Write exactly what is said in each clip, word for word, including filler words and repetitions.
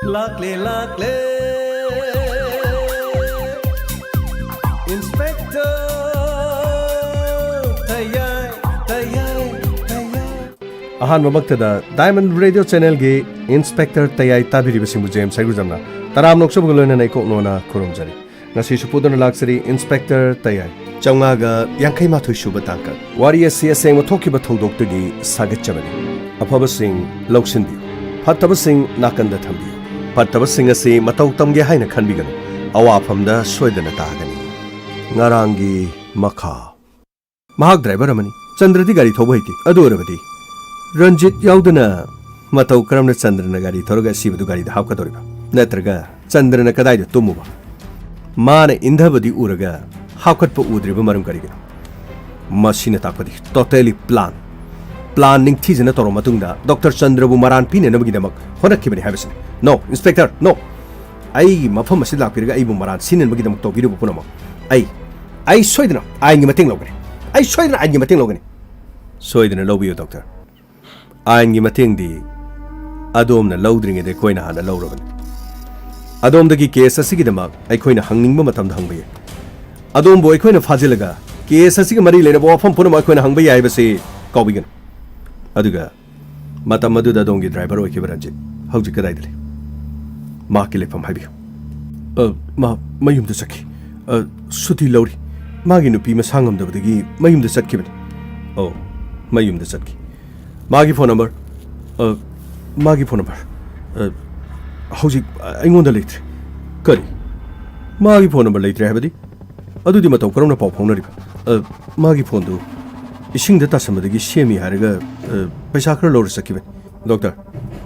ꯂꯥꯛꯂꯦ, ꯂꯥꯛꯂꯦ, Inspector ꯇꯌꯥꯏ, ꯇꯌꯥꯏ, ꯇꯌꯥꯏ꯫ ꯑꯍꯥꯟꯕꯃꯛꯇꯗ Diamond Radio Channelꯒꯤ Inspector ꯇꯌꯥꯏ ꯇꯥꯕꯤꯔꯤꯕꯁꯤꯡꯕꯨ ꯖꯦꯝꯁ ꯍꯩꯒ꯭ꯔꯨꯖꯝꯅ ꯇꯔꯥꯝꯅ ꯑꯣꯛꯆꯕꯒ ꯂꯣꯏꯅꯅ ꯏꯀꯣꯛ ꯅꯣꯟꯅ ꯈꯨꯔꯨꯝꯖꯔꯤ꯫ ꯉꯁꯤꯁꯨ ꯄꯨꯗꯨꯅ ꯂꯥꯛꯆꯔꯤ Inspector ꯇꯌꯥꯏ꯫ ꯆꯥꯝꯃꯉꯥꯒ ꯌꯥꯡꯈꯩ ꯃꯥꯊꯣꯏ ꯁꯨꯕ ꯇꯥꯡꯀꯛ꯫ ꯋꯥꯔꯤ ꯑꯁꯤ ꯑꯁꯦꯡꯕ ꯊꯣꯛꯈꯤꯕ ꯊꯧꯗꯣꯛꯇꯒꯤ ꯁꯥꯒꯠꯆꯕꯅꯤ꯫ ꯑꯐꯕꯁꯤꯡ ꯂꯧꯁꯤꯟꯕꯤꯌꯨ, ꯐꯠꯇꯕꯁꯤꯡ ꯅꯥꯀꯟꯗ ꯊꯝꯕꯤꯌꯨ꯫ ꯐꯠꯇꯕꯁꯤꯡ ꯑꯁꯤ ꯃꯇꯧ ꯇꯝꯒꯦ ꯍꯥꯏꯅ ꯈꯟꯕꯤꯒꯅꯨ, ꯑꯋꯥꯐꯝꯗ ꯁꯣꯏꯗꯅ ꯇꯥꯒꯅꯤ꯫ ꯉꯔꯥꯡꯒꯤ ꯃꯈꯥ꯫ ꯃꯍꯥꯛ ꯗ꯭ꯔꯥꯏꯚꯔ ꯑꯃꯅꯤ꯫ ꯆꯟꯗ꯭ꯔꯗꯤ ꯒꯥꯔꯤ ꯊꯧꯕ ꯍꯩꯇꯦ꯫ ꯑꯗꯨ ꯑꯣꯏꯔꯕꯗꯤ ꯔꯟꯖꯤꯠ ꯌꯥꯎꯗꯅ ꯃꯇꯧ ꯀꯔꯝꯅ ꯆꯟꯗ꯭ꯔꯅ ꯒꯥꯔꯤ ꯊꯧꯔꯒ ꯑꯁꯤꯕꯗꯨ ꯒꯥꯔꯤꯗ ꯍꯥꯞꯀꯗꯧꯔꯤꯕ? ꯅꯠꯇ꯭ꯔꯒ ꯆꯟꯗ꯭ꯔꯅ ꯀꯗꯥꯏꯗ ꯇꯨꯝꯃꯨꯕ? ꯃꯥꯅ ꯏꯟꯊꯕꯗꯤ ꯎꯔꯒ ꯍꯥꯞꯀꯠꯄ ꯎꯗ꯭ꯔꯤꯕ ꯃꯔꯝ ꯀꯔꯤꯒꯤꯅꯣ? ꯃꯁꯤꯅ ꯇꯥꯛꯄꯗꯤ totally plan꯫ Plan ꯅꯤꯡꯊꯤꯖꯅ ꯇꯧꯔꯕ ꯃꯇꯨꯡꯗ ꯗꯣꯛꯇꯔ ꯆꯟꯗ꯭ꯔꯕꯨ ꯃꯔꯥꯟ ꯄꯤꯅꯅꯕꯒꯤꯗꯃꯛ ꯍꯣꯠꯅꯈꯤꯕꯅꯤ ꯍꯥꯏꯕꯁꯤꯅꯤ꯫ No, Inspector, no! ꯑꯩꯒꯤ ꯃꯐꯝ ꯑꯁꯤꯗ ꯂꯥꯛꯄꯤꯔꯒ ꯑꯩꯕꯨ ꯃꯔꯥꯟ ꯁꯤꯅꯅꯕꯒꯤꯗꯃꯛ ꯇꯧꯕꯤꯔꯨꯕ ꯄꯨꯝꯅꯃꯛ ꯑꯩ, ꯑꯩ ꯁꯣꯏꯗꯅ ꯑꯥꯏꯟꯒꯤ ꯃꯇꯦꯡ ꯂꯧꯒꯅꯤ꯫ ꯑꯩ ꯁꯣꯏꯗꯅ ꯑꯥꯏꯟꯒꯤ ꯃꯇꯦꯡ ꯂꯧꯒꯅꯤ꯫ ꯁꯣꯏꯗꯅ ꯂꯧꯕꯤꯌꯨ, ꯗꯣꯛꯇꯔ꯫ ꯑꯥꯏꯟꯒꯤ ꯃꯇꯦꯡꯗꯤ ꯑꯗꯣꯝꯅ ꯂꯧꯗ꯭ꯔꯤꯉꯩꯗ ꯑꯩꯈꯣꯏꯅ ꯍꯥꯟꯅ ꯂꯧꯔꯕꯅꯤ꯫ ꯑꯗꯣꯝꯗꯒꯤ ꯀꯦꯁ ꯑꯁꯤꯒꯤꯗꯃꯛ ꯑꯩꯈꯣꯏꯅ ꯍꯪꯅꯤꯡꯕ ꯃꯇꯝꯗ ꯍꯪꯕ ꯌꯥꯏ꯫ ꯑꯗꯣꯝꯕꯨ ꯑꯩꯈꯣꯏꯅ ꯐꯥꯖꯤꯜꯂꯒ ꯀꯦꯁ ꯑꯁꯤꯒ ꯃꯔꯤ ꯂꯩꯅꯕ ꯋꯥꯐꯝ ꯄꯨꯝꯅꯃꯛ ꯑꯩꯈꯣꯏꯅ ꯍꯪꯕ ꯌꯥꯏ ꯍꯥꯏꯕꯁꯤ ꯀꯥꯎꯕꯤꯒꯅꯨ꯫ ꯑꯗꯨꯒ ꯃꯇꯝ ꯑꯗꯨꯗ ꯑꯗꯣꯝꯒꯤ ꯗ꯭ꯔꯥꯏꯚꯔ ꯑꯣꯏꯈꯤꯕ ꯔꯟꯖꯤꯠ ꯍꯧꯖꯤꯛ ꯀꯗꯥꯏꯗ ꯂꯩ? ꯃꯍꯥꯛꯀꯤ ꯂꯩꯐꯝ ꯍꯥꯏꯕꯤꯌꯨ꯫ ꯑ, ꯃꯥ ꯃꯌꯨꯝꯗ ꯆꯠꯈꯤ꯫ ꯑ, ꯁꯨꯇꯤ ꯂꯧꯔꯤ꯫ ꯃꯥꯒꯤ ꯅꯨꯄꯤ ꯃꯁꯥ ꯉꯝꯗꯕꯗꯒꯤ ꯃꯌꯨꯝꯗ ꯆꯠꯈꯤꯕꯅꯤ꯫ ꯑꯣ, ꯃꯌꯨꯝꯗ ꯆꯠꯈꯤ꯫ ꯃꯥꯒꯤ ꯐꯣꯟ ꯅꯝꯕꯔ? ꯑ, ꯃꯥꯒꯤ ꯐꯣꯟ ꯅꯝꯕꯔ, ꯑ, ꯍꯧꯖꯤꯛ ꯑꯩꯉꯣꯟꯗ ꯂꯩꯇ꯭ꯔꯦ꯫ ꯀꯔꯤ? ꯃꯥꯒꯤ ꯐꯣꯟ ꯅꯝꯕꯔ ꯂꯩꯇ꯭ꯔꯦ ꯍꯥꯏꯕꯗꯤ? ꯑꯗꯨꯗꯤ ꯃꯇꯧ ꯀꯔꯝꯅ ꯄꯥꯎ ꯐꯥꯎꯅꯔꯤꯕ? ꯑ, ꯃꯥꯒꯤ ꯐꯣꯟꯗꯨ ꯏꯁꯤꯡꯗ ꯇꯥꯁꯟꯕꯗꯒꯤ ꯁꯦꯝꯃꯤ ꯍꯥꯏꯔꯒ, ꯑ, ꯄꯩꯁꯥ ꯈꯔ ꯂꯧꯔ ꯆꯠꯈꯤꯕꯅꯤ꯫ ꯗꯣꯛꯇꯔ,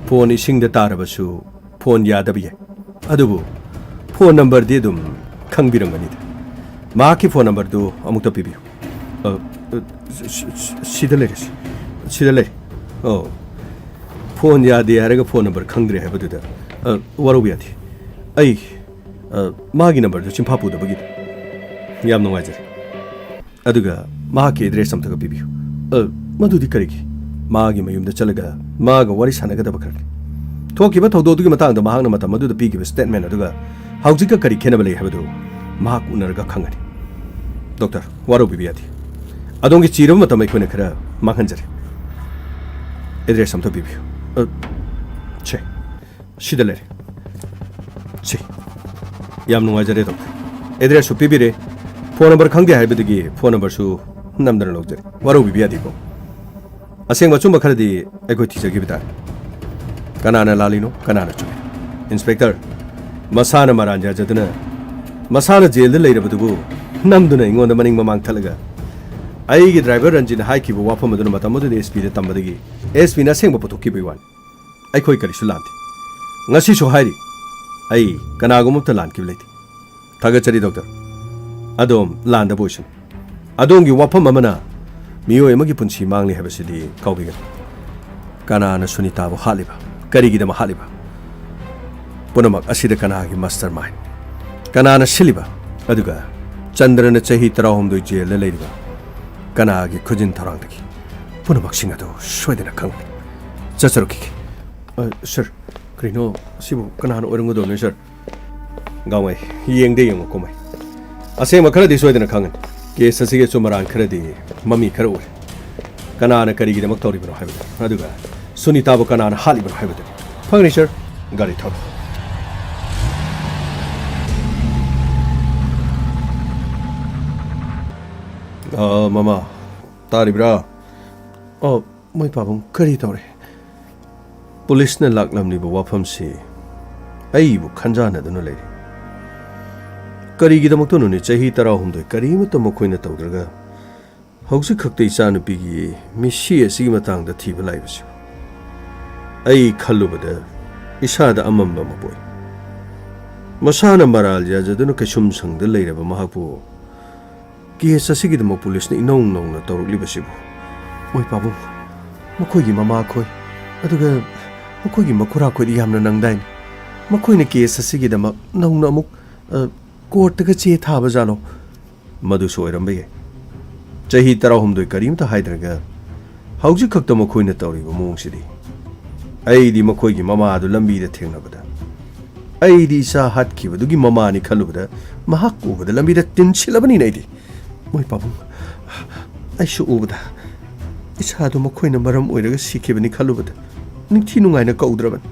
ꯐꯣꯟ ꯏꯁꯤꯡꯗ ꯇꯥꯔꯕꯁꯨ ꯐꯣꯟ ꯌꯥꯗꯕ ꯌꯥꯏ꯫ ꯑꯗꯨꯕꯨ ꯐꯣꯟ ꯅꯝꯕꯔꯗꯤ ꯑꯗꯨꯝ ꯈꯪꯕꯤꯔꯝꯒꯅꯤꯗ꯫ ꯃꯍꯥꯛꯀꯤ ꯐꯣꯟ ꯅꯝꯕꯔꯗꯨ ꯑꯃꯨꯛꯇ ꯄꯤꯕꯤꯌꯨ꯫ ꯑ, ꯑ, ꯁꯤ-, ꯁꯤ-, ꯁꯤꯗ ꯂꯩꯔꯦ, ꯁꯤ-, ꯁꯤꯗ ꯂꯩꯔꯦ꯫ ꯑꯣ, ꯐꯣꯟ ꯌꯥꯗꯦ ꯍꯥꯏꯔꯒ ꯐꯣꯟ ꯅꯝꯕꯔ ꯈꯪꯗ꯭ꯔꯦ ꯍꯥꯏꯕꯗꯨꯗ, ꯑ, ꯋꯥꯔꯧꯕ ꯌꯥꯗꯦ꯫ ꯑꯩ, ꯑ, ꯃꯥꯒꯤ ꯅꯝꯕꯔꯗꯨ ꯆꯤꯟꯐꯥ ꯄꯨꯗꯕꯒꯤꯅꯤ꯫ ꯌꯥꯝ ꯅꯨꯡꯉꯥꯏꯖꯔꯦ꯫ ꯑꯗꯨꯒ ꯃꯍꯥꯛꯀꯤ ꯑꯦꯗ꯭ꯔꯦꯁ ꯑꯝꯇꯒ ꯄꯤꯕꯤꯌꯨ꯫ ꯑ, ꯃꯗꯨꯗꯤ ꯀꯔꯤꯒꯤ? ꯃꯥꯒꯤ ꯃꯌꯨꯝꯗ ꯆꯠꯂꯒ ꯃꯥꯒ ꯋꯥꯔꯤ ꯁꯥꯟꯅꯒꯗꯕ ꯈꯔ ꯂꯩ꯫ ꯊꯣꯛꯈꯤꯕ ꯊꯧꯗꯣꯛꯇꯨꯒꯤ ꯃꯇꯥꯡꯗ ꯃꯍꯥꯛꯅ ꯃꯇꯝ ꯑꯗꯨꯗ ꯄꯤꯈꯤꯕ ꯁ꯭ꯇꯦꯠꯃꯦꯟ ꯑꯗꯨꯒ ꯍꯧꯖꯤꯛꯀ ꯀꯔꯤ ꯈꯦꯠꯅꯕ ꯂꯩ ꯍꯥꯏꯕꯗꯨ ꯃꯍꯥꯛ ꯎꯅꯔꯒ ꯈꯪꯒꯅꯤ꯫ ꯗꯣꯛꯇꯔ, ꯋꯥꯔꯧꯕꯤꯕ ꯌꯥꯗꯦ꯫ ꯑꯗꯣꯝꯒꯤ ꯆꯤꯔꯕ ꯃꯇꯝ ꯑꯩꯈꯣꯏꯅ ꯈꯔ ꯃꯥꯡꯍꯟꯖꯔꯦ꯫ ꯑꯦꯗ꯭ꯔꯦꯁ ꯑꯝꯇ ꯄꯤꯕꯤꯌꯨ꯫ ꯑ, ꯁꯦ, ꯁꯤꯗ ꯂꯩꯔꯦ꯫ ꯁꯤ꯫ ꯌꯥꯝ ꯅꯨꯡꯉꯥꯏꯖꯔꯦ, ꯗꯣꯛꯇꯔ꯫ ꯑꯦꯗ꯭ꯔꯦꯁꯁꯨ ꯄꯤꯕꯤꯔꯦ꯫ ꯐꯣꯟ ꯅꯝꯕꯔ ꯈꯪꯗꯦ ꯍꯥꯏꯕꯗꯒꯤ ꯐꯣꯟ ꯅꯝꯕꯔꯁꯨ ꯅꯝꯗꯅ ꯂꯧꯖꯔꯦ꯫ ꯋꯥꯔꯧꯕꯤꯕ ꯌꯥꯗꯦꯀꯣ꯫ ꯑꯁꯦꯡꯕ ꯑꯆꯨꯝꯕ ꯈꯔꯗꯤ ꯑꯩꯈꯣꯏ ꯊꯤꯖꯈꯤꯕ ꯇꯥꯔꯦ꯫ ꯀꯅꯥꯅ ꯂꯥꯜꯂꯤꯅꯣ, ꯀꯅꯥꯅ ꯆꯨꯝꯃꯤ? ꯏꯟꯁꯄꯦꯛꯇꯔ, ꯃꯁꯥꯅ ꯃꯔꯥꯟ ꯌꯥꯖꯗꯨꯅ, ꯃꯁꯥꯅ ꯖꯦꯜꯗ ꯂꯩꯔꯕꯗꯨꯕꯨ ꯅꯝꯗꯨꯅ ꯑꯩꯉꯣꯟꯗ ꯃꯅꯤꯡ ꯃꯃꯥꯡ ꯊꯠꯂꯒ, ꯑꯩꯒꯤ ꯗ꯭ꯔꯥꯏꯚꯔ ꯔꯟꯖꯤꯠꯅ ꯍꯥꯏꯈꯤꯕ ꯋꯥꯐꯝ ꯑꯗꯨꯅ ꯃꯇꯝ ꯑꯗꯨꯗ ꯑꯦꯁ ꯄꯤꯗ ꯇꯝꯕꯗꯒꯤ ꯑꯦꯁ ꯄꯤꯅ ꯑꯁꯦꯡꯕ ꯄꯨꯊꯣꯛꯈꯤꯕꯒꯤ ꯋꯥꯅꯤ꯫ ꯑꯩꯈꯣꯏ ꯀꯔꯤꯁꯨ ꯂꯥꯟꯗꯦ꯫ ꯉꯁꯤꯁꯨ ꯍꯥꯏꯔꯤ, ꯑꯩ ꯀꯅꯥꯒꯨꯝꯕ ꯑꯝꯇ ꯂꯥꯟꯈꯤꯕ ꯂꯩꯇꯦ꯫ ꯊꯥꯒꯠꯆꯔꯤ, ꯗꯣꯛꯇꯔ꯫ ꯑꯗꯣꯝ ꯂꯥꯟꯗꯕ ꯑꯣꯏꯁꯅꯨ꯫ ꯑꯗꯣꯝꯒꯤ ꯋꯥꯐꯝ ꯑꯃꯅ ꯃꯤꯑꯣꯏ ꯑꯃꯒꯤ ꯄꯨꯟꯁꯤ ꯃꯥꯡꯂꯤ ꯍꯥꯏꯕꯁꯤꯗꯤ ꯀꯥꯎꯕꯤꯒꯅꯨ꯫ ꯀꯅꯥꯅ ꯁꯨꯅꯤꯇꯥꯕꯨ ꯍꯥꯠꯂꯤꯕ? ꯀꯔꯤꯒꯤꯗꯃꯛ ꯍꯥꯠꯂꯤꯕ? ꯄꯨꯝꯅꯃꯛ ꯑꯁꯤꯗ ꯀꯅꯥꯒꯤ ꯃꯥꯁꯇꯔ ꯃꯥꯏꯟ? ꯀꯅꯥꯅ ꯁꯤꯜꯂꯤꯕ? ꯑꯗꯨꯒ ꯆꯟꯗ꯭ꯔꯅ ꯆꯍꯤ ꯇꯔꯥꯍꯨꯝꯗꯣꯏ ꯖꯦꯜꯗ ꯂꯩꯔꯤꯕ ꯀꯅꯥꯒꯤ ꯈꯨꯖꯤꯟ ꯊꯧꯔꯥꯡꯗꯒꯤ? ꯄꯨꯝꯅꯃꯛꯁꯤꯡ ꯑꯗꯨ ꯁꯣꯏꯗꯅ ꯈꯪꯒꯅꯤ꯫ ꯆꯠꯆꯔꯛꯈꯤꯒꯦ꯫ ꯑ, ꯁꯔ, ꯀꯔꯤꯅꯣ? ꯑꯁꯤꯕꯨ ꯀꯅꯥꯅ ꯑꯣꯏꯔꯝꯒꯗꯧꯕꯅꯣ, ꯁꯔ? ꯒꯥꯡꯃꯩ, ꯌꯦꯡꯗꯦ ꯌꯦꯡꯉꯨ ꯀꯨꯝꯍꯩ꯫ ꯑꯁꯦꯡꯕ ꯈꯔꯗꯤ ꯁꯣꯏꯗꯅ ꯈꯪꯒꯅꯤ꯫ ꯀꯦꯁ ꯑꯁꯤꯒꯤ ꯑꯆꯨꯝ ꯑꯔꯥꯟ ꯈꯔꯗꯤ ꯃꯃꯤ ꯈꯔ ꯎꯔꯦ꯫ ꯀꯅꯥꯅ ꯀꯔꯤꯒꯤꯗꯃꯛ ꯇꯧꯔꯤꯕꯅꯣ ꯍꯥꯏꯕꯗꯨ, ꯑꯗꯨꯒ ꯁꯨꯅꯤꯇꯥꯕꯨ ꯀꯅꯥꯅ ꯍꯥꯠꯂꯤꯕꯅꯣ ꯍꯥꯏꯕꯗꯨꯅꯤ꯫ ꯐꯪꯅꯤ, ꯁꯔ꯫ ꯒꯥꯔꯤ ꯊꯧꯔꯣ꯫ ꯑ, ꯃꯃꯥ, ꯇꯥꯔꯤꯕ꯭ꯔꯥ? ꯑ, ꯃꯣꯏ ꯄꯥꯕꯨꯡ, ꯀꯔꯤ ꯇꯧꯔꯦ? ꯄꯨꯂꯤꯁꯅ ꯂꯥꯛꯂꯝꯂꯤꯕ ꯋꯥꯐꯝꯁꯤ ꯑꯩꯕꯨ ꯈꯟꯖꯥꯟꯅꯗꯨꯅ ꯂꯩꯔꯤ꯫ ꯀꯔꯤꯒꯤꯗꯃꯛꯇꯅꯣꯅꯦ ꯆꯍꯤ ꯇꯔꯥꯍꯨꯝꯗꯣꯏ ꯀꯔꯤꯃꯠꯇ ꯃꯈꯣꯏꯅ ꯇꯧꯗ꯭ꯔꯒ ꯍꯧꯖꯤꯛ ꯈꯛꯇ ꯏꯆꯥꯅꯨꯄꯤꯒꯤ ꯃꯤꯁꯤ ꯑꯁꯤꯒꯤ ꯃꯇꯥꯡꯗ ꯊꯤꯕ ꯂꯥꯛꯏꯕꯁꯤꯕꯨ? ꯑꯩ ꯈꯜꯂꯨꯕꯗ ꯏꯁꯥꯗ ꯑꯃꯝꯕ ꯑꯃ ꯄꯣꯛꯏ꯫ ꯃꯁꯥꯅ ꯃꯔꯥꯜ ꯌꯥꯖꯗꯨꯅ ꯀꯩꯁꯨꯝꯁꯪꯗ ꯂꯩꯔꯕ ꯃꯍꯥꯛꯄꯨ ꯀꯦꯁ ꯑꯁꯤꯒꯤꯗꯃꯛ ꯄꯨꯂꯤꯁꯅ ꯏꯅꯧ ꯅꯧꯅ ꯇꯧꯔꯛꯂꯤꯕꯁꯤꯕꯨ? ꯃꯣꯏ ꯄꯥꯕꯨꯡ, ꯃꯈꯣꯏꯒꯤ ꯃꯃꯥꯈꯣꯏ, ꯑꯗꯨꯒ ꯃꯈꯣꯏꯒꯤ ꯃꯈꯨꯔꯥꯈꯣꯏꯗꯤ ꯌꯥꯝꯅ ꯅꯪꯗꯥꯏꯅꯦ꯫ ꯃꯈꯣꯏꯅ ꯀꯦꯁ ꯑꯁꯤꯒꯤꯗꯃꯛ ꯅꯧꯅ ꯑꯃꯨꯛ, ꯑ, ꯀꯣꯔꯠꯇꯒ ꯆꯦ ꯊꯥꯕ ꯖꯥꯠꯂꯣ? ꯃꯗꯨꯁꯨ ꯑꯣꯏꯔꯝꯕ ꯌꯥꯏ꯫ ꯆꯍꯤ ꯇꯔꯥꯍꯨꯝꯗꯣꯏ ꯀꯔꯤꯝꯇ ꯍꯥꯏꯗ꯭ꯔꯒ ꯍꯧꯖꯤꯛ ꯈꯛꯇ ꯃꯈꯣꯏꯅ ꯇꯧꯔꯤꯕ ꯃꯑꯣꯡꯁꯤꯗꯤ꯫ ꯑꯩꯗꯤ ꯃꯈꯣꯏꯒꯤ ꯃꯃꯥꯗꯨ ꯂꯝꯕꯤꯗ ꯊꯦꯡꯅꯕꯗ, ꯑꯩꯗꯤ ꯏꯆꯥ ꯍꯥꯠꯈꯤꯕꯗꯨꯒꯤ ꯃꯃꯥꯅꯤ ꯈꯜꯂꯨꯕꯗ, ꯃꯍꯥꯛ ꯎꯕꯗ ꯂꯝꯕꯤꯗ ꯇꯤꯟꯁꯤꯜꯂꯕꯅꯤꯅꯦ ꯑꯩꯗꯤ꯫ ꯃꯣꯏ ꯄꯥꯕꯨꯡ, ꯑꯩꯁꯨ ꯎꯕꯗ ꯏꯆꯥꯗꯨ ꯃꯈꯣꯏꯅ ꯃꯔꯝ ꯑꯣꯏꯔꯒ ꯁꯤꯈꯤꯕꯅꯤ ꯈꯜꯂꯨꯕꯗ ꯅꯤꯡꯊꯤ ꯅꯨꯡꯉꯥꯏꯅ ꯀꯧꯗ꯭ꯔꯕꯅꯤ꯫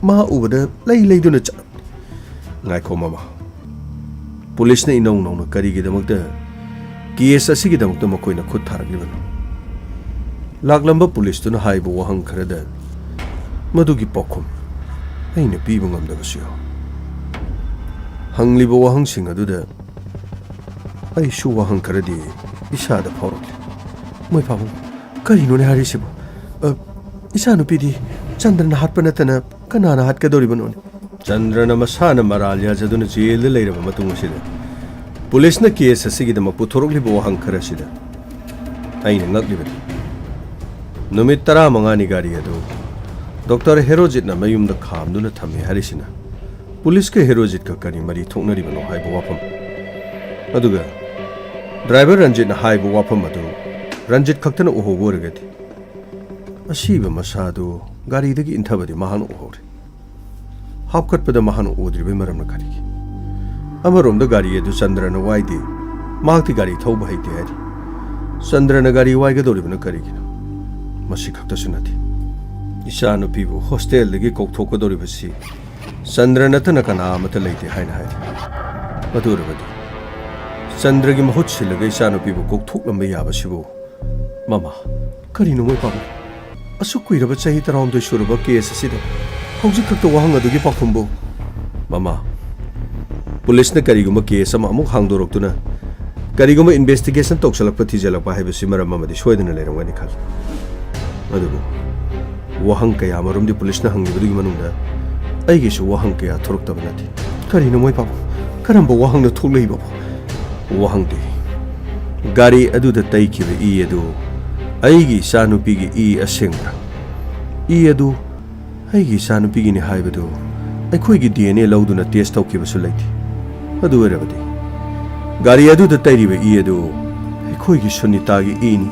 ꯃꯥ ꯎꯕꯗ ꯂꯩ ꯂꯩꯗꯨꯅ ꯆꯠ-, ꯉꯥꯏꯈꯣ ꯃꯃꯥ꯫ ꯄꯨꯂꯤꯁꯅ ꯏꯅꯧ ꯅꯧꯅ ꯀꯔꯤꯒꯤꯗꯃꯛꯇ ꯀꯦꯁ ꯑꯁꯤꯒꯤꯗꯃꯛꯇ ꯃꯈꯣꯏꯅ ꯈꯨꯠ ꯊꯥꯔꯛꯂꯤꯕꯅꯣ? ꯂꯥꯛꯂꯝꯕ ꯄꯨꯂꯤꯁꯇꯨꯅ ꯍꯥꯏꯕ ꯋꯥꯍꯪ ꯈꯔꯗ ꯃꯗꯨꯒꯤ ꯄꯥꯎꯈꯨꯝ ꯑꯩꯅ ꯄꯤꯕ ꯉꯝꯗꯕꯁꯨ ꯌꯥꯎꯏ꯫ ꯍꯪꯂꯤꯕ ꯋꯥꯍꯪꯁꯤꯡ ꯑꯗꯨꯗ ꯑꯩꯁꯨ ꯋꯥꯍꯪ ꯈꯔꯗꯤ ꯏꯁꯥꯗ ꯐꯥꯎꯔꯛꯂꯤ꯫ ꯃꯣꯏ ꯄꯥꯕꯨꯡ, ꯀꯔꯤꯅꯣꯅꯦ ꯍꯥꯏꯔꯤꯁꯤꯕꯣ? ꯑ, ꯏꯆꯥꯅꯨꯄꯤꯗꯤ ꯆꯟꯗ꯭ꯔꯅ ꯍꯥꯠꯄ ꯅꯠꯇꯅ ꯀꯅꯥꯅ ꯍꯥꯠꯀꯗꯧꯔꯤꯕꯅꯣꯅꯦ? ꯆꯟꯗ꯭ꯔꯅ ꯃꯁꯥꯅ ꯃꯔꯥꯜ ꯌꯥꯖꯗꯨꯅ ꯖꯦꯜꯗ ꯂꯩꯔꯕ ꯃꯇꯨꯡ ꯑꯁꯤꯗ ꯄꯨꯂꯤꯁꯅ ꯀꯦꯁ ꯑꯁꯤꯒꯤꯗꯃꯛ ꯄꯨꯊꯣꯔꯛꯂꯤꯕ ꯋꯥꯍꯪ ꯈꯔꯁꯤꯗ ꯑꯩꯅ ꯉꯛꯂꯤꯕꯅꯤ꯫ ꯅꯨꯃꯤꯠ ꯇꯔꯥꯃꯉꯥꯅꯤ ꯒꯥꯔꯤ ꯑꯗꯨ ꯗꯣꯛꯇꯔ ꯍꯦꯔꯣꯖꯤꯠꯅ ꯃꯌꯨꯝꯗ ꯈꯥꯝꯗꯨꯅ ꯊꯝꯃꯤ ꯍꯥꯏꯔꯤꯁꯤꯅ ꯄꯨꯂꯤꯁꯀ ꯍꯦꯔꯣꯖꯤꯠꯀ ꯀꯔꯤ ꯃꯔꯤ ꯊꯣꯛꯅꯔꯤꯕꯅꯣ ꯍꯥꯏꯕ ꯋꯥꯐꯝ, ꯑꯗꯨꯒ ꯗ꯭ꯔꯥꯏꯚꯔ ꯔꯟꯖꯤꯠꯅ ꯍꯥꯏꯕ ꯋꯥꯐꯝ ꯑꯗꯨ ꯔꯟꯖꯤꯠ ꯈꯛꯇꯅ ꯎꯍꯧꯕ ꯑꯣꯏꯔꯒꯗꯤ, ꯑꯁꯤꯕ ꯃꯁꯥꯗꯨ ꯒꯥꯔꯤꯗꯒꯤ ꯏꯟꯊꯕꯗꯤ ꯃꯍꯥꯛꯅ ꯎꯍꯧꯔꯦ꯫ ꯍꯥꯞꯀꯠꯄꯗ ꯃꯍꯥꯛꯅ ꯎꯗ꯭ꯔꯤꯕꯩ ꯃꯔꯝꯅ ꯀꯔꯤꯒꯤ? ꯑꯃꯔꯣꯝꯗ ꯒꯥꯔꯤ ꯑꯗꯨ ꯆꯟꯗ꯭ꯔꯅ ꯋꯥꯏꯗꯦ, ꯃꯍꯥꯛꯇꯤ ꯒꯥꯔꯤ ꯊꯧꯕ ꯍꯩꯇꯦ ꯍꯥꯏꯔꯤ꯫ ꯆꯟꯗ꯭ꯔꯅ ꯒꯥꯔꯤ ꯋꯥꯏꯒꯗꯧꯔꯤꯕꯅ ꯀꯔꯤꯒꯤꯅꯣ? ꯃꯁꯤ ꯈꯛꯇꯁꯨ ꯅꯠꯇꯦ, ꯏꯆꯥꯅꯨꯄꯤꯕꯨ ꯍꯣꯁꯇꯦꯜꯗꯒꯤ ꯀꯧꯊꯣꯛꯀꯗꯧꯔꯤꯕꯁꯤ ꯆꯟꯗ꯭ꯔ ꯅꯠꯇꯅ ꯀꯅꯥ ꯑꯃꯠꯇ ꯂꯩꯇꯦ ꯍꯥꯏꯅ ꯍꯥꯏꯔꯤ꯫ ꯑꯗꯨ ꯑꯣꯏꯔꯕꯗꯤ ꯆꯟꯗ꯭ꯔꯒꯤ ꯃꯍꯨꯠ ꯁꯤꯜꯂꯒ ꯏꯆꯥꯅꯨꯄꯤꯕꯨ ꯀꯧꯊꯣꯛꯂꯝꯕ ꯌꯥꯕꯁꯤꯕꯨ? ꯃꯃꯥ, ꯀꯔꯤꯅꯣ ꯃꯣꯏ ꯄꯥꯕꯨꯡ? ꯑꯁꯨꯛ ꯀꯨꯏꯔꯕ, ꯆꯍꯤ ꯇꯔꯥꯍꯨꯝꯗꯣꯏ ꯁꯨꯔꯕ ꯀꯦꯁ ꯑꯁꯤꯗ ꯍꯧꯖꯤꯛ ꯈꯛꯇ ꯋꯥꯍꯪ ꯑꯗꯨꯒꯤ ꯄꯥꯎꯈꯨꯝꯕꯨ? ꯃꯃꯥ, ꯄꯨꯂꯤꯁꯅ ꯀꯔꯤꯒꯨꯝꯕ ꯀꯦꯁ ꯑꯃ ꯑꯃꯨꯛ ꯍꯥꯡꯗꯣꯔꯛꯇꯨꯅ ꯀꯔꯤꯒꯨꯝꯕ ꯏꯟꯚꯦꯁꯇꯤꯒꯦꯁꯟ ꯇꯧꯁꯜꯂꯛꯄ, ꯊꯤꯖꯤꯜꯂꯛꯄ ꯍꯥꯏꯕꯁꯤ ꯃꯔꯝ ꯑꯃꯗꯤ ꯁꯣꯏꯗꯅ ꯂꯩꯔꯝꯒꯅꯤ ꯈꯜꯂꯤ꯫ ꯑꯗꯨꯕꯨ ꯋꯥꯍꯪ ꯀꯌꯥ ꯑꯃꯔꯣꯝꯗꯤ ꯄꯨꯂꯤꯁꯅ ꯍꯪꯂꯤꯕꯗꯨꯒꯤ ꯃꯅꯨꯡꯗ ꯑꯩꯒꯤꯁꯨ ꯋꯥꯍꯪ ꯀꯌꯥ ꯊꯣꯔꯛꯇꯕ ꯅꯠꯇꯦ꯫ ꯀꯔꯤꯅꯣ ꯃꯣꯏ ꯄꯥꯕꯨꯡ? ꯀꯔꯝꯕ ꯋꯥꯍꯪꯅꯣ ꯊꯣꯛꯂꯛꯏꯕꯕꯨ? ꯋꯥꯍꯪꯗꯤ ꯒꯥꯔꯤ ꯑꯗꯨꯗ ꯇꯩꯈꯤꯕ ꯏ ꯑꯗꯨ ꯑꯩꯒꯤ ꯏꯆꯥꯅꯨꯄꯤꯒꯤ ꯏ ꯑꯁꯦꯡꯕ꯭ꯔꯥ? ꯏ ꯑꯗꯨ ꯑꯩꯒꯤ ꯏꯆꯥꯅꯨꯄꯤꯒꯤꯅꯤ ꯍꯥꯏꯕꯗꯨ ꯑꯩꯈꯣꯏꯒꯤ ꯗꯤ ꯑꯦꯟ ꯑꯦ ꯂꯧꯗꯨꯅ ꯇꯦꯁ ꯇꯧꯈꯤꯕꯁꯨ ꯂꯩꯇꯦ꯫ ꯑꯗꯨ ꯑꯣꯏꯔꯕꯗꯤ ꯒꯥꯔꯤ ꯑꯗꯨꯗ ꯇꯩꯔꯤꯕ ꯏ ꯑꯗꯨ ꯑꯩꯈꯣꯏꯒꯤ ꯁꯨꯅꯤꯇꯥꯒꯤ ꯏꯅꯤ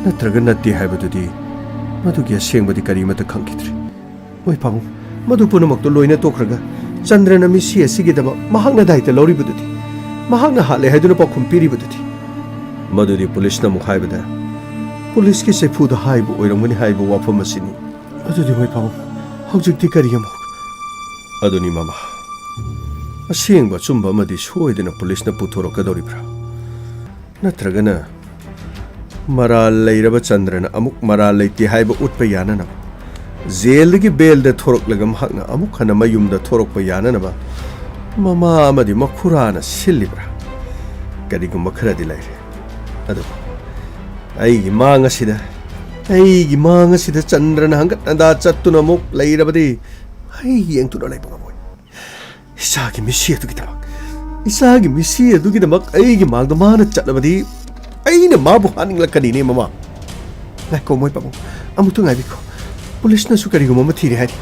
ꯅꯠꯇ꯭ꯔꯒ ꯅꯠꯇꯦ ꯍꯥꯏꯕꯗꯨꯗꯤ ꯃꯗꯨꯒꯤ ꯑꯁꯦꯡꯕꯗꯤ ꯀꯔꯤꯃꯠꯇ ꯈꯪꯈꯤꯗ꯭ꯔꯤ꯫ ꯃꯣꯏ ꯄꯥꯕꯨꯡ, ꯃꯗꯨ ꯄꯨꯝꯅꯃꯛꯇꯨ ꯂꯣꯏꯅ ꯇꯣꯛꯈ꯭ꯔꯒ ꯆꯟꯗ꯭ꯔꯅ ꯃꯤꯁꯤ ꯑꯁꯤꯒꯤꯗꯃꯛ ꯃꯍꯥꯛꯅ ꯗꯥꯏꯇ ꯂꯧꯔꯤꯕꯗꯨꯗꯤ, ꯃꯍꯥꯛꯅ ꯍꯥꯠꯂꯦ ꯍꯥꯏꯗꯨꯅ ꯄꯥꯎꯈꯨꯝ ꯄꯤꯔꯤꯕꯗꯨꯗꯤ? ꯃꯗꯨꯗꯤ ꯄꯨꯂꯤꯁꯅ ꯑꯃꯨꯛ ꯍꯥꯏꯕꯗ, ꯄꯨꯂꯤꯁꯀꯤ ꯆꯩꯐꯨꯗ ꯍꯥꯏꯕ ꯑꯣꯏꯔꯝꯒꯅꯤ ꯍꯥꯏꯕ ꯋꯥꯐꯝ ꯑꯁꯤꯅꯤ꯫ ꯑꯗꯨꯗꯤ ꯃꯣꯏ ꯄꯥꯕꯨꯡ, ꯍꯧꯖꯤꯛꯇꯤ ꯀꯔꯤ ꯑꯃꯨꯛ? ꯑꯗꯨꯅꯤ ꯃꯃꯥ, ꯑꯁꯦꯡꯕ ꯑꯆꯨꯝꯕ ꯑꯃꯗꯤ ꯁꯣꯏꯗꯅ ꯄꯨꯂꯤꯁꯅ ꯄꯨꯊꯣꯔꯛꯀꯗꯧꯔꯤꯕ꯭ꯔꯥ? ꯅꯠꯇ꯭ꯔꯒꯅ ꯃꯔꯥꯜ ꯂꯩꯔꯕ ꯆꯟꯗ꯭ꯔꯅ ꯑꯃꯨꯛ ꯃꯔꯥꯜ ꯂꯩꯇꯦ ꯍꯥꯏꯕ ꯎꯠꯄ ꯌꯥꯅꯅꯕ, ꯖꯦꯜꯗꯒꯤ ꯕꯦꯜꯗ ꯊꯣꯔꯛꯂꯒ ꯃꯍꯥꯛꯅ ꯑꯃꯨꯛ ꯍꯟꯅ ꯃꯌꯨꯝꯗ ꯊꯣꯔꯛꯄ ꯌꯥꯅꯅꯕ ꯃꯃꯥ ꯑꯃꯗꯤ ꯃꯈꯨꯔꯥꯅ ꯁꯤꯜꯂꯤꯕ꯭ꯔꯥ? ꯀꯔꯤꯒꯨꯝꯕ ꯈꯔꯗꯤ ꯂꯩꯔꯦ꯫ ꯑꯗꯨꯕꯨ ꯑꯩꯒꯤ ꯃꯥꯡ ꯑꯁꯤꯗ, ꯑꯩꯒꯤ ꯃꯥꯡ ꯑꯁꯤꯗ ꯆꯟꯗ꯭ꯔꯅ ꯍꯪꯒꯠ ꯍꯟꯗꯥ ꯆꯠꯇꯨꯅ ꯑꯃꯨꯛ ꯂꯩꯔꯕꯗꯤ ꯑꯩ ꯌꯦꯡꯗꯨꯅ ꯂꯩꯕ ꯉꯝꯃꯣꯏ꯫ ꯏꯆꯥꯒꯤ ꯃꯤꯁꯤ ꯑꯗꯨꯒꯤꯗꯃꯛ, ꯏꯆꯥꯒꯤ ꯃꯤꯁꯤ ꯑꯗꯨꯒꯤꯗꯃꯛ ꯑꯩꯒꯤ ꯃꯥꯡꯗ ꯃꯥꯅ ꯆꯠꯂꯕꯗꯤ ꯑꯩꯅ ꯃꯥꯕꯨ ꯍꯥꯠꯅꯤꯡꯂꯛꯀꯅꯤꯅꯦ, ꯃꯃꯥ꯫ ꯉꯥꯏꯈꯣ, ꯃꯣꯏ ꯄꯥꯕꯨꯡ, ꯑꯃꯨꯛꯇ ꯉꯥꯏꯕꯤꯈꯣ꯫ ꯄꯨꯂꯤꯁꯅꯁꯨ ꯀꯔꯤꯒꯨꯝꯕ ꯑꯃ ꯊꯤꯔꯦ ꯍꯥꯏꯔꯤ꯫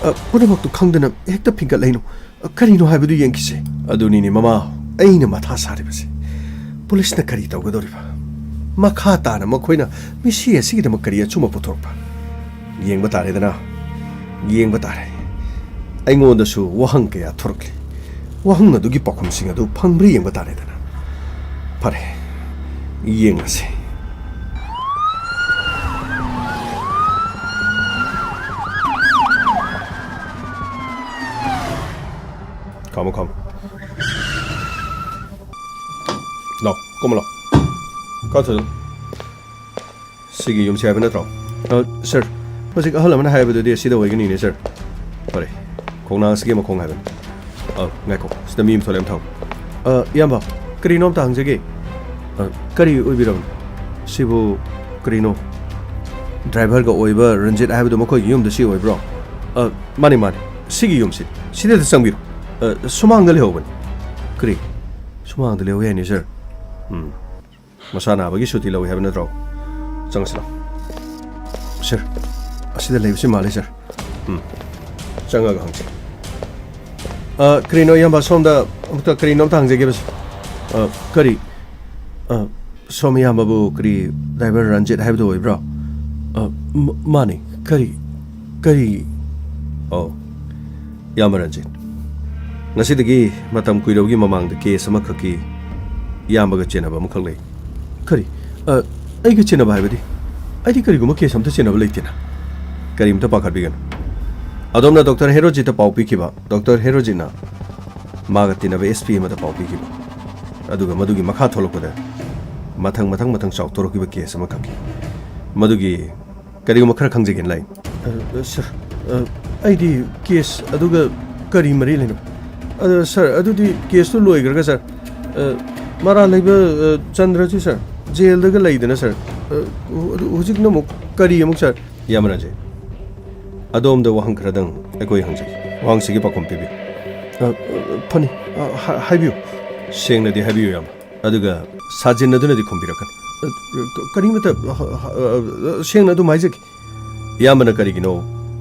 ꯑ, ꯄꯨꯝꯅꯃꯛꯇꯨ ꯈꯪꯗꯅ ꯍꯦꯛꯇ ꯐꯤꯡꯒꯠꯂꯩꯅꯨ꯫ ꯑ, ꯀꯔꯤꯅꯣ ꯍꯥꯏꯕꯗꯨ ꯌꯦꯡꯈꯤꯁꯦ꯫ ꯑꯗꯨꯅꯤꯅꯦ, ꯃꯃꯥ, ꯑꯩꯅ ꯃꯊꯥ ꯁꯥꯔꯤꯕꯁꯦ꯫ ꯄꯨꯂꯤꯁꯅ ꯀꯔꯤ ꯇꯧꯒꯗꯧꯔꯤꯕ? ꯃꯈꯥ ꯇꯥꯅ ꯃꯈꯣꯏꯅ ꯃꯤꯁꯤ ꯑꯁꯤꯒꯤꯗꯃꯛ ꯀꯔꯤ ꯑꯆꯨꯝꯕ ꯄꯨꯊꯣꯔꯛꯄ? ꯌꯦꯡꯕ ꯇꯥꯔꯦꯗꯅ, ꯌꯦꯡꯕ ꯇꯥꯔꯦ꯫ ꯑꯩꯉꯣꯟꯗꯁꯨ ꯋꯥꯍꯪ ꯀꯌꯥ ꯊꯣꯔꯛꯂꯤ꯫ ꯋꯥꯍꯪ ꯑꯗꯨꯒꯤ ꯄꯥꯎꯈꯨꯝꯁꯤꯡ ꯑꯗꯨ ꯐꯪꯕ꯭ꯔꯥ ꯌꯦꯡꯕ ꯇꯥꯔꯦꯗꯅ꯫ ꯐꯔꯦ, ꯌꯦꯡꯂꯁꯤ꯫ ꯈꯥꯝꯃꯣ, ꯈꯥꯝꯃꯣ꯫ ꯂꯥꯎ, ꯀꯨꯝꯃꯣ ꯂꯥꯎ꯫ ꯀꯥ ꯊꯣꯏꯗꯣ꯫ ꯁꯤꯒꯤ ꯌꯨꯝꯁꯤ ꯍꯥꯏꯕ ꯅꯠꯇ꯭ꯔꯣ? ꯑ, ꯁꯥꯔ, ꯍꯧꯖꯤꯛ ꯑꯍꯜ ꯑꯃꯅ ꯍꯥꯏꯕꯗꯨꯗꯤ ꯑꯁꯤꯗ ꯑꯣꯏꯒꯅꯤꯅꯦ, ꯁꯥꯔ꯫ ꯐꯔꯦ, ꯈꯣꯡꯅꯥꯡ ꯑꯁꯤꯒꯤ ꯃꯈꯣꯡ ꯍꯥꯏꯕꯅꯤ꯫ ꯑ, ꯉꯥꯏꯈꯣ, ꯁꯤꯗ ꯃꯤ ꯑꯃ ꯊꯣꯛꯂꯛꯑꯦ, ꯑꯝꯇ ꯉꯥꯏꯈꯣ꯫ ꯑ, ꯏꯌꯥꯝꯕ, ꯀꯔꯤꯅꯣ ꯑꯝꯇ ꯍꯪꯖꯒꯦ꯫ ꯑ, ꯀꯔꯤ ꯑꯣꯏꯕꯤꯔꯕꯅꯣ? ꯁꯤꯕꯨ ꯀꯔꯤꯅꯣ? ꯗ꯭ꯔꯥꯏꯚꯔꯒ ꯑꯣꯏꯕ ꯔꯟꯖꯤꯠ ꯍꯥꯏꯕꯗꯨ ꯃꯈꯣꯏꯒꯤ ꯌꯨꯝꯗ ꯁꯤ ꯑꯣꯏꯕ꯭ꯔꯣ? ꯑ, ꯃꯥꯅꯤ, ꯃꯥꯅꯤ, ꯁꯤꯒꯤ ꯌꯨꯝꯁꯤ꯫ ꯁꯤꯗ ꯆꯪꯕꯤꯔꯣ꯫ ꯑ, ꯁꯨꯃꯥꯡꯗ ꯂꯩꯍꯧꯕꯅꯤ꯫ ꯀꯔꯤ? ꯁꯨꯃꯥꯡꯗ ꯂꯩꯍꯧꯋꯦ ꯍꯥꯏꯅꯤ, ꯁꯥꯔ? ꯎꯝ꯫ ꯃꯁꯥ ꯅꯥꯕꯒꯤ ꯁꯨꯇꯤ ꯂꯧꯏ ꯍꯥꯏꯕ ꯅꯠꯇ꯭ꯔꯣ? ꯆꯪꯉꯁꯤ ꯂꯥꯎ꯫ ꯁꯥꯔ, ꯑꯁꯤꯗ ꯂꯩꯕꯁꯤ ꯃꯥꯜꯂꯦ, ꯁꯥꯔ꯫ ꯎꯝ꯫ ꯆꯪꯉꯒ ꯍꯪꯁꯤ꯫ ꯑ, ꯀꯔꯤꯅꯣ, ꯏꯌꯥꯝꯕ, ꯁꯣꯝꯗ ꯑꯃꯨꯛꯇ ꯀꯔꯤꯅꯣ ꯑꯝꯇ ꯍꯪꯖꯒꯦꯕ, ꯁꯥꯔ꯫ ꯑ, ꯀꯔꯤ? ꯑ, ꯁꯣꯝ ꯏꯌꯥꯝꯕꯕꯨ ꯀꯔꯤ ꯗ꯭ꯔꯥꯏꯚꯔ ꯔꯟꯖꯤꯠ ꯍꯥꯏꯕꯗꯨ ꯑꯣꯏꯕ꯭ꯔꯣ? ꯑ, ꯃ-, ꯃꯥꯅꯤ꯫ ꯀꯔꯤ, ꯀꯔꯤ? ꯑꯣ, ꯏꯌꯥꯝꯕ ꯔꯟꯖꯤꯠ, ꯉꯁꯤꯗꯒꯤ ꯃꯇꯝ ꯀꯨꯏꯔꯕꯒꯤ ꯃꯃꯥꯡꯗ ꯀꯦꯁ ꯑꯃꯈꯛꯀꯤ ꯏꯌꯥꯝꯕꯒ ꯆꯦꯟꯅꯕ ꯑꯃꯈꯛ ꯂꯩ꯫ ꯀꯔꯤ? ꯑ, ꯑꯩꯒ ꯆꯦꯟꯅꯕ ꯍꯥꯏꯕꯗꯤ? ꯑꯩꯗꯤ ꯀꯔꯤꯒꯨꯝꯕ ꯀꯦꯁ ꯑꯝꯇ ꯆꯦꯟꯅꯕ ꯂꯩꯇꯦꯅ꯫ ꯀꯔꯤꯝꯇ ꯄꯥꯈꯠꯄꯤꯒꯅꯨ꯫ ꯑꯗꯣꯝꯅ ꯗꯣꯛꯇꯔ ꯍꯦꯔꯣꯖꯤꯠꯇ ꯄꯥꯎ ꯄꯤꯈꯤꯕ, ꯗꯣꯛꯇꯔ ꯍꯦꯔꯣꯖꯤꯠꯅ ꯃꯥꯒ ꯇꯤꯟꯅꯕ ꯑꯦꯁ ꯄꯤ ꯑꯃꯗ ꯄꯥꯎ ꯄꯤꯈꯤꯕ, ꯑꯗꯨꯒ ꯃꯗꯨꯒꯤ ꯃꯈꯥ ꯊꯣꯛꯂꯛꯄꯗ ꯃꯊꯪ, ꯃꯊꯪ, ꯃꯊꯪ ꯆꯥꯎꯊꯣꯔꯛꯈꯤꯕ ꯀꯦꯁ ꯑꯃꯈꯛꯀꯤ꯫ ꯃꯗꯨꯒꯤ ꯀꯔꯤꯒꯨꯝꯕ ꯈꯔ ꯈꯪꯖꯒꯦꯅ ꯂꯥꯛꯏ꯫ ꯑ, ꯑ, ꯁꯔ, ꯑ, ꯑꯩꯗꯤ ꯀꯦꯁ ꯑꯗꯨꯒ ꯀꯔꯤ ꯃꯔꯤ ꯂꯩꯅꯕ? ꯑ, ꯁꯔ, ꯑꯗꯨꯗꯤ ꯀꯦꯁꯇꯨ ꯂꯣꯏꯈ꯭ꯔꯒ, ꯁꯔ, ꯑ, ꯃꯔꯥꯜ ꯂꯩꯕ, ꯑ, ꯆꯟꯗ꯭ꯔꯁꯤ, ꯁꯔ, ꯖꯦꯜꯗꯒ ꯂꯩꯗꯅ, ꯁꯔ, ꯑ, ꯍꯧ-, ꯑꯗꯨ ꯍꯧꯖꯤꯛꯅ ꯑꯃꯨꯛ ꯀꯔꯤ ꯑꯃꯨꯛ, ꯁꯔ? ꯏꯌꯥꯝꯕ ꯔꯟꯖꯤꯠ, ꯑꯗꯣꯝꯗ ꯋꯥꯍꯪ ꯈꯔꯗꯪ ꯑꯩꯈꯣꯏ ꯍꯪꯖꯒꯦ꯫ ꯋꯥꯍꯪꯁꯤꯒꯤ ꯄꯥꯎꯈꯨꯝ ꯄꯤꯕꯤꯌꯨ꯫ ꯑ, ꯑ, ꯐꯅꯤ꯫ ꯑ, ꯍꯥ-, ꯍꯥꯏꯕꯤꯌꯨ꯫ ꯁꯦꯡꯅꯗꯤ ꯍꯥꯏꯕꯤꯌꯨ, ꯏꯌꯥꯝꯕ꯫ ꯑꯗꯨꯒ ꯁꯥꯖꯤꯟꯅꯗꯨꯅꯗꯤ ꯈꯨꯝꯕꯤꯔꯛꯀꯅꯨ꯫ ꯑ, ꯀ-, ꯀꯔꯤꯃꯇ, ꯑ, ꯑ, ꯑ, ꯁꯦꯡꯅ ꯑꯗꯨꯝ ꯍꯥꯏꯖꯒꯦ꯫ ꯏꯌꯥꯝꯕꯅ ꯀꯔꯤꯒꯤꯅꯣ?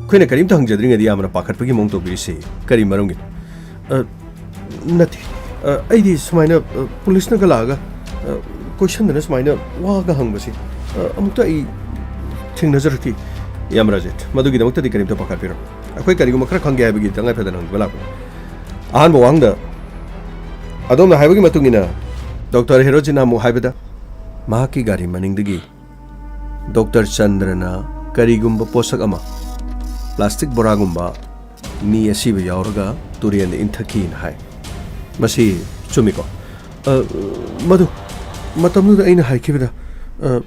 ꯑꯩꯈꯣꯏꯅ ꯀꯔꯤꯝꯇ ꯍꯪꯖꯗ꯭ꯔꯤꯉꯩꯗ ꯏꯌꯥꯝꯕꯅ ꯄꯥꯈꯠꯄꯒꯤ ꯃꯑꯣꯡ ꯇꯧꯕꯤꯔꯤꯁꯤ ꯀꯔꯤ ꯃꯔꯝꯒꯤꯅꯣ? ꯑ, ꯅꯠꯇꯦ꯫ ꯑ, ꯑꯩꯗꯤ ꯁꯨꯃꯥꯏꯅ, ꯑ, ꯄꯨꯂꯤꯁꯅꯒ ꯂꯥꯛꯑꯒ, ꯑ, ꯀꯣꯏꯁꯟꯗꯅ ꯁꯨꯃꯥꯏꯅ ꯋꯥꯒ ꯍꯪꯕꯁꯦ, ꯑ, ꯑꯃꯨꯛꯇ ꯑꯩ ꯊꯦꯡꯅꯖꯔꯛꯇꯦ꯫ ꯏꯌꯥꯝꯕ ꯔꯥꯖꯦꯠ, ꯃꯗꯨꯒꯤꯗꯃꯛꯇꯗꯤ ꯀꯔꯤꯝꯇ ꯄꯥꯈꯠꯄꯤꯔꯣ꯫ ꯑꯩꯈꯣꯏ ꯀꯔꯤꯒꯨꯝꯕ ꯈꯔ ꯈꯪꯒꯦ ꯍꯥꯏꯕꯒꯤ ꯇꯉꯥꯏ ꯐꯗꯅ ꯍꯪꯕ ꯂꯥꯛꯄꯅꯤ꯫ ꯑꯍꯥꯟꯕ ꯋꯥꯍꯪꯗ, ꯑꯗꯣꯝꯅ ꯍꯥꯏꯕꯒꯤ ꯃꯇꯨꯡ ꯏꯟꯅ, ꯗꯣꯛꯇꯔ ꯍꯦꯔꯣꯖꯤꯠꯅ ꯑꯃꯨꯛ ꯍꯥꯏꯕꯗ, ꯃꯍꯥꯛꯀꯤ ꯒꯥꯔꯤ ꯃꯅꯤꯡꯗꯒꯤ ꯗꯣꯛꯇꯔ ꯆꯟꯗ꯭ꯔꯅ ꯀꯔꯤꯒꯨꯝꯕ ꯄꯣꯠꯁꯛ ꯑꯃ, ꯄ꯭ꯂꯥꯁꯇꯤꯛ ꯕꯣꯔꯥꯒꯨꯝꯕ, ꯃꯤ ꯑꯁꯤꯕ ꯌꯥꯎꯔꯒ ꯇꯨꯔꯦꯟꯗ ꯏꯟꯊꯈꯤꯅ ꯍꯥꯏ꯫ ꯃꯁꯤ ꯆꯨꯝꯃꯤꯀꯣ? ꯑ, ꯃꯗꯨ ꯃꯇꯝꯗꯨꯗ ꯑꯩꯅ ꯍꯥꯏꯈꯤꯕꯗ, ꯑ,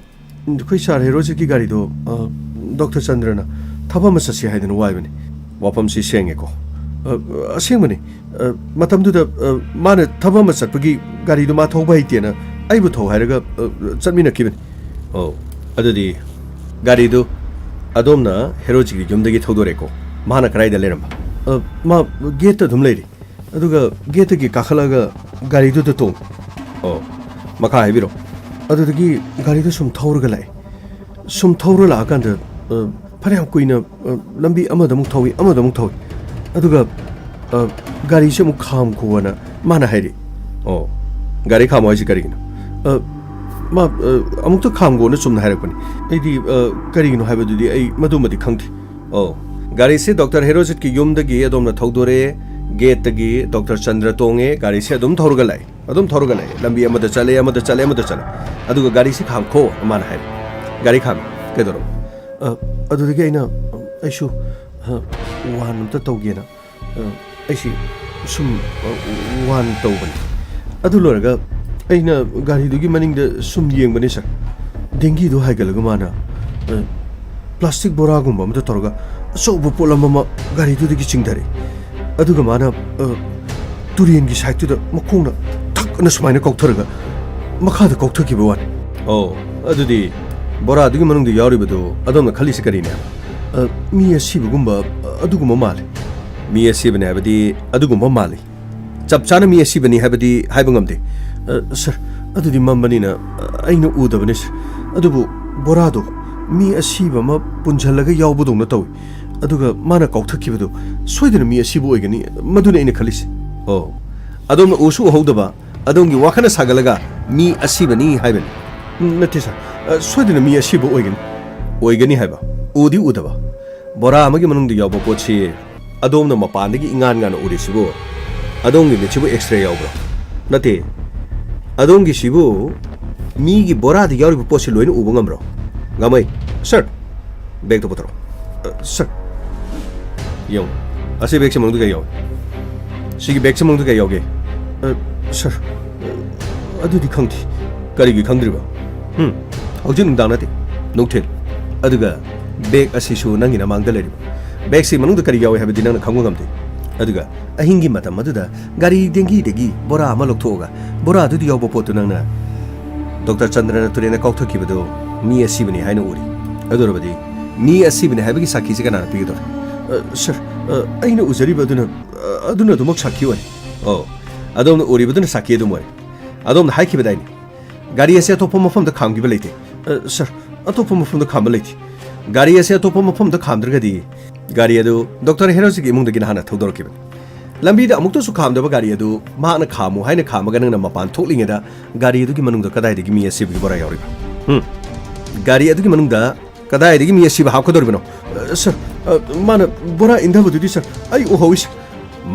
ꯑꯩꯈꯣꯏ ꯁꯥꯔ ꯍꯦꯔꯣꯖꯤꯠꯀꯤ ꯒꯥꯔꯤꯗꯣ, ꯑ, ꯗꯣꯛꯇꯔ ꯆꯟꯗ꯭ꯔꯅ ꯊꯕꯛ ꯑꯃ ꯆꯠꯁꯤ ꯍꯥꯏꯗꯅ ꯋꯥꯏꯕꯅꯤ꯫ ꯋꯥꯐꯝꯁꯤ ꯁꯦꯡꯉꯦꯀꯣ? ꯑ, ꯑꯁꯦꯡꯕꯅꯤ꯫ ꯑ, ꯃꯇꯝꯗꯨꯗ, ꯑ, ꯃꯥꯅ ꯊꯕꯛ ꯑꯃ ꯆꯠꯄꯒꯤ ꯒꯥꯔꯤꯗꯨ ꯃꯥ ꯊꯧꯕ ꯍꯩꯇꯦꯅ ꯑꯩꯕꯨ ꯊꯧ ꯍꯥꯏꯔꯒ, ꯑ, ꯆꯠꯃꯤꯟꯅꯈꯤꯕꯅꯤ꯫ ꯑꯣ, ꯑꯗꯨꯗꯤ ꯒꯥꯔꯤꯗꯨ ꯑꯗꯣꯝꯅ ꯍꯦꯔꯣꯖꯤꯠꯀꯤ ꯌꯨꯝꯗꯒꯤ ꯊꯧꯗꯣꯔꯛꯑꯦꯀꯣ? ꯃꯥꯅ ꯀꯗꯥꯏꯗ ꯂꯩꯔꯝꯕ? ꯑ, ꯃꯥ ꯒꯦꯠꯇ ꯑꯗꯨꯝ ꯂꯩꯔꯤ꯫ ꯑꯗꯨꯒ ꯒꯦꯠꯇꯒꯤ ꯀꯥꯈꯠꯂꯒ ꯒꯥꯔꯤꯗꯨꯗ ꯇꯣꯡꯉꯤ꯫ ꯑꯣ, ꯃꯈꯥ ꯍꯥꯏꯕꯤꯔꯣ꯫ ꯑꯗꯨꯗꯒꯤ ꯒꯥꯔꯤꯗꯨ ꯁꯨꯝ ꯊꯧꯔꯒ ꯂꯥꯛꯑꯦ꯫ ꯁꯨꯝ ꯊꯧꯔ ꯂꯥꯛꯑꯀꯥꯟꯗ, ꯑ, ꯐꯅꯌꯥꯝ ꯀꯨꯏꯅ, ꯑ, ꯂꯝꯕꯤ ꯑꯃꯗ ꯑꯃꯨꯛ ꯊꯧꯏ, ꯑꯃꯗ ꯑꯃꯨꯛ ꯊꯧꯏ꯫ ꯑꯗꯨꯒ, ꯑ, ꯒꯥꯔꯤꯁꯦ ꯑꯃꯨꯛ ꯈꯥꯝꯈꯣꯅ ꯃꯥꯅ ꯍꯥꯏꯔꯛꯏ꯫ ꯑꯣ, ꯒꯥꯔꯤ ꯈꯥꯝꯃꯣ ꯍꯥꯏꯁꯤ ꯀꯔꯤꯒꯤꯅꯣ? ꯑ, ꯃꯥ, ꯑ, ꯑꯃꯨꯛꯇ ꯈꯥꯝꯒꯣꯅ ꯆꯨꯝꯅ ꯍꯥꯏꯔꯛꯄꯅꯤ꯫ ꯑꯩꯗꯤ, ꯑ, ꯀꯔꯤꯒꯤꯅꯣ ꯍꯥꯏꯕꯗꯨꯗꯤ ꯑꯩ ꯃꯗꯨꯃꯗꯤ ꯈꯪꯗꯦ꯫ ꯑꯣ, ꯒꯥꯔꯤꯁꯤ ꯗꯣꯛꯇꯔ ꯍꯦꯔꯣꯖꯤꯠꯀꯤ ꯌꯨꯝꯗꯒꯤ ꯑꯗꯣꯝꯅ ꯊꯧꯗꯣꯔꯛꯑꯦ, ꯒꯦꯠꯇꯒꯤ ꯗꯣꯛꯇꯔ ꯆꯟꯗ꯭ꯔ ꯇꯣꯡꯉꯦ, ꯒꯥꯔꯤꯁꯤ ꯑꯗꯨꯝ ꯊꯧꯔꯒ ꯂꯥꯛꯑꯦ, ꯑꯗꯨꯝ ꯊꯧꯔꯒ ꯂꯥꯛꯑꯦ, ꯂꯝꯕꯤ ꯑꯃꯗ ꯆꯠꯂꯦ, ꯑꯃꯗ ꯆꯠꯂꯦ, ꯑꯃꯗ ꯆꯠꯂꯦ, ꯑꯗꯨꯒ "ꯒꯥꯔꯤꯁꯤ ꯈꯥꯝꯈꯣ" ꯃꯥꯅ ꯍꯥꯏꯔꯦ꯫ ꯒꯥꯔꯤ ꯈꯥꯝꯃꯦ꯫ ꯀꯩꯗꯧꯔꯕ? ꯑ, ꯑꯗꯨꯗꯒꯤ ꯑꯩꯅ, "ꯑꯩꯁꯨ, ꯑ, ꯋꯥꯟ ꯑꯝꯇ ꯇꯧꯒꯦꯅ, ꯑ, ꯑꯩꯁꯤ ꯁꯨꯝ, ꯑ, ꯋꯥꯟ ꯇꯧꯕꯅꯤ꯫ ꯑꯗꯨ ꯂꯣꯏꯔꯒ ꯑꯩꯅ ꯒꯥꯔꯤꯗꯨꯒꯤ ꯃꯅꯤꯡꯗ ꯁꯨꯝ ꯌꯦꯡꯕꯅꯤ ꯁꯥꯔ꯫ ꯗꯦꯡꯒꯤꯗꯨ ꯍꯥꯏꯒꯠꯂꯒ ꯃꯥꯅ, ꯑ, ꯄ꯭ꯂꯥꯁꯇꯤꯛ ꯕꯣꯔꯥꯒꯨꯝꯕ ꯑꯃꯗ ꯇꯧꯔꯒ ꯑꯆꯧꯕ ꯄꯣꯠꯂꯝ ꯑꯃ ꯒꯥꯔꯤꯗꯨꯗꯒꯤ ꯆꯤꯡꯊꯔꯛꯏ꯫ ꯑꯗꯨꯒ ꯃꯥꯅ, ꯑ, ꯇꯨꯔꯦꯟꯒꯤ ꯁꯥꯏꯠꯇꯨꯗ ꯃꯈꯣꯡꯅ ꯊꯛ ꯑꯅ ꯁꯨꯃꯥꯏꯅ ꯀꯥꯎꯊꯔꯒ ꯃꯈꯥꯗ ꯀꯥꯎꯊꯈꯤꯕ ꯋꯥꯅꯤ꯫" "ꯑꯣ, ꯑꯗꯨꯗꯤ ꯕꯣꯔꯥꯗꯨꯒꯤ ꯃꯅꯨꯡꯗ ꯌꯥꯎꯔꯤꯕꯗꯨ ꯑꯗꯣꯝꯅ ꯈꯜꯂꯤꯁꯤ ꯀꯔꯤꯅꯦ?" "ꯑ, ꯃꯤ ꯑꯁꯤꯕꯒꯨꯝꯕ, ꯑ, ꯑꯗꯨꯒꯨꯝꯕ ꯃꯥꯜꯂꯤ꯫" "ꯃꯤ ꯑꯁꯤꯕꯅꯤ ꯍꯥꯏꯕꯗꯤ ꯑꯗꯨꯒꯨꯝꯕ ꯃꯥꯜꯂꯤ꯫ ꯆꯞ ꯆꯥꯅ ꯃꯤ ꯑꯁꯤꯕꯅꯤ ꯍꯥꯏꯕꯗꯤ ꯍꯥꯏꯕ ꯉꯝꯗꯦ꯫" "ꯑ, ꯁꯥꯔ, ꯑꯗꯨꯗꯤ ꯃꯝꯕꯅꯤꯅ, ꯑ, ꯑꯩꯅ ꯎꯗꯕꯅꯤ, ꯁꯥꯔ꯫ ꯑꯗꯨꯕꯨ ꯕꯣꯔꯥꯗꯣ ꯃꯤ ꯑꯁꯤꯕ ꯑꯃ ꯄꯨꯟꯁꯤꯜꯂꯒ ꯌꯥꯎꯕꯗꯧꯅ ꯇꯧꯏ꯫ ꯑꯗꯨꯒ ꯃꯥꯅ ꯀꯥꯎꯊꯛꯈꯤꯕꯗꯨ ꯁꯣꯏꯗꯅ ꯃꯤ ꯑꯁꯤꯕ ꯑꯣꯏꯒꯅꯤ, ꯃꯗꯨꯅꯤ ꯑꯩꯅ ꯈꯜꯂꯤꯁꯦ꯫" "ꯑꯣ, ꯑꯗꯣꯝꯅ ꯎꯁꯨ ꯎꯍꯧꯗꯕ, ꯑꯗꯣꯝꯒꯤ ꯋꯥꯈꯜꯅ ꯁꯥꯒꯠꯂꯒ ꯃꯤ ꯑꯁꯤꯕꯅꯤ ꯍꯥꯏꯕꯅꯤ꯫" "ꯎꯝ, ꯅꯠꯇꯦ ꯁꯥꯔ, ꯑ, ꯁꯣꯏꯗꯅ ꯃꯤ ꯑꯁꯤꯕ ꯑꯣꯏꯒꯅꯤ꯫" "ꯑꯣꯏꯒꯅꯤ ꯍꯥꯏꯕ, ꯎꯗꯤ ꯎꯗꯕ꯫ ꯕꯣꯔꯥ ꯑꯃꯒꯤ ꯃꯅꯨꯡꯗ ꯌꯥꯎꯕ ꯄꯣꯠꯁꯤ ꯑꯗꯣꯝꯅ ꯃꯄꯥꯟꯗꯒꯤ ꯏꯉꯥꯟ ꯉꯥꯟꯅ ꯎꯔꯤꯁꯤꯕꯨ, ꯑꯗꯣꯝꯒꯤ ꯃꯤꯠꯁꯤꯕꯨ X-ray ꯌꯥꯎꯕ꯭ꯔꯣ?" "ꯅꯠꯇꯦ, ꯑꯗꯣꯝꯒꯤꯁꯤꯕꯨ ꯃꯤꯒꯤ ꯕꯣꯔꯥꯗ ꯌꯥꯎꯔꯤꯕ ꯄꯣꯠꯁꯤ ꯂꯣꯏꯅ ꯎꯕ ꯉꯝꯕ꯭ꯔꯣ?" "ꯉꯝꯃꯣꯏ꯫" "ꯁꯥꯔ, ꯕꯦꯒꯇꯣ ꯄꯨꯊꯣꯔꯛꯑꯣ꯫" "ꯑ, ꯁꯥꯔ, ꯌꯦꯡꯉꯨ, ꯑꯁꯤ ꯕꯦꯒꯁꯤ ꯃꯅꯨꯡꯗ ꯀꯔꯤ ꯌꯥꯎꯏ? ꯁꯤꯒꯤ ꯕꯦꯒꯁꯤ ꯃꯅꯨꯡꯗ ꯀꯔꯤ ꯌꯥꯎꯒꯦ?" "ꯑ, ꯁꯥꯔ, ꯑ, ꯑꯗꯨꯗꯤ ꯈꯪꯗꯦ꯫" "ꯀꯔꯤꯒꯤ ꯈꯪꯗ꯭ꯔꯤꯕ? ꯍꯨꯝ? ꯍꯧꯖꯤꯛ ꯅꯨꯡꯗꯥꯡ ꯅꯠꯇꯦ, ꯅꯨꯡꯊꯤꯜ꯫ ꯑꯗꯨꯒ ꯕꯦꯒ ꯑꯁꯤꯁꯨ ꯅꯪꯒꯤ ꯅꯃꯥꯡꯗ ꯂꯩꯔꯤꯕ꯫ ꯕꯦꯒꯁꯤ ꯃꯅꯨꯡꯗ ꯀꯔꯤ ꯌꯥꯎꯏ ꯍꯥꯏꯕꯗꯤ ꯅꯪꯅ ꯈꯪꯕ ꯉꯝꯗꯦ꯫ ꯑꯗꯨꯒ ꯑꯍꯤꯡꯒꯤ ꯃꯇꯝ ꯑꯗꯨꯗ ꯒꯥꯔꯤ ꯗꯦꯡꯒꯤꯗꯒꯤ ꯕꯣꯔꯥ ꯑꯃ ꯂꯧꯊꯣꯛꯑꯒ ꯕꯣꯔꯥꯗꯨꯗ ꯌꯥꯎꯕ ꯄꯣꯠꯇꯨ ꯅꯪꯅ ꯗꯣꯛꯇꯔ ꯆꯟꯗ꯭ꯔꯅ ꯇꯨꯔꯦꯟꯗ ꯀꯥꯎꯊꯛꯈꯤꯕꯗꯨ ꯃꯤ ꯑꯁꯤꯕꯅꯤ ꯍꯥꯏꯅ ꯎꯔꯤ꯫ ꯑꯗꯨ ꯑꯣꯏꯔꯕꯗꯤ ꯃꯤ ꯑꯁꯤꯕꯅꯤ ꯍꯥꯏꯕꯒꯤ ꯁꯥꯈꯤꯁꯤ ꯀꯅꯥꯅ ꯄꯤꯒꯗꯧꯔꯤ?" "ꯑ, ꯁꯥꯔ, ꯑ, ꯑꯩꯅ ꯎꯖꯔꯤꯕ ꯑꯗꯨꯅ, ꯑ, ꯑꯗꯨꯅ ꯑꯗꯨꯃꯛ ꯁꯥꯈꯤ ꯑꯣꯏꯔꯦ꯫" "ꯑꯣ, ꯑꯗꯣꯝꯅ ꯎꯔꯤꯕꯗꯨꯅ ꯁꯥꯈꯤ ꯑꯗꯨꯝ ꯑꯣꯏꯔꯦ꯫ ꯑꯗꯣꯝꯅ ꯍꯥꯏꯈꯤꯕꯗꯥꯏꯅꯦ, ꯒꯥꯔꯤ ꯑꯁꯤ ꯑꯇꯣꯞꯄ ꯃꯐꯝꯗ ꯈꯥꯝꯈꯤꯕ ꯂꯩꯇꯦ?" "ꯑ, ꯁꯥꯔ, ꯑꯇꯣꯞꯄ ꯃꯐꯝꯗ ꯈꯥꯝꯕ ꯂꯩꯇꯦ꯫ ꯒꯥꯔꯤ ꯑꯁꯤ ꯑꯇꯣꯞꯄ ꯃꯐꯝꯗ ꯈꯥꯝꯗ꯭ꯔꯒꯗꯤ ꯒꯥꯔꯤ ꯑꯗꯨ ꯗꯣꯛꯇꯔ ꯍꯦꯔꯣꯖꯤꯠꯀꯤ ꯏꯃꯨꯡꯗꯒꯤ ꯅꯍꯥꯟꯅ ꯊꯧꯗꯣꯔꯛꯈꯤꯕꯅꯤ꯫ ꯂꯝꯕꯤꯗ ꯑꯃꯨꯛꯇꯁꯨ ꯈꯥꯝꯗꯕ ꯒꯥꯔꯤ ꯑꯗꯨ ꯃꯍꯥꯛꯅ ꯈꯥꯝꯃꯨ ꯍꯥꯏꯅ ꯈꯥꯝꯃꯒ ꯅꯪꯅ ꯃꯄꯥꯟ ꯊꯣꯛꯂꯤꯉꯩꯗ ꯒꯥꯔꯤ ꯑꯗꯨꯒꯤ ꯃꯅꯨꯡꯗ ꯀꯗꯥꯏꯗꯒꯤ ꯃꯤ ꯑꯁꯤꯕꯒꯤ ꯕꯣꯔꯥ ꯌꯥꯎꯔꯤꯕ? ꯎꯝ? ꯒꯥꯔꯤ ꯑꯗꯨꯒꯤ ꯃꯅꯨꯡꯗ ꯀꯗꯥꯏꯗꯒꯤ ꯃꯤ ꯑꯁꯤꯕ ꯍꯥꯞꯀꯗꯧꯔꯤꯕꯅꯣ? ꯑ, ꯁꯔ, ꯑ, ꯃꯥꯅ ꯕꯣꯔꯥ ꯏꯟꯊꯕꯗꯨꯗꯤ, ꯁꯔ, ꯑꯩ ꯎꯍꯧꯏ, ꯁꯔ꯫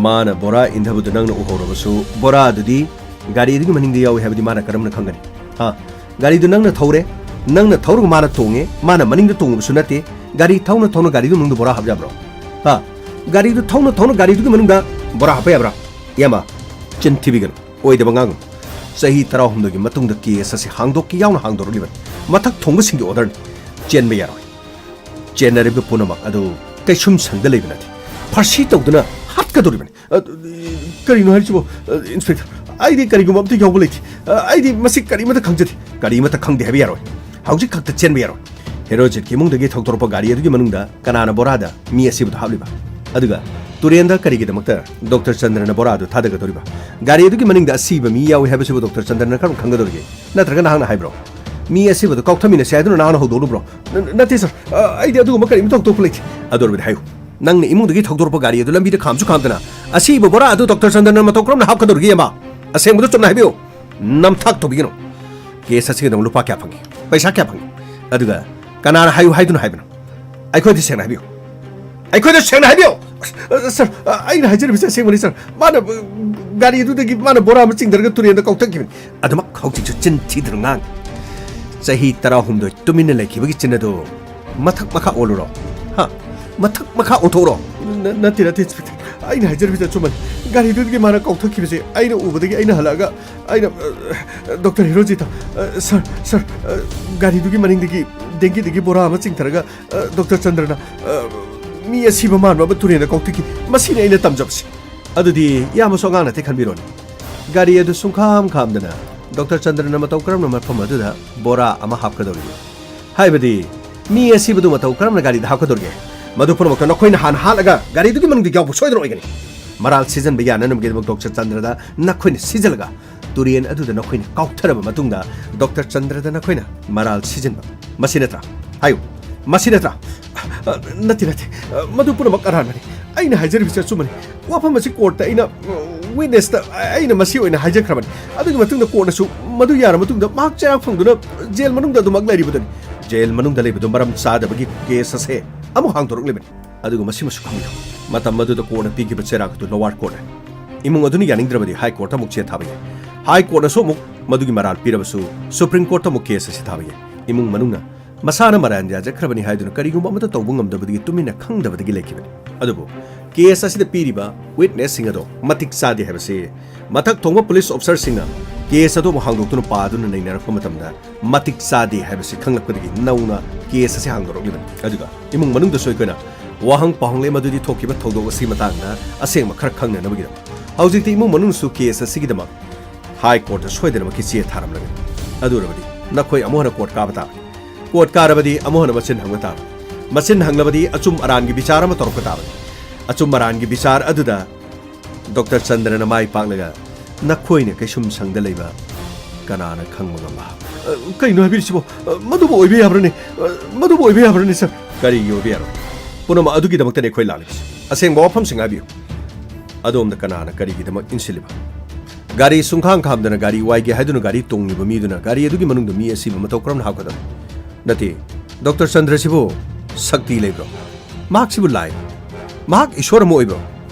ꯃꯥꯅ ꯕꯣꯔꯥ ꯏꯟꯊꯕꯗꯨ ꯅꯪꯅ ꯎꯍꯧꯔꯕꯁꯨ, ꯕꯣꯔꯥ ꯑꯗꯨꯗꯤ ꯒꯥꯔꯤ ꯑꯗꯨꯒꯤ ꯃꯅꯤꯡꯗ ꯌꯥꯎꯏ ꯍꯥꯏꯕꯗꯤ ꯃꯥꯅ ꯀꯔꯝꯅ ꯈꯪꯒꯅꯤ? ꯍꯥ? ꯒꯥꯔꯤꯗꯨ ꯅꯪꯅ ꯊꯧꯔꯦ, ꯅꯪꯅ ꯊꯧꯔꯒ ꯃꯥꯅ ꯇꯣꯡꯉꯦ, ꯃꯥꯅ ꯃꯅꯤꯡꯗ ꯇꯣꯡꯉꯨꯕꯁꯨ ꯅꯠꯇꯦ, ꯒꯥꯔꯤ ꯊꯧꯅ ꯊꯧꯅ ꯒꯥꯔꯤꯗꯨ ꯃꯅꯨꯡꯗ ꯕꯣꯔꯥ ꯍꯥꯞ ꯌꯥꯕ꯭ꯔꯣ? ꯍꯥ? ꯒꯥꯔꯤꯗꯨ ꯊꯧꯅ ꯊꯧꯅ ꯒꯥꯔꯤꯗꯨꯒꯤ ꯃꯅꯨꯡꯗ ꯕꯣꯔꯥ ꯍꯥꯞꯄ ꯌꯥꯕ꯭ꯔꯥ? ꯏꯌꯥꯝꯕ, ꯆꯤꯟ ꯊꯤꯕꯤꯒꯅꯨ, ꯑꯣꯏꯗꯕ ꯉꯥꯡꯒꯅꯨ꯫ ꯆꯍꯤ ꯇꯔꯥꯍꯨꯝꯗꯣꯏꯒꯤ ꯃꯇꯨꯡꯗ ꯀꯦꯁ ꯑꯁꯤ ꯍꯥꯡꯗꯣꯛꯀꯦ ꯌꯥꯎꯅ ꯍꯥꯡꯗꯣꯔꯛꯂꯤꯕꯅꯤ꯫ ꯃꯊꯛ ꯊꯣꯡꯕꯁꯤꯡꯒꯤ ꯑꯣꯔꯗꯔꯅꯤ꯫ ꯆꯦꯟꯕ ꯌꯥꯔꯣꯏ꯫ ꯆꯦꯟꯅꯔꯤꯕ ꯄꯨꯝꯅꯃꯛ ꯑꯗꯨ ꯀꯩꯁꯨꯝꯁꯪꯗ ꯂꯩꯕ ꯅꯠꯇꯦ꯫ ꯐꯥꯔꯁꯤ ꯇꯧꯗꯨꯅ ꯍꯥꯠꯀꯗꯧꯔꯤꯕꯅꯤ꯫ ꯑ, ꯀꯔꯤꯅꯣ ꯍꯥꯏꯔꯤꯁꯤꯕꯣ, ꯑ, ꯏꯟꯁꯄꯦꯛꯇꯔ? ꯑꯩꯗꯤ ꯀꯔꯤꯒꯨꯝꯕ ꯑꯝꯇ ꯌꯥꯎꯕ ꯂꯩꯇꯦ꯫ ꯑ, ꯑꯩꯗꯤ ꯃꯁꯤ ꯀꯔꯤꯃꯠꯇ ꯈꯪꯖꯗꯦ꯫ ꯀꯔꯤꯃꯠꯇ ꯈꯪꯗꯦ ꯍꯥꯏꯕ ꯌꯥꯔꯣꯏ꯫ ꯍꯧꯖꯤꯛ ꯈꯛꯇ ꯆꯦꯟꯕ ꯌꯥꯔꯣꯏ꯫ ꯍꯦꯔꯣꯖꯤꯠꯀꯤ ꯏꯃꯨꯡꯗꯒꯤ ꯊꯧꯗꯣꯔꯛꯄ ꯒꯥꯔꯤ ꯑꯗꯨꯒꯤ ꯃꯅꯨꯡꯗ ꯀꯅꯥꯅ ꯕꯣꯔꯥꯗ ꯃꯤ ꯑꯁꯤꯕꯗꯨ ꯍꯥꯞꯂꯤꯕ? ꯑꯗꯨꯒ ꯇꯨꯔꯦꯟꯗ ꯀꯔꯤꯒꯤꯗꯃꯛꯇ ꯗꯣꯛꯇꯔ ꯆꯟꯗ꯭ꯔꯅ ꯕꯣꯔꯥ ꯑꯗꯨ ꯊꯥꯗꯒꯗꯧꯔꯤꯕ? ꯒꯥꯔꯤ ꯑꯗꯨꯒꯤ ꯃꯅꯤꯡꯗ ꯑꯁꯤꯕ ꯃꯤ ꯌꯥꯎꯏ ꯍꯥꯏꯕꯁꯤꯕꯨ ꯗꯣꯛꯇꯔ ꯆꯟꯗ꯭ꯔꯅ ꯀꯔꯝ ꯈꯪꯒꯗꯧꯔꯤꯒꯦ? ꯅꯠꯇ꯭ꯔꯒ ꯅꯍꯥꯛꯅ ꯍꯥꯏꯕ꯭ꯔꯣ? ꯃꯤ ꯑꯁꯤꯕꯗꯨ ꯀꯥꯎꯊꯃꯤꯟꯅꯁꯤ ꯍꯥꯏꯗꯨꯅ ꯅꯍꯥꯛꯅ ꯍꯧꯗꯣꯛꯂꯨꯕ꯭ꯔꯣ? ꯅ-, ꯅꯠꯇꯦ, ꯁꯔ꯫ ꯑ, ꯑꯩꯗꯤ ꯑꯗꯨꯒꯨꯝꯕ ꯀꯔꯤꯝꯇ ꯍꯧꯗꯣꯛꯄ ꯂꯩꯇꯦ꯫ ꯑꯗꯨ ꯑꯣꯏꯔꯕꯗꯤ ꯍꯥꯏꯌꯨ꯫ ꯅꯪꯅ ꯏꯃꯨꯡꯗꯒꯤ ꯊꯧꯗꯣꯔꯛꯄ ꯒꯥꯔꯤ ꯑꯗꯨ ꯂꯝꯕꯤꯗ ꯈꯥꯝꯁꯨ ꯈꯥꯝꯗꯅ ꯑꯁꯤꯕ ꯕꯣꯔꯥ ꯑꯗꯨ ꯗꯣꯛꯇꯔ ꯆꯟꯗ꯭ꯔꯅ ꯃꯇꯧ ꯀꯔꯝꯅ ꯍꯥꯞꯀꯗꯧꯔꯤꯒꯦ, ꯏꯌꯥꯝꯕ? ꯑꯁꯦꯡꯕꯗꯨ ꯆꯨꯝꯅ ꯍꯥꯏꯕꯤꯌꯨ꯫ ꯅꯝꯊꯥꯛ ꯇꯧꯕꯤꯒꯅꯨ꯫ ꯀꯦꯁ ꯑꯁꯤꯒꯤꯗꯃꯛ ꯂꯨꯄꯥ ꯀꯌꯥ ꯐꯪꯉꯤ? ꯄꯩꯁꯥ ꯀꯌꯥ ꯐꯪꯉꯤ? ꯑꯗꯨꯒ ꯀꯅꯥꯅ ꯍꯥꯏꯌꯨ ꯍꯥꯏꯗꯨꯅ ꯍꯥꯏꯕꯅꯣ? ꯑꯩꯈꯣꯏꯗ ꯁꯦꯡꯅ ꯍꯥꯏꯕꯤꯌꯨ꯫ ꯑꯩꯈꯣꯏꯗ ꯁꯦꯡꯅ ꯍꯥꯏꯕꯤꯌꯨ꯫ ꯑ, ꯁꯔ, ꯑ, ꯑꯩꯅ ꯍꯥꯏꯖꯔꯤꯕꯁꯤ ꯑꯁꯦꯡꯕꯅꯤ, ꯁꯔ꯫ ꯃꯥꯅ, ꯑ, ꯒꯥꯔꯤ ꯑꯗꯨꯗꯒꯤ ꯃꯥꯅ ꯕꯣꯔꯥ ꯑꯃ ꯆꯤꯡꯊꯔꯒ ꯇꯨꯔꯦꯟꯗ ꯀꯥꯎꯊꯠꯈꯤꯕꯅꯤ꯫ ꯑꯗꯨꯃꯛ ꯍꯧꯖꯤꯛꯁꯨ ꯆꯤꯟ ꯊꯤꯗꯨꯅ ꯉꯥꯡ꯫ ꯆꯍꯤ ꯇꯔꯥꯍꯨꯝꯗꯣꯏ ꯇꯨꯃꯤꯟꯅ ꯂꯩꯈꯤꯕꯒꯤ ꯆꯤꯟ ꯑꯗꯨ ꯃꯊꯛ ꯃꯈꯥ ꯑꯣꯜꯂꯨꯔꯣ? ꯍꯥ? ꯃꯊꯛ ꯃꯈꯥ ꯑꯣꯟꯊꯣꯛꯎꯔꯣ? ꯅ-, ꯅꯠꯇꯦ, ꯅꯠꯇꯦ, ꯏꯟꯁꯄꯦꯛꯇꯔ꯫ ꯑꯩꯅ ꯍꯥꯏꯖꯔꯤꯕꯁꯤ ꯑꯆꯨꯝꯕꯅꯤ꯫ ꯒꯥꯔꯤꯗꯨꯗꯒꯤ ꯃꯥꯅ ꯀꯥꯎꯊꯠꯈꯤꯕꯁꯦ ꯑꯩꯅ ꯎꯕꯗꯒꯤ ꯑꯩꯅ ꯍꯜꯂꯛꯑꯒ ꯑꯩꯅ, ꯑ, ꯗꯣꯛꯇꯔ ꯍꯤꯔꯣꯖꯤꯠꯇ, ꯑ, "ꯁꯔ, ꯁꯔ, ꯑ, ꯒꯥꯔꯤꯗꯨꯒꯤ ꯃꯅꯤꯡꯗꯒꯤ ꯗꯦꯡꯒꯤꯗꯒꯤ ꯕꯣꯔꯥ ꯑꯃ ꯆꯤꯡꯊꯔꯒ, ꯑ, ꯗꯣꯛꯇꯔ ꯆꯟꯗ꯭ꯔꯅ, ꯑ, ꯃꯤ ꯑꯁꯤꯕ ꯃꯥꯟꯕ ꯑꯃ ꯇꯨꯔꯦꯟꯗ ꯀꯥꯎꯊꯠꯈꯤ꯫ ꯃꯁꯤꯅꯤ ꯑꯩꯅ ꯇꯝꯖꯕꯁꯤ꯫" ꯑꯗꯨꯗꯤ ꯏꯌꯥꯝꯕꯁꯨ ꯑꯉꯥꯡ ꯅꯠꯇꯦ ꯈꯟꯕꯤꯔꯣꯅꯦ꯫ ꯒꯥꯔꯤ ꯑꯗꯨ ꯁꯨꯡꯈꯥꯝ ꯈꯥꯝꯗꯅ ꯗꯣꯛꯇꯔ ꯆꯟꯗ꯭ꯔꯅ ꯃꯇꯧ ꯀꯔꯝꯅ ꯃꯐꯝ ꯑꯗꯨꯗ ꯕꯣꯔꯥ ꯑꯃ ꯍꯥꯞꯀꯗꯧꯔꯤꯕꯅꯣ? ꯍꯥꯏꯕꯗꯤ ꯃꯤ ꯑꯁꯤꯕꯗꯨ ꯃꯇꯧ ꯀꯔꯝꯅ ꯒꯥꯔꯤꯗ ꯍꯥꯞꯀꯗꯧꯔꯤꯒꯦ? ꯃꯗꯨ ꯄꯨꯝꯅꯃꯛꯇ ꯅꯈꯣꯏꯅ ꯍꯥꯟꯅ ꯍꯥꯠꯂꯒ ꯒꯥꯔꯤꯗꯨꯒꯤ ꯃꯅꯨꯡꯗ ꯌꯥꯎꯕ ꯁꯣꯏꯗꯅ ꯑꯣꯏꯒꯅꯤ꯫ ꯃꯔꯥꯜ ꯁꯤꯖꯟꯕ ꯌꯥꯅꯅꯕꯒꯤꯗꯃꯛ ꯗꯣꯛꯇꯔ ꯆꯟꯗ꯭ꯔꯗ ꯅꯈꯣꯏꯅ ꯁꯤꯖꯤꯜꯂꯒ ꯇꯨꯔꯦꯟ ꯑꯗꯨꯗ ꯅꯈꯣꯏꯅ ꯀꯥꯎꯊꯔꯕ ꯃꯇꯨꯡꯗ ꯗꯣꯛꯇꯔ ꯆꯟꯗ꯭ꯔꯗ ꯅꯈꯣꯏꯅ ꯃꯔꯥꯜ ꯁꯤꯖꯤꯟꯕ꯫ ꯃꯁꯤ ꯅꯠꯇ꯭ꯔꯥ? ꯍꯥꯏꯌꯨ꯫ ꯃꯁꯤ ꯅꯠꯇ꯭ꯔꯥ? ꯑ, ꯅꯠꯇꯦ, ꯅꯠꯇꯦ꯫ ꯑ, ꯃꯗꯨ ꯄꯨꯝꯅꯃꯛ ꯑꯔꯥꯟꯕꯅꯤ꯫ ꯑꯩꯅ ꯍꯥꯏꯖꯔꯤꯕꯁꯤ ꯑꯆꯨꯝꯕꯅꯤ꯫ ꯋꯥꯐꯝ ꯑꯁꯤ ꯀꯣꯔꯠꯇ ꯑꯩꯅ, ꯋꯤꯠꯅꯦꯁꯇ ꯑꯩꯅ ꯃꯁꯤ ꯑꯣꯏꯅ ꯍꯥꯏꯖꯈ꯭ꯔꯕꯅꯤ꯫ ꯑꯗꯨꯒꯤ ꯃꯇꯨꯡꯗ ꯀꯣꯔꯠꯅꯁꯨ ꯃꯗꯨ ꯌꯥꯔꯕ ꯃꯇꯨꯡꯗ ꯃꯍꯥꯛ ꯆꯩꯔꯥꯛ ꯐꯪꯗꯨꯅ ꯖꯦꯜ ꯃꯅꯨꯡꯗ ꯑꯗꯨꯃꯛ ꯂꯩꯔꯤꯕꯗꯨꯅꯤ꯫ ꯖꯦꯜ ꯃꯅꯨꯡꯗ ꯂꯩꯕꯗꯨ ꯃꯔꯝ ꯆꯥꯗꯕꯒꯤ ꯀꯦꯁ ꯑꯁꯦ ꯑꯃꯨꯛ ꯍꯥꯡꯗꯣꯔꯛꯂꯤꯕꯅꯤ꯫ ꯑꯗꯨꯒ ꯃꯁꯤꯃꯁꯨ ꯈꯪꯕꯤꯌꯨ, ꯃꯇꯝ ꯑꯗꯨꯗ ꯀꯣꯔꯠꯅ ꯄꯤꯈꯤꯕ ꯆꯩꯔꯥꯛ ꯑꯗꯨ ꯂꯣꯋꯔ ꯀꯣꯔꯠꯅ, ꯏꯃꯨꯡ ꯑꯗꯨꯅ ꯌꯥꯅꯤꯡꯗ꯭ꯔꯕꯗꯤ ꯍꯥꯏ ꯀꯣꯔꯠꯇ ꯑꯃꯨꯛ ꯆꯦ ꯊꯥꯕ ꯌꯥꯏ꯫ ꯍꯥꯏ ꯀꯣꯔꯠꯅꯁꯨ ꯑꯃꯨꯛ ꯃꯗꯨꯒꯤ ꯃꯔꯥꯜ ꯄꯤꯔꯕꯁꯨ ꯁꯨꯄ꯭ꯔꯤꯝ ꯀꯣꯔꯠꯇ ꯑꯃꯨꯛ ꯀꯦꯁ ꯑꯁꯤ ꯊꯥꯕ ꯌꯥꯏ꯫ ꯏꯃꯨꯡ ꯃꯅꯨꯡꯅ ꯃꯁꯥꯅ ꯃꯔꯥꯟ ꯌꯥꯖꯈ꯭ꯔꯕꯅꯤ ꯍꯥꯏꯗꯨꯅ ꯀꯔꯤꯒꯨꯝꯕ ꯑꯃꯠꯇ ꯇꯧꯕ ꯉꯝꯗꯕꯗꯒꯤ ꯇꯨꯃꯤꯟꯅ ꯈꯪꯗꯕꯗꯒꯤ ꯂꯩꯈꯤꯕꯅꯤ꯫ ꯑꯗꯨꯕꯨ ꯀꯦꯁ ꯑꯁꯤꯗ ꯄꯤꯔꯤꯕ ꯋꯤꯠꯅꯦꯁꯁꯤꯡ ꯑꯗꯣ ꯃꯇꯤꯛ ꯆꯥꯗꯦ ꯍꯥꯏꯕꯁꯤ ꯃꯊꯛ ꯊꯣꯡꯕ ꯄꯨꯂꯤꯁ ꯑꯣꯐꯤꯁꯥꯔꯁꯤꯡꯅ ꯀꯦꯁ ꯑꯗꯨ ꯑꯃꯨꯛ ꯍꯥꯡꯗꯣꯛꯇꯨꯅ ꯄꯥꯗꯨꯅ ꯅꯩꯅꯔꯛꯄ ꯃꯇꯝꯗ ꯃꯇꯤꯛ ꯆꯥꯗꯦ ꯍꯥꯏꯕꯁꯤ ꯈꯪꯂꯛꯄꯗꯒꯤ ꯅꯧꯅ ꯀꯦꯁ ꯑꯁꯤ ꯍꯥꯡꯗꯣꯔꯛꯂꯤꯕꯅꯤ꯫ ꯑꯗꯨꯒ ꯏꯃꯨꯡ ꯃꯅꯨꯡꯗꯁꯨ ꯑꯩꯈꯣꯏꯅ ꯋꯥꯍꯪ ꯄꯥꯎꯍꯪꯂꯦ ꯃꯗꯨꯗꯤ ꯊꯣꯛꯈꯤꯕ ꯊꯧꯗꯣꯛ ꯑꯁꯤ ꯃꯇꯥꯡꯗ ꯑꯁꯦꯡꯕ ꯈꯔ ꯈꯪꯅꯅꯕꯒꯤꯗꯃꯛ꯫ ꯍꯧꯖꯤꯛꯇꯤ ꯏꯃꯨꯡ ꯃꯅꯨꯡꯁꯨ ꯀꯦꯁ ꯑꯁꯤꯒꯤꯗꯃꯛ ꯍꯥꯏ ꯀꯣꯔꯠꯇ ꯁꯣꯏꯗꯅꯃꯛꯀꯤ ꯆꯦ ꯊꯥꯔꯝꯂꯒꯅꯤ꯫ ꯑꯗꯨ ꯑꯣꯏꯔꯕꯗꯤ ꯅꯈꯣꯏ ꯑꯃꯨꯛ ꯍꯟꯅ ꯀꯣꯔꯠ ꯀꯥꯕ ꯇꯥꯕꯅꯤ꯫ ꯀꯣꯔꯠ ꯀꯥꯔꯕꯗꯤ ꯑꯃꯨꯛ ꯍꯟꯅ ꯃꯆꯤꯟ ꯍꯪꯕ ꯇꯥꯕꯅꯤ꯫ ꯃꯆꯤꯟ ꯍꯪꯂꯕꯗꯤ ꯑꯆꯨꯝ ꯑꯔꯥꯟꯒꯤ ꯕꯤꯆꯥꯔ ꯑꯃ ꯇꯧꯔꯛꯄ ꯇꯥꯕꯅꯤ꯫ ꯑꯆꯨꯝ ꯑꯔꯥꯟꯒꯤ ꯕꯤꯆꯥꯔ ꯑꯗꯨꯗ ꯗꯣꯛꯇꯔ ꯆꯟꯗ꯭ꯔꯅ ꯃꯥꯏ ꯄꯥꯛꯂꯒ ꯅꯈꯣꯏꯅ ꯀꯩꯁꯨꯝ ꯁꯪꯗ ꯂꯩꯕ ꯀꯅꯥꯅ ꯈꯪꯕ ꯉꯝꯕ? ꯑ, ꯀꯩꯅꯣ ꯍꯥꯏꯕꯤꯔꯤꯁꯤꯕꯣ? ꯑ, ꯃꯗꯨꯕꯨ ꯑꯣꯏꯕ ꯌꯥꯕ꯭ꯔꯅꯦ? ꯑ, ꯃꯗꯨꯕꯨ ꯑꯣꯏꯕ ꯌꯥꯕ꯭ꯔꯅꯦ, ꯁꯥꯔ? ꯀꯔꯤꯒꯤ ꯑꯣꯏꯕ ꯌꯥꯔꯣꯏ? ꯄꯨꯝꯅꯃꯛ ꯑꯗꯨꯒꯤꯗꯃꯛꯇꯅꯤ ꯑꯩꯈꯣꯏ ꯂꯥꯛꯂꯤꯕꯁꯤ꯫ ꯑꯁꯦꯡꯕ ꯋꯥꯐꯝꯁꯤꯡ ꯍꯥꯏꯕꯤꯌꯨ꯫ ꯑꯗꯣꯝꯗ ꯀꯅꯥꯅ ꯀꯔꯤꯒꯤꯗꯃꯛ ꯏꯟꯁꯤꯜꯂꯤꯕ? ꯒꯥꯔꯤ ꯁꯨꯡꯈꯥꯝ ꯈꯥꯝꯗꯅ ꯒꯥꯔꯤ ꯋꯥꯏꯒꯦ ꯍꯥꯏꯗꯨꯅ ꯒꯥꯔꯤ ꯇꯣꯡꯂꯤꯕ ꯃꯤꯗꯨꯅ ꯒꯥꯔꯤ ꯑꯗꯨꯒꯤ ꯃꯅꯨꯡꯗ ꯃꯤ ꯑꯁꯤꯕ ꯃꯇꯧ ꯀꯔꯝꯅ ꯍꯥꯞꯀꯗꯕ? ꯅꯠꯇꯦ, ꯗꯣꯛꯇꯔ ꯆꯟꯗ꯭ꯔꯁꯤꯕꯨ ꯁꯛꯇꯤ ꯂꯩꯕ꯭ꯔꯣ? ꯃꯍꯥꯛꯁꯤꯕꯨ ꯂꯥꯏꯔꯣ? ꯃꯍꯥꯛ ꯏꯁꯣꯔ ꯑꯃ ꯑꯣꯏꯕ꯭ꯔꯣ?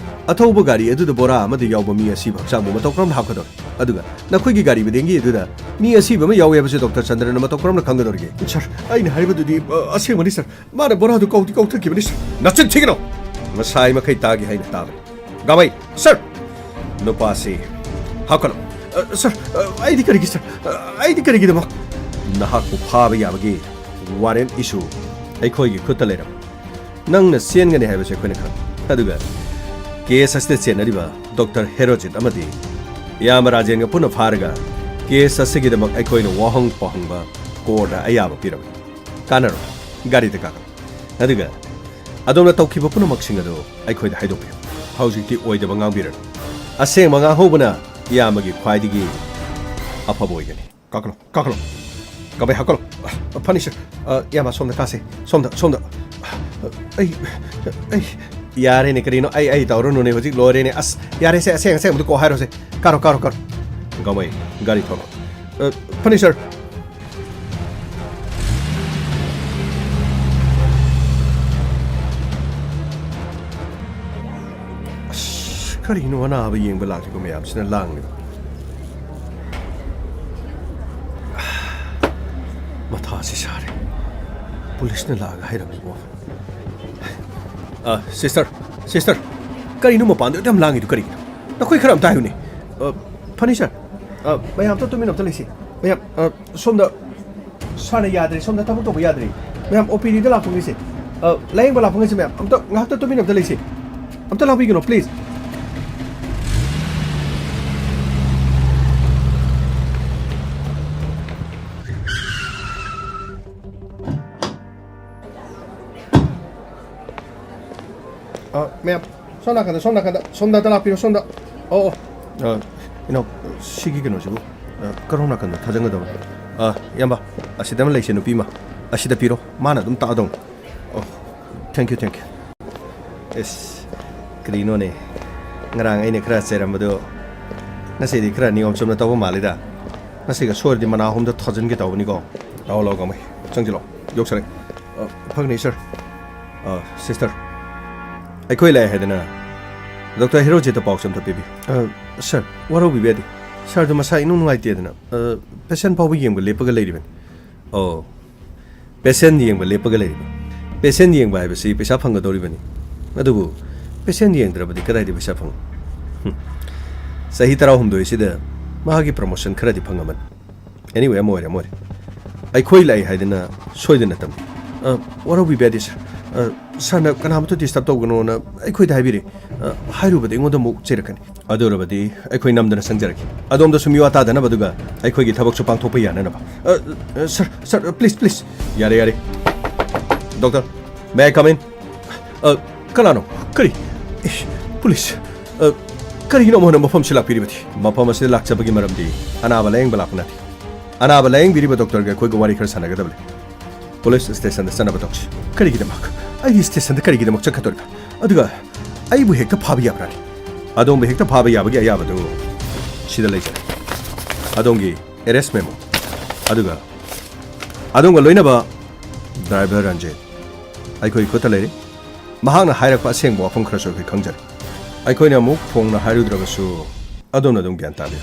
ꯑꯊꯧꯕ ꯒꯥꯔꯤ ꯑꯗꯨꯗ ꯕꯣꯔꯥ ꯑꯃꯗ ꯌꯥꯎꯕ ꯃꯤ ꯑꯁꯤꯕ ꯍꯛꯆꯥꯡꯕꯨ ꯃꯇꯧ ꯀꯔꯝꯅ ꯍꯥꯞꯀꯗꯧꯔꯤ? ꯑꯗꯨꯒ ꯅꯈꯣꯏꯒꯤ ꯒꯥꯔꯤ ꯃꯤꯗꯦꯡꯒꯤ ꯑꯗꯨꯗ ꯃꯤ ꯑꯁꯤꯕ ꯑꯃ ꯌꯥꯎꯏ ꯍꯥꯏꯕꯁꯤ ꯗꯣꯛꯇꯔ ꯆꯟꯗ꯭ꯔꯅ ꯃꯇꯧ ꯀꯔꯝꯅ ꯈꯪꯒꯗꯧꯔꯤꯒꯦ? ꯁꯥꯔ, ꯑꯩꯅ ꯍꯥꯏꯕꯗꯨꯗꯤ, ꯑ, ꯑꯁꯦꯡꯕꯅꯤ, ꯁꯥꯔ꯫ ꯃꯥꯅ ꯕꯣꯔꯥꯗꯨ ꯀꯧꯗꯤ ꯀꯧꯊꯈꯤꯕꯅꯤ, ꯁꯥꯔ꯫ ꯅꯆꯤꯟ ꯊꯤꯒꯅꯨ! ꯉꯁꯥꯏ ꯃꯈꯩ ꯇꯥꯒꯦ ꯍꯥꯏꯅ ꯇꯥꯕꯅꯤ꯫ ꯒꯥꯃꯩ, ꯁꯥꯔ! ꯅꯨꯄꯥꯁꯤ ꯍꯥꯞꯀꯠꯂꯣ꯫ ꯑ, ꯁꯥꯔ, ꯑ, ꯑꯩꯗꯤ ꯀꯔꯤꯒꯤ, ꯁꯥꯔ? ꯑ, ꯑꯩꯗꯤ ꯀꯔꯤꯒꯤꯗꯃꯛ? ꯅꯍꯥꯛꯄꯨ ꯐꯥꯕ ꯌꯥꯕꯒꯤ ꯋꯥꯔꯦꯟ ꯏꯁꯨ ꯑꯩꯈꯣꯏꯒꯤ ꯈꯨꯠꯇ ꯂꯩꯔꯕꯅꯤ꯫ ꯅꯪꯅ ꯆꯦꯟꯒꯅꯤ ꯍꯥꯏꯕꯁꯤ ꯑꯩꯈꯣꯏꯅ ꯈꯪꯏ꯫ ꯑꯗꯨꯒ ꯀꯦꯁ ꯑꯁꯤꯗ ꯆꯦꯟꯅꯔꯤꯕ ꯗꯣꯛꯇꯔ ꯍꯦꯔꯣꯖꯤꯠ ꯑꯃꯗꯤ ꯏꯌꯥꯝꯕ ꯔꯥꯖꯦꯟꯒ ꯄꯨꯟꯅ ꯐꯥꯔꯒ ꯀꯦꯁ ꯑꯁꯤꯒꯤꯗꯃꯛ ꯑꯩꯈꯣꯏꯅ ꯋꯥꯍꯪ ꯄꯥꯎꯍꯪꯕ ꯀꯣꯔꯠꯅ ꯑꯌꯥꯕ ꯄꯤꯔꯕꯅꯤ꯫ ꯀꯥꯟꯅꯔꯣꯏ꯫ ꯒꯥꯔꯤꯗ ꯀꯥꯈꯠꯂꯨ꯫ ꯑꯗꯨꯒ ꯑꯗꯣꯝꯅ ꯇꯧꯈꯤꯕ ꯄꯨꯝꯅꯃꯛꯁꯤꯡ ꯑꯗꯨ ꯑꯩꯈꯣꯏꯗ ꯍꯥꯏꯗꯣꯛꯄꯤꯌꯨ꯫ ꯍꯧꯖꯤꯛꯇꯤ ꯑꯣꯏꯗꯕ ꯉꯥꯡꯕꯤꯔꯅꯨ꯫ ꯑꯁꯦꯡꯕ ꯉꯥꯡꯍꯧꯕꯅ ꯏꯌꯥꯝꯕꯒꯤ ꯈ꯭ꯋꯥꯏꯗꯒꯤ ꯑꯐꯕ ꯑꯣꯏꯒꯅꯤ꯫ ꯀꯥꯈꯠꯂꯣ, ꯀꯥꯈꯠꯂꯣ꯫ ꯒꯥꯃꯩ ꯍꯥꯞꯀꯠꯂꯣ꯫ ꯑ, ꯐꯅꯤ, ꯁꯥꯔ꯫ ꯑ, ꯏꯌꯥꯝꯕ, ꯁꯣꯝꯗ ꯀꯥꯁꯦ꯫ ꯁꯣꯝꯗ, ꯁꯣꯝꯗ꯫ ꯑꯩ, ꯑꯩ, ꯌꯥꯔꯦꯅꯦ, ꯀꯔꯤꯅꯣ? ꯑꯩ, ꯑꯩ ꯇꯧꯔꯨꯅꯨꯅꯦ, ꯍꯧꯖꯤꯛ ꯂꯣꯏꯔꯦꯅꯦ꯫ ꯑꯁ, ꯌꯥꯔꯦꯁꯦ, ꯑꯁꯦꯡ ꯑꯁꯦꯡꯕꯗꯨ ꯀꯣꯛ ꯍꯥꯏꯔꯣꯁꯦ꯫ ꯀꯥꯔꯣ, ꯀꯥꯔꯣ, ꯀꯥꯔꯣ꯫ ꯒꯥꯃꯩ, ꯒꯥꯔꯤ ꯊꯧꯔꯣ꯫ ꯑ, ꯐꯅꯤ, ꯁꯥꯔ꯫ ꯑꯁ, ꯀꯔꯤꯅꯣ ꯑꯅꯥꯕ ꯌꯦꯡꯕ ꯂꯥꯛꯂꯤꯕ ꯃꯌꯥꯝꯁꯤꯅ ꯂꯥꯡꯂꯤꯕ? ꯃꯊꯥꯁꯤ ꯁꯥꯔꯦ꯫ ꯄꯨꯂꯤꯁꯅ ꯂꯥꯛꯑꯒ ꯍꯥꯏꯔꯝꯃꯤꯕ ꯋꯥꯐꯝ꯫ ꯑ, ꯁꯤꯁꯇꯔ, ꯁꯤꯁꯇꯔ, ꯀꯔꯤꯅꯣ ꯃꯄꯥꯟꯗ ꯑꯗꯨ ꯌꯥꯝ ꯂꯥꯡꯉꯤꯗꯨ ꯀꯔꯤꯒꯤꯅꯣ? ꯅꯈꯣꯏ ꯈꯔ ꯑꯝꯇ ꯍꯥꯏꯌꯨꯅꯦ꯫ ꯑ, ꯐꯅꯤ, ꯁꯥꯔ꯫ ꯑ, ꯃꯌꯥꯝ ꯑꯝꯇ ꯇꯨꯃꯤꯟꯅ ꯑꯝꯇ ꯂꯩꯁꯤ꯫ ꯃꯌꯥꯝ, ꯑ, ꯁꯣꯝꯗ ꯁꯥꯔꯅ ꯌꯥꯗ꯭ꯔꯦ, ꯁꯣꯝꯗ ꯊꯕꯛ ꯇꯧꯕ ꯌꯥꯗ꯭ꯔꯦ꯫ ꯃꯌꯥꯝ, ꯑꯣ ꯄꯤ ꯗꯤꯗ ꯂꯥꯛꯄꯉꯩꯁꯦ, ꯑ, ꯂꯥꯌꯦꯡꯕ ꯂꯥꯛꯄꯉꯩꯁꯦ, ꯃꯌꯥꯝ, ꯑꯝꯇ ꯉꯥꯏꯍꯥꯛꯇ ꯇꯨꯃꯤꯟꯅ ꯑꯝꯇ ꯂꯩꯁꯤ꯫ ꯑꯝꯇ ꯂꯥꯡꯕꯤꯒꯅꯣ, please꯫ ꯑ, ꯃꯦꯝ, ꯁꯣꯝ ꯅꯥꯀꯟꯗ, ꯁꯣꯝ ꯅꯥꯀꯟꯗ, ꯁꯣꯝꯗ ꯑꯝꯇ ꯂꯥꯛꯄꯤꯔꯣ, ꯁꯣꯝꯗ꯫ ꯑꯣ, ꯑꯣ꯫ ꯑ, ꯏꯅꯥꯎ, ꯁꯤꯒꯤ ꯀꯩꯅꯣꯁꯤꯕꯨ, ꯑ, ꯀꯔꯣꯝ ꯅꯥꯀꯟꯗ ꯊꯥꯖꯟꯒꯗꯕꯅꯣ? ꯑ, ꯏꯌꯥꯝꯕ, ꯑꯁꯤꯗ ꯑꯃ ꯂꯩꯁꯦ, ꯅꯨꯄꯤ ꯑꯃ꯫ ꯑꯁꯤꯗ ꯄꯤꯔꯣ, ꯃꯥꯅ ꯑꯗꯨꯝ ꯇꯥꯛꯑꯗꯧꯅꯤ꯫ ꯑꯣ, thank you, thank you꯫ ꯑꯦꯁ, ꯀꯔꯤꯅꯣꯅꯦ? ꯉꯔꯥꯡ ꯑꯩꯅ ꯈꯔ ꯆꯩꯔꯝꯕꯗꯣ ꯉꯁꯤꯗꯤ ꯈꯔ ꯅꯤꯌꯣꯝ ꯆꯨꯝꯅ ꯇꯧꯕ ꯃꯥꯜꯂꯤꯗ꯫ ꯉꯁꯤꯒ ꯁꯣꯏꯔꯗꯤ ꯃꯅꯥ ꯑꯍꯨꯝꯗ ꯊꯥꯖꯤꯟꯒꯦ ꯇꯧꯕꯅꯤꯀꯣ꯫ ꯂꯥꯛꯑꯣ, ꯂꯥꯛꯑꯣ, ꯒꯥꯃꯩ꯫ ꯆꯪꯁꯤꯜꯂꯣ꯫ ꯌꯣꯛꯁꯔꯦ꯫ ꯑ, ꯐꯒꯅꯤ, ꯁꯥꯔ꯫ ꯑ, ꯁꯤꯁꯇꯔ, ꯑꯩꯈꯣꯏ ꯂꯥꯛꯑꯦ ꯍꯥꯏꯗꯅ ꯗꯣꯛꯇꯔ ꯍꯦꯔꯣꯖꯤꯠꯇ ꯄꯥꯎꯁꯦ ꯑꯝꯇ ꯄꯤꯕꯤꯌꯨ꯫ ꯑ, ꯁꯥꯔ, ꯋꯥꯔꯧꯕꯤꯕ ꯌꯥꯗꯦ꯫ ꯁꯥꯔꯗꯣ ꯃꯁꯥ ꯏꯅꯨꯡ ꯅꯨꯡꯉꯥꯏꯇꯦꯗꯅ, ꯑ, ꯄꯦꯁꯦꯟ ꯐꯥꯎꯕ ꯌꯦꯡꯕ ꯂꯦꯞꯄꯒ ꯂꯩꯔꯤꯕꯅꯤ꯫ ꯑꯣ, ꯄꯦꯁꯦꯟ ꯌꯦꯡꯕ ꯂꯦꯞꯄꯒ ꯂꯩꯔꯤꯕ꯫ ꯄꯦꯁꯦꯟ ꯌꯦꯡꯕ ꯍꯥꯏꯕꯁꯤ ꯄꯩꯁꯥ ꯐꯪꯒꯗꯧꯔꯤꯕꯅꯤ꯫ ꯑꯗꯨꯕꯨ ꯄꯦꯁꯦꯟ ꯌꯦꯡꯗ꯭ꯔꯕꯗꯤ ꯀꯗꯥꯏꯗ ꯄꯩꯁꯥ ꯐꯪ? ꯍꯨꯝ꯫ ꯆꯍꯤ ꯇꯔꯥꯍꯨꯝꯗꯣꯏꯁꯤꯗ ꯃꯍꯥꯛꯀꯤ ꯄ꯭ꯔꯃꯣꯁꯟ ꯈꯔꯗꯤ ꯐꯪꯉꯝꯃꯅꯤ꯫ Anyway, ꯑꯃ ꯑꯣꯏꯔꯦ, ꯑꯃ ꯑꯣꯏꯔꯦ꯫ ꯑꯩꯈꯣꯏ ꯂꯥꯛꯏ ꯍꯥꯏꯗꯅ ꯁꯣꯏꯗꯅ ꯇꯝꯕꯤ꯫ ꯑ, ꯋꯥꯔꯧꯕꯤꯕ ꯌꯥꯗꯦ, ꯁꯥꯔ꯫ ꯑ, ꯁꯥꯔꯅ ꯀꯅꯥꯃꯠꯇ ꯗꯤꯁꯇꯔꯕ ꯇꯧꯒꯅꯣꯅ ꯑꯩꯈꯣꯏꯗ ꯍꯥꯏꯕꯤꯔꯦ꯫ ꯑ, ꯍꯥꯏꯔꯨꯕꯗꯤ ꯑꯩꯉꯣꯟꯗ ꯑꯃꯨꯛ ꯆꯩꯔꯛꯀꯅꯤ꯫ ꯑꯗꯨ ꯑꯣꯏꯔꯕꯗꯤ ꯑꯩꯈꯣꯏ ꯅꯝꯗꯅ ꯆꯪꯖꯔꯛꯀꯦ꯫ ꯑꯗꯣꯝꯗꯁꯨ ꯃꯤꯋꯥ ꯇꯥꯗꯅꯕ, ꯑꯗꯨꯒ ꯑꯩꯈꯣꯏꯒꯤ ꯊꯕꯛꯁꯨ ꯄꯥꯡꯊꯣꯛꯄ ꯌꯥꯅꯅꯕ꯫ ꯑ, ꯑ, ꯁꯥꯔ, ꯁꯥꯔ, please, please. ꯌꯥꯔꯦ, ꯌꯥꯔꯦ꯫ Doctor, may I come in? ꯑ, ꯀꯅꯥꯅꯣ? ꯀꯔꯤ? ꯏꯁ, ꯄꯨꯂꯤꯁ꯫ ꯑ, ꯀꯔꯤꯒꯤꯅꯣ ꯑꯃꯨꯛ ꯍꯟꯅ ꯃꯐꯝꯁꯤ ꯂꯥꯛꯄꯤꯔꯤꯕꯗꯤ? ꯃꯐꯝ ꯑꯁꯤꯗ ꯂꯥꯛꯆꯕꯒꯤ ꯃꯔꯝꯗꯤ ꯑꯅꯥꯕ ꯂꯥꯌꯦꯡꯕ ꯂꯥꯛꯄ ꯅꯠꯇꯦ꯫ ꯑꯅꯥꯕ ꯂꯥꯌꯦꯡꯕꯤꯔꯤꯕ ꯗꯣꯛꯇꯔꯒ ꯑꯩꯈꯣꯏꯒ ꯋꯥꯔꯤ ꯈꯔ ꯁꯥꯟꯅꯒꯗꯕ ꯂꯩ꯫ ꯄꯨꯂꯤꯁ ꯁ꯭ꯇꯦꯁꯟꯗ ꯆꯠꯅꯕ ꯇꯧꯁꯤ꯫ ꯀꯔꯤꯒꯤꯗꯃꯛ? ꯑꯩꯗꯤ ꯁ꯭ꯇꯦꯁꯟꯗ ꯀꯔꯤꯒꯤꯗꯃꯛ ꯆꯠꯀꯗꯧꯔꯤꯕ? ꯑꯗꯨꯒ ꯑꯩꯕꯨ ꯍꯦꯛꯇ ꯐꯥꯕ ꯌꯥꯕ꯭ꯔꯥꯅꯦ? ꯑꯗꯣꯝꯕꯨ ꯍꯦꯛꯇ ꯐꯥꯕ ꯌꯥꯕꯒꯤ ꯑꯌꯥꯕꯗꯨ ꯁꯤꯗ ꯂꯩꯖꯔꯦ꯫ ꯑꯗꯣꯝꯒꯤ ꯑꯦꯔꯦꯁ ꯃꯦꯃꯣ, ꯑꯗꯨꯒ ꯑꯗꯣꯝꯒ ꯂꯣꯏꯅꯕ ꯗ꯭ꯔꯥꯏꯚꯔ ꯔꯟꯖꯤꯠ ꯑꯩꯈꯣꯏ ꯈꯨꯠꯇ ꯂꯩꯔꯦ꯫ ꯃꯍꯥꯛꯅ ꯍꯥꯏꯔꯛꯄ ꯑꯁꯦꯡꯕ ꯋꯥꯐꯝ ꯈꯔꯁꯨ ꯑꯩꯈꯣꯏ ꯈꯪꯖꯔꯦ꯫ ꯑꯩꯈꯣꯏꯅ ꯑꯃꯨꯛ ꯐꯣꯡꯅ ꯍꯥꯏꯔꯨꯗ꯭ꯔꯕꯁꯨ ꯑꯗꯣꯝꯅ ꯑꯗꯨꯝ ꯒ꯭ꯌꯥꯟ ꯇꯥꯕꯤꯌꯨ꯫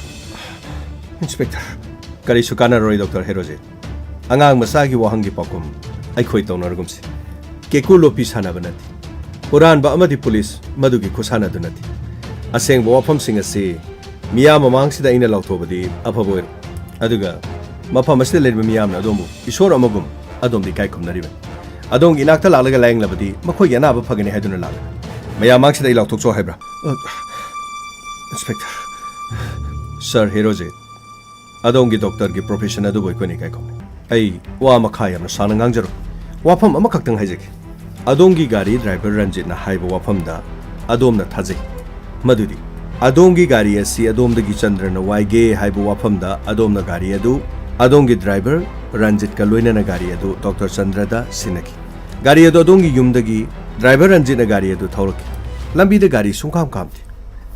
ꯏꯟꯁꯄꯦꯛꯇꯔ꯫ ꯀꯔꯤꯁꯨ ꯀꯥꯟꯅꯔꯣꯏ, ꯗꯣꯛꯇꯔ ꯍꯦꯔꯣꯖꯤꯠ꯫ ꯑꯉꯥꯡ ꯃꯆꯥꯒꯤ ꯋꯥꯍꯪꯒꯤ ꯄꯥꯎꯈꯨꯝ ꯑꯩꯈꯣꯏ ꯇꯧꯅꯔꯒꯨꯝꯁꯤ꯫ ꯀꯦꯀꯨ ꯂꯣꯄꯤ ꯁꯥꯟꯅꯕ ꯅꯠꯇꯦ꯫ ꯍꯨꯔꯥꯟꯕ ꯑꯃꯗꯤ ꯄꯨꯂꯤꯁ ꯃꯗꯨꯒꯤ ꯈꯨꯠꯁꯥꯟꯅꯗꯨ ꯅꯠꯇꯦ꯫ ꯑꯁꯦꯡꯕ ꯋꯥꯐꯝꯁꯤꯡ ꯑꯁꯤ ꯃꯤꯌꯥꯝ ꯃꯃꯥꯡꯁꯤꯗ ꯑꯩꯅ ꯂꯥꯎꯊꯣꯛꯑꯕꯗꯤ ꯑꯐꯕ ꯑꯣꯏꯔꯣꯏ꯫ ꯑꯗꯨꯒ ꯃꯐꯝ ꯑꯁꯤꯗ ꯂꯩꯔꯤꯕ ꯃꯤꯌꯥꯝꯅ ꯑꯗꯣꯝꯕꯨ ꯏꯁꯣꯔ ꯑꯃꯒꯨꯝ ꯑꯗꯣꯝꯗ ꯏꯀꯥꯏ ꯈꯨꯝꯅꯔꯤꯕꯅꯤ꯫ ꯑꯗꯣꯝꯒꯤ ꯏꯅꯥꯛꯇ ꯂꯥꯛꯂꯒ ꯂꯥꯌꯦꯡꯂꯕꯗꯤ ꯃꯈꯣꯏꯒꯤ ꯑꯅꯥꯕ ꯐꯒꯅꯤ ꯍꯥꯏꯗꯨꯅ ꯂꯥꯛꯂꯦ꯫ ꯃꯌꯥꯝ ꯃꯥꯡꯁꯤꯗ ꯑꯩ ꯂꯥꯎꯊꯣꯛꯆꯧ ꯍꯥꯏꯕ꯭ꯔꯥ? ꯑ, ꯏꯟꯁꯄꯦꯛꯇꯔ꯫ ꯁꯥꯔ ꯍꯦꯔꯣꯖꯤꯠ, ꯑꯗꯣꯝꯒꯤ ꯗꯣꯛꯇꯔꯒꯤ ꯄ꯭ꯔꯣꯐꯦꯁꯟ ꯑꯗꯨꯕꯨ ꯑꯩꯈꯣꯏꯅ ꯏꯀꯥꯏ ꯈꯨꯝꯅꯩ꯫ ꯑꯩ ꯋꯥ ꯃꯈꯥ ꯌꯥꯝꯅ ꯁꯥꯡꯅ ꯉꯥꯡꯖꯔꯣꯏ꯫ ꯋꯥꯐꯝ ꯑꯃꯈꯛꯇꯪ ꯍꯥꯏꯖꯒꯦ꯫ ꯑꯗꯣꯝꯒꯤ ꯒꯥꯔꯤ ꯗ꯭ꯔꯥꯏꯚꯔ ꯔꯟꯖꯤꯠꯅ ꯍꯥꯏꯕ ꯋꯥꯐꯝꯗ ꯑꯗꯣꯝꯅ ꯊꯥꯖꯩ꯫ ꯃꯗꯨꯗꯤ ꯑꯗꯣꯝꯒꯤ ꯒꯥꯔꯤ ꯑꯁꯤ ꯑꯗꯣꯝꯗꯒꯤ ꯆꯟꯗ꯭ꯔꯅ ꯋꯥꯏꯒꯦ ꯍꯥꯏꯕ ꯋꯥꯐꯝꯗ ꯑꯗꯣꯝꯅ ꯒꯥꯔꯤ ꯑꯗꯨ ꯑꯗꯣꯝꯒꯤ ꯗ꯭ꯔꯥꯏꯚꯔ ꯔꯟꯖꯤꯠꯀ ꯂꯣꯏꯅꯅ ꯒꯥꯔꯤ ꯑꯗꯨ ꯗꯣꯛꯇꯔ ꯆꯟꯗ꯭ꯔꯗ ꯁꯤꯟꯅꯈꯤ꯫ ꯒꯥꯔꯤ ꯑꯗꯨ ꯑꯗꯣꯝꯒꯤ ꯌꯨꯝꯗꯒꯤ ꯗ꯭ꯔꯥꯏꯚꯔ ꯔꯟꯖꯤꯠꯅ ꯒꯥꯔꯤ ꯑꯗꯨ ꯊꯧꯔꯛꯈꯤ꯫ ꯂꯝꯕꯤꯗ ꯒꯥꯔꯤ ꯁꯨꯡꯈꯥꯝ ꯈꯥꯝꯗꯦ꯫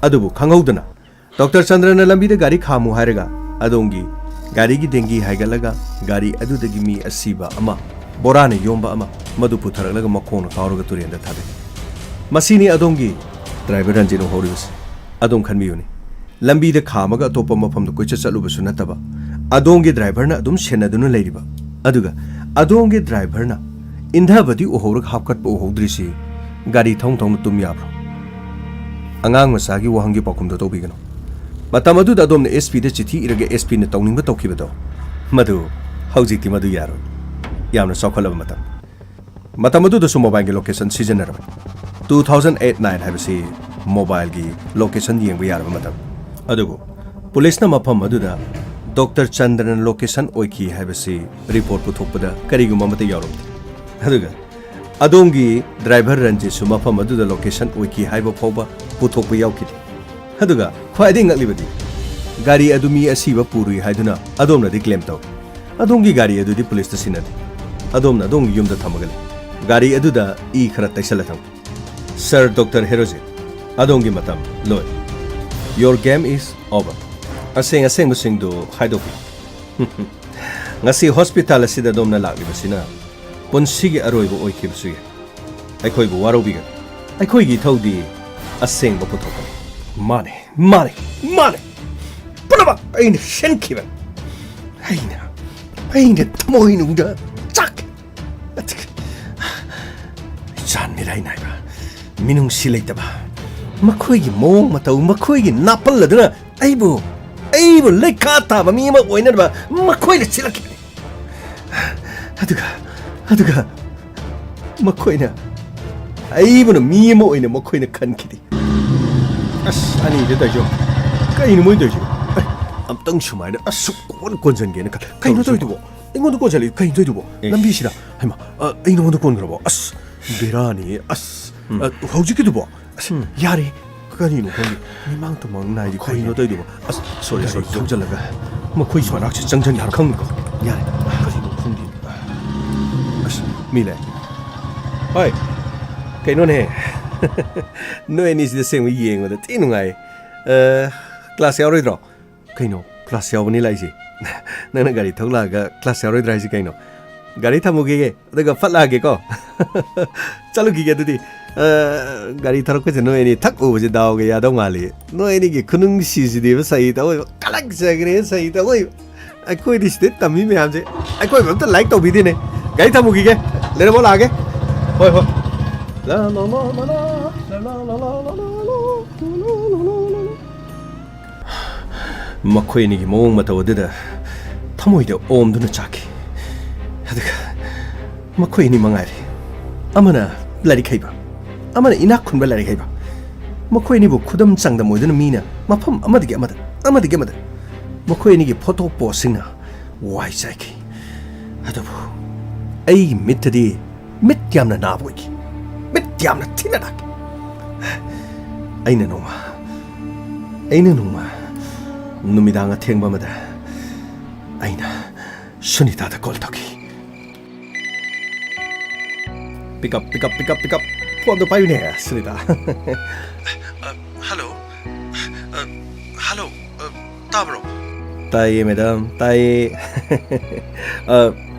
ꯑꯗꯨꯕꯨ ꯈꯪꯍꯧꯗꯅ ꯗꯣꯛꯇꯔ ꯆꯟꯗ꯭ꯔꯅ ꯂꯝꯕꯤꯗ ꯒꯥꯔꯤ ꯈꯥꯝꯃꯨ ꯍꯥꯏꯔꯒ ꯑꯗꯣꯝꯒꯤ ꯒꯥꯔꯤꯒꯤ ꯗꯦꯡꯒꯤ ꯍꯥꯏꯒꯠꯂꯒ ꯒꯥꯔꯤ ꯑꯗꯨꯗꯒꯤ ꯃꯤ ꯑꯁꯤꯕ ꯑꯃ, ꯕꯣꯔꯥꯅ ꯌꯣꯝꯕ ꯑꯃ, ꯃꯗꯨ ꯄꯨꯊꯔꯛꯂꯒ ꯃꯈꯣꯡꯅ ꯀꯥꯎꯔꯒ ꯇꯨꯔꯦꯟꯗ ꯊꯥꯗꯩ꯫ ꯃꯁꯤꯅꯤ ꯑꯗꯣꯝꯒꯤ ꯗ꯭ꯔꯥꯏꯚꯔ ꯔꯟꯖꯤꯠ ꯎꯍꯧꯔꯤꯕꯁꯤ꯫ ꯑꯗꯣꯝ ꯈꯟꯕꯤꯌꯨꯅꯦ, ꯂꯝꯕꯤꯗ ꯈꯥꯝꯃꯒ ꯑꯇꯣꯞꯄ ꯃꯐꯝꯗ ꯀꯣꯏꯆꯠ ꯆꯠꯂꯨꯕꯁꯨ ꯅꯠꯇꯕ, ꯑꯗꯣꯝꯒꯤ ꯗ꯭ꯔꯥꯏꯚꯔꯅ ꯑꯗꯨꯝ ꯁꯦꯟꯅꯗꯨꯅ ꯂꯩꯔꯤꯕ, ꯑꯗꯨꯒ ꯑꯗꯣꯝꯒꯤ ꯗ꯭ꯔꯥꯏꯚꯔꯅ ꯏꯟꯊꯕꯗꯤ ꯎꯍꯧꯔꯒ ꯍꯥꯞꯀꯠꯄ ꯎꯍꯧꯗ꯭ꯔꯤꯁꯤ ꯒꯥꯔꯤ ꯊꯧꯅ ꯊꯧꯅ ꯇꯨꯝ ꯌꯥꯕ꯭ꯔꯣ? ꯑꯉꯥꯡ ꯃꯆꯥꯒꯤ ꯋꯥꯍꯪꯒꯤ ꯄꯥꯎꯈꯨꯝꯗꯣ ꯇꯧꯕꯤꯒꯅꯨ꯫ ꯃꯇꯝ ꯑꯗꯨꯗ ꯑꯗꯣꯝꯅ ꯑꯦꯁ ꯄꯤꯗ ꯆꯤꯊꯤ ꯏꯔꯒ ꯑꯦꯁ ꯄꯤꯅ ꯇꯧꯅꯤꯡꯕ ꯇꯧꯈꯤꯕꯗꯣ, ꯃꯗꯨ ꯍꯧꯖꯤꯛꯇꯤ ꯃꯗꯨ ꯌꯥꯔꯣꯏ꯫ ꯌꯥꯝꯅ ꯆꯥꯎꯈꯠꯂꯕ ꯃꯇꯝ꯫ ꯃꯇꯝ ꯑꯗꯨꯗꯁꯨ ꯃꯣꯕꯥꯏꯜꯒꯤ ꯂꯣꯀꯦꯁꯟ ꯁꯤꯖꯤꯟꯅꯔꯝꯃꯤ꯫ Two thousand eight nine ꯍꯥꯏꯕꯁꯤ ꯃꯣꯕꯥꯏꯜꯒꯤ ꯂꯣꯀꯦꯁꯟ ꯌꯦꯡꯕ ꯌꯥꯔꯕ ꯃꯇꯝ꯫ ꯑꯗꯨꯕꯨ ꯄꯨꯂꯤꯁꯅ ꯃꯐꯝ ꯑꯗꯨꯗ ꯗꯣꯛꯇꯔ ꯆꯟꯗ꯭ꯔꯅ ꯂꯣꯀꯦꯁꯟ ꯑꯣꯏꯈꯤ ꯍꯥꯏꯕꯁꯤ ꯔꯤꯄꯣꯔꯠ ꯄꯨꯊꯣꯛꯄꯗ ꯀꯔꯤꯒꯨꯝꯕ ꯑꯃꯠꯇ ꯌꯥꯎꯔꯝꯗꯦ꯫ ꯑꯗꯨꯒ ꯑꯗꯣꯝꯒꯤ ꯗ꯭ꯔꯥꯏꯚꯔ ꯔꯟꯖꯤꯠꯁꯨ ꯃꯐꯝ ꯑꯗꯨꯗ ꯂꯣꯀꯦꯁꯟ ꯑꯣꯏꯈꯤ ꯍꯥꯏꯕ ꯐꯥꯎꯕ ꯄꯨꯊꯣꯛꯄ ꯌꯥꯎꯈꯤꯗꯦ꯫ ꯑꯗꯨꯒ ꯈ꯭ꯋꯥꯏꯗꯒꯤ ꯉꯛꯂꯤꯕꯗꯤ, ꯒꯥꯔꯤ ꯑꯗꯨ ꯃꯤ ꯑꯁꯤꯕ ꯄꯨꯔꯨꯏ ꯍꯥꯏꯗꯨꯅ ꯑꯗꯣꯝꯅꯗꯤ ꯀ꯭ꯂꯦꯝ ꯇꯧꯏ꯫ ꯑꯗꯣꯝꯒꯤ ꯒꯥꯔꯤ ꯑꯗꯨꯗꯤ ꯄꯨꯂꯤꯁꯇ ꯁꯤꯟꯅꯗꯦ꯫ ꯑꯗꯣꯝꯅ ꯑꯗꯣꯝꯒꯤ ꯌꯨꯝꯗ ꯊꯝꯃꯒ ꯂꯩ꯫ ꯒꯥꯔꯤ ꯑꯗꯨꯗ ꯏ ꯈꯔ ꯇꯩꯁꯜꯂ ꯊꯝꯃꯤ꯫ Sir Doctor Herojit, ꯑꯗꯣꯝꯒꯤ ꯃꯇꯝ ꯂꯣꯏ꯫ Your game is over. ꯑꯁꯦꯡ ꯑꯁꯦꯡꯕꯁꯤꯡꯗꯨ ꯍꯥꯏꯗꯣꯛꯄꯤꯌꯨ꯫ ꯉꯁꯤ ꯍꯣꯁꯄꯤꯇꯥꯜ ꯑꯁꯤꯗ ꯑꯗꯣꯝꯅ ꯂꯥꯛꯂꯤꯕꯁꯤꯅ ꯄꯨꯟꯁꯤꯒꯤ ꯑꯔꯣꯏꯕ ꯑꯣꯏꯈꯤꯕꯁꯨ ꯌꯥꯏ꯫ ꯑꯩꯈꯣꯏꯕꯨ ꯋꯥꯔꯧꯕꯤꯒꯅꯨ꯫ ꯑꯩꯈꯣꯏꯒꯤ ꯏꯊꯧꯗꯤ ꯑꯁꯦꯡꯕ ꯄꯨꯊꯣꯛꯄꯅꯤ꯫ ꯃꯥꯅꯦ, ꯃꯥꯅꯦ, ꯃꯥꯅꯦ꯫ ꯄꯨꯝꯅꯃꯛ ꯑꯩꯅ ꯁꯤꯟꯈꯤꯕꯅꯤ꯫ ꯑꯩꯅ, ꯑꯩꯅ ꯊꯃꯣꯏꯅꯨꯡꯗ ꯆꯥꯛꯈꯤ꯫ ꯑꯗꯨꯒ ꯆꯥꯟ ꯃꯤꯔꯥꯏ ꯅꯥꯏꯕ, ꯃꯤꯅꯨꯡꯁꯤ ꯂꯩꯇꯕ, ꯃꯈꯣꯏꯒꯤ ꯃꯑꯣꯡ ꯃꯇꯧ, ꯃꯈꯣꯏꯒꯤ ꯅꯥꯄꯜ ꯑꯗꯨꯅ ꯑꯩꯕꯨ, ꯑꯩꯕꯨ ꯂꯩꯈꯥ ꯇꯥꯕ ꯃꯤ ꯑꯃ ꯑꯣꯏꯅꯅꯕ ꯃꯈꯣꯏꯅ ꯁꯤꯜꯂꯛꯈꯤꯕꯅꯤ꯫ ꯑꯗꯨꯒ, ꯑꯗꯨꯒ ꯃꯈꯣꯏꯅ ꯑꯩꯕꯨꯅ ꯃꯤ ꯑꯃ ꯑꯣꯏꯅ ꯃꯈꯣꯏꯅ ꯈꯟꯈꯤꯗꯦ꯫ ꯑꯁ, ꯑꯅꯤꯗꯤ ꯇꯧꯏꯁꯤꯕꯣ? ꯀꯩꯅꯣ ꯃꯣꯏ ꯇꯧꯏꯁꯤꯕꯣ? ꯑꯩ ꯑꯝꯇꯪ ꯁꯨꯃꯥꯏꯅ ꯑꯁ ꯁꯨꯛ ꯀꯣꯟ ꯀꯣꯟꯁꯤꯟꯒꯦꯅ ꯈꯜ-, ꯀꯩꯅꯣ ꯇꯧꯔꯤꯁꯤꯕꯣ? ꯇꯧꯔꯤꯗꯨꯕꯣ? ꯑꯩꯉꯣꯟꯗ ꯀꯣꯟꯁꯤꯜꯂꯤ, ꯀꯩꯅꯣ ꯇꯧꯔꯤꯗꯨꯕꯣ? ꯑꯦ꯫ ꯂꯝꯕꯤꯁꯤꯗ, ꯍꯩꯃꯥ, ꯑ, ꯑꯩ ꯅꯉꯣꯟꯗ ꯀꯣꯟꯈ꯭ꯔꯕꯣ? ꯑꯁ, ꯕꯦꯔꯥꯅꯤ꯫ ꯑꯁ, ꯎꯝ꯫ ꯑ, ꯍꯧꯖꯤꯛꯀꯤꯗꯨꯕꯣ? ꯑꯁ, ꯎꯝ꯫ ꯌꯥꯔꯦ꯫ ꯀꯔꯤꯅꯣ ꯈꯪꯗꯦ꯫ ꯃꯤꯃꯥꯡ ꯇꯨꯃꯥꯡ ꯅꯥꯏꯗꯦ꯫ ꯃꯈꯣꯏꯅ ꯀꯩꯅꯣ ꯇꯧꯔꯤꯗꯨꯕꯣ? ꯑꯁ, ꯁꯣꯔꯤ, ꯒꯥꯔꯤ ꯁꯣꯔꯤ, ꯁꯣꯔꯤ꯫ ꯊꯧꯖꯤꯜꯂꯒ ꯃꯈꯣꯏꯒꯤ ꯃꯅꯥꯛꯁꯤ ꯆꯪꯁꯤꯟꯒꯦ ꯈꯪꯗꯦꯀꯣ꯫ ꯌꯥꯔꯦ꯫ ꯀꯔꯤꯅꯣ ꯈꯪꯗꯦ꯫ ꯑꯁ, ꯃꯤ ꯂꯩ꯫ ꯍꯣꯏ꯫ ꯀꯩꯅꯣꯅꯦ꯫ ꯅꯣꯏ ꯑꯅꯤꯁꯤꯗ ꯑꯁꯦꯡꯕ ꯌꯦꯡꯕꯗ ꯊꯤ ꯅꯨꯡꯉꯥꯏ꯫ ꯑ, ꯀ꯭ꯂꯥꯁ ꯌꯥꯎꯔꯣꯏꯗ꯭ꯔꯣ? ꯀꯩꯅꯣ, ꯀ꯭ꯂꯥꯁ ꯌꯥꯎꯕꯅꯤ ꯂꯥꯛꯏꯁꯦ? ꯅꯪꯅ ꯒꯥꯔꯤ ꯊꯧ ꯂꯥꯛꯑꯒ ꯀ꯭ꯂꯥꯁ ꯌꯥꯎꯔꯣꯏꯗ꯭ꯔꯥ ꯍꯥꯏꯁꯦ ꯀꯩꯅꯣ? ꯒꯥꯔꯤ ꯊꯝꯃꯨꯈꯤꯒꯦ, ꯑꯗꯨꯒ ꯐꯠ ꯂꯥꯛꯑꯒꯦꯀꯣ꯫ ꯆꯠꯂꯨꯈꯤꯒꯦ ꯑꯗꯨꯗꯤ꯫ ꯑ, ꯒꯥꯔꯤ ꯊꯧꯔꯛꯄꯁꯦ ꯅꯣꯏ ꯑꯅꯤ ꯊꯛ ꯎꯕꯁꯦ ꯗꯥꯎꯒ ꯌꯥꯗꯧ ꯃꯥꯜꯂꯤ꯫ ꯅꯣꯏ ꯑꯅꯤꯒꯤ ꯈꯨꯅꯨꯡꯁꯤꯁꯤꯗꯤꯕ ꯁꯍꯤ ꯇꯧꯑꯣꯏꯕ꯫ ꯀꯂꯛꯆꯈ꯭ꯔꯦ ꯁꯍꯤ ꯇꯧꯑꯣꯏꯕ꯫ ꯑꯩꯈꯣꯏꯗꯤ ꯁꯤꯗ ꯇꯝꯃꯤ ꯃꯌꯥꯝꯁꯦ ꯑꯩꯈꯣꯏꯕꯨ ꯑꯝꯇ ꯂꯥꯏꯛ ꯇꯧꯕꯤꯗꯦꯅꯦ꯫ ꯒꯥꯔꯤ ꯊꯝꯃꯨꯈꯤꯒꯦ꯫ ꯂꯩꯔꯝꯃꯣ, ꯂꯥꯛꯑꯒꯦ꯫ ꯍꯣꯏ, ꯍꯣꯏ꯫ ꯂꯥ, ꯂꯥ, ꯂꯥ, ꯂꯥ, ꯂꯥ, ꯂꯥ, ꯂꯥ, ꯂꯥ, ꯂꯥ, ꯂꯥ, ꯂꯥ, ꯂꯥ, ꯂꯥ꯫ ꯃꯈꯣꯏ ꯑꯅꯤꯒꯤ ꯃꯑꯣꯡ ꯃꯇꯧ ꯑꯗꯨꯗ ꯊꯃꯣꯏꯗ ꯑꯣꯝꯗꯨꯅ ꯆꯥꯈꯤ꯫ ꯑꯗꯨꯒ ꯃꯈꯣꯏ ꯑꯅꯤ ꯃꯉꯥꯏꯔꯦ꯫ ꯑꯃꯅ ꯂꯥꯏꯔꯤꯛ ꯍꯩꯕ, ꯑꯃꯅ ꯏꯅꯥꯛ ꯈꯨꯟꯕ ꯂꯥꯏꯔꯤꯛ ꯍꯩꯕ꯫ ꯃꯈꯣꯏ ꯑꯅꯤꯕꯨ ꯈꯨꯗꯝ ꯆꯥꯡꯗꯝ ꯑꯣꯏꯗꯨꯅ ꯃꯤꯅ ꯃꯐꯝ ꯑꯃꯗꯒꯤ ꯑꯃꯗ, ꯑꯃꯗꯒꯤ ꯑꯃꯗ ꯃꯈꯣꯏ ꯑꯅꯤꯒꯤ ꯐꯣꯇꯣ ꯄꯣꯁꯁꯤꯡꯅ ꯋꯥꯏ ꯆꯥꯏꯈꯤ꯫ ꯑꯗꯨꯕꯨ ꯑꯩꯒꯤ ꯃꯤꯠꯇꯗꯤ ꯃꯤꯠ ꯌꯥꯝꯅ ꯅꯥꯕ ꯑꯣꯏꯈꯤ꯫ ꯃꯤꯠ ꯌꯥꯝꯅ ꯊꯤꯅ ꯅꯥꯈꯤ꯫ ꯑꯩꯅ ꯅꯣꯡꯃ, ꯑꯩꯅ ꯅꯣꯡꯃ ꯅꯨꯃꯤꯗꯥꯡ ꯑꯊꯦꯡꯕ ꯑꯃꯗ ꯑꯩꯅ ꯁꯨꯅꯤꯇꯥꯗ ꯀꯣꯜ ꯇꯧꯈꯤ꯫ Pick up, pick up, pick up, pick up. ꯐꯣꯟꯗꯣ ꯄꯥꯏꯌꯨꯅꯦ, ꯁꯨꯅꯤꯇꯥ꯫ ꯑ, ꯍꯜꯂꯣ꯫ ꯑ, ꯍꯜꯂꯣ꯫ ꯑ, ꯇꯥꯕ꯭ꯔꯣ? ꯇꯥꯏꯌꯦ, ꯃꯦꯗꯥꯝ, ꯇꯥꯏꯌꯦ꯫ ꯑ,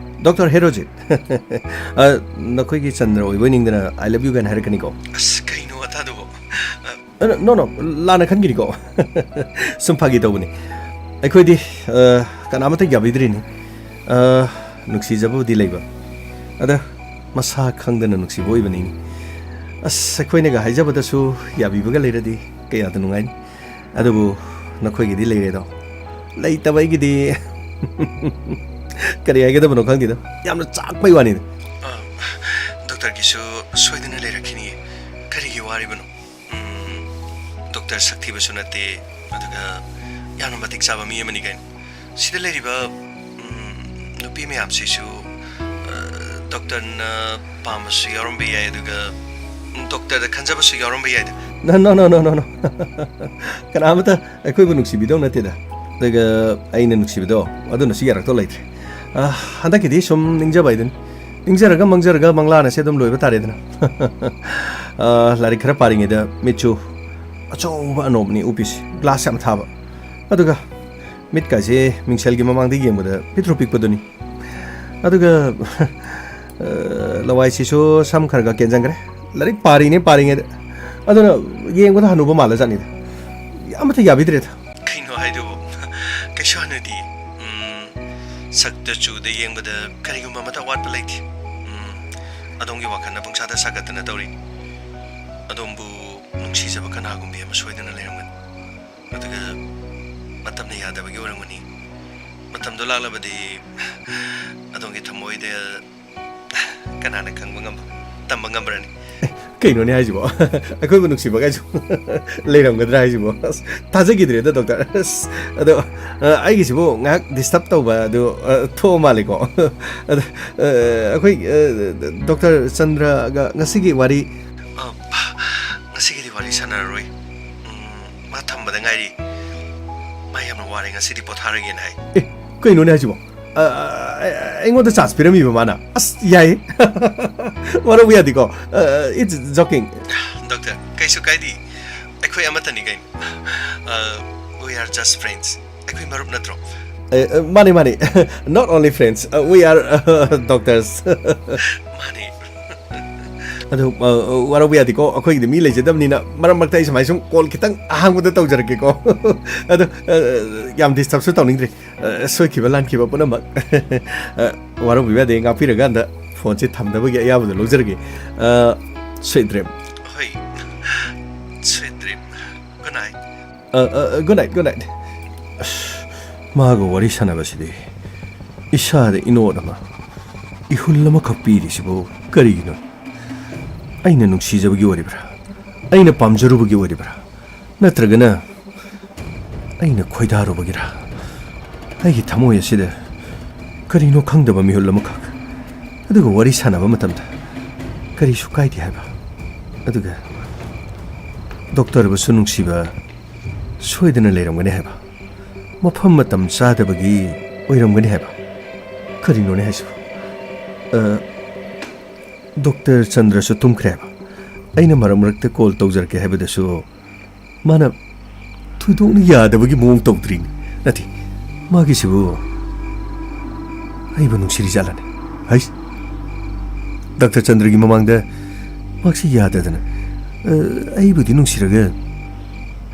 ꯗꯣꯛꯇꯔ ꯍꯦꯔꯣꯖꯤꯠ꯫ ꯑ, ꯅꯈꯣꯏꯒꯤ ꯆꯟꯗ꯭ꯔ ꯑꯣꯏꯕꯣꯏ ꯅꯤꯡꯗꯅ "I love you" ꯀꯥꯏꯅ ꯍꯥꯏꯔꯛꯀꯅꯤꯀꯣ꯫ ꯑꯁ, ꯀꯩꯅꯣ ꯑꯊꯥꯗꯨꯕꯣ? ꯑ, ꯑ, no, no, ꯂꯥꯟꯅ ꯈꯟꯒꯤꯅꯤꯀꯣ꯫ ꯁꯨꯝ ꯐꯥꯒꯤ ꯇꯧꯕꯅꯤ꯫ ꯑꯩꯈꯣꯏꯗꯤ, ꯑ, ꯀꯅꯥꯃꯠꯇ ꯌꯥꯕꯤꯗ꯭ꯔꯤꯅꯤ꯫ ꯑ, ꯅꯨꯡꯁꯤꯖꯕꯕꯨꯗꯤ ꯂꯩꯕ, ꯑꯗ ꯃꯁꯥ ꯈꯪꯗꯅ ꯅꯨꯡꯁꯤꯕ ꯑꯣꯏꯕꯅꯤꯅꯤ꯫ ꯑꯁ, ꯑꯩꯈꯣꯏꯅꯒ ꯍꯥꯏꯖꯕꯗꯁꯨ ꯌꯥꯕꯤꯕꯒ ꯂꯩꯔꯗꯤ ꯀꯌꯥꯗ ꯅꯨꯡꯉꯥꯏꯅꯤ꯫ ꯑꯗꯨꯕꯨ ꯅꯈꯣꯏꯒꯤꯗꯤ ꯂꯩꯔꯦꯗꯣ꯫ ꯂꯩꯇꯕ ꯑꯩꯒꯤꯗꯤ ꯀꯔꯤ ꯍꯥꯏꯒꯗꯕꯅꯣ ꯈꯪꯗꯦꯗ꯫ ꯌꯥꯝꯅ ꯆꯥꯛꯄꯩ ꯋꯥꯅꯤꯗ꯫ ꯑ, ꯗꯣꯛꯇꯔꯒꯤꯁꯨ ꯁꯣꯏꯗꯅ ꯂꯩꯔꯛꯈꯤꯅꯤꯌꯦ꯫ ꯀꯔꯤꯒꯤ ꯋꯥꯔꯤꯕꯅꯣ? ꯎꯝ, ꯗꯣꯛꯇꯔ ꯁꯛ ꯊꯤꯕꯁꯨ ꯅꯠꯇꯦ, ꯑꯗꯨꯒ ꯌꯥꯝꯅ ꯃꯇꯤꯛ ꯆꯥꯕ ꯃꯤ ꯑꯃꯅꯤ ꯀꯩꯅꯣ꯫ ꯁꯤꯗ ꯂꯩꯔꯤꯕ, ꯎꯝ, ꯅꯨꯄꯤ ꯃꯌꯥꯝꯁꯤꯁꯨ, ꯑ, ꯗꯣꯛꯇꯔꯅ ꯄꯥꯝꯕꯁꯨ ꯌꯥꯎꯔꯝꯕ ꯌꯥꯏ, ꯑꯗꯨꯒ ꯗꯣꯛꯇꯔꯗ ꯈꯟꯖꯕꯁꯨ ꯌꯥꯎꯔꯝꯕ ꯌꯥꯏꯗ꯫ No, no, no, no, no, no. ꯀꯅꯥꯃꯠꯇ ꯑꯩꯈꯣꯏꯕꯨ ꯅꯨꯡꯁꯤꯕꯤꯗꯧ ꯅꯠꯇꯦꯗ꯫ ꯑꯗꯨꯒ ꯑꯩꯅ ꯅꯨꯡꯁꯤꯕꯗꯣ, ꯑꯗꯨꯅꯁꯨ ꯌꯥꯔꯛꯇꯧ ꯂꯩꯇ꯭ꯔꯦ꯫ ꯑ, ꯍꯟꯗꯛꯀꯤꯗꯤ ꯁꯨꯝ ꯅꯤꯡꯖꯕ ꯍꯥꯏꯗꯨꯅꯤ꯫ ꯅꯤꯡꯖꯔꯒ ꯃꯪꯖꯔꯒ ꯃꯪꯂꯥꯅꯁꯦ ꯑꯗꯨꯝ ꯂꯣꯏꯕ ꯇꯥꯔꯦꯗꯅ꯫ ꯑ, ꯂꯥꯏꯔꯤꯛ ꯈꯔ ꯄꯥꯔꯤꯉꯩꯗ ꯃꯤꯠꯁꯨ ꯑꯆꯧꯕ ꯑꯅꯣꯞꯅꯤ ꯎꯞꯄꯤꯁꯦ, ꯒ꯭ꯂꯥꯁ ꯌꯥꯝ ꯊꯥꯕ꯫ ꯑꯗꯨꯒ ꯃꯤꯠꯀꯥꯁꯦ ꯃꯤꯡꯁꯦꯜꯒꯤ ꯃꯃꯥꯡꯗ ꯌꯦꯡꯕꯗ ꯄꯤꯛꯇ꯭ꯔꯨ ꯄꯤꯛꯄꯗꯨꯅꯤ꯫ ꯑꯗꯨꯒ, ꯑ, ꯂꯋꯥꯏꯁꯤꯁꯨ ꯁꯝ ꯈꯔ ꯈꯔ ꯀꯦꯟꯖꯟꯈ꯭ꯔꯦ꯫ ꯂꯥꯏꯔꯤꯛ ꯄꯥꯔꯤꯅꯦ ꯄꯥꯔꯤꯉꯩꯗ꯫ ꯑꯗꯨꯅ ꯌꯦꯡꯕꯗ ꯍꯅꯨꯕ ꯃꯥꯜꯂꯖꯥꯠꯅꯤꯗ꯫ ꯑꯃꯠꯇ ꯌꯥꯕꯤꯗ꯭ꯔꯦꯗ꯫ ꯀꯩꯅꯣ ꯍꯥꯏꯗꯨꯕꯨ? ꯀꯩꯁꯨ ꯍꯅꯨꯗꯤꯌꯦ꯫ ꯎꯝ, ꯁꯛꯇ ꯆꯨꯗ ꯌꯦꯡꯕꯗ ꯀꯔꯤꯒꯨꯝꯕ ꯑꯃꯠꯇ ꯑꯋꯥꯠꯄ ꯂꯩꯇꯦ꯫ ꯎꯝ, ꯑꯗꯣꯝꯒꯤ ꯋꯥꯈꯜꯅ ꯄꯨꯡꯁꯥꯗ ꯁꯥꯒꯠꯇꯅ ꯇꯧꯔꯤꯅꯤ꯫ ꯑꯗꯣꯝꯕꯨ ꯅꯨꯡꯁꯤꯖꯕ ꯀꯅꯥꯒꯨꯝꯕꯤ ꯑꯃ ꯁꯣꯏꯗꯅ ꯂꯩꯔꯝꯒꯅꯤ꯫ ꯑꯗꯨꯒ ꯃꯇꯝꯅ ꯌꯥꯗꯕꯒꯤ ꯑꯣꯏꯔꯝꯒꯅꯤ꯫ ꯃꯇꯝꯗꯣ ꯂꯥꯛꯂꯕꯗꯤ ꯑꯗꯣꯝꯒꯤ ꯊꯃꯣꯏꯗ ꯀꯅꯥꯅ ꯈꯪꯕ ꯉꯝꯕ, ꯇꯝꯕ ꯉꯝꯕ꯭ꯔꯅꯤ? ꯑꯦ, ꯀꯩꯅꯣꯅꯦ ꯍꯥꯏꯁꯤꯕꯣ? ꯑꯩꯈꯣꯏꯕꯨ ꯅꯨꯡꯁꯤꯕꯒꯥꯏꯁꯨ ꯂꯩꯔꯝꯒꯗ꯭ꯔꯥ ꯍꯥꯏꯁꯤꯕꯣ? ꯑꯁ, ꯊꯥꯖꯈꯤꯗ꯭ꯔꯦꯗ, ꯗꯣꯛꯇꯔ꯫ ꯑꯁ, ꯑꯗꯣ, ꯑ, ꯑꯩꯒꯤꯁꯤꯕꯨ ꯉꯥꯏꯍꯥꯛ disturb ꯇꯧꯕ ꯑꯗꯨ, ꯑ, ꯊꯣꯛꯑ ꯃꯥꯜꯂꯦꯀꯣ? ꯑꯗ, ꯑ, ꯑꯩꯈꯣꯏ, ꯑ, ꯗꯣꯛꯇꯔ ꯆꯟꯗ꯭ꯔꯒ ꯉꯁꯤꯒꯤ ꯋꯥꯔꯤ, ꯑ, ꯉꯁꯤꯒꯤꯗꯤ ꯋꯥꯔꯤ ꯁꯥꯟꯅꯔꯔꯣꯏ꯫ ꯎꯝ, ꯃꯥ ꯊꯝꯕꯗ ꯉꯥꯏꯔꯤ꯫ ꯃꯥ ꯌꯥꯝꯅ ꯋꯥꯔꯦ, ꯉꯁꯤꯗꯤ ꯄꯣꯊꯥꯔꯒꯦꯅ ꯍꯥꯏ꯫ ꯑꯦ, ꯀꯩꯅꯣꯅꯦ ꯍꯥꯏꯁꯤꯕꯣ? ꯑ, ꯑ, ꯑ, ꯑꯩꯉꯣꯟꯗ ꯆꯥꯟꯁ ꯄꯤꯔꯝꯃꯤꯕ ꯃꯥꯅ꯫ ꯑꯁ, ꯌꯥꯏꯌꯦ꯫ ꯋꯥꯔꯧꯕ ꯌꯥꯗꯦꯀꯣ꯫ It's joking. ꯗꯣꯛꯇꯔ, ꯀꯩꯁꯨ ꯀꯥꯏꯗꯦ꯫ ꯑꯩꯈꯣꯏ ꯑꯃꯠꯇꯅꯤ ꯀꯩꯅꯣ꯫ We are just friends. ꯑꯩꯈꯣꯏ ꯃꯔꯨꯞ ꯅꯠꯇ꯭ꯔꯣ? ꯑꯦ, ꯑꯦ, ꯃꯥꯅꯤ, ꯃꯥꯅꯤ꯫ Not only friends, uh, we are, uh, doctors. ꯃꯥꯅꯤ꯫ ꯑꯗꯣ, ꯑ, ꯋꯥꯔꯧꯕ ꯌꯥꯗꯦꯀꯣ, ꯑꯩꯈꯣꯏꯒꯤꯗꯤ ꯃꯤ ꯂꯩꯖꯗꯕꯅꯤꯅ ꯃꯔꯛ ꯃꯔꯛꯇ ꯑꯩ ꯁꯨꯃꯥꯏ ꯁꯨꯝ ꯀꯣꯜ ꯈꯤꯇꯪ ꯑꯍꯥꯡꯕꯗ ꯇꯧꯖꯔꯛꯀꯦꯀꯣ꯫ ꯑꯗꯣ, ꯑ, ꯌꯥꯝ ꯗꯤꯁꯇꯔꯕꯁꯨ ꯇꯧꯅꯤꯡꯗ꯭ꯔꯦ꯫ ꯑ, ꯁꯣꯏꯈꯤꯕ ꯂꯥꯟꯈꯤꯕ ꯄꯨꯝꯅꯃꯛ꯫ ꯑ, ꯋꯥꯔꯧꯕꯤꯕ ꯌꯥꯗꯦ, ꯉꯥꯛꯄꯤꯔꯀꯥꯟꯗ ꯐꯣꯟꯁꯦ ꯊꯝꯅꯕꯒꯤ ꯑꯌꯥꯕꯗꯣ ꯂꯧꯖꯔꯒꯦ꯫ ꯑ, sweet dream꯫ ꯍꯣꯏ, sweet dream꯫ Good night꯫ ꯑ, ꯑ, good night, good night꯫ ꯑꯁ, ꯃꯥꯒ ꯋꯥꯔꯤ ꯁꯥꯟꯅꯕꯁꯤꯗꯤ ꯏꯁꯥꯗ ꯏꯅꯣꯠ ꯑꯃ, ꯏꯍꯨꯜ ꯑꯃꯈꯛ ꯄꯤꯔꯤꯁꯤꯕꯨ ꯀꯔꯤꯒꯤꯅꯣ? ꯑꯩꯅ ꯅꯨꯡꯁꯤꯖꯕꯒꯤ ꯑꯣꯏꯔꯤꯕ꯭ꯔꯥ? ꯑꯩꯅ ꯄꯥꯝꯖꯔꯨꯕꯒꯤ ꯑꯣꯏꯔꯤꯕ꯭ꯔꯥ? ꯅꯠꯇ꯭ꯔꯒꯅ ꯑꯩꯅ ꯈꯣꯏꯗꯥꯔꯨꯕꯒꯤꯔꯥ? ꯑꯩꯒꯤ ꯊꯃꯣꯏ ꯑꯁꯤꯗ ꯀꯔꯤꯅꯣ ꯈꯪꯗꯕ ꯃꯤꯍꯨꯜ ꯑꯃꯈꯛ, ꯑꯗꯨꯒ ꯋꯥꯔꯤ ꯁꯥꯟꯅꯕ ꯃꯇꯝꯗ ꯀꯔꯤꯁꯨ ꯀꯥꯏꯗꯦ ꯍꯥꯏꯕ, ꯑꯗꯨꯒ ꯗꯣꯛꯇꯔꯕꯨꯁꯨ ꯅꯨꯡꯁꯤꯕ ꯁꯣꯏꯗꯅ ꯂꯩꯔꯝꯒꯅꯤ ꯍꯥꯏꯕ, ꯃꯐꯝ ꯃꯇꯝ ꯆꯥꯗꯕꯒꯤ ꯑꯣꯏꯔꯝꯒꯅꯤ ꯍꯥꯏꯕ꯫ ꯀꯔꯤꯅꯣꯅꯦ ꯍꯥꯏꯁꯤꯕꯣ? ꯑ, ꯗꯣꯛꯇꯔ ꯆꯟꯗ꯭ꯔꯁꯨ ꯇꯨꯝꯈ꯭ꯔꯦ ꯍꯥꯏꯕ꯫ ꯑꯩꯅ ꯃꯔꯛ ꯃꯔꯛꯇ ꯀꯣꯜ ꯇꯧꯖꯔꯛꯀꯦ ꯍꯥꯏꯕꯗꯁꯨ ꯃꯥꯅ ꯊꯣꯏꯗꯣꯛꯅ ꯌꯥꯗꯕꯒꯤ ꯃꯑꯣꯡ ꯇꯧꯗ꯭ꯔꯤꯅꯤ꯫ ꯅꯠꯇꯦ, ꯃꯥꯒꯤꯁꯤꯕꯨ ꯑꯩꯕꯨ ꯅꯨꯡꯁꯤꯔꯤ ꯖꯥꯠꯂꯅꯦ? ꯍꯩꯁ, ꯗꯥꯛꯇꯔ ꯆꯟꯗ꯭ꯔꯒꯤ ꯃꯃꯥꯡꯗ ꯃꯍꯥꯛꯁꯤ ꯌꯥꯗꯗꯅ, ꯑ, ꯑꯩꯕꯨꯗꯤ ꯅꯨꯡꯁꯤꯔꯒ,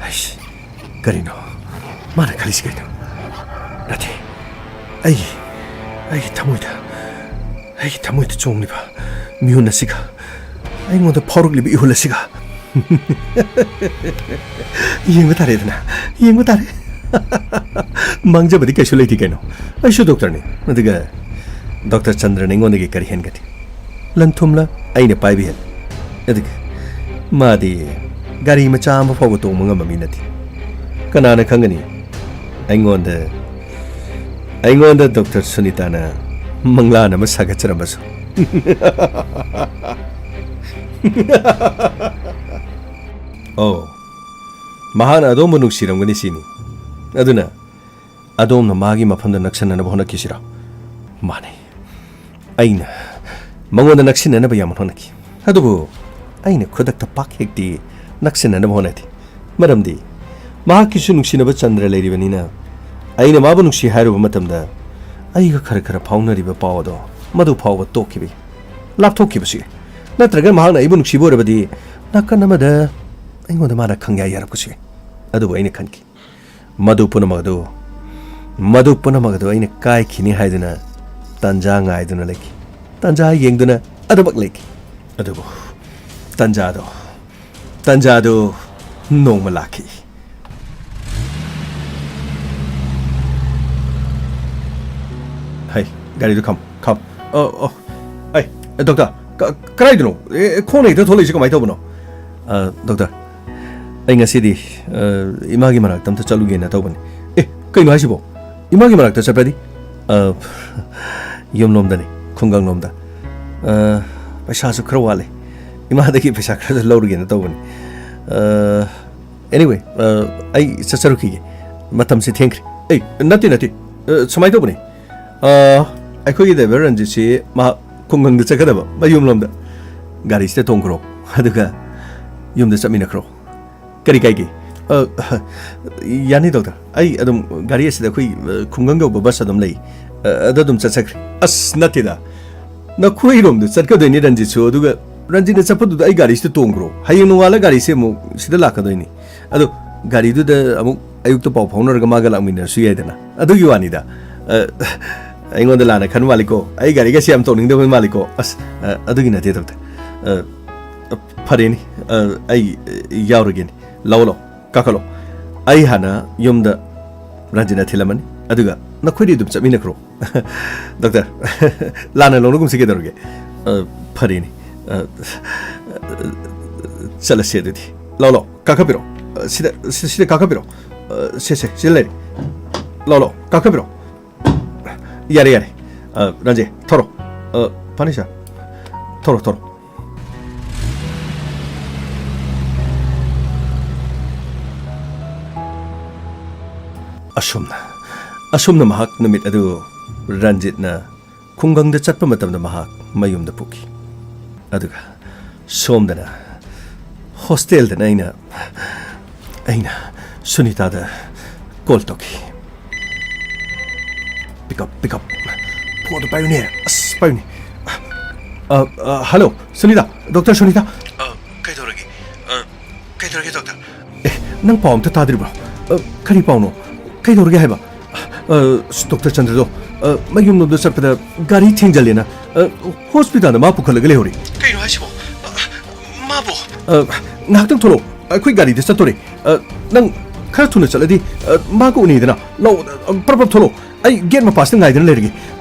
ꯍꯩꯁ, ꯀꯔꯤꯅꯣ ꯃꯥꯅ ꯈꯜꯂꯤꯁꯤ ꯀꯩꯅꯣ? ꯅꯠꯇꯦ, ꯑꯩꯒꯤ, ꯑꯩꯒꯤ ꯊꯃꯣꯏꯗ, ꯑꯩꯒꯤ ꯊꯃꯣꯏꯗ ꯆꯣꯡꯂꯤꯕ ꯃꯤꯍꯨꯟ ꯑꯁꯤꯒ ꯑꯩꯉꯣꯟꯗ ꯐꯥꯎꯔꯛꯂꯤꯕ ꯏꯍꯨꯜ ꯑꯁꯤꯒ꯫ ꯌꯦꯡꯕ ꯇꯥꯔꯦꯗꯅ, ꯌꯦꯡꯕ ꯇꯥꯔꯦ꯫ ꯃꯥꯡꯖꯕꯗꯤ ꯀꯩꯁꯨ ꯂꯩꯇꯦ ꯀꯩꯅꯣ, ꯑꯩꯁꯨ ꯗꯣꯛꯇꯔꯅꯤ꯫ ꯑꯗꯨꯒ ꯗꯣꯛꯇꯔ ꯆꯟꯗ꯭ꯔꯅ ꯑꯩꯉꯣꯟꯗꯒꯤ ꯀꯔꯤ ꯍꯦꯟꯒꯅꯤ? ꯂꯟ ꯊꯨꯝꯂ ꯑꯩꯅ ꯄꯥꯏꯕ ꯍꯦꯜꯂꯤ꯫ ꯑꯗꯨꯒ ꯃꯥꯗꯤ ꯒꯥꯔꯤ ꯃꯆꯥ ꯑꯃ ꯐꯥꯎꯕ ꯇꯣꯡꯕ ꯉꯝꯕ ꯃꯤ ꯅꯠꯇꯦ꯫ ꯀꯅꯥꯅ ꯈꯪꯒꯅꯤ? ꯑꯩꯉꯣꯟꯗ, ꯑꯩꯉꯣꯟꯗ ꯗꯣꯛꯇꯔ ꯁꯨꯅꯤꯇꯥꯅ ꯃꯪꯂꯥꯟ ꯑꯃ ꯁꯥꯒꯠꯆꯔꯝꯕꯁꯨ꯫ ꯑꯣ, ꯃꯍꯥꯛꯅ ꯑꯗꯣꯝꯕꯨ ꯅꯨꯡꯁꯤꯔꯝꯒꯅꯤ ꯁꯤꯅꯤ꯫ ꯑꯗꯨꯅ ꯑꯗꯣꯝꯅ ꯃꯥꯒꯤ ꯃꯐꯝꯗ ꯅꯛꯁꯟꯅꯅꯕ ꯍꯣꯠꯅꯈꯤꯁꯤꯔꯣ? ꯃꯥꯅꯦ, ꯑꯩꯅ ꯃꯉꯣꯟꯗ ꯅꯛꯁꯤꯟꯅꯅꯕ ꯌꯥꯝꯅ ꯍꯣꯠꯅꯈꯤ꯫ ꯑꯗꯨꯕꯨ ꯑꯩꯅ ꯈꯨꯗꯛꯇ ꯄꯥꯛ ꯍꯦꯛꯇꯤ ꯅꯛꯁꯤꯟꯅꯅꯕ ꯍꯣꯠꯅꯗꯦ꯫ ꯃꯔꯝꯗꯤ ꯃꯍꯥꯛꯀꯤꯁꯨ ꯅꯨꯡꯁꯤꯅꯕ ꯆꯟꯗ꯭ꯔ ꯂꯩꯔꯤꯕꯅꯤꯅ, ꯑꯩꯅ ꯃꯥꯕꯨ ꯅꯨꯡꯁꯤ ꯍꯥꯏꯔꯨꯕ ꯃꯇꯝꯗ ꯑꯩꯒ ꯈꯔ ꯈꯔ ꯐꯥꯎꯅꯔꯤꯕ ꯄꯥꯎ ꯑꯗꯣ ꯃꯗꯨ ꯐꯥꯎꯕ ꯇꯣꯛꯈꯤꯕ ꯌꯥꯏ, ꯂꯥꯞꯊꯣꯛꯈꯤꯕꯁꯨ ꯌꯥꯏ꯫ ꯅꯠꯇ꯭ꯔꯒ ꯃꯍꯥꯛꯅ ꯑꯩꯕꯨ ꯅꯨꯡꯁꯤꯕ ꯑꯣꯏꯔꯕꯗꯤ ꯅꯥꯀꯟ ꯑꯃꯗ ꯑꯩꯉꯣꯟꯗ ꯃꯥꯅ ꯈꯪꯌꯥ ꯌꯥꯔꯛꯄꯁꯨ ꯌꯥꯏ꯫ ꯑꯗꯨꯕꯨ ꯑꯩꯅ ꯈꯟꯈꯤ, ꯃꯗꯨ ꯄꯨꯝꯅꯃꯛ ꯑꯗꯨ, ꯃꯗꯨ ꯄꯨꯝꯅꯃꯛ ꯑꯗꯨ ꯑꯩꯅ ꯀꯥꯏꯈꯤꯅꯤ ꯍꯥꯏꯗꯨꯅ ꯇꯥꯟꯖꯥ ꯉꯥꯏꯗꯨꯅ ꯂꯩꯈꯤ꯫ ꯇꯥꯟꯖꯥ ꯌꯦꯡꯗꯨꯅ ꯑꯗꯨꯃꯛ ꯂꯩꯈꯤ꯫ ꯑꯗꯨꯕꯨ ꯇꯥꯟꯖꯥꯗꯣ, ꯇꯥꯟꯖꯥꯗꯣ ꯅꯣꯡꯃ ꯂꯥꯛꯈꯤ꯫ ꯍꯩ, ꯒꯥꯔꯤꯗꯨ ꯈꯥꯝꯃꯨ, ꯈꯥꯝꯃꯨ꯫ ꯑ, ꯑ, ꯑꯩ, ꯗꯣꯛꯇꯔ, ꯀ-, ꯀꯗꯥꯏꯗꯅꯣ? ꯑꯦ, ꯈꯣꯡꯅ ꯍꯦꯛꯇ ꯊꯣꯛꯂꯛꯏꯁꯦ ꯀꯃꯥꯏꯅ ꯇꯧꯕꯅꯣ? ꯑ, ꯗꯣꯛꯇꯔ, ꯑꯩ ꯉꯁꯤꯗꯤ, ꯑ, ꯏꯃꯥꯒꯤ ꯃꯅꯥꯛꯇ ꯑꯝꯇ ꯆꯠꯂꯨꯒꯦꯅ ꯇꯧꯕꯅꯤ꯫ ꯑꯦ, ꯀꯩꯅꯣ ꯍꯥꯏꯁꯤꯕꯣ? ꯏꯃꯥꯒꯤ ꯃꯅꯥꯛꯇ ꯆꯠꯄꯗꯤ? ꯑ, ꯌꯨꯝꯂꯣꯝꯗꯅꯤ, ꯈꯨꯡꯒꯪꯂꯣꯝꯗ꯫ ꯑ, ꯄꯩꯁꯥꯁꯨ ꯈꯔ ꯋꯥꯠꯂꯦ꯫ ꯏꯃꯥꯗꯒꯤ ꯄꯩꯁꯥ ꯈꯔꯁꯨ ꯂꯧꯔꯨꯒꯦꯅ ꯇꯧꯕꯅꯤ꯫ ꯑ, anyway, ꯑ, ꯑꯩ ꯆꯠꯆꯔꯨꯈꯤꯒꯦ꯫ ꯃꯇꯝꯁꯤ ꯊꯦꯡꯈ꯭ꯔꯦ꯫ ꯑꯩ, ꯅꯠꯇꯦ, ꯅꯠꯇꯦ꯫ ꯑ, ꯁꯨꯃꯥꯏꯅ ꯇꯧꯕꯅꯤ꯫ ꯑ, ꯑꯩꯈꯣꯏꯒꯤ ꯗ꯭ꯔꯥꯏꯚꯔ ꯔꯟꯖꯤꯠꯁꯤ ꯃꯍꯥꯛ ꯈꯨꯡꯒꯪꯗ ꯆꯠꯀꯗꯕ, ꯃꯌꯨꯝꯂꯣꯝꯗ꯫ ꯒꯥꯔꯤꯁꯤꯗ ꯇꯣꯡꯈ꯭ꯔꯣ, ꯑꯗꯨꯒ ꯌꯨꯝꯗ ꯆꯠꯃꯤꯟꯅꯈ꯭ꯔꯣ꯫ ꯀꯔꯤ ꯀꯥꯏꯒꯦ? ꯑ, ꯌꯥꯅꯤ, ꯗꯣꯛꯇꯔ꯫ ꯑꯩ ꯑꯗꯨꯝ ꯒꯥꯔꯤ ꯑꯁꯤꯗ ꯑꯩꯈꯣꯏ, ꯑ, ꯈꯨꯡꯒꯪ ꯌꯧꯕ ꯕꯁ ꯑꯗꯨꯝ ꯂꯩ꯫ ꯑ, ꯑꯗ ꯑꯗꯨꯝ ꯆꯠꯆꯈ꯭ꯔꯦ꯫ ꯑꯁ, ꯅꯠꯇꯦꯗ꯫ ꯅꯈꯣꯏꯔꯣꯝꯗ ꯆꯠꯀꯗꯣꯏꯅꯤ ꯔꯟꯖꯤꯠꯁꯨ, ꯑꯗꯨꯒ ꯔꯟꯖꯤꯠꯅ ꯆꯠꯄꯗꯨꯗ ꯑꯩ ꯒꯥꯔꯤꯁꯤꯗ ꯇꯣꯡꯈ꯭ꯔꯣ꯫ ꯍꯌꯦꯡ ꯅꯣꯡꯉꯥꯜꯂ ꯒꯥꯔꯤꯁꯦ ꯑꯃꯨꯛ ꯁꯤꯗ ꯂꯥꯛꯀꯗꯣꯏꯅꯤ꯫ ꯑꯗꯣ ꯒꯥꯔꯤꯗꯨꯗ ꯑꯃꯨꯛ ꯑꯌꯨꯛꯇ ꯄꯥꯎ ꯐꯥꯎꯅꯔꯒ ꯃꯥꯒ ꯂꯥꯛꯃꯤꯟꯅꯔꯁꯨ ꯌꯥꯏꯗꯅ꯫ ꯑꯗꯨꯒꯤ ꯋꯥꯅꯤꯗ꯫ ꯑ, ꯑꯩꯉꯣꯟꯗ ꯂꯥꯟꯅ ꯈꯟ ꯃꯥꯜꯂꯤꯀꯣ꯫ ꯑꯩ ꯒꯥꯔꯤꯒꯁꯦ ꯌꯥꯝ ꯇꯣꯡꯅꯤꯡꯗꯕ ꯃꯥꯜꯂꯤꯀꯣ꯫ ꯑꯁ, ꯑ, ꯑꯗꯨꯒꯤ ꯅꯠꯇꯦ, ꯗꯣꯛꯇꯔ꯫ ꯑ, ꯐꯔꯦꯅꯦ꯫ ꯑ, ꯑꯩ, ꯑ, ꯌꯥꯎꯔꯒꯦꯅꯦ꯫ ꯂꯥꯛꯑꯣ, ꯂꯥꯛꯑꯣ꯫ ꯀꯥꯈꯠꯂꯣ꯫ ꯑꯩ ꯍꯥꯟꯅ ꯌꯨꯝꯗ ꯔꯟꯖꯤꯠꯅ ꯊꯤꯜꯂꯝꯃꯅꯤ꯫ ꯑꯗꯨꯒ ꯅꯈꯣꯏꯗꯤ ꯑꯗꯨꯝ ꯆꯠꯃꯤꯟꯅꯈ꯭ꯔꯣ꯫ ꯗꯣꯛꯇꯔ, ꯂꯥꯟꯅ ꯂꯧꯅꯒꯨꯝꯁꯤ ꯀꯩꯗꯧꯔꯒꯦ? ꯑ, ꯐꯔꯦꯅꯦ꯫ ꯑ, ꯆꯠꯂꯁꯤ ꯑꯗꯨꯗꯤ꯫ ꯂꯥꯛꯑꯣ, ꯂꯥꯛꯑꯣ꯫ ꯀꯥꯈꯠꯄꯤꯔꯣ꯫ ꯑ, ꯁꯤꯗ, ꯁꯤ-, ꯁꯤꯗ ꯀꯥꯈꯠꯄꯤꯔꯣ꯫ ꯑ, ꯁꯦ, ꯁꯦ, ꯁꯤꯗ ꯂꯩꯔꯦ꯫ ꯂꯥꯛꯑꯣ, ꯂꯥꯛꯑꯣ꯫ ꯀꯥꯈꯠꯄꯤꯔꯣ꯫ ꯌꯥꯔꯦ, ꯌꯥꯔꯦ꯫ ꯑ, ꯔꯟꯖꯤꯠ, ꯊꯧꯔꯣ꯫ ꯑ, ꯐꯔꯅꯤꯆꯔ꯫ ꯊꯧꯔꯣ, ꯊꯧꯔꯣ꯫ ꯑꯁꯨꯝꯅ, ꯑꯁꯨꯝꯅ ꯃꯍꯥꯛ ꯅꯨꯃꯤꯠ ꯑꯗꯨ ꯔꯟꯖꯤꯠꯅ ꯈꯨꯡꯒꯪꯗ ꯆꯠꯄ ꯃꯇꯝꯗ ꯃꯍꯥꯛ ꯃꯌꯨꯝꯗ ꯄꯨꯈꯤ꯫ ꯑꯗꯨꯒ ꯁꯣꯝꯗꯅ ꯍꯣꯁꯇꯦꯜꯗꯅ ꯑꯩꯅ, ꯑꯩꯅ ꯁꯨꯅꯤꯇꯥꯗ ꯀꯣꯜ ꯇꯧꯈꯤ꯫ Pick up, pick up. ꯐꯣꯟꯗꯣ ꯄꯥꯏꯌꯨꯅꯦ꯫ ꯑꯁ, ꯄꯥꯏꯌꯨꯅꯦ꯫ ꯑ, ꯑ, ꯍꯜꯂꯣ, ꯁꯨꯅꯤꯇꯥ, ꯗꯣꯛꯇꯔ ꯁꯨꯅꯤꯇꯥ꯫ ꯑ, ꯀꯩꯗꯧꯔꯒꯦ? ꯑ, ꯀꯩꯗꯧꯔꯒꯦ, ꯗꯣꯛꯇꯔ? ꯑꯦ, ꯅꯪ ꯄꯥꯎ ꯑꯝꯇ ꯇꯥꯗ꯭ꯔꯤꯕ꯭ꯔꯣ? ꯑ, ꯀꯔꯤ ꯄꯥꯎꯅꯣ? ꯀꯩꯗꯧꯔꯒꯦ ꯍꯥꯏꯕ? ꯑ, ꯑꯁ, ꯗꯣꯛꯇꯔ ꯆꯟꯗ꯭ꯔꯗꯣ, ꯑ, ꯃꯌꯨꯝꯂꯣꯝꯗ ꯆꯠꯄꯗ ꯒꯥꯔꯤ ꯊꯦꯡꯖꯜꯂꯦꯅ, ꯑ, ꯍꯣꯁꯄꯤꯇꯥꯜꯗ ꯃꯥ ꯄꯨꯈꯠꯂꯒ ꯂꯩꯍꯧꯔꯦ꯫ ꯀꯩꯅꯣ ꯍꯥꯏꯁꯤꯕꯣ? ꯑ, ꯃꯥꯕꯨ? ꯑ, ꯉꯥꯏꯍꯥꯛꯇꯪ ꯊꯣꯛꯂꯛꯑꯣ꯫ ꯑꯩꯈꯣꯏ ꯒꯥꯔꯤꯗ ꯆꯠꯇꯣꯔꯦ꯫ ꯑ, ꯅꯪ ꯈꯔ ꯊꯨꯅ ꯆꯠꯂꯗꯤ, ꯑ, ꯃꯥꯒ ꯎꯅꯩꯗꯅ꯫ ꯂꯥꯛꯑꯣ, ꯑ, ꯄ꯭ꯔꯞ ꯄ꯭ꯔꯞ ꯊꯣꯛꯂꯛꯑꯣ꯫ ꯑꯩ ꯒꯦꯠ ꯃꯄꯥꯁꯤꯗ ꯉꯥꯏꯗꯨꯅ ꯂꯩꯔꯒꯦ꯫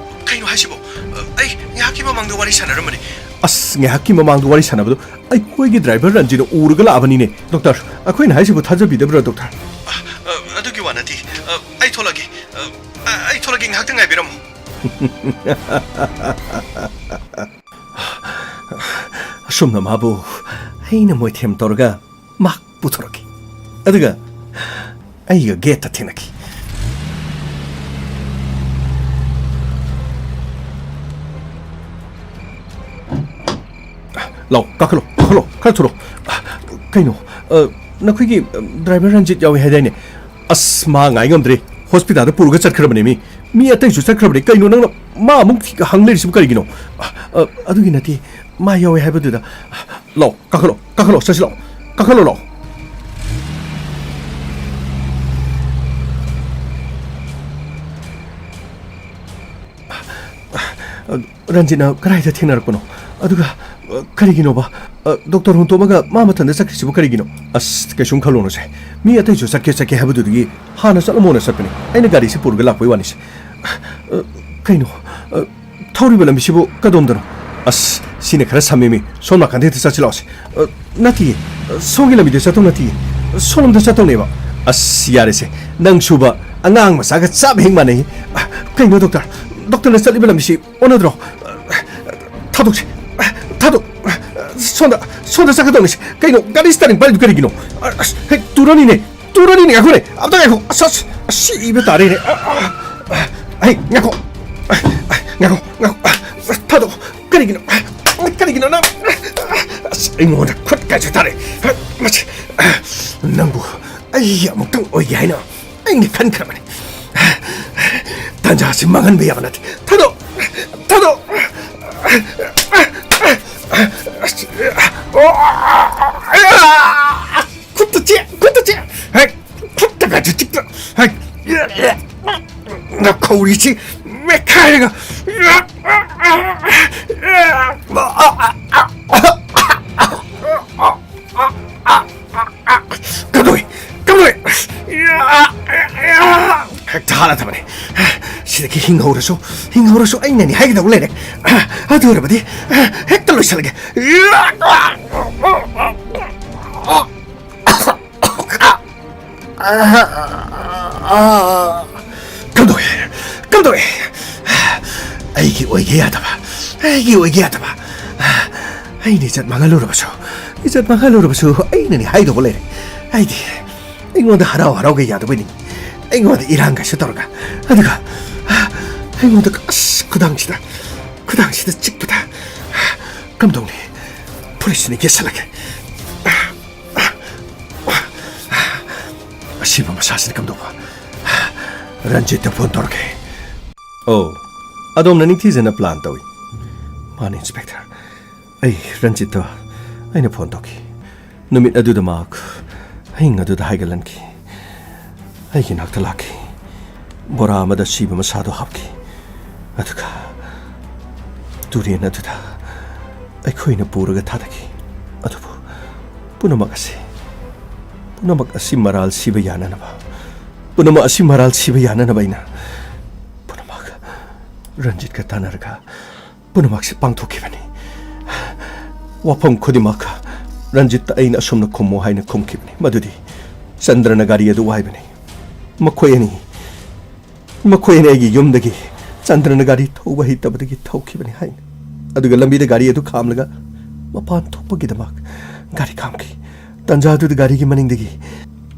ꯀꯩꯅꯣ ꯍꯥꯏꯁꯤꯕꯣ? ꯑ, ꯑꯩ ꯉꯥꯏꯍꯥꯛꯀꯤ ꯃꯃꯥꯡꯗ ꯋꯥꯔꯤ ꯁꯥꯟꯅꯔꯝꯕꯅꯤ꯫ ꯑꯁ, ꯉꯥꯏꯍꯥꯛꯀꯤ ꯃꯃꯥꯡꯗ ꯋꯥꯔꯤ ꯁꯥꯟꯅꯕꯗꯣ ꯑꯩꯈꯣꯏꯒꯤ ꯗ꯭ꯔꯥꯏꯚꯔ ꯔꯟꯖꯤꯠꯅ ꯎꯔꯒ ꯂꯥꯛꯑꯕꯅꯤꯅꯦ, ꯗꯣꯛꯇꯔ꯫ ꯑꯩꯈꯣꯏꯅ ꯍꯥꯏꯁꯤꯕꯨ ꯊꯥꯖꯕꯤꯗꯕ꯭ꯔꯥ, ꯗꯣꯛꯇꯔ? ꯑ, ꯑ, ꯑꯗꯨꯒꯤ ꯋꯥ ꯅꯠꯇꯦ꯫ ꯑ, ꯑꯩ ꯊꯣꯛꯂꯒꯦ꯫ ꯑ, ꯑ, ꯑꯩ ꯊꯣꯛꯂꯒꯦ, ꯉꯥꯏꯍꯥꯛꯇꯪ ꯉꯥꯏꯕꯤꯔꯝꯃꯣ꯫ ꯑꯁꯨꯝꯅ ꯃꯥꯕꯨ ꯑꯩꯅ ꯃꯣꯏꯊꯦꯝ ꯇꯧꯔꯒ ꯃꯍꯥꯛ ꯄꯨꯊꯣꯔꯛꯈꯤ꯫ ꯑꯗꯨꯒ ꯑꯩꯒ ꯒꯦꯠꯇ ꯊꯦꯡꯅꯈꯤ꯫ ꯂꯥꯎ, ꯀꯥꯈꯠꯂꯣ, ꯀꯥꯈꯠꯂꯣ, ꯈꯔ ꯊꯨꯔꯣ꯫ ꯀꯩꯅꯣ, ꯑ, ꯅꯈꯣꯏꯒꯤ, ꯑ, ꯗ꯭ꯔꯥꯏꯚꯔ ꯔꯟꯖꯤꯠ ꯌꯥꯎꯏ ꯍꯥꯏꯗꯥꯏꯅꯦ? ꯑꯁ, ꯃꯥ ꯉꯥꯏ ꯉꯝꯗ꯭ꯔꯦ꯫ ꯍꯣꯁꯄꯤꯇꯥꯜꯗ ꯄꯨꯔꯒ ꯆꯠꯈ꯭ꯔꯕꯅꯦ ꯃꯤ꯫ ꯃꯤ ꯑꯇꯩꯁꯨ ꯆꯠꯈ꯭ꯔꯕꯅꯦ꯫ ꯀꯩꯅꯣ ꯅꯪꯅ ꯃꯥ ꯑꯃꯨꯛ ꯍꯪ ꯂꯩꯔꯤꯁꯤꯕꯨ ꯀꯔꯤꯒꯤꯅꯣ? ꯑ, ꯑ, ꯑꯗꯨꯒꯤ ꯅꯠꯇꯦ, ꯃꯥ ꯌꯥꯎꯋꯦ ꯍꯥꯏꯕꯗꯨꯗ꯫ ꯂꯥꯎ, ꯀꯥꯈꯠꯂꯣ, ꯀꯥꯈꯠꯂꯣ, ꯆꯠꯁꯤ ꯂꯥꯎ꯫ ꯀꯥꯈꯠꯂꯣ ꯂꯥꯎ꯫ ꯔꯟꯖꯤꯠꯅ ꯀꯗꯥꯏꯗ ꯊꯦꯡꯅꯔꯛꯄꯅꯣ? ꯑꯗꯨꯒ, ꯑ, ꯀꯔꯤꯒꯤꯅꯣꯕ? ꯑ, ꯗꯣꯛꯇꯔ ꯍꯨꯟꯇꯣꯛꯑꯒ ꯃꯥ ꯃꯊꯟꯇ ꯆꯠꯈ꯭ꯔꯤꯁꯤꯕꯨ ꯀꯔꯤꯒꯤꯅꯣ? ꯑꯁ, ꯀꯩꯁꯨꯝ ꯈꯜꯂꯨꯅꯨꯁꯦ꯫ ꯃꯤ ꯑꯇꯩꯁꯨ ꯆꯠꯀꯦ ꯆꯠꯀꯦ ꯍꯥꯏꯕꯗꯨꯗꯒꯤ ꯍꯥꯟꯅ ꯆꯠꯂꯝꯃꯣꯅ ꯆꯠꯄꯅꯤ꯫ ꯑꯩꯅ ꯒꯥꯔꯤꯁꯤ ꯄꯨꯔꯒ ꯂꯥꯛꯄꯩ ꯋꯥꯅꯤꯁꯦ꯫ ꯑ, ꯀꯩꯅꯣ? ꯑ, ꯊꯧꯔꯤꯕ ꯂꯝꯕꯤꯁꯤꯕꯨ ꯀꯗꯣꯝꯗꯅꯣ? ꯑꯁ, ꯁꯤꯅ ꯈꯔ ꯁꯝꯃꯤꯃꯤ꯫ ꯁꯣꯝ ꯅꯥꯀꯟꯗ ꯍꯦꯛꯇ ꯆꯠꯁꯤ ꯂꯥꯛꯑꯣꯁꯦ꯫ ꯑ, ꯅꯠꯇꯤꯌꯦ꯫ ꯁꯣꯝꯒꯤ ꯂꯝꯕꯤꯗ ꯆꯠꯇꯧ ꯅꯠꯇꯤꯌꯦ꯫ ꯁꯣꯝꯂꯣꯝꯗ ꯆꯠꯇꯧꯅꯦꯕ꯫ ꯑꯁ, ꯌꯥꯔꯦꯁꯦ꯫ ꯅꯪꯁꯨꯕ ꯑꯉꯥꯡ ꯃꯆꯥꯒ ꯆꯞ ꯍꯦꯛ ꯃꯥꯟꯅꯩ꯫ ꯑ, ꯀꯩꯅꯣ ꯗꯣꯛꯇꯔ? ꯗꯣꯛꯇꯔꯅ ꯆꯠꯂꯤꯕ ꯂꯝꯕꯤꯁꯤ ꯑꯣꯟꯅꯗ꯭ꯔꯣ? ꯊꯥꯗꯣꯛꯁꯤ꯫ ꯊꯥꯗꯣꯛ꯫ ꯁꯣꯝꯗ, ꯁꯣꯝꯗ ꯆꯠꯀꯗꯧꯅꯤꯁꯦ꯫ ꯀꯩꯅꯣ, ꯒꯥꯔꯤ ꯁ꯭ꯇꯥꯔꯤꯡ ꯄꯥꯏꯔꯤꯗꯨ ꯀꯔꯤꯒꯤꯅꯣ? ꯑꯁ, ꯍꯦꯛ ꯇꯨꯔꯅꯤꯅꯦ꯫ ꯇꯨꯔꯅꯤꯅꯦ, ꯉꯥꯏꯈꯣꯅꯦ꯫ ꯑꯝꯇ ꯉꯥꯏꯈꯣ꯫ ꯑꯁ, ꯑꯁ, ꯑꯁꯤ ꯏꯕ ꯇꯥꯔꯦꯅꯦ꯫ ꯑ, ꯑ, ꯑ, ꯍꯩ, ꯉꯥꯏꯈꯣ꯫ ꯑ, ꯑ, ꯉꯥꯏꯈꯣ, ꯉꯥꯏꯈꯣ꯫ ꯊꯥꯗꯣꯛꯑꯣ꯫ ꯀꯔꯤꯒꯤꯅꯣ? ꯀꯔꯤꯒꯤꯅꯣ ꯅꯪ? ꯑꯁ, ꯑꯩꯉꯣꯟꯗ ꯈꯨꯠ ꯀꯥꯏꯖ ꯇꯥꯔꯦ꯫ ꯃꯁꯤ, ꯅꯪꯕꯨ ꯑꯩ ꯑꯃꯨꯛꯇꯪ ꯑꯣꯏꯒꯦ ꯍꯥꯏꯅ ꯑꯩꯅ ꯈꯟꯈ꯭ꯔꯕꯅꯤ꯫ ꯇꯥꯟꯖꯥꯁꯤ ꯃꯥꯡꯍꯟꯕ ꯌꯥꯕ ꯅꯠꯇꯦ꯫ ꯊꯥꯗꯣꯛ! ꯊꯥꯗꯣꯛ! ꯈꯨꯠꯇ ꯆꯤꯛ! ꯈꯨꯠꯇ ꯆꯤꯛ! ꯍꯦꯛ! ꯈꯨꯠꯇꯒꯁꯨ ꯆꯤꯛꯇ! ꯍꯦꯛ! ꯅꯈꯧꯔꯤꯁꯤ ꯃꯦꯠꯈꯥꯏꯔꯒ! ꯀꯝꯗꯧꯏ? ꯀꯝꯗꯧꯏ? ꯍꯦꯛꯇ ꯍꯥꯠꯂꯗꯕꯅꯤ꯫ ꯁꯤꯗꯒꯤ ꯍꯤꯡꯍꯧꯔꯁꯨ, ꯍꯤꯡꯍꯧꯔꯁꯨ ꯑꯩꯅꯅꯤ ꯍꯥꯏꯒꯗꯧ ꯂꯩꯔꯦ꯫ ꯑꯗꯨ ꯑꯣꯏꯔꯕꯗꯤ ꯍꯦꯛꯇ ꯂꯣꯏꯁꯤꯜꯂꯒꯦ꯫ ꯀꯝꯗꯧꯏ? ꯀꯝꯗꯧꯏ? ꯑꯩꯒꯤ ꯑꯣꯏꯒꯦ ꯌꯥꯗꯕ, ꯑꯩꯒꯤ ꯑꯣꯏꯒꯦ ꯌꯥꯗꯕ꯫ ꯑꯩꯅ ꯏꯖꯠ ꯃꯥꯡꯍꯜꯂꯨꯔꯕꯁꯨ, ꯏꯖꯠ ꯃꯥꯡꯍꯜꯂꯨꯔꯕꯁꯨ ꯑꯩꯅꯅꯤ ꯍꯥꯏꯗꯧꯕ ꯂꯩꯔꯦ꯫ ꯑꯩꯗꯤ ꯑꯩꯉꯣꯟꯗ ꯍꯔꯥꯎ ꯍꯔꯥꯎꯒꯦ ꯌꯥꯗꯕꯣꯏ ꯅꯤꯡꯉꯤ꯫ ꯑꯩꯉꯣꯟꯗ ꯏꯔꯥꯡꯒꯁꯨ ꯇꯧꯔꯒ, ꯑꯗꯨꯒ ꯑꯩꯉꯣꯟꯗ ꯑꯁ ꯈꯨꯗꯥꯡꯁꯤꯗ, ꯈꯨꯗꯥꯡꯁꯤꯗ ꯆꯤꯛꯄꯗ ꯀꯝꯗꯧꯅꯤ? ꯐꯨꯔꯤꯠꯁꯤꯅ ꯌꯦꯠꯁꯜꯂꯒꯦ꯫ ꯑꯁꯤꯕ ꯃꯁꯥꯁꯤꯅ ꯀꯝꯗꯧꯕ? ꯔꯟꯖꯤꯠꯇ ꯐꯣꯟ ꯇꯧꯔꯒꯦ꯫ ꯑꯣ, ꯑꯗꯣꯝꯅ ꯅꯤꯡꯊꯤꯖꯅ ꯄ꯭ꯂꯥꯟ ꯇꯧꯏ꯫ ꯃꯥꯅꯤ, ꯏꯟꯁꯄꯦꯛꯇꯔ꯫ ꯑꯩ ꯔꯟꯖꯤꯠꯇ ꯑꯩꯅ ꯐꯣꯟ ꯇꯧꯈꯤ꯫ ꯅꯨꯃꯤꯠ ꯑꯗꯨꯗ ꯃꯍꯥꯛ ꯑꯍꯤꯡ ꯑꯗꯨꯗ ꯍꯥꯏꯒꯠꯂꯟꯈꯤ꯫ ꯑꯩꯒꯤ ꯅꯥꯛꯇ ꯂꯥꯛꯈꯤ꯫ ꯕꯣꯔꯥ ꯑꯃꯗ ꯁꯤꯕ ꯃꯁꯥꯗꯣ ꯍꯥꯞꯈꯤ꯫ ꯑꯗꯨꯒ ꯇꯨꯔꯦꯟ ꯑꯗꯨꯗ ꯑꯩꯈꯣꯏꯅ ꯄꯨꯔꯒ ꯊꯥꯗꯈꯤ꯫ ꯑꯗꯨꯕꯨ ꯄꯨꯝꯅꯃꯛ ꯑꯁꯤ, ꯄꯨꯝꯅꯃꯛ ꯑꯁꯤ ꯃꯔꯥꯜ ꯁꯤꯕ ꯌꯥꯅꯅꯕ, ꯄꯨꯝꯅꯃꯛ ꯑꯁꯤ ꯃꯔꯥꯜ ꯁꯤꯕ ꯌꯥꯅꯅꯕ ꯑꯩꯅ ꯄꯨꯝꯅꯃꯛ ꯔꯟꯖꯤꯠꯀ ꯇꯥꯟꯅꯔꯒ ꯄꯨꯝꯅꯃꯛꯁꯤ ꯄꯥꯡꯊꯣꯛꯈꯤꯕꯅꯤ꯫ ꯋꯥꯐꯝ ꯈꯨꯗꯤꯡꯃꯛ ꯔꯟꯖꯤꯠꯇ ꯑꯩꯅ ꯑꯁꯨꯝꯅ ꯈꯨꯝꯃꯨ ꯍꯥꯏꯅ ꯈꯨꯝꯈꯤꯕꯅꯤ, ꯃꯗꯨꯗꯤ ꯆꯟꯗ꯭ꯔꯅ ꯒꯥꯔꯤ ꯑꯗꯨ ꯋꯥꯏꯕꯅꯤ꯫ ꯃꯈꯣꯏ ꯑꯅꯤ, ꯃꯈꯣꯏ ꯑꯅꯤ ꯑꯩꯒꯤ ꯌꯨꯝꯗꯒꯤ ꯆꯟꯗ꯭ꯔꯅ ꯒꯥꯔꯤ ꯊꯧꯕ ꯍꯩꯇꯕꯗꯒꯤ ꯊꯧꯈꯤꯕꯅꯤ ꯍꯥꯏꯅ꯫ ꯑꯗꯨꯒ ꯂꯝꯕꯤꯗ ꯒꯥꯔꯤ ꯑꯗꯨ ꯈꯥꯝꯂꯒ ꯃꯄꯥꯟ ꯊꯣꯛꯄꯒꯤꯗꯃꯛ ꯒꯥꯔꯤ ꯈꯥꯝꯈꯤ꯫ ꯇꯟꯖꯥ ꯑꯗꯨꯗ ꯒꯥꯔꯤꯒꯤ ꯃꯅꯤꯡꯗꯒꯤ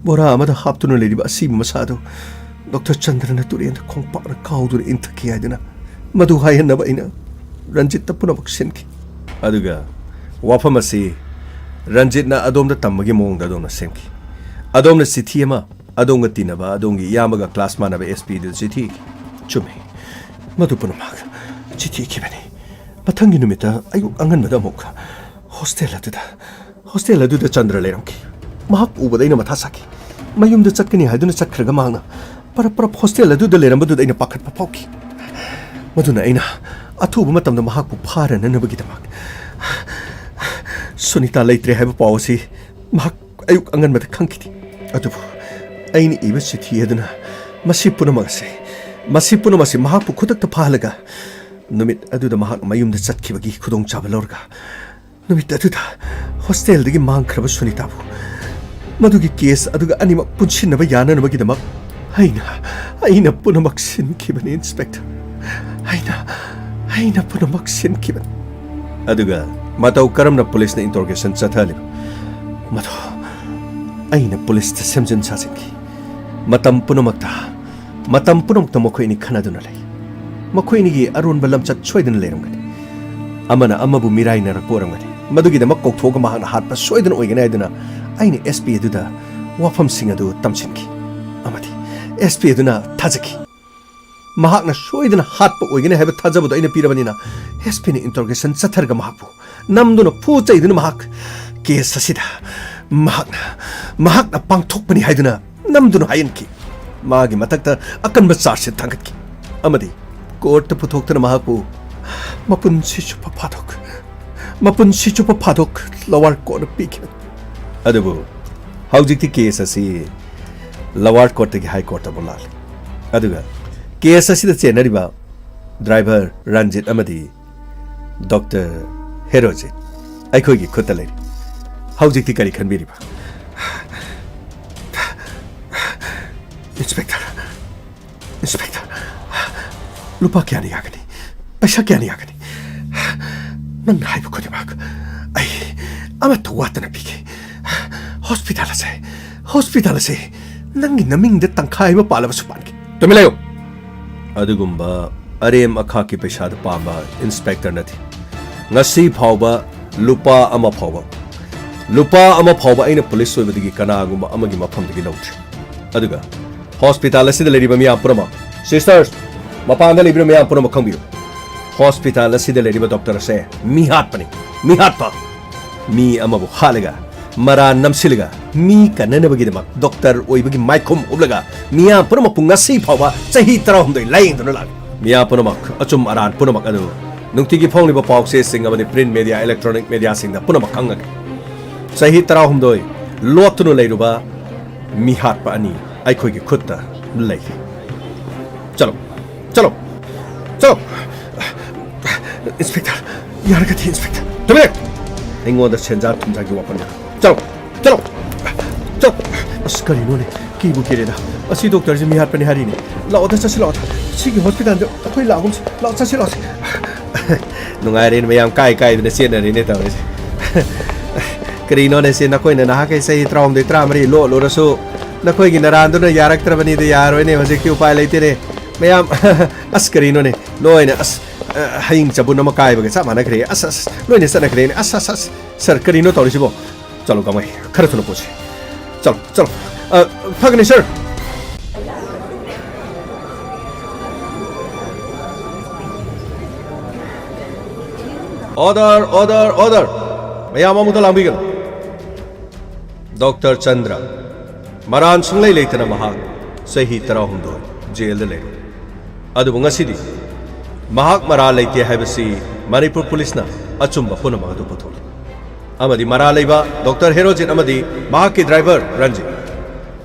ꯕꯣꯔꯥ ꯑꯃꯗ ꯍꯥꯞꯇꯨꯅ ꯂꯩꯔꯤꯕ ꯑꯁꯤꯕ ꯃꯁꯥ ꯑꯗꯨ ꯗꯣꯛꯇꯔ ꯆꯟꯗ꯭ꯔꯅ ꯇꯨꯔꯦꯟꯗ ꯈꯣꯡꯄꯥꯛꯅ ꯀꯥꯎꯗꯨꯅ ꯏꯟꯊꯈꯤ ꯍꯥꯏꯗꯨꯅ ꯃꯗꯨ ꯍꯥꯏꯍꯟꯅꯕ ꯑꯩꯅ ꯔꯟꯖꯤꯠꯇ ꯄꯨꯝꯅꯃꯛ ꯁꯤꯟꯈꯤ꯫ ꯑꯗꯨꯒ ꯋꯥꯐꯝ ꯑꯁꯤ ꯔꯟꯖꯤꯠꯅ ꯑꯗꯣꯝꯗ ꯇꯝꯕꯒꯤ ꯃꯑꯣꯡꯗ ꯑꯗꯣꯝꯅ ꯁꯦꯝꯈꯤ꯫ ꯑꯗꯣꯝꯅ ꯆꯤꯊꯤ ꯑꯃ ꯑꯗꯣꯝꯒ ꯇꯤꯟꯅꯕ ꯑꯗꯣꯝꯒꯤ ꯏꯌꯥꯝꯕꯒ ꯀ꯭ꯂꯥꯁ ꯃꯥꯟꯅꯕ ꯑꯦꯁ ꯄꯤꯗꯨ ꯆꯤꯊꯤ ꯏꯈꯤ꯫ ꯆꯨꯝꯃꯤ꯫ ꯃꯗꯨ ꯄꯨꯝꯅꯃꯛ ꯆꯤꯊꯤ ꯏꯈꯤꯕꯅꯤ꯫ ꯃꯊꯪꯒꯤ ꯅꯨꯃꯤꯠꯇ ꯑꯌꯨꯛ ꯑꯉꯟꯕꯗ ꯑꯃꯨꯛ ꯍꯣꯁꯇꯦꯜ ꯑꯗꯨꯗ, ꯍꯣꯁꯇꯦꯜ ꯑꯗꯨꯗ ꯆꯟꯗ꯭ꯔ ꯂꯩꯔꯝꯈꯤ꯫ ꯃꯍꯥꯛ ꯎꯕꯗ ꯑꯩꯅ ꯃꯊꯥ ꯁꯥꯈꯤ꯫ ꯃꯌꯨꯝꯗ ꯆꯠꯀꯅꯤ ꯍꯥꯏꯗꯨꯅ ꯆꯠꯈ꯭ꯔꯒ ꯃꯍꯥꯛꯅ ꯄꯔꯞ ꯄꯔꯞ ꯍꯣꯁꯇꯦꯜ ꯑꯗꯨꯗ ꯂꯩꯔꯝꯕꯗꯨꯗ ꯑꯩꯅ ꯄꯥꯈꯠꯄ ꯐꯥꯎꯈꯤ꯫ ꯃꯗꯨꯅ ꯑꯩꯅ ꯑꯊꯨꯕ ꯃꯇꯝꯗ ꯃꯍꯥꯛꯄꯨ ꯐꯥꯔꯅꯅꯕꯒꯤꯗꯃꯛ ꯁꯨꯅꯤꯇꯥ ꯂꯩꯇ꯭ꯔꯦ ꯍꯥꯏꯕ ꯄꯥꯎ ꯑꯁꯤ ꯃꯍꯥꯛ ꯑꯌꯨꯛ ꯑꯉꯟꯕꯗ ꯈꯪꯈꯤꯗꯦ꯫ ꯑꯗꯨꯕꯨ ꯑꯩꯅ ꯏꯕ ꯆꯤꯊꯤ ꯑꯗꯨꯅ ꯃꯁꯤ ꯄꯨꯝꯅꯃꯛ ꯑꯁꯤ, ꯃꯁꯤ ꯄꯨꯝꯅꯃꯛ ꯑꯁꯤ ꯃꯍꯥꯛꯄꯨ ꯈꯨꯗꯛꯇ ꯐꯥꯍꯜꯂꯒ ꯅꯨꯃꯤꯠ ꯑꯗꯨꯗ ꯃꯍꯥꯛ ꯃꯌꯨꯝꯗ ꯆꯠꯈꯤꯕꯒꯤ ꯈꯨꯗꯣꯡꯆꯥꯕ ꯂꯧꯔꯒ ꯅꯨꯃꯤꯠ ꯑꯗꯨꯗ ꯍꯣꯁꯇꯦꯜꯗꯒꯤ ꯃꯥꯡꯈ꯭ꯔꯕ ꯁꯨꯅꯤꯇꯥꯕꯨ ꯃꯗꯨꯒꯤ ꯀꯦꯁ ꯑꯗꯨꯒ ꯑꯅꯤꯃꯛ ꯄꯨꯟꯁꯤꯟꯅꯕ ꯌꯥꯅꯅꯕꯒꯤꯗꯃꯛ ꯑꯩꯅ, ꯑꯩꯅ ꯄꯨꯝꯅꯃꯛ ꯁꯤꯟꯈꯤꯕꯅꯤ, ꯏꯟꯁꯄꯦꯛꯇꯔ꯫ ꯑꯩꯅ, ꯑꯩꯅ ꯄꯨꯝꯅꯃꯛ ꯁꯤꯟꯈꯤꯕꯅꯤ꯫ ꯑꯗꯨꯒ ꯃꯇꯧ ꯀꯔꯝꯅ ꯄꯨꯂꯤꯁꯅ ꯏꯟꯇꯔꯣꯒꯦꯁꯟ ꯆꯠꯊꯍꯜꯂꯤꯕ? ꯃꯗꯨ ꯑꯩꯅ ꯄꯨꯂꯤꯁꯇ ꯁꯦꯝꯖꯤꯟ ꯁꯥꯖꯤꯟꯈꯤ꯫ ꯃꯇꯝ ꯄꯨꯝꯅꯃꯛꯇ, ꯃꯇꯝ ꯄꯨꯝꯅꯃꯛꯇ ꯃꯈꯣꯏ ꯑꯅꯤ ꯈꯟꯅꯗꯨꯅ ꯂꯩ꯫ ꯃꯈꯣꯏ ꯑꯅꯤꯒꯤ ꯑꯔꯣꯟꯕ ꯂꯝꯆꯠ ꯁꯣꯏꯗꯅ ꯂꯩꯔꯝꯒꯅꯤ꯫ ꯑꯃꯅ ꯑꯃꯕꯨ ꯃꯤꯔꯥꯏꯅꯔꯛꯄ ꯑꯣꯏꯔꯝꯒꯅꯤ꯫ ꯃꯗꯨꯒꯤꯗꯃꯛ ꯀꯧꯊꯣꯛꯑꯒ ꯃꯍꯥꯛꯅ ꯍꯥꯠꯄ ꯁꯣꯏꯗꯅ ꯑꯣꯏꯒꯅꯤ ꯍꯥꯏꯗꯨꯅ ꯑꯩꯅ ꯑꯦꯁ ꯄꯤ ꯑꯗꯨꯗ ꯋꯥꯐꯝꯁꯤꯡ ꯑꯗꯨ ꯇꯝꯁꯤꯟꯈꯤ꯫ ꯑꯃꯗꯤ ꯑꯦꯁ ꯄꯤ ꯑꯗꯨꯅ ꯊꯥꯖꯈꯤ꯫ ꯃꯍꯥꯛꯅ ꯁꯣꯏꯗꯅ ꯍꯥꯠꯄ ꯑꯣꯏꯒꯅꯤ ꯍꯥꯏꯕ ꯊꯥꯖꯕꯗꯨ ꯑꯩꯅ ꯄꯤꯔꯕꯅꯤꯅ, ꯑꯦꯁ ꯄꯤꯅ ꯏꯟꯇꯔꯣꯒꯦꯁꯟ ꯆꯠꯊꯔꯒ ꯃꯍꯥꯛꯄꯨ ꯅꯝꯗꯨꯅ ꯐꯨ ꯆꯩꯗꯨꯅ ꯃꯍꯥꯛ ꯀꯦꯁ ꯑꯁꯤꯗ ꯃꯍꯥꯛꯅ, ꯃꯍꯥꯛꯅ ꯄꯥꯡꯊꯣꯛꯄꯅꯤ ꯍꯥꯏꯗꯨꯅ ꯅꯝꯗꯨꯅ ꯍꯥꯏꯍꯟꯈꯤ꯫ ꯃꯥꯒꯤ ꯃꯊꯛꯇ ꯑꯀꯟꯕ ꯆꯥꯔꯖꯁꯤꯠ ꯊꯥꯡꯒꯠꯈꯤ ꯑꯃꯗꯤ ꯀꯣꯔꯠꯇ ꯄꯨꯊꯣꯛꯇꯨꯅ ꯃꯍꯥꯛꯄꯨ ꯃꯄꯨꯟꯁꯤ ꯆꯨꯞꯄ ꯐꯥꯗꯣꯛ, ꯃꯄꯨꯟꯁꯤ ꯆꯨꯞꯄ ꯐꯥꯗꯣꯛ ꯂꯋꯥꯔ ꯀꯣꯔꯠꯅ ꯄꯤꯈꯤꯕꯅꯤ꯫ ꯑꯗꯨꯕꯨ ꯍꯧꯖꯤꯛꯇꯤ ꯀꯦꯁ ꯑꯁꯤ ꯂꯋꯥꯔ ꯀꯣꯔꯠꯇꯒꯤ ꯍꯥꯏ ꯀꯣꯔꯠꯇ ꯑꯃꯨꯛ ꯂꯥꯛꯂꯤ꯫ ꯑꯗꯨꯒ ꯀꯦꯁ ꯑꯁꯤꯗ ꯆꯦꯟꯅꯔꯤꯕ ꯗ꯭ꯔꯥꯏꯚꯔ ꯔꯟꯖꯤꯠ ꯑꯃꯗꯤ ꯗꯣꯛꯇꯔ ꯍꯦꯔꯣꯖꯤꯠ ꯑꯩꯈꯣꯏꯒꯤ ꯈꯨꯠꯇ ꯂꯩꯔꯤ꯫ ꯍꯧꯖꯤꯛꯇꯤ ꯀꯔꯤ ꯈꯟꯕꯤꯔꯤꯕ? ꯏꯟꯁꯄꯦꯛꯇꯔ, ꯏꯟꯁꯄꯦꯛꯇꯔ, ꯂꯨꯄꯥ ꯀꯌꯥꯅ ꯌꯥꯒꯅꯤ? ꯄꯩꯁꯥ ꯀꯌꯥꯅ ꯌꯥꯒꯅꯤ? ꯅꯪꯅ ꯍꯥꯏꯕ ꯈꯨꯗꯤꯡꯃꯛ ꯑꯩ ꯑꯃꯠꯇ ꯋꯥꯠꯇꯅ ꯄꯤꯒꯦ꯫ ꯍꯣꯁꯄꯤꯇꯥꯜ ꯑꯁꯦ, ꯍꯣꯁꯄꯤꯇꯥꯜ ꯑꯁꯦ ꯅꯪꯒꯤ ꯅꯃꯤꯡꯗ ꯇꯪꯈꯥꯏ ꯑꯃ ꯄꯥꯜꯂꯕꯁꯨ ꯄꯥꯟꯒꯦ꯫ ꯇꯨꯃꯤꯟ ꯂꯩꯌꯨ꯫ ꯑꯗꯨꯒꯨꯝꯕ ꯑꯔꯦꯝ ꯑꯈꯥꯛꯀꯤ ꯄꯩꯁꯥꯗ ꯄꯥꯝꯕ ꯏꯟꯁꯄꯦꯛꯇꯔ ꯅꯠꯇꯦ꯫ ꯉꯁꯤ ꯐꯥꯎꯕ ꯂꯨꯄꯥ ꯑꯃ ꯐꯥꯎꯕ, ꯂꯨꯄꯥ ꯑꯃ ꯐꯥꯎꯕ ꯑꯩꯅ ꯄꯨꯂꯤꯁ ꯑꯣꯏꯕꯗꯒꯤ ꯀꯅꯥꯒꯨꯝꯕ ꯑꯃꯒꯤ ꯃꯐꯝꯗꯒꯤ ꯂꯧꯗ꯭ꯔꯤ꯫ ꯑꯗꯨꯒ ꯍꯣꯁꯄꯤꯇꯥꯜ ꯑꯁꯤꯗ ꯂꯩꯔꯤꯕ ꯃꯤꯌꯥꯝ ꯄꯨꯝꯅꯃꯛ, ꯁꯤꯁꯇꯔꯁ, ꯃꯄꯥꯟꯗ ꯂꯩꯕꯤꯔꯤꯕ ꯃꯤꯌꯥꯝ ꯄꯨꯝꯅꯃꯛ ꯈꯪꯕꯤꯌꯨ, ꯍꯣꯁꯄꯤꯇꯥꯜ ꯑꯁꯤꯗ ꯂꯩꯔꯤꯕ ꯗꯣꯛꯇꯔ ꯑꯁꯦ ꯃꯤꯍꯥꯠꯄꯅꯤ, ꯃꯤꯍꯥꯠꯄ꯫ ꯃꯤ ꯑꯃꯕꯨ ꯍꯥꯠꯂꯒ, ꯃꯔꯥ ꯅꯝꯁꯤꯜꯂꯒ, ꯃꯤ ꯀꯟꯅꯅꯕꯒꯤꯗꯃꯛ ꯗꯣꯛꯇꯔ ꯑꯣꯏꯕꯒꯤ ꯃꯥꯏꯈꯨꯝ ꯎꯞꯂꯒ ꯃꯤꯌꯥꯝ ꯄꯨꯝꯅꯃꯛꯄꯨ ꯉꯁꯤ ꯐꯥꯎꯕ ꯆꯍꯤ ꯇꯔꯥꯍꯨꯝꯗꯣꯏ ꯂꯥꯌꯦꯡꯗꯨꯅ ꯂꯥꯛꯂꯤ꯫ ꯃꯤꯌꯥꯝ ꯄꯨꯝꯅꯃꯛ, ꯑꯆꯨꯝ ꯑꯔꯥꯟ ꯄꯨꯝꯅꯃꯛ ꯑꯗꯨ ꯅꯨꯡꯇꯤꯒꯤ ꯐꯣꯡꯂꯤꯕ ꯄꯥꯎꯆꯦꯁꯤꯡ ꯑꯃꯗꯤ ꯄ꯭ꯔꯤꯟ ꯃꯦꯗꯤꯌꯥ, ꯏꯂꯦꯛꯇ꯭ꯔꯣꯅꯤꯛ ꯃꯦꯗꯤꯌꯥꯁꯤꯡꯗ ꯄꯨꯝꯅꯃꯛ ꯈꯪꯉꯒꯦ꯫ ꯆꯍꯤ ꯇꯔꯥꯍꯨꯝꯗꯣꯏ ꯂꯣꯠꯇꯨꯅ ꯂꯩꯔꯨꯕ ꯃꯤꯍꯥꯠꯄ ꯑꯅꯤ ꯑꯩꯈꯣꯏꯒꯤ ꯈꯨꯠꯇ ꯂꯩꯔꯤ꯫ ꯆꯠꯂꯣ, ꯆꯠꯂꯣ, ꯆꯠꯂꯣ꯫ ꯏꯟꯁꯄꯦꯛꯇꯔ, ꯌꯥꯔꯒꯗꯤ ꯏꯟꯁꯄꯦꯛꯇꯔ꯫ ꯇꯨꯃꯤꯟ ꯂꯩꯌꯨ! ꯑꯩꯉꯣꯟꯗ ꯁꯦꯟꯖꯥ ꯊꯨꯝꯖꯥꯒꯤ ꯋꯥꯐꯝꯗ꯫ ꯆꯠꯂꯣ, ꯆꯠꯂꯣ, ꯆꯠꯂꯣ꯫ ꯑꯁ, ꯀꯔꯤꯅꯣꯅꯦ? ꯀꯤꯕꯨ ꯀꯤꯔꯦꯗ꯫ ꯑꯁꯤ ꯗꯣꯛꯇꯔꯁꯦ ꯃꯤꯍꯥꯠꯄꯅꯤ ꯍꯥꯏꯔꯤꯅꯦ꯫ ꯂꯥꯛꯑꯣꯗ, ꯆꯠꯁꯤ ꯂꯥꯛꯑꯣꯗ꯫ ꯁꯤꯒꯤ ꯍꯣꯁꯄꯤꯇꯥꯜꯗ ꯑꯩꯈꯣꯏ ꯂꯥꯛꯑꯒꯨꯝꯁꯤ꯫ ꯂꯥꯛꯑꯣ, ꯆꯠꯁꯤ ꯂꯥꯛꯑꯣꯁꯤ꯫ ꯅꯨꯡꯉꯥꯏꯔꯦꯅꯦ ꯃꯌꯥꯝ, ꯀꯥꯏ ꯀꯥꯏꯗꯅ ꯆꯦꯟꯅꯔꯤꯅꯦ ꯇꯧꯔꯤꯁꯦ꯫ ꯀꯔꯤꯅꯣꯅꯦ ꯁꯤ, ꯅꯈꯣꯏꯅ ꯅꯍꯥꯛꯈꯩ ꯆꯍꯤ ꯇꯔꯥꯍꯨꯝꯗꯣꯏ, ꯇꯔꯥꯃꯔꯤ ꯂꯣꯠꯂꯨꯔꯁꯨ ꯅꯈꯣꯏꯒꯤ ꯅꯔꯥꯟꯗꯨꯅ ꯌꯥꯔꯛꯇ꯭ꯔꯕꯅꯤꯗ, ꯌꯥꯔꯣꯏꯅꯦ, ꯍꯧꯖꯤꯛꯇꯤ ꯎꯄꯥꯏ ꯂꯩꯇꯦꯅꯦ꯫ ꯃꯌꯥꯝ, ꯑꯁ, ꯀꯔꯤꯅꯣꯅꯦ? ꯂꯣꯏꯅ, ꯑꯁ, ꯑ, ꯍꯌꯤꯡ ꯆꯕꯨꯟ ꯑꯃ ꯀꯥꯏꯕꯒ ꯆꯞ ꯃꯥꯟꯅꯈ꯭ꯔꯦ꯫ ꯑꯁ, ꯑꯁ, ꯂꯣꯏꯅ ꯆꯠꯅꯈ꯭ꯔꯦꯅꯦ꯫ ꯑꯁ, ꯑꯁ, ꯑꯁ, ꯁꯥꯔ, ꯀꯔꯤꯅꯣ ꯇꯧꯔꯤꯁꯤꯕꯣ? ꯆꯠꯂꯣ, ꯀꯃꯥꯏ? ꯈꯔ ꯊꯨꯅ ꯄꯨꯁꯤ꯫ ꯆꯠꯂꯣ, ꯆꯠꯂꯣ꯫ ꯑ, ꯐꯒꯅꯤ, ꯁꯥꯔ꯫ Order, order, order! ꯃꯌꯥꯝ ꯑꯃꯨꯛꯇ ꯂꯥꯡꯕꯤꯒꯅꯨ꯫ ꯗꯣꯛꯇꯔ ꯆꯟꯗ꯭ꯔ, ꯃꯔꯥꯟ ꯁꯨꯡꯂꯩ ꯂꯩꯇꯅ ꯃꯍꯥꯛ ꯆꯍꯤ ꯇꯔꯥꯍꯨꯝꯗꯣꯏ ꯖꯦꯜꯗ ꯂꯩꯔꯨꯔꯦ꯫ ꯑꯗꯨꯕꯨ ꯉꯁꯤꯗꯤ ꯃꯍꯥꯛ ꯃꯔꯥꯜ ꯂꯩꯇꯦ ꯍꯥꯏꯕꯁꯤ ꯃꯅꯤꯄꯨꯔ ꯄꯨꯂꯤꯁꯅ ꯑꯆꯨꯝꯕ ꯄꯨꯝꯅꯃꯛ ꯑꯗꯨ ꯄꯨꯊꯣꯛꯂꯦ꯫ ꯑꯃꯗꯤ ꯃꯔꯥꯜ ꯂꯩꯕ ꯗꯣꯛꯇꯔ ꯍꯦꯔꯣꯖꯤꯠ ꯑꯃꯗꯤ ꯃꯍꯥꯛꯀꯤ ꯗ꯭ꯔꯥꯏꯚꯔ ꯔꯟꯖꯤꯠ,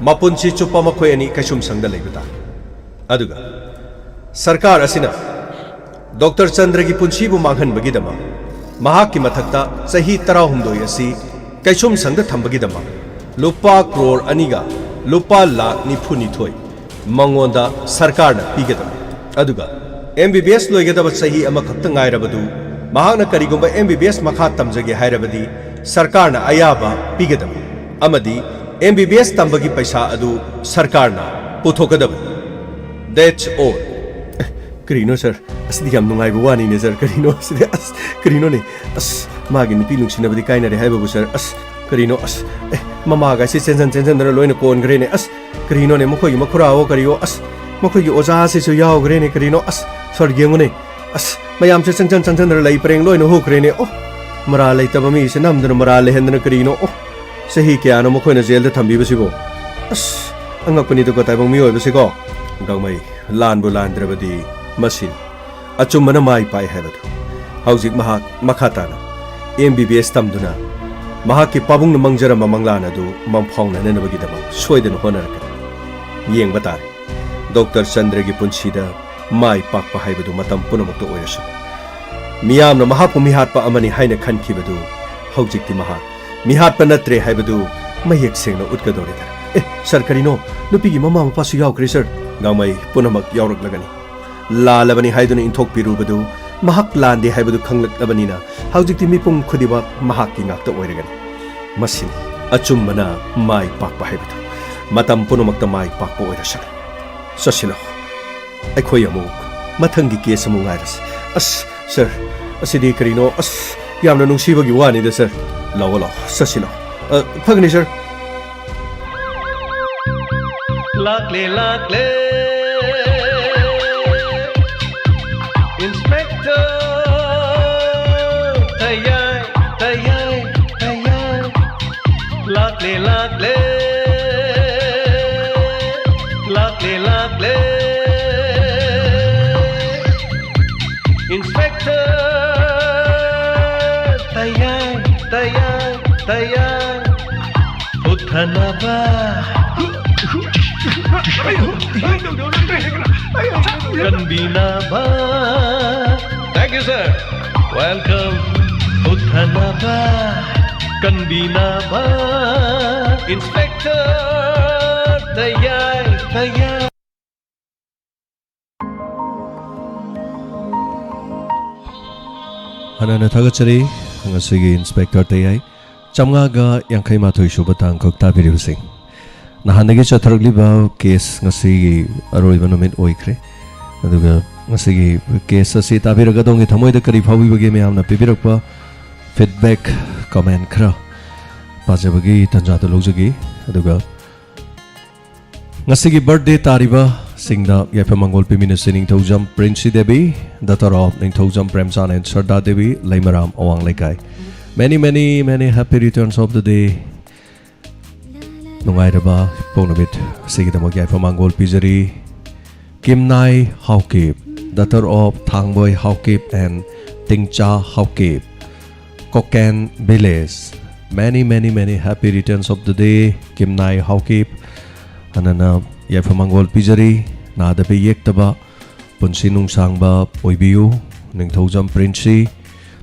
ꯃꯄꯨꯟꯁꯤ ꯆꯨꯞꯄ ꯃꯈꯣꯏ ꯑꯅꯤ ꯀꯩꯁꯨꯝꯁꯪꯗ ꯂꯩꯕ ꯇꯥꯔꯦ꯫ ꯑꯗꯨꯒ ꯁꯔꯀꯥꯔ ꯑꯁꯤꯅ ꯗꯣꯛꯇꯔ ꯆꯟꯗ꯭ꯔꯒꯤ ꯄꯨꯟꯁꯤꯕꯨ ꯃꯥꯡꯍꯟꯕꯒꯤꯗꯃꯛ, ꯃꯍꯥꯛꯀꯤ ꯃꯊꯛꯇ ꯆꯍꯤ ꯇꯔꯥꯍꯨꯝꯗꯣꯏ ꯑꯁꯤ ꯀꯩꯁꯨꯝꯁꯪꯗ ꯊꯝꯕꯒꯤꯗꯃꯛ ꯂꯨꯄꯥ ꯀ꯭ꯔꯣꯔ ꯑꯅꯤꯒ ꯂꯨꯄꯥ ꯂꯥꯈ ꯅꯤꯐꯨꯅꯤꯊꯣꯏ ꯃꯉꯣꯟꯗ ꯁꯔꯀꯥꯔꯅ ꯄꯤꯒꯗꯕꯅꯤ꯫ ꯑꯗꯨꯒ ꯑꯦꯝ ꯕꯤ ꯕꯤ ꯑꯦꯁ ꯂꯣꯏꯒꯗꯕ ꯆꯍꯤ ꯑꯃꯈꯛꯇ ꯉꯥꯏꯔꯕꯗꯨ, ꯃꯍꯥꯛꯅ ꯀꯔꯤꯒꯨꯝꯕ ꯑꯦꯝ ꯕꯤ ꯕꯤ ꯑꯦꯁ ꯃꯈꯥ ꯇꯝꯖꯒꯦ ꯍꯥꯏꯔꯕꯗꯤ ꯁꯔꯀꯥꯔꯅ ꯑꯌꯥꯕ ꯄꯤꯒꯗꯕꯅꯤ꯫ ꯑꯃꯗꯤ ꯑꯦꯝ ꯕꯤ ꯕꯤ ꯑꯦꯁ ꯇꯝꯕꯒꯤ ꯄꯩꯁꯥ ꯑꯗꯨ ꯁꯔꯀꯥꯔꯅ ꯄꯨꯊꯣꯛꯀꯗꯕꯅꯤ꯫ That's all꯫ ꯀꯔꯤꯅꯣ ꯁꯥꯔ? ꯑꯁꯤꯗꯤ ꯌꯥꯝ ꯅꯨꯡꯉꯥꯏꯕ ꯋꯥꯅꯤꯅꯦ ꯁꯥꯔ꯫ ꯀꯔꯤꯅꯣ ꯁꯤꯗꯤ? ꯑꯁ, ꯀꯔꯤꯅꯣꯅꯦ? ꯑꯁ, ꯃꯥꯒꯤ ꯅꯨꯄꯤ ꯅꯨꯡꯁꯤꯅꯕꯗꯤ ꯀꯥꯏꯅꯔꯦ ꯍꯥꯏꯕꯕꯨ ꯁꯥꯔ? ꯑꯁ, ꯀꯔꯤꯅꯣ? ꯑꯁ, ꯑꯦ, ꯃꯃꯥꯒꯥꯏꯁꯤ ꯆꯦꯟꯖꯟ ꯆꯦꯟꯖꯟꯗꯅ ꯂꯣꯏꯅ ꯀꯣꯟꯈ꯭ꯔꯦꯅꯦ꯫ ꯑꯁ, ꯀꯔꯤꯅꯣꯅꯦ? ꯃꯈꯣꯏꯒꯤ ꯃꯈꯨꯔꯥꯋꯣ ꯀꯔꯤꯋꯣ? ꯑꯁ, ꯃꯈꯣꯏꯒꯤ ꯑꯣꯖꯥꯁꯤꯁꯨ ꯌꯥꯎꯈ꯭ꯔꯦꯅꯦ꯫ ꯀꯔꯤꯅꯣ? ꯑꯁ, ꯁꯥꯔ ꯌꯦꯡꯉꯨꯅꯦ꯫ ꯑꯁ, ꯃꯌꯥꯝꯁꯦ ꯆꯪꯁꯟ ꯆꯪꯁꯟꯗꯅ ꯂꯩ ꯄꯔꯦꯡ ꯂꯣꯏꯅ ꯍꯨꯈ꯭ꯔꯦꯅꯦ꯫ ꯑꯣ, ꯃꯔꯥꯜ ꯂꯩꯇꯕ ꯃꯤꯁꯦ ꯅꯝꯗꯅ ꯃꯔꯥꯜ ꯂꯩꯍꯟꯗꯅ ꯀꯔꯤꯅꯣ? ꯑꯣ, ꯆꯍꯤ ꯀꯌꯥꯅꯣ ꯃꯈꯣꯏꯅ ꯖꯦꯜꯗ ꯊꯝꯕꯤꯕꯁꯤꯕꯣ? ꯑꯁ, ꯑꯉꯛꯄꯅꯤꯗꯀꯣ ꯇꯥꯏꯕꯪ ꯃꯤꯑꯣꯏꯕꯁꯤꯀꯣ꯫ ꯒꯥꯡꯃꯩ, ꯂꯥꯟꯕꯨ ꯂꯥꯟꯗ꯭ꯔꯕꯗꯤ ꯃꯁꯤꯅꯤ꯫ ꯑꯆꯨꯝꯕꯅ ꯃꯥꯏ ꯄꯥꯛꯏ ꯍꯥꯏꯕꯗꯨ꯫ ꯍꯧꯖꯤꯛ ꯃꯍꯥꯛ ꯃꯈꯥ ꯇꯥꯅ ꯑꯦꯝ ꯕꯤ ꯕꯤ ꯑꯦꯁ ꯇꯝꯗꯨꯅ ꯃꯍꯥꯛꯀꯤ ꯄꯥꯕꯨꯡꯅ ꯃꯪꯖꯔꯝꯕ ꯃꯪꯂꯥꯟ ꯑꯗꯨ ꯃꯪꯐꯥꯎꯅꯅꯅꯕꯒꯤꯗꯃꯛ ꯁꯣꯏꯗꯅ ꯍꯣꯠꯅꯔꯛꯀꯅꯤ꯫ ꯌꯦꯡꯕ ꯇꯥꯔꯦ꯫ ꯗꯣꯛꯇꯔ ꯆꯟꯗ꯭ꯔꯒꯤ ꯄꯨꯟꯁꯤꯗ ꯃꯥꯏ ꯄꯥꯛꯄ ꯍꯥꯏꯕꯗꯨ ꯃꯇꯝ ꯄꯨꯝꯅꯃꯛꯇ ꯑꯣꯏꯔꯁꯅꯨ꯫ ꯃꯤꯌꯥꯝꯅ ꯃꯍꯥꯛꯄꯨ ꯃꯤꯍꯥꯠꯄ ꯑꯃꯅꯤ ꯍꯥꯏꯅ ꯈꯟꯈꯤꯕꯗꯨ ꯍꯧꯖꯤꯛꯇꯤ ꯃꯍꯥꯛ ꯃꯤꯍꯥꯠꯄ ꯅꯠꯇ꯭ꯔꯦ ꯍꯥꯏꯕꯗꯨ ꯃꯌꯦꯛ ꯁꯦꯡꯅ ꯎꯠꯀꯗꯧꯔꯦꯗꯅ꯫ ꯑꯦ, ꯁꯥꯔ, ꯀꯔꯤꯅꯣ? ꯅꯨꯄꯤꯒꯤ ꯃꯃꯥ ꯃꯄꯥꯁꯨ ꯌꯥꯎꯈ꯭ꯔꯦ, ꯁꯥꯔ꯫ ꯒꯥꯡꯃꯩ, ꯄꯨꯝꯅꯃꯛ ꯌꯥꯎꯔꯛꯂꯒꯅꯤ꯫ ꯂꯥꯜꯂꯕꯅꯤ ꯍꯥꯏꯗꯨꯅ ꯏꯟꯊꯣꯛꯄꯤꯔꯨꯕꯗꯨ ꯃꯍꯥꯛ ꯂꯥꯟꯗꯦ ꯍꯥꯏꯕꯗꯨ ꯈꯪꯂꯛꯂꯕꯅꯤꯅ ꯍꯧꯖꯤꯛꯇꯤ ꯃꯤꯄꯨꯝ ꯈꯨꯗꯤꯡꯃꯛ ꯃꯍꯥꯛꯀꯤ ꯉꯥꯛꯇ ꯑꯣꯏꯔꯒꯅꯤ꯫ ꯃꯁꯤꯅꯤ ꯑꯆꯨꯝꯕꯅ ꯃꯥꯏ ꯄꯥꯛꯄ ꯍꯥꯏꯕꯗꯨ꯫ ꯃꯇꯝ ꯄꯨꯝꯅꯃꯛꯇ ꯃꯥꯏ ꯄꯥꯛꯄ ꯑꯣꯏꯔꯁꯅꯨ꯫ ꯆꯠꯁꯤꯜꯂꯣ꯫ ꯑꯩꯈꯣꯏ ꯑꯃꯨꯛ ꯃꯊꯪꯒꯤ ꯀꯦꯁ ꯑꯃꯨꯛ ꯉꯥꯏꯔꯁꯤ꯫ ꯑꯁ, ꯁꯥꯔ, ꯑꯁꯤꯗꯤ ꯀꯔꯤꯅꯣ? ꯑꯁ, ꯌꯥꯝꯅ ꯅꯨꯡꯁꯤꯕꯒꯤ ꯋꯥꯅꯤꯗ, ꯁꯥꯔ꯫ ꯂꯥꯛꯑꯣ, ꯂꯥꯛꯑꯣ, ꯆꯠꯁꯤꯜꯂꯣ꯫ ꯑ, ꯐꯒꯅꯤ, ꯁꯥꯔ꯫ ꯂꯥꯛꯂꯦ, ꯂꯥꯛꯂꯦ꯫ ꯏꯟꯁꯄꯦꯛꯇꯔ ꯇꯌꯥꯏ, ꯇꯌꯥꯏ, ꯇꯌꯥꯏ꯫ ꯂꯥꯛꯂꯦ, ꯂꯥꯛꯂꯦ꯫ ꯂꯥꯛꯂꯦ, ꯂꯥꯛꯂꯦ꯫ ꯏꯟꯁꯄꯦꯛꯇꯔ ꯇꯌꯥꯏ, ꯇꯌꯥꯏ, ꯇꯌꯥꯏ꯫ ꯎꯠꯊꯅꯕ, ꯀꯟꯕꯤꯅꯕ꯫ Thank you, sir. Welcome. ꯎꯠꯊꯅꯕ, ꯀꯟꯕꯤꯅꯕ꯫ ꯏꯟꯁꯄꯦꯛꯇꯔ ꯇꯌꯥꯏ, ꯇꯌꯥꯏ꯫ ꯍꯟꯅ ꯍꯟꯅ ꯊꯥꯒꯠꯆꯔꯤ ꯉꯁꯤꯒꯤ ꯏꯟꯁꯄꯦꯛꯇꯔ ꯇꯌꯥꯏ꯫ ꯆꯥꯝꯃꯉꯥꯒ ꯌꯥꯡꯈꯩ ꯃꯥꯊꯣꯏ ꯁꯨꯕ ꯇꯥꯡꯈꯛ ꯇꯥꯕꯤꯔꯤꯕꯁꯤꯡ꯫ ꯅꯍꯥꯟꯗꯒꯤ ꯆꯠꯊꯔꯛꯂꯤꯕ ꯀꯦꯁ ꯉꯁꯤꯒꯤ ꯑꯔꯣꯏꯕ ꯅꯨꯃꯤꯠ ꯑꯣꯏꯈ꯭ꯔꯦ꯫ ꯑꯗꯨꯒ ꯉꯁꯤꯒꯤ ꯀꯦꯁ ꯑꯁꯤ ꯇꯥꯕꯤꯔꯒ ꯑꯗꯣꯝꯒꯤ ꯊꯃꯣꯏꯗ ꯀꯔꯤ ꯐꯥꯎꯕꯤꯕꯒꯦ? ꯃꯌꯥꯝꯅ ꯄꯤꯕꯤꯔꯛꯄ ꯐꯤꯗꯕꯦꯛ, ꯀꯃꯦꯟ ꯈꯔ ꯄꯥꯖꯕꯒꯤ ꯇꯥꯟꯖꯥꯗꯨ ꯂꯧꯖꯒꯦ꯫ ꯑꯗꯨꯒ ꯉꯁꯤꯒꯤ ꯕꯔꯊꯗꯦ ꯇꯥꯔꯤꯕꯁꯤꯡꯗ ꯌꯥꯏꯐ ꯃꯪꯒꯣꯜ ꯄꯤꯃꯤꯟꯅꯁꯤ Ningthoujam Princy Devi, daughter of Ningthoujam Premchand and Sarda Devi, Leimaram Awang Leikai. Many, many, many happy returns of the day. ꯅꯨꯡꯉꯥꯏꯔꯕ ꯏꯄꯣꯛ ꯅꯨꯃꯤꯠ ꯑꯁꯤꯒꯤꯗꯃꯛ ꯌꯥꯏꯐ ꯃꯪꯒꯣꯜ ꯄꯤꯖꯔꯤ꯫ ꯀꯤꯝꯅꯥꯏ Haokip, daughter of ꯊꯥꯡꯕꯣꯏ Haokip and ꯇꯤꯡꯆꯥ Haokip, ꯀꯣꯀꯦꯟ village. Many, many, many happy returns of the day, ꯀꯤꯝꯅꯥꯏ Haokip. ꯍꯥꯟꯅꯅ ꯌꯥꯏꯐ ꯃꯪꯒꯣꯜ ꯄꯤꯖꯔꯤ꯫ ꯅꯥꯗꯕ ꯌꯦꯛꯇꯕ ꯄꯨꯟꯁꯤ ꯅꯨꯡꯁꯥꯡꯕ ꯑꯣꯏꯕꯤꯌꯨ꯫ ꯅꯤꯡꯊꯧꯖꯝ ꯄ꯭ꯔꯤꯟꯁꯤ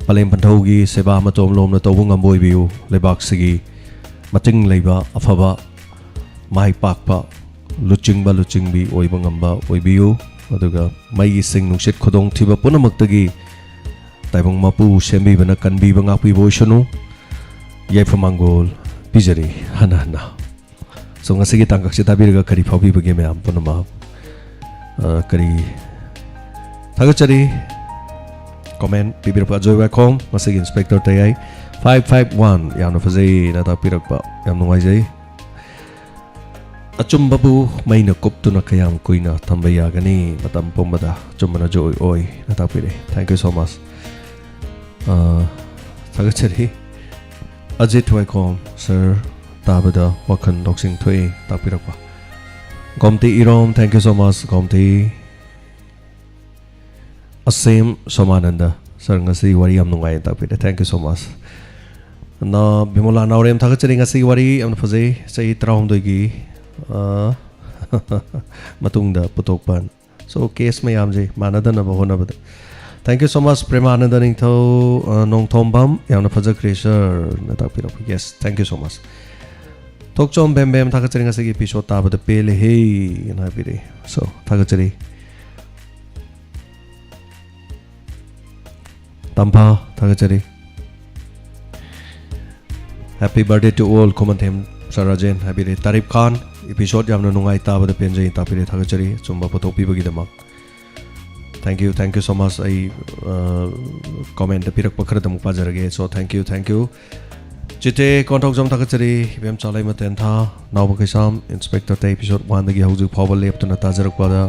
ꯄꯂꯦꯝ ꯄꯟꯊꯧꯒꯤ ꯁꯦꯕꯥ ꯑꯃ ꯇꯣꯝꯂꯣꯝꯅ ꯇꯧꯕ ꯉꯝꯕ ꯑꯣꯏꯕꯤꯌꯨ꯫ ꯂꯩꯕꯥꯛꯁꯤꯒꯤ ꯃꯇꯤꯡ ꯂꯩꯕ, ꯑꯐꯕ, ꯃꯥꯏ ꯄꯥꯛꯄ ꯂꯨꯆꯤꯡꯕ, ꯂꯨꯆꯤꯡꯕꯤ ꯑꯣꯏꯕ ꯉꯝꯕ ꯑꯣꯏꯕꯤꯌꯨ꯫ ꯑꯗꯨꯒ ꯃꯩ, ꯏꯁꯤꯡ, ꯅꯨꯡꯁꯤꯠ, ꯈꯨꯗꯣꯡꯊꯤꯕ ꯄꯨꯝꯅꯃꯛꯇꯒꯤ ꯇꯥꯏꯕꯪ ꯃꯄꯨ ꯁꯦꯝꯕꯤꯕꯅ ꯀꯟꯕꯤꯕ, ꯉꯥꯛꯄꯤꯕ ꯑꯣꯏꯁꯅꯨ꯫ ꯌꯥꯏꯐ ꯃꯪꯒꯣꯜ ꯄꯤꯖꯔꯤ ꯍꯟꯅ ꯍꯟꯅ꯫ So, ꯉꯁꯤꯒꯤ ꯇꯥꯡꯀꯛꯁꯤ ꯇꯥꯕꯤꯔꯒ ꯀꯔꯤ ꯐꯥꯎꯕꯤꯕꯒꯦ ꯃꯌꯥꯝ ꯄꯨꯝꯅꯃꯛ? ꯑ, ꯀꯔꯤ ꯊꯥꯒꯠꯆꯔꯤ꯫ ꯀꯣꯃꯦꯟ ꯄꯤꯕꯤꯔꯛꯄ ꯑꯖꯣꯏ ꯋꯥꯏꯈꯣꯝ, ꯉꯁꯤꯒꯤ ꯏꯟꯁꯄꯦꯛꯇꯔ ꯇꯌꯥꯏ five five one, ꯌꯥꯝꯅ ꯐꯖꯩꯅ ꯇꯥꯛꯄꯤꯔꯛꯄ, ꯌꯥꯝ ꯅꯨꯡꯉꯥꯏꯖꯩ꯫ ꯑꯆꯨꯝꯕꯕꯨ ꯃꯩꯅ ꯀꯨꯞꯇꯨꯅ ꯀꯌꯥꯝ ꯀꯨꯏꯅ ꯊꯝꯕ ꯌꯥꯒꯅꯤ? ꯃꯇꯝ ꯄꯨꯝꯕꯗ ꯑꯆꯨꯝꯕꯅ ꯖꯣꯏ ꯑꯣꯏꯅ ꯇꯥꯛꯄꯤꯔꯛꯏ꯫ Thank you so much꯫ ꯑ, ꯊꯥꯒꯠꯆꯔꯤ꯫ ꯑꯖꯤꯠ ꯋꯥꯏꯈꯣꯝ, ꯁꯥꯔ, ꯇꯥꯕꯗ ꯋꯥꯈꯜ ꯂꯧꯁꯤꯡ ꯊꯣꯛꯏ ꯇꯥꯛꯄꯤꯔꯛꯄ꯫ ꯒꯣꯝꯇꯤ ꯏꯔꯣꯝ, thank you so much, Gomti. ꯑꯁꯦꯝ ꯁꯣꯃꯥꯅꯟꯗ, ꯁꯥꯔ, ꯉꯁꯤ ꯋꯥꯔꯤ ꯌꯥꯝ ꯅꯨꯡꯉꯥꯏ ꯇꯥꯛꯄꯤꯔꯦ, thank you so much꯫ ꯅ ꯕꯤꯃꯣꯂꯥ ꯅꯥꯎꯔꯦꯝ, ꯊꯥꯒꯠꯆꯔꯤ, ꯉꯁꯤꯒꯤ ꯋꯥꯔꯤ ꯌꯥꯝꯅ ꯐꯖꯩ, ꯆꯍꯤ ꯇꯔꯥꯍꯨꯝꯗꯣꯏꯒꯤ, ꯑ, ꯃꯇꯨꯡꯗ ꯄꯨꯊꯣꯛꯄ꯫ So, ꯀꯦꯁ ꯃꯌꯥꯝꯁꯦ ꯃꯥꯟꯅꯗꯅꯕ ꯍꯣꯠꯅꯕꯗ꯫ Thank you so much, ꯄ꯭ꯔꯦꯃꯥꯅꯟꯗ ꯅꯤꯡꯊꯧ, ꯑ, ꯅꯣꯡꯊꯣꯝꯕꯝ, ꯌꯥꯝꯅ ꯐꯖꯈ꯭ꯔꯦ, ꯁꯥꯔꯅ ꯇꯥꯛꯄꯤꯔꯛꯄ꯫ Yes, thank you so much꯫ ꯊꯣꯛꯆꯣꯝ ꯕꯦꯝꯕꯦꯝ, ꯊꯥꯒꯠꯆꯔꯤ, ꯉꯁꯤꯒꯤ episode ꯇꯥꯕꯗ ꯄꯦꯜꯂꯦꯍꯦ, ꯑꯅ ꯍꯥꯏꯕꯤꯔꯛꯏ꯫ So, ꯊꯥꯒꯠꯆꯔꯤ꯫ ꯇꯝꯐꯥ, ꯊꯥꯒꯠꯆꯔꯤ꯫ Happy birthday to all, Khumanthem sir Rajen ꯍꯥꯏꯕꯤꯔꯦ꯫ ꯇꯥꯔꯤꯞ Khan, episode ꯌꯥꯝꯅ ꯅꯨꯡꯉꯥꯏ, ꯇꯥꯕꯗ ꯄꯦꯟꯖꯩ, ꯇꯥꯛꯄꯤꯔꯦ, ꯊꯥꯒꯠꯆꯔꯤ ꯑꯆꯨꯝꯕ ꯄꯨꯊꯣꯛꯄꯤꯕꯒꯤꯗꯃꯛ꯫ Thank you, thank you so much. ꯑꯩ ꯀꯣꯃꯦꯟꯇ ꯄꯤꯔꯛꯄ ꯈꯔꯗ ꯑꯃꯨꯛ ꯄꯥꯖꯔꯒꯦ꯫ So thank you, thank you. ꯆꯤꯇꯦ Konthoujam ꯊꯥꯒꯠꯆꯔꯤ꯫ ꯏꯕꯦꯝꯆꯥ ꯂꯩꯃ ꯇꯦꯟꯊꯥ, ꯅꯥꯎꯕ ꯀꯩꯁꯥꯝ, ꯏꯟꯁꯄꯦꯛꯇꯔ ꯇꯩ ꯏꯄꯤꯁꯣꯠ ꯋꯥꯟꯗꯒꯤ ꯍꯧꯖꯤꯛ ꯐꯥꯎꯕ ꯂꯦꯞꯇꯅ ꯇꯥꯖꯔꯛꯄꯗ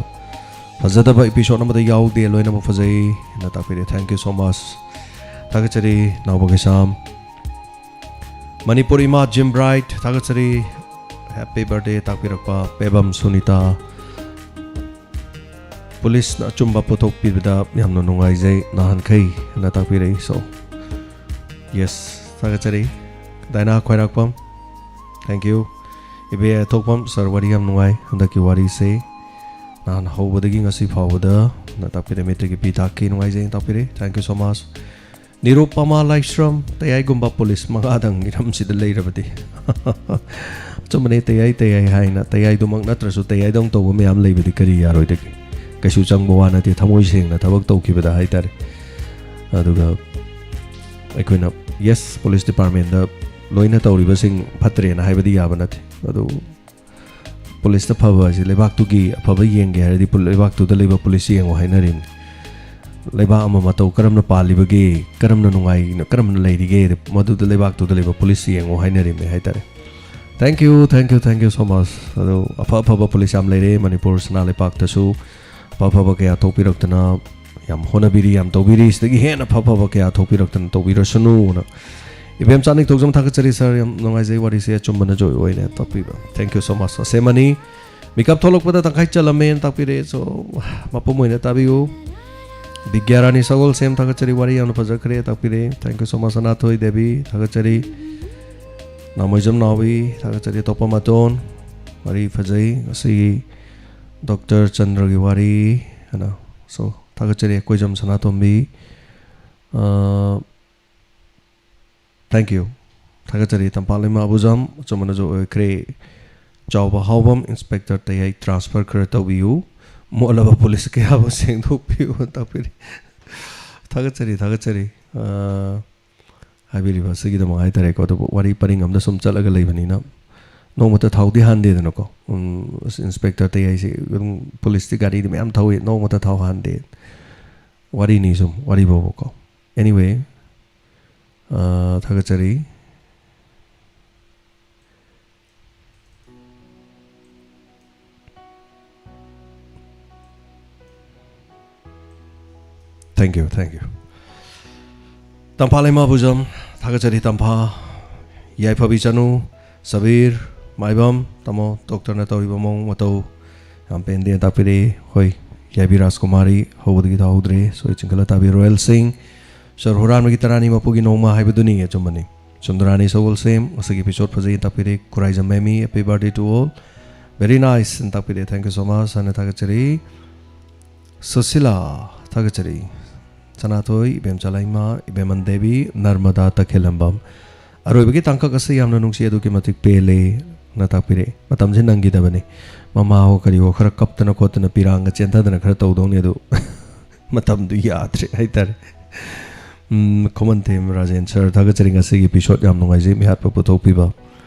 ꯐꯖꯗꯕ ꯏꯄꯤꯁꯣꯠ ꯑꯃꯗ ꯌꯥꯎꯗꯦ, ꯂꯣꯏꯅꯃꯛ ꯐꯖꯩ ꯍꯥꯏꯅ ꯇꯥꯛꯄꯤꯔꯦ꯫ Thank you so much. ꯊꯥꯒꯠꯆꯔꯤ ꯅꯥꯎꯕ ꯀꯩꯁꯥꯝ꯫ ꯃꯅꯤꯄꯨꯔ ꯏꯃꯥ ꯖꯤꯝ ꯕ꯭ꯔꯥꯏꯠ ꯊꯥꯒꯠꯆꯔꯤ꯫ Happy birthday ꯇꯥꯛꯄꯤꯔꯛꯄ ꯄꯦꯕꯝ ꯁꯨꯅꯤꯇꯥ꯫ ꯄꯨꯂꯤꯁꯅ ꯑꯆꯨꯝꯕ ꯄꯨꯊꯣꯛꯄꯤꯕꯗ ꯌꯥꯝꯅ ꯅꯨꯡꯉꯥꯏꯖꯩ ꯅꯍꯥꯟꯈꯩ ꯍꯥꯏꯅ ꯇꯥꯛꯄꯤꯔꯛꯏ꯫ So yes, ꯊꯥꯒꯠꯆꯔꯤ꯫ ꯗꯥꯏꯅꯥ ꯈ꯭ꯋꯥꯏꯔꯥꯛꯄꯝ, thank you. ꯏꯕꯦ ꯊꯣꯛꯄꯝ, ꯁꯥꯔ ꯋꯥꯔꯤ ꯌꯥꯝ ꯅꯨꯡꯉꯥꯏ ꯍꯟꯗꯛꯀꯤ ꯋꯥꯔꯤꯁꯦ꯫ ꯅꯍꯥꯟ ꯍꯧꯕꯗꯒꯤ ꯉꯁꯤ ꯐꯥꯎꯕꯗ ꯅ ꯇꯥꯛꯄꯤꯔꯦ, ꯃꯤꯠꯇꯒꯤ ꯄꯤ ꯇꯥꯛꯈꯤ, ꯅꯨꯡꯉꯥꯏꯖꯩ ꯇꯥꯛꯄꯤꯔꯦ꯫ Thank you so much. Nirupama Laishram, ꯇꯌꯥꯏꯒꯨꯝꯕ ꯄꯨꯂꯤꯁ ꯃꯉꯥꯗꯪ ꯏꯔꯝꯁꯤꯗ ꯂꯩꯔꯕꯗꯤ꯫ ꯑꯆꯨꯝꯕꯅꯦ, ꯇꯌꯥꯏ ꯇꯌꯥꯏ ꯍꯥꯏꯅ ꯇꯌꯥꯏꯗꯨꯃꯛ ꯅꯠꯇ꯭ꯔꯁꯨ ꯇꯌꯥꯏꯗꯧ ꯇꯧꯕ ꯃꯌꯥꯝ ꯂꯩꯕꯗꯤ ꯀꯔꯤ ꯌꯥꯔꯣꯏꯗꯒꯦ? ꯀꯩꯁꯨ ꯆꯪꯕ ꯋꯥ ꯅꯠꯇꯦ, ꯊꯃꯣꯏ ꯁꯦꯡꯅ ꯊꯕꯛ ꯇꯧꯈꯤꯕꯗ ꯍꯥꯏꯇꯥꯔꯦ꯫ ꯑꯗꯨꯒ ꯑꯩꯈꯣꯏꯅ, ꯌꯦꯁ, ꯄꯨꯂꯤꯁ ꯗꯤꯄꯥꯔꯠꯃꯦꯟꯗ ꯂꯣꯏꯅ ꯇꯧꯔꯤꯕꯁꯤꯡ ꯐꯠꯇ꯭ꯔꯦꯅ ꯍꯥꯏꯕꯗꯤ ꯌꯥꯕ ꯅꯠꯇꯦ꯫ ꯑꯗꯨ ꯄꯨꯂꯤꯁꯇ ꯐꯕ ꯍꯥꯏꯁꯦ ꯂꯩꯕꯥꯛꯇꯨꯒꯤ ꯑꯐꯕ ꯌꯦꯡꯒꯦ ꯍꯥꯏꯔꯗꯤ ꯄꯨ-, ꯂꯩꯕꯥꯛꯇꯨꯗ ꯂꯩꯕ ꯄꯨꯂꯤꯁ ꯌꯦꯡꯉꯣ ꯍꯥꯏꯅꯔꯤꯅꯤ꯫ ꯂꯩꯕꯥꯛ ꯑꯃ ꯃꯇꯧ ꯀꯔꯝꯅ ꯄꯥꯜꯂꯤꯕꯒꯦ, ꯀꯔꯝꯅ ꯅꯨꯡꯉꯥꯏꯅ, ꯀꯔꯝꯅ ꯂꯩꯔꯤꯒꯦ, ꯃꯗꯨꯗ ꯂꯩꯕꯥꯛꯇꯨꯗ ꯂꯩꯕ ꯄꯨꯂꯤꯁ ꯌꯦꯡꯉꯣ ꯍꯥꯏꯅꯔꯤꯕꯅꯤ ꯍꯥꯏꯇꯥꯔꯦ꯫ Thank you, thank you, thank you so much. ꯑꯗꯣ ꯑꯐ ꯑꯐꯕ ꯄꯨꯂꯤꯁ ꯌꯥꯝ ꯂꯩꯔꯦ ꯃꯅꯤꯄꯨꯔ ꯁꯅꯥ ꯂꯩꯄꯥꯛꯇꯁꯨ꯫ ꯑꯐ ꯑꯐꯕ ꯀꯌꯥ ꯊꯣꯛꯄꯤꯔꯛꯇꯅ ꯌꯥꯝ ꯍꯣꯠꯅꯕꯤꯔꯤ, ꯌꯥꯝ ꯇꯧꯕꯤꯔꯤ꯫ ꯁꯤꯗꯒꯤ ꯍꯦꯟꯅ ꯑꯐ ꯑꯐꯕ ꯀꯌꯥ ꯊꯣꯛꯄꯤꯔꯛꯇꯅ ꯇꯧꯕꯤꯔꯁꯅꯨꯅ ꯏꯕꯦꯝꯆꯥ ꯅꯤꯡꯊꯧꯖꯝ ꯊꯥꯒꯠꯆꯔꯤ ꯁꯥꯔ, ꯌꯥꯝ ꯅꯨꯡꯉꯥꯏꯖꯩ ꯋꯥꯔꯤꯁꯦ ꯑꯆꯨꯝꯕꯅ ꯖꯣꯏ ꯑꯣꯏꯅ ꯇꯥꯛꯄꯤꯕ꯫ Thank you so much. ꯑꯁꯦꯝꯃꯅꯤ꯫ ꯃꯤꯀꯞ ꯊꯣꯛꯂꯛꯄꯗ ꯇꯪꯈꯥꯏ ꯆꯜꯂꯝꯃꯦꯅ ꯇꯥꯛꯄꯤꯔꯛꯑꯦ꯫ So, ꯃꯄꯨꯝ ꯑꯣꯏꯅ ꯇꯥꯕꯤꯌꯨ꯫ ꯕꯤꯒ꯭ꯌꯥꯔꯥꯅꯤ ꯁꯒꯣꯜꯁꯦꯝ ꯊꯥꯒꯠꯆꯔꯤ, ꯋꯥꯔꯤ ꯌꯥꯝꯅ ꯐꯖꯈ꯭ꯔꯦ ꯇꯥꯛꯄꯤꯔꯛꯑꯦ꯫ Thank you so much. ꯁꯅꯥꯊꯣꯏ ꯗꯦꯕꯤ ꯊꯥꯒꯠꯆꯔꯤ꯫ ꯅꯥꯃꯣꯏꯖꯝ ꯅꯥꯎꯕꯤ ꯊꯥꯒꯠꯆꯔꯤ꯫ ꯑꯇꯣꯞꯄ ꯃꯇꯣꯟ, ꯋꯥꯔꯤ ꯐꯖꯩ꯫ ꯉꯁꯤꯒꯤ ꯗꯣꯛꯇꯔ ꯆꯟꯗ꯭ꯔꯒꯤ ꯋꯥꯔꯤ ꯍꯥꯏꯅ꯫ So, ꯊꯥꯒꯠꯆꯔꯤ꯫ ꯑꯩꯈꯣꯏꯖꯝ ꯁꯅꯥꯇꯣꯝꯕꯤ꯫ ꯑ, thank you. ꯊꯥꯒꯠꯆꯔꯤ꯫ ꯇꯝꯄꯥꯛ ꯂꯩꯃ ꯑꯕꯨꯖꯝ, ꯑꯆꯨꯝꯕꯅꯁꯨ ꯑꯣꯏꯈ꯭ꯔꯦ꯫ ꯆꯥꯎꯕ ꯍꯥꯎꯕꯝ, ꯏꯟꯁꯄꯦꯛꯇꯔ ꯇꯌꯥꯏ ꯇ꯭ꯔꯥꯟꯁꯐꯔ ꯈꯔ ꯇꯧꯕꯤꯌꯨ꯫ ꯃꯣꯠꯂꯕ ꯄꯨꯂꯤꯁ ꯀꯌꯥꯕꯨ ꯁꯦꯡꯗꯣꯛꯄꯤꯌꯨ ꯇꯥꯛꯄꯤꯔꯤ꯫ ꯊꯥꯒꯠꯆꯔꯤ, ꯊꯥꯒꯠꯆꯔꯤ꯫ ꯑ, ꯍꯥꯏꯕꯤꯔꯤꯕ ꯑꯁꯤꯒꯤꯗꯃꯛ ꯍꯥꯏꯇꯥꯔꯦꯀꯣ꯫ ꯑꯗꯨꯕꯨ ꯋꯥꯔꯤ ꯄꯔꯤꯡ ꯑꯃꯗ ꯁꯨꯝ ꯆꯠꯂꯒ ꯂꯩꯕꯅꯤꯅ ꯅꯣꯡꯃꯇ ꯊꯥꯎꯗꯤ ꯍꯥꯟꯗꯦꯗꯅꯀꯣ꯫ ꯎꯝ, ꯏꯟꯁꯄꯦꯛꯇꯔ ꯇꯌꯥꯏꯁꯦ ꯑꯗꯨꯝ, ꯄꯨꯂꯤꯁꯇꯤ ꯒꯥꯔꯤꯗꯤ ꯃꯌꯥꯝ ꯊꯧꯏ, ꯅꯣꯡꯃꯇ ꯊꯥꯎ ꯍꯥꯟꯗꯦ꯫ ꯋꯥꯔꯤꯅꯤ ꯁꯨꯝ, ꯋꯥꯔꯤ ꯐꯥꯎꯕꯀꯣ꯫ Anyway, ꯑ, ꯊꯥꯒꯠꯆꯔꯤ꯫ Thank you, thank you. ꯇꯝꯐꯥ ꯂꯩꯃꯥ ꯕꯨꯖꯝ, ꯊꯥꯒꯠꯆꯔꯤ ꯇꯝꯐꯥ꯫ ꯌꯥꯏꯐꯕꯤ ꯆꯅꯨ, ꯁꯕꯤꯔ, ꯃꯥꯏꯕꯝ, ꯇꯥꯃꯣ, ꯗꯣꯛꯇꯔꯅ ꯇꯧꯔꯤꯕ ꯃꯑꯣꯡ ꯃꯇꯧ ꯌꯥꯝ ꯄꯦꯟꯗꯦꯅ ꯇꯥꯛꯄꯤꯔꯛꯏ꯫ ꯍꯣꯏ, ꯌꯥꯏꯕꯤ ꯔꯥꯖꯀꯨꯃꯥꯔꯤ, ꯍꯧꯕꯗꯒꯤ ꯇꯥꯍꯧꯗ꯭ꯔꯦ, ꯁꯣꯏ ꯆꯤꯡꯈꯠꯂ ꯇꯥꯕꯤ꯫ ꯔꯣꯌꯦꯜ ꯁꯤꯡ, ꯁꯣꯔ ꯍꯨꯔꯥꯟꯕꯒꯤ ꯇꯔꯥꯅꯤ ꯃꯄꯨꯒꯤ ꯅꯣꯡꯃ ꯍꯥꯏꯕꯗꯨꯅꯤ, ꯑꯆꯨꯝꯕꯅꯤ꯫ ꯁꯨꯟꯗꯔꯥꯅꯤ ꯁꯒꯣꯜꯁꯦꯝ, ꯉꯁꯤꯒꯤ episode ꯐꯖꯩ ꯇꯥꯛꯄꯤꯔꯦ꯫ Khuraijam ꯃꯦꯃꯤ, happy birthday to all, very nice ꯍꯥꯏꯅ ꯇꯥꯛꯄꯤꯔꯦ, thank you so much ꯍꯥꯏꯅ ꯊꯥꯒꯠꯆꯔꯤ꯫ ꯁꯨꯁꯤꯂꯥ, ꯊꯥꯒꯠꯆꯔꯤ꯫ ꯁꯅꯥꯊꯣꯏ, ꯏꯕꯦꯝꯆꯥ ꯂꯩꯃ, ꯏꯕꯦꯝꯃꯟ ꯗꯦꯕꯤ, ꯅꯔꯃꯗꯥ ꯇꯈꯦꯜꯂꯝꯕꯝ꯫ ꯑꯔꯣꯏꯕꯒꯤ ꯇꯥꯡꯀꯛ ꯑꯁꯤ ꯌꯥꯝꯅ ꯅꯨꯡꯁꯤ, ꯑꯗꯨꯛꯀꯤ ꯃꯇꯤꯛ ꯄꯦꯜꯂꯦ ꯅ ꯇꯥꯛꯄꯤꯔꯛꯑꯦ꯫ ꯃꯇꯝꯁꯦ ꯅꯪꯈꯤꯗꯕꯅꯤ꯫ ꯃꯃꯥ ꯍꯣ ꯀꯔꯤ ꯍꯣ ꯈꯔ ꯀꯞꯇꯅ ꯈꯣꯠꯇꯅ, ꯄꯤꯔꯥꯡꯒ ꯆꯦꯟꯊꯗꯅ ꯈꯔ ꯇꯧꯗꯧꯅꯤ, ꯑꯗꯨ ꯃꯇꯝꯗꯨ ꯌꯥꯗ꯭ꯔꯦ ꯍꯥꯏꯇꯥꯔꯦ꯫ ꯎꯝ, ꯈꯨꯃꯟꯊꯦꯝ ꯔꯥꯖꯦꯟ ꯁꯔ, ꯊꯥꯒꯠꯆꯔꯤ, ꯉꯁꯤꯒꯤ episode ꯌꯥꯝ ꯅꯨꯡꯉꯥꯏꯖꯩ, ꯃꯤꯍꯥꯠꯄ ꯄꯨꯊꯣꯛꯄꯤꯕ,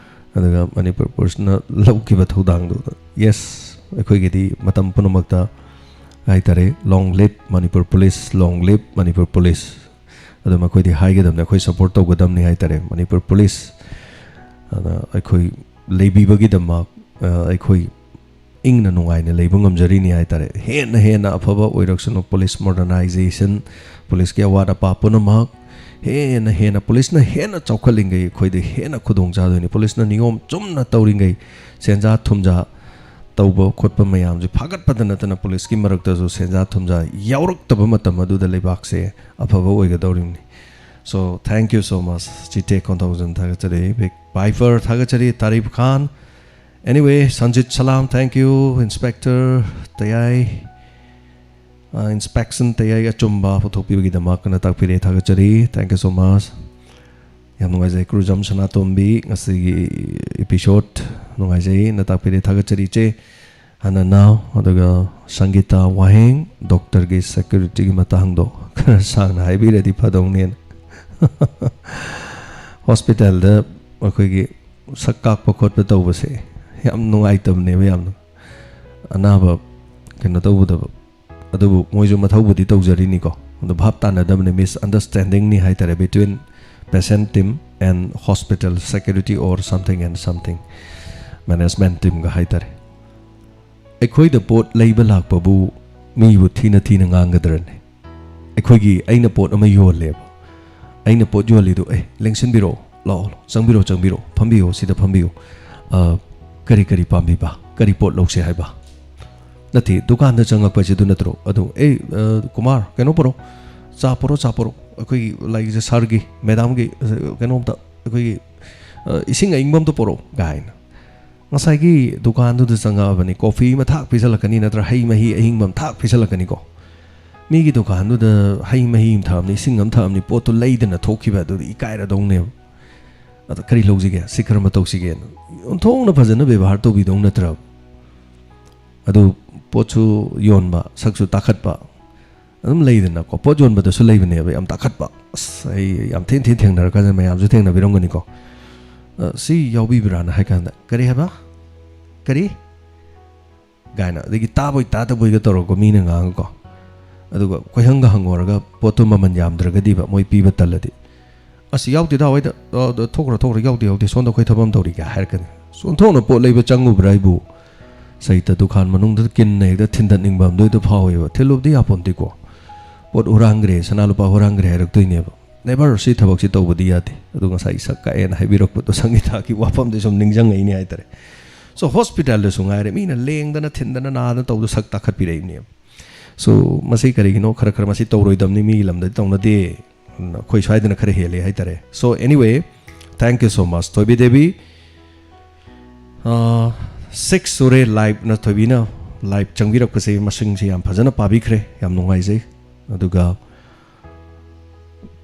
ꯑꯗꯨꯒ ꯃꯅꯤꯄꯨꯔ ꯄꯨꯂꯤꯁꯅ ꯂꯧꯈꯤꯕ ꯊꯧꯗꯥꯡꯗꯨ꯫ Yes, ꯑꯩꯈꯣꯏꯒꯤꯗꯤ ꯃꯇꯝ ꯄꯨꯝꯅꯃꯛꯇ ꯍꯥꯏꯇꯥꯔꯦ, "Long live Manipur Police, long live Manipur Police"꯫ ꯑꯗꯨ ꯃꯈꯣꯏꯗꯤ ꯍꯥꯏꯒꯗꯕꯅꯤ, ꯑꯩꯈꯣꯏ support ꯇꯧꯒꯗꯕꯅꯤ ꯍꯥꯏꯇꯥꯔꯦ, ꯃꯅꯤꯄꯨꯔ ꯄꯨꯂꯤꯁ꯫ ꯑꯗ ꯑꯩꯈꯣꯏ ꯂꯩꯕꯤꯕꯒꯤꯗꯃꯛ, ꯑ, ꯑꯩꯈꯣꯏ ꯏꯪꯅ ꯅꯨꯡꯉꯥꯏꯅ ꯂꯩꯕ ꯉꯝꯖꯔꯤꯅꯤ ꯍꯥꯏꯇꯥꯔꯦ꯫ ꯍꯦꯟꯅ ꯍꯦꯟꯅ ꯑꯐꯕ ꯑꯣꯏꯔꯛꯁꯅꯨ, ꯄꯨꯂꯤꯁ modernization, ꯄꯨꯂꯤꯁꯀꯤ ꯑꯋꯥꯠ ꯑꯄꯥ ꯄꯨꯝꯅꯃꯛ ꯍꯦꯟꯅ ꯍꯦꯟꯅ, ꯄꯨꯂꯤꯁꯅ ꯍꯦꯟꯅ ꯆꯥꯎꯈꯠꯂꯤꯉꯩ ꯑꯩꯈꯣꯏꯗ ꯍꯦꯟꯅ ꯈꯨꯗꯣꯡ ꯆꯥꯗꯣꯏꯅꯤ꯫ ꯄꯨꯂꯤꯁꯅ ꯅꯤꯌꯣꯝ ꯆꯨꯝꯅ ꯇꯧꯔꯤꯉꯩ, ꯁꯦꯟꯖꯥ ꯊꯨꯝꯖꯥ ꯇꯧꯕ ꯈꯣꯠꯄ ꯃꯌꯥꯝꯁꯦ ꯐꯥꯒꯠꯄꯗ ꯅꯠꯇꯅ ꯄꯨꯂꯤꯁꯀꯤ ꯃꯔꯛꯇꯁꯨ ꯁꯦꯟꯖꯥ ꯊꯨꯝꯖꯥ ꯌꯥꯎꯔꯛꯇꯕ ꯃꯇꯝ ꯑꯗꯨꯗ ꯂꯩꯕꯥꯛꯁꯦ ꯑꯐꯕ ꯑꯣꯏꯒꯗꯧꯔꯤꯕꯅꯤ꯫ So, thank you so much, ꯆꯤꯇꯦꯛ Konthoujam ꯊꯥꯒꯠꯆꯔꯤ, ꯕꯤꯛ ꯕꯥꯏꯐꯔ ꯊꯥꯒꯠꯆꯔꯤ, Tarif Khan, anyway, Sanjit Salam, thank you, inspector Tayai, uh, inspection ꯇꯌꯥꯏ ꯑꯆꯨꯝꯕ ꯄꯨꯊꯣꯛꯄꯤꯕꯒꯤꯗꯃꯛ ꯀꯟꯅ ꯇꯥꯛꯄꯤꯔꯦ, ꯊꯥꯒꯠꯆꯔꯤ, thank you so much꯫ ꯌꯥꯝ ꯅꯨꯡꯉꯥꯏꯖꯩ, ꯀ꯭ꯔꯨꯖꯝ ꯁꯅꯥꯇꯣꯝꯕꯤ, ꯉꯁꯤꯒꯤ episode ꯅꯨꯡꯉꯥꯏꯖꯩ ꯅ ꯇꯥꯛꯄꯤꯔꯦ, ꯊꯥꯒꯠꯆꯔꯤ ꯏꯆꯦ꯫ ꯍꯥꯟꯅ ꯅꯥꯎ, ꯑꯗꯨꯒ ꯁꯪꯒꯤꯇꯥ ꯋꯥꯍꯦꯡ, ꯗꯣꯛꯇꯔꯒꯤ securityꯒꯤ ꯃꯇꯥꯡꯗꯣ ꯈꯔ ꯁꯥꯡꯅ ꯍꯥꯏꯕꯤꯔꯗꯤ ꯐꯗꯧꯅꯦꯅ꯫ ꯍꯣꯁꯄꯤꯇꯥꯜꯗ ꯑꯩꯈꯣꯏꯒꯤ ꯁꯛ ꯀꯥꯛꯄ ꯈꯣꯠꯄ ꯇꯧꯕꯁꯦ ꯌꯥꯝ ꯅꯨꯡꯉꯥꯏꯇꯕꯅꯦꯕ, ꯌꯥꯝꯅ꯫ ꯑꯅꯥꯕ ꯀꯩꯅꯣ ꯇꯧꯕꯗꯕ꯫ ꯑꯗꯨꯕꯨ ꯃꯣꯏꯁꯨ ꯃꯊꯧꯕꯨꯗꯤ ꯇꯧꯖꯔꯤꯅꯤꯀꯣ꯫ ꯑꯗꯣ ꯚꯥꯞ ꯇꯥꯅꯗꯕꯅꯦ, ꯃꯤꯁ ꯑꯟꯗꯔꯁ꯭ꯇꯦꯟꯗꯤꯡꯅꯤ ꯍꯥꯏꯇꯥꯔꯦ, between patient team and hospital security or something and something management teamꯒ ꯍꯥꯏꯇꯥꯔꯦ꯫ ꯑꯩꯈꯣꯏꯗ ꯄꯣꯠ ꯂꯩꯕ ꯂꯥꯛꯄꯕꯨ ꯃꯤꯕꯨ ꯊꯤꯅ ꯊꯤꯅ ꯉꯥꯡꯒꯗ꯭ꯔꯅꯦ? ꯑꯩꯈꯣꯏꯒꯤ, ꯑꯩꯅ ꯄꯣꯠ ꯑꯃ ꯌꯣꯜꯂꯦꯕ꯫ ꯑꯩꯅ ꯄꯣꯠ ꯌꯣꯜꯂꯤꯗꯣ, "ꯑꯦ, ꯂꯦꯡꯁꯤꯟꯕꯤꯔꯛꯑꯣ, ꯂꯥꯛꯑꯣ, ꯂꯥꯛꯑꯣ, ꯆꯪꯕꯤꯔꯛꯑꯣ, ꯆꯪꯕꯤꯔꯛꯑꯣ, ꯐꯝꯕꯤꯌꯨ, ꯁꯤꯗ ꯐꯝꯕꯤꯌꯨ꯫ ꯑ, ꯀꯔꯤ ꯀꯔꯤ ꯄꯥꯝꯕꯤꯕ? ꯀꯔꯤ ꯄꯣꯠ ꯂꯧꯁꯦ ꯍꯥꯏꯕ?" ꯅꯠꯇꯦ, ꯗꯨꯀꯥꯟꯗ ꯆꯪꯉꯛꯄꯁꯤꯗꯨ ꯅꯠꯇ꯭ꯔꯣ? ꯑꯗꯨ, "ꯑꯦ, ꯑ, ꯀꯨꯃꯥꯔ, ꯀꯩꯅꯣ ꯄꯨꯔꯛꯑꯣ, ꯆꯥ ꯄꯨꯔꯛꯑꯣ, ꯆꯥ ꯄꯨꯔꯛꯑꯣ, ꯑꯩꯈꯣꯏꯒꯤ ꯂꯥꯏꯒꯤꯁꯦ ꯁꯥꯔꯒꯤ, ꯃꯦꯗꯥꯝꯒꯤ, ꯑ, ꯀꯩꯅꯣꯝꯇ, ꯑꯩꯈꯣꯏꯒꯤ, ꯑ, ꯏꯁꯤꯡ ꯑꯏꯪꯕ ꯑꯝꯇ ꯄꯨꯔꯛꯑꯣ" ꯀꯥꯏꯅ꯫ ꯉꯁꯥꯏꯒꯤ ꯗꯨꯀꯥꯟꯗꯨꯗ ꯆꯪꯉꯛꯑꯕꯅꯤ, ꯀꯣꯐꯤ ꯑꯃ ꯊꯥꯛ ꯄꯤꯖꯜꯂꯛꯀꯅꯤ, ꯅꯠꯇ꯭ꯔ ꯍꯩ ꯃꯍꯤ ꯑꯍꯤꯡꯕ ꯑꯃ ꯊꯥꯛ ꯄꯤꯖꯜꯂꯛꯀꯅꯤꯀꯣ꯫ ꯃꯤꯒꯤ ꯗꯨꯀꯥꯟꯗꯨꯗ ꯍꯩ ꯃꯍꯤ ꯑꯃ ꯊꯛꯑꯕꯅꯤ, ꯏꯁꯤꯡ ꯑꯃ ꯊꯛꯑꯕꯅꯤ, ꯄꯣꯠꯇꯨ ꯂꯩꯗꯅ ꯊꯣꯛꯈꯤꯕ ꯑꯗꯨꯗꯤ ꯏꯀꯥꯏꯔꯗꯧꯅꯦꯕ꯫ "ꯑꯗ ꯀꯔꯤ ꯂꯧꯁꯤꯒꯦ? ꯁꯤ ꯀꯔꯝꯕ ꯇꯧꯁꯤꯒꯦꯅ?" ꯑꯣꯟꯊꯣꯛꯅ ꯐꯖꯅ ꯕꯦꯕꯥꯔ ꯇꯧꯕꯤꯗꯧ ꯅꯠꯇ꯭ꯔꯕ? ꯑꯗꯨ ꯄꯣꯠꯁꯨ ꯌꯣꯟꯕ, ꯁꯛꯁꯨ ꯇꯥꯈꯠꯄ, ꯑꯗꯨꯝ ꯂꯩꯗꯅꯀꯣ, ꯄꯣꯠ ꯌꯣꯟꯕꯗꯁꯨ ꯂꯩꯕꯅꯦꯕ, ꯌꯥꯝ ꯇꯥꯈꯠꯄ꯫ ꯑꯁ, ꯑꯩ ꯌꯥꯝ ꯊꯤꯅ ꯊꯤꯅ ꯊꯦꯡꯅꯔꯀꯥꯟꯗ, ꯃꯌꯥꯝꯁꯨ ꯊꯦꯡꯅꯕꯤꯔꯝꯒꯅꯤꯀꯣ꯫ "ꯑ, ꯁꯤ ꯌꯥꯎꯕꯤꯕ꯭ꯔꯥꯅ?" ꯍꯥꯏ ꯀꯥꯟꯗ, "ꯀꯔꯤ ꯍꯥꯏꯕ? ꯀꯔꯤ?" ꯀꯥꯏꯅ, ꯑꯗꯒꯤ ꯇꯥꯕꯣꯏ ꯇꯥꯗꯕꯣꯏꯒ ꯇꯧꯔꯛꯄ ꯃꯤꯅ ꯉꯥꯡꯉꯀꯣ꯫ ꯑꯗꯨꯒ ꯀꯣꯏꯍꯪꯒ ꯍꯪꯉꯨꯔꯒ ꯄꯣꯠꯇꯨ ꯃꯃꯜ ꯌꯥꯝꯗ꯭ꯔꯒꯗꯤꯕ ꯃꯣꯏ ꯄꯤꯕ ꯇꯜꯂꯗꯤ, "ꯑꯁ, ꯌꯥꯎꯗꯦꯗ ꯍꯣꯏꯗ, ꯑ, ꯑꯗ ꯊꯣꯛꯈ꯭ꯔꯣ, ꯊꯣꯛꯈ꯭ꯔꯣ, ꯌꯥꯎꯗꯦ, ꯌꯥꯎꯗꯦ, ꯁꯣꯝꯗ ꯑꯩꯈꯣꯏ ꯊꯕꯛ ꯑꯃ ꯇꯧꯔꯤꯒꯦ" ꯍꯥꯏꯔꯛꯀꯅꯤ꯫ ꯑꯣꯟꯊꯣꯛꯅ ꯄꯣꯠ ꯂꯩꯕ ꯆꯪꯉꯨꯕ꯭ꯔꯥ ꯑꯩꯕꯨ? ꯁꯩꯇ ꯗꯨꯀꯥꯟ ꯃꯅꯨꯡꯗ ꯀꯤꯟꯅ ꯍꯦꯛꯇ ꯊꯤꯟꯗꯠꯅꯤꯡꯕ ꯑꯃꯗꯣ ꯍꯦꯛꯇ ꯐꯥꯎꯋꯦꯕ꯫ ꯊꯤꯜꯂꯨꯕꯗꯤ ꯌꯥꯄꯣꯟꯇꯦꯀꯣ꯫ "ꯄꯣꯠ ꯍꯨꯔꯥꯟꯈ꯭ꯔꯦ, ꯁꯅꯥ ꯂꯨꯄꯥ ꯍꯨꯔꯥꯟꯈ꯭ꯔꯦ" ꯍꯥꯏꯔꯛꯇꯣꯏꯅꯦꯕ꯫ ꯅꯦꯚꯔ ꯁꯤ ꯊꯕꯛꯁꯤ ꯇꯧꯕꯗꯤ ꯌꯥꯗꯦ꯫ ꯑꯗꯨ ꯉꯁꯥꯏ ꯁꯛ ꯀꯛꯑꯦꯅ ꯍꯥꯏꯕꯤꯔꯛꯄꯗꯣ ꯁꯪꯒꯤꯇꯥꯒꯤ ꯋꯥꯐꯝꯗꯤ ꯁꯨꯝ ꯅꯤꯡꯁꯤꯡꯉꯛꯏꯅꯦ ꯍꯥꯏꯇꯥꯔꯦ꯫ ꯁꯣ, ꯍꯣꯁꯄꯤꯇꯥꯜꯗꯁꯨ ꯉꯥꯏꯔꯦ, ꯃꯤꯅ ꯂꯦꯡꯗꯅ ꯊꯤꯟꯗꯅ ꯅꯥꯗꯅ ꯇꯧꯕꯗꯣ ꯁꯛ ꯇꯥꯈꯠꯄꯤꯔꯛꯏꯅꯦꯕ꯫ ꯁꯣ, ꯃꯁꯤ ꯀꯔꯤꯒꯤꯅꯣ? ꯈꯔ ꯈꯔ ꯃꯁꯤ ꯇꯧꯔꯣꯏꯗꯕꯅꯤ, ꯃꯤꯒꯤ ꯂꯝꯗꯗꯤ ꯇꯧꯅꯗꯦ꯫ ꯑꯩꯈꯣꯏ ꯁ꯭ꯋꯥꯏꯗꯅ ꯈꯔ ꯍꯦꯜꯂꯦ ꯍꯥꯏꯇꯥꯔꯦ꯫ So, anyway, thank you so much, ꯊꯣꯏꯕꯤ ꯗꯦꯕꯤ꯫ ꯁꯤꯛꯁ ꯁꯨꯔꯦ ꯂꯥꯏꯚꯅ, ꯊꯣꯏꯕꯤꯅ ꯂꯥꯏꯚ ꯆꯪꯕꯤꯔꯛꯄꯁꯦ, ꯃꯁꯤꯡꯁꯦ ꯌꯥꯝ ꯐꯖꯅ ꯄꯥꯕꯤꯈ꯭ꯔꯦ, ꯌꯥꯝ ꯅꯨꯡꯉꯥꯏꯖꯩ꯫ ꯑꯗꯨꯒ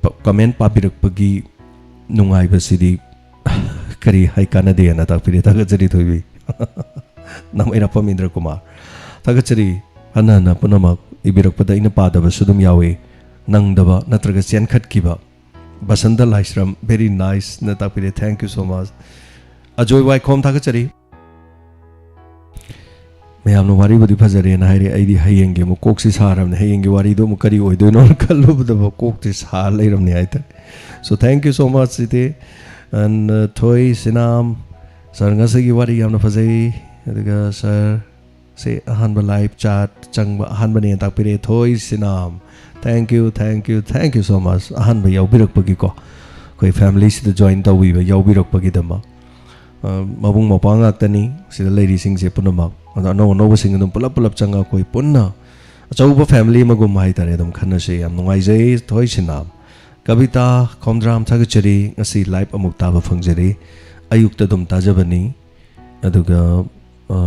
ꯄ-, ꯀꯃꯦꯟ ꯄꯥꯕꯤꯔꯛꯄꯒꯤ ꯅꯨꯡꯉꯥꯏꯕꯁꯤꯗꯤ ꯀꯔꯤ ꯍꯥꯏ ꯀꯥꯟꯅꯗꯦꯅ ꯇꯥꯛꯄꯤꯔꯦ꯫ ꯊꯥꯒꯠꯆꯔꯤ ꯊꯣꯏꯕꯤ꯫ ꯅꯃꯩꯔꯥꯛꯄꯝ ꯏꯟꯗ꯭ꯔ ꯀꯨꯃꯥꯔ, ꯊꯥꯒꯠꯆꯔꯤ꯫ ꯍꯟꯅ ꯍꯟꯅ ꯄꯨꯝꯅꯃꯛ ꯏꯕꯤꯔꯛꯄꯗ ꯑꯩꯅ ꯄꯥꯗꯕꯁꯨ ꯑꯗꯨꯝ ꯌꯥꯎꯏ, ꯅꯪꯗꯕ ꯅꯠꯇ꯭ꯔꯒ ꯆꯦꯟꯈꯠꯈꯤꯕ꯫ ꯕꯁꯟꯇ ꯂꯥꯏꯁ꯭ꯔꯝ, very nice ꯅ ꯇꯥꯛꯄꯤꯔꯦ, thank you so much꯫ Ajoy ꯋꯥꯏꯈꯣꯝ ꯊꯥꯒꯠꯆꯔꯤ꯫ ꯃꯌꯥꯝꯅ ꯋꯥꯔꯤꯕꯨꯗꯤ ꯐꯖꯔꯦꯅ ꯍꯥꯏꯔꯤ, ꯑꯩꯗꯤ ꯍꯌꯦꯡꯒꯤ ꯑꯃꯨꯛ ꯀꯣꯛꯁꯤ ꯁꯥꯔꯕꯅꯦ꯫ ꯍꯌꯦꯡꯒꯤ ꯋꯥꯔꯤꯗꯣ ꯑꯃꯨꯛ ꯀꯔꯤ ꯑꯣꯏꯗꯣꯏꯅꯣꯅ ꯈꯜꯂꯨꯕꯗꯕ ꯀꯣꯛꯇꯤ ꯁꯥ ꯂꯩꯔꯕꯅꯦ ꯍꯥꯏꯇꯥꯔꯦ꯫ So thank you so much, CD. And, uh, ꯊꯣꯏ ꯁꯤꯅꯥꯝ, sir, ꯉꯁꯤꯒꯤ ꯋꯥꯔꯤ ꯌꯥꯝꯅ ꯐꯖꯩ꯫ ꯑꯗꯨꯒ sir ꯁꯦ ꯑꯍꯥꯟꯕ live chat ꯆꯪꯕ ꯑꯍꯥꯟꯕꯅꯦꯅ ꯇꯥꯛꯄꯤꯔꯛꯑꯦ, ꯊꯣꯏ ꯁꯤꯅꯥꯝ꯫ Thank you, thank you, thank you so much, ꯑꯍꯥꯟꯕ ꯌꯥꯎꯕꯤꯔꯛꯄꯒꯤꯀꯣ, ꯑꯩꯈꯣꯏ family ꯁꯤꯗ join ꯇꯧꯕꯤꯕ, ꯌꯥꯎꯕꯤꯔꯛꯄꯒꯤꯗꯃꯛ꯫ ꯑ, ꯃꯕꯨꯡ ꯃꯧꯄ꯭ꯋꯥ ꯉꯥꯛꯇꯅꯤ ꯁꯤꯗ ꯂꯩꯔꯤꯁꯤꯡꯁꯦ ꯄꯨꯝꯅꯃꯛ꯫ ꯑꯗꯣ ꯑꯅꯧ ꯑꯅꯧꯕꯁꯤꯡ ꯑꯗꯨꯝ ꯄꯨꯂꯞ ꯄꯨꯂꯞ ꯆꯪꯉꯒ ꯑꯩꯈꯣꯏ ꯄꯨꯟꯅ ꯑꯆꯧꯕ family ꯑꯃꯒꯨꯝ ꯍꯥꯏꯇꯥꯔꯦ, ꯑꯗꯨꯝ ꯈꯟꯅꯁꯦ꯫ ꯌꯥꯝ ꯅꯨꯡꯉꯥꯏꯖꯩ, ꯊꯣꯏ ꯁꯤꯅꯥꯝ꯫ ꯀꯕꯤꯇꯥ ꯈꯣꯝꯗ꯭ꯔꯥꯝ, ꯊꯥꯒꯠꯆꯔꯤ, ꯉꯁꯤ live ꯑꯃꯨꯛ ꯇꯥꯕ ꯐꯪꯖꯔꯤ꯫ ꯑꯌꯨꯛꯇ ꯑꯗꯨꯝ ꯇꯥꯖꯕꯅꯤ꯫ ꯑꯗꯨꯒ, ꯑ,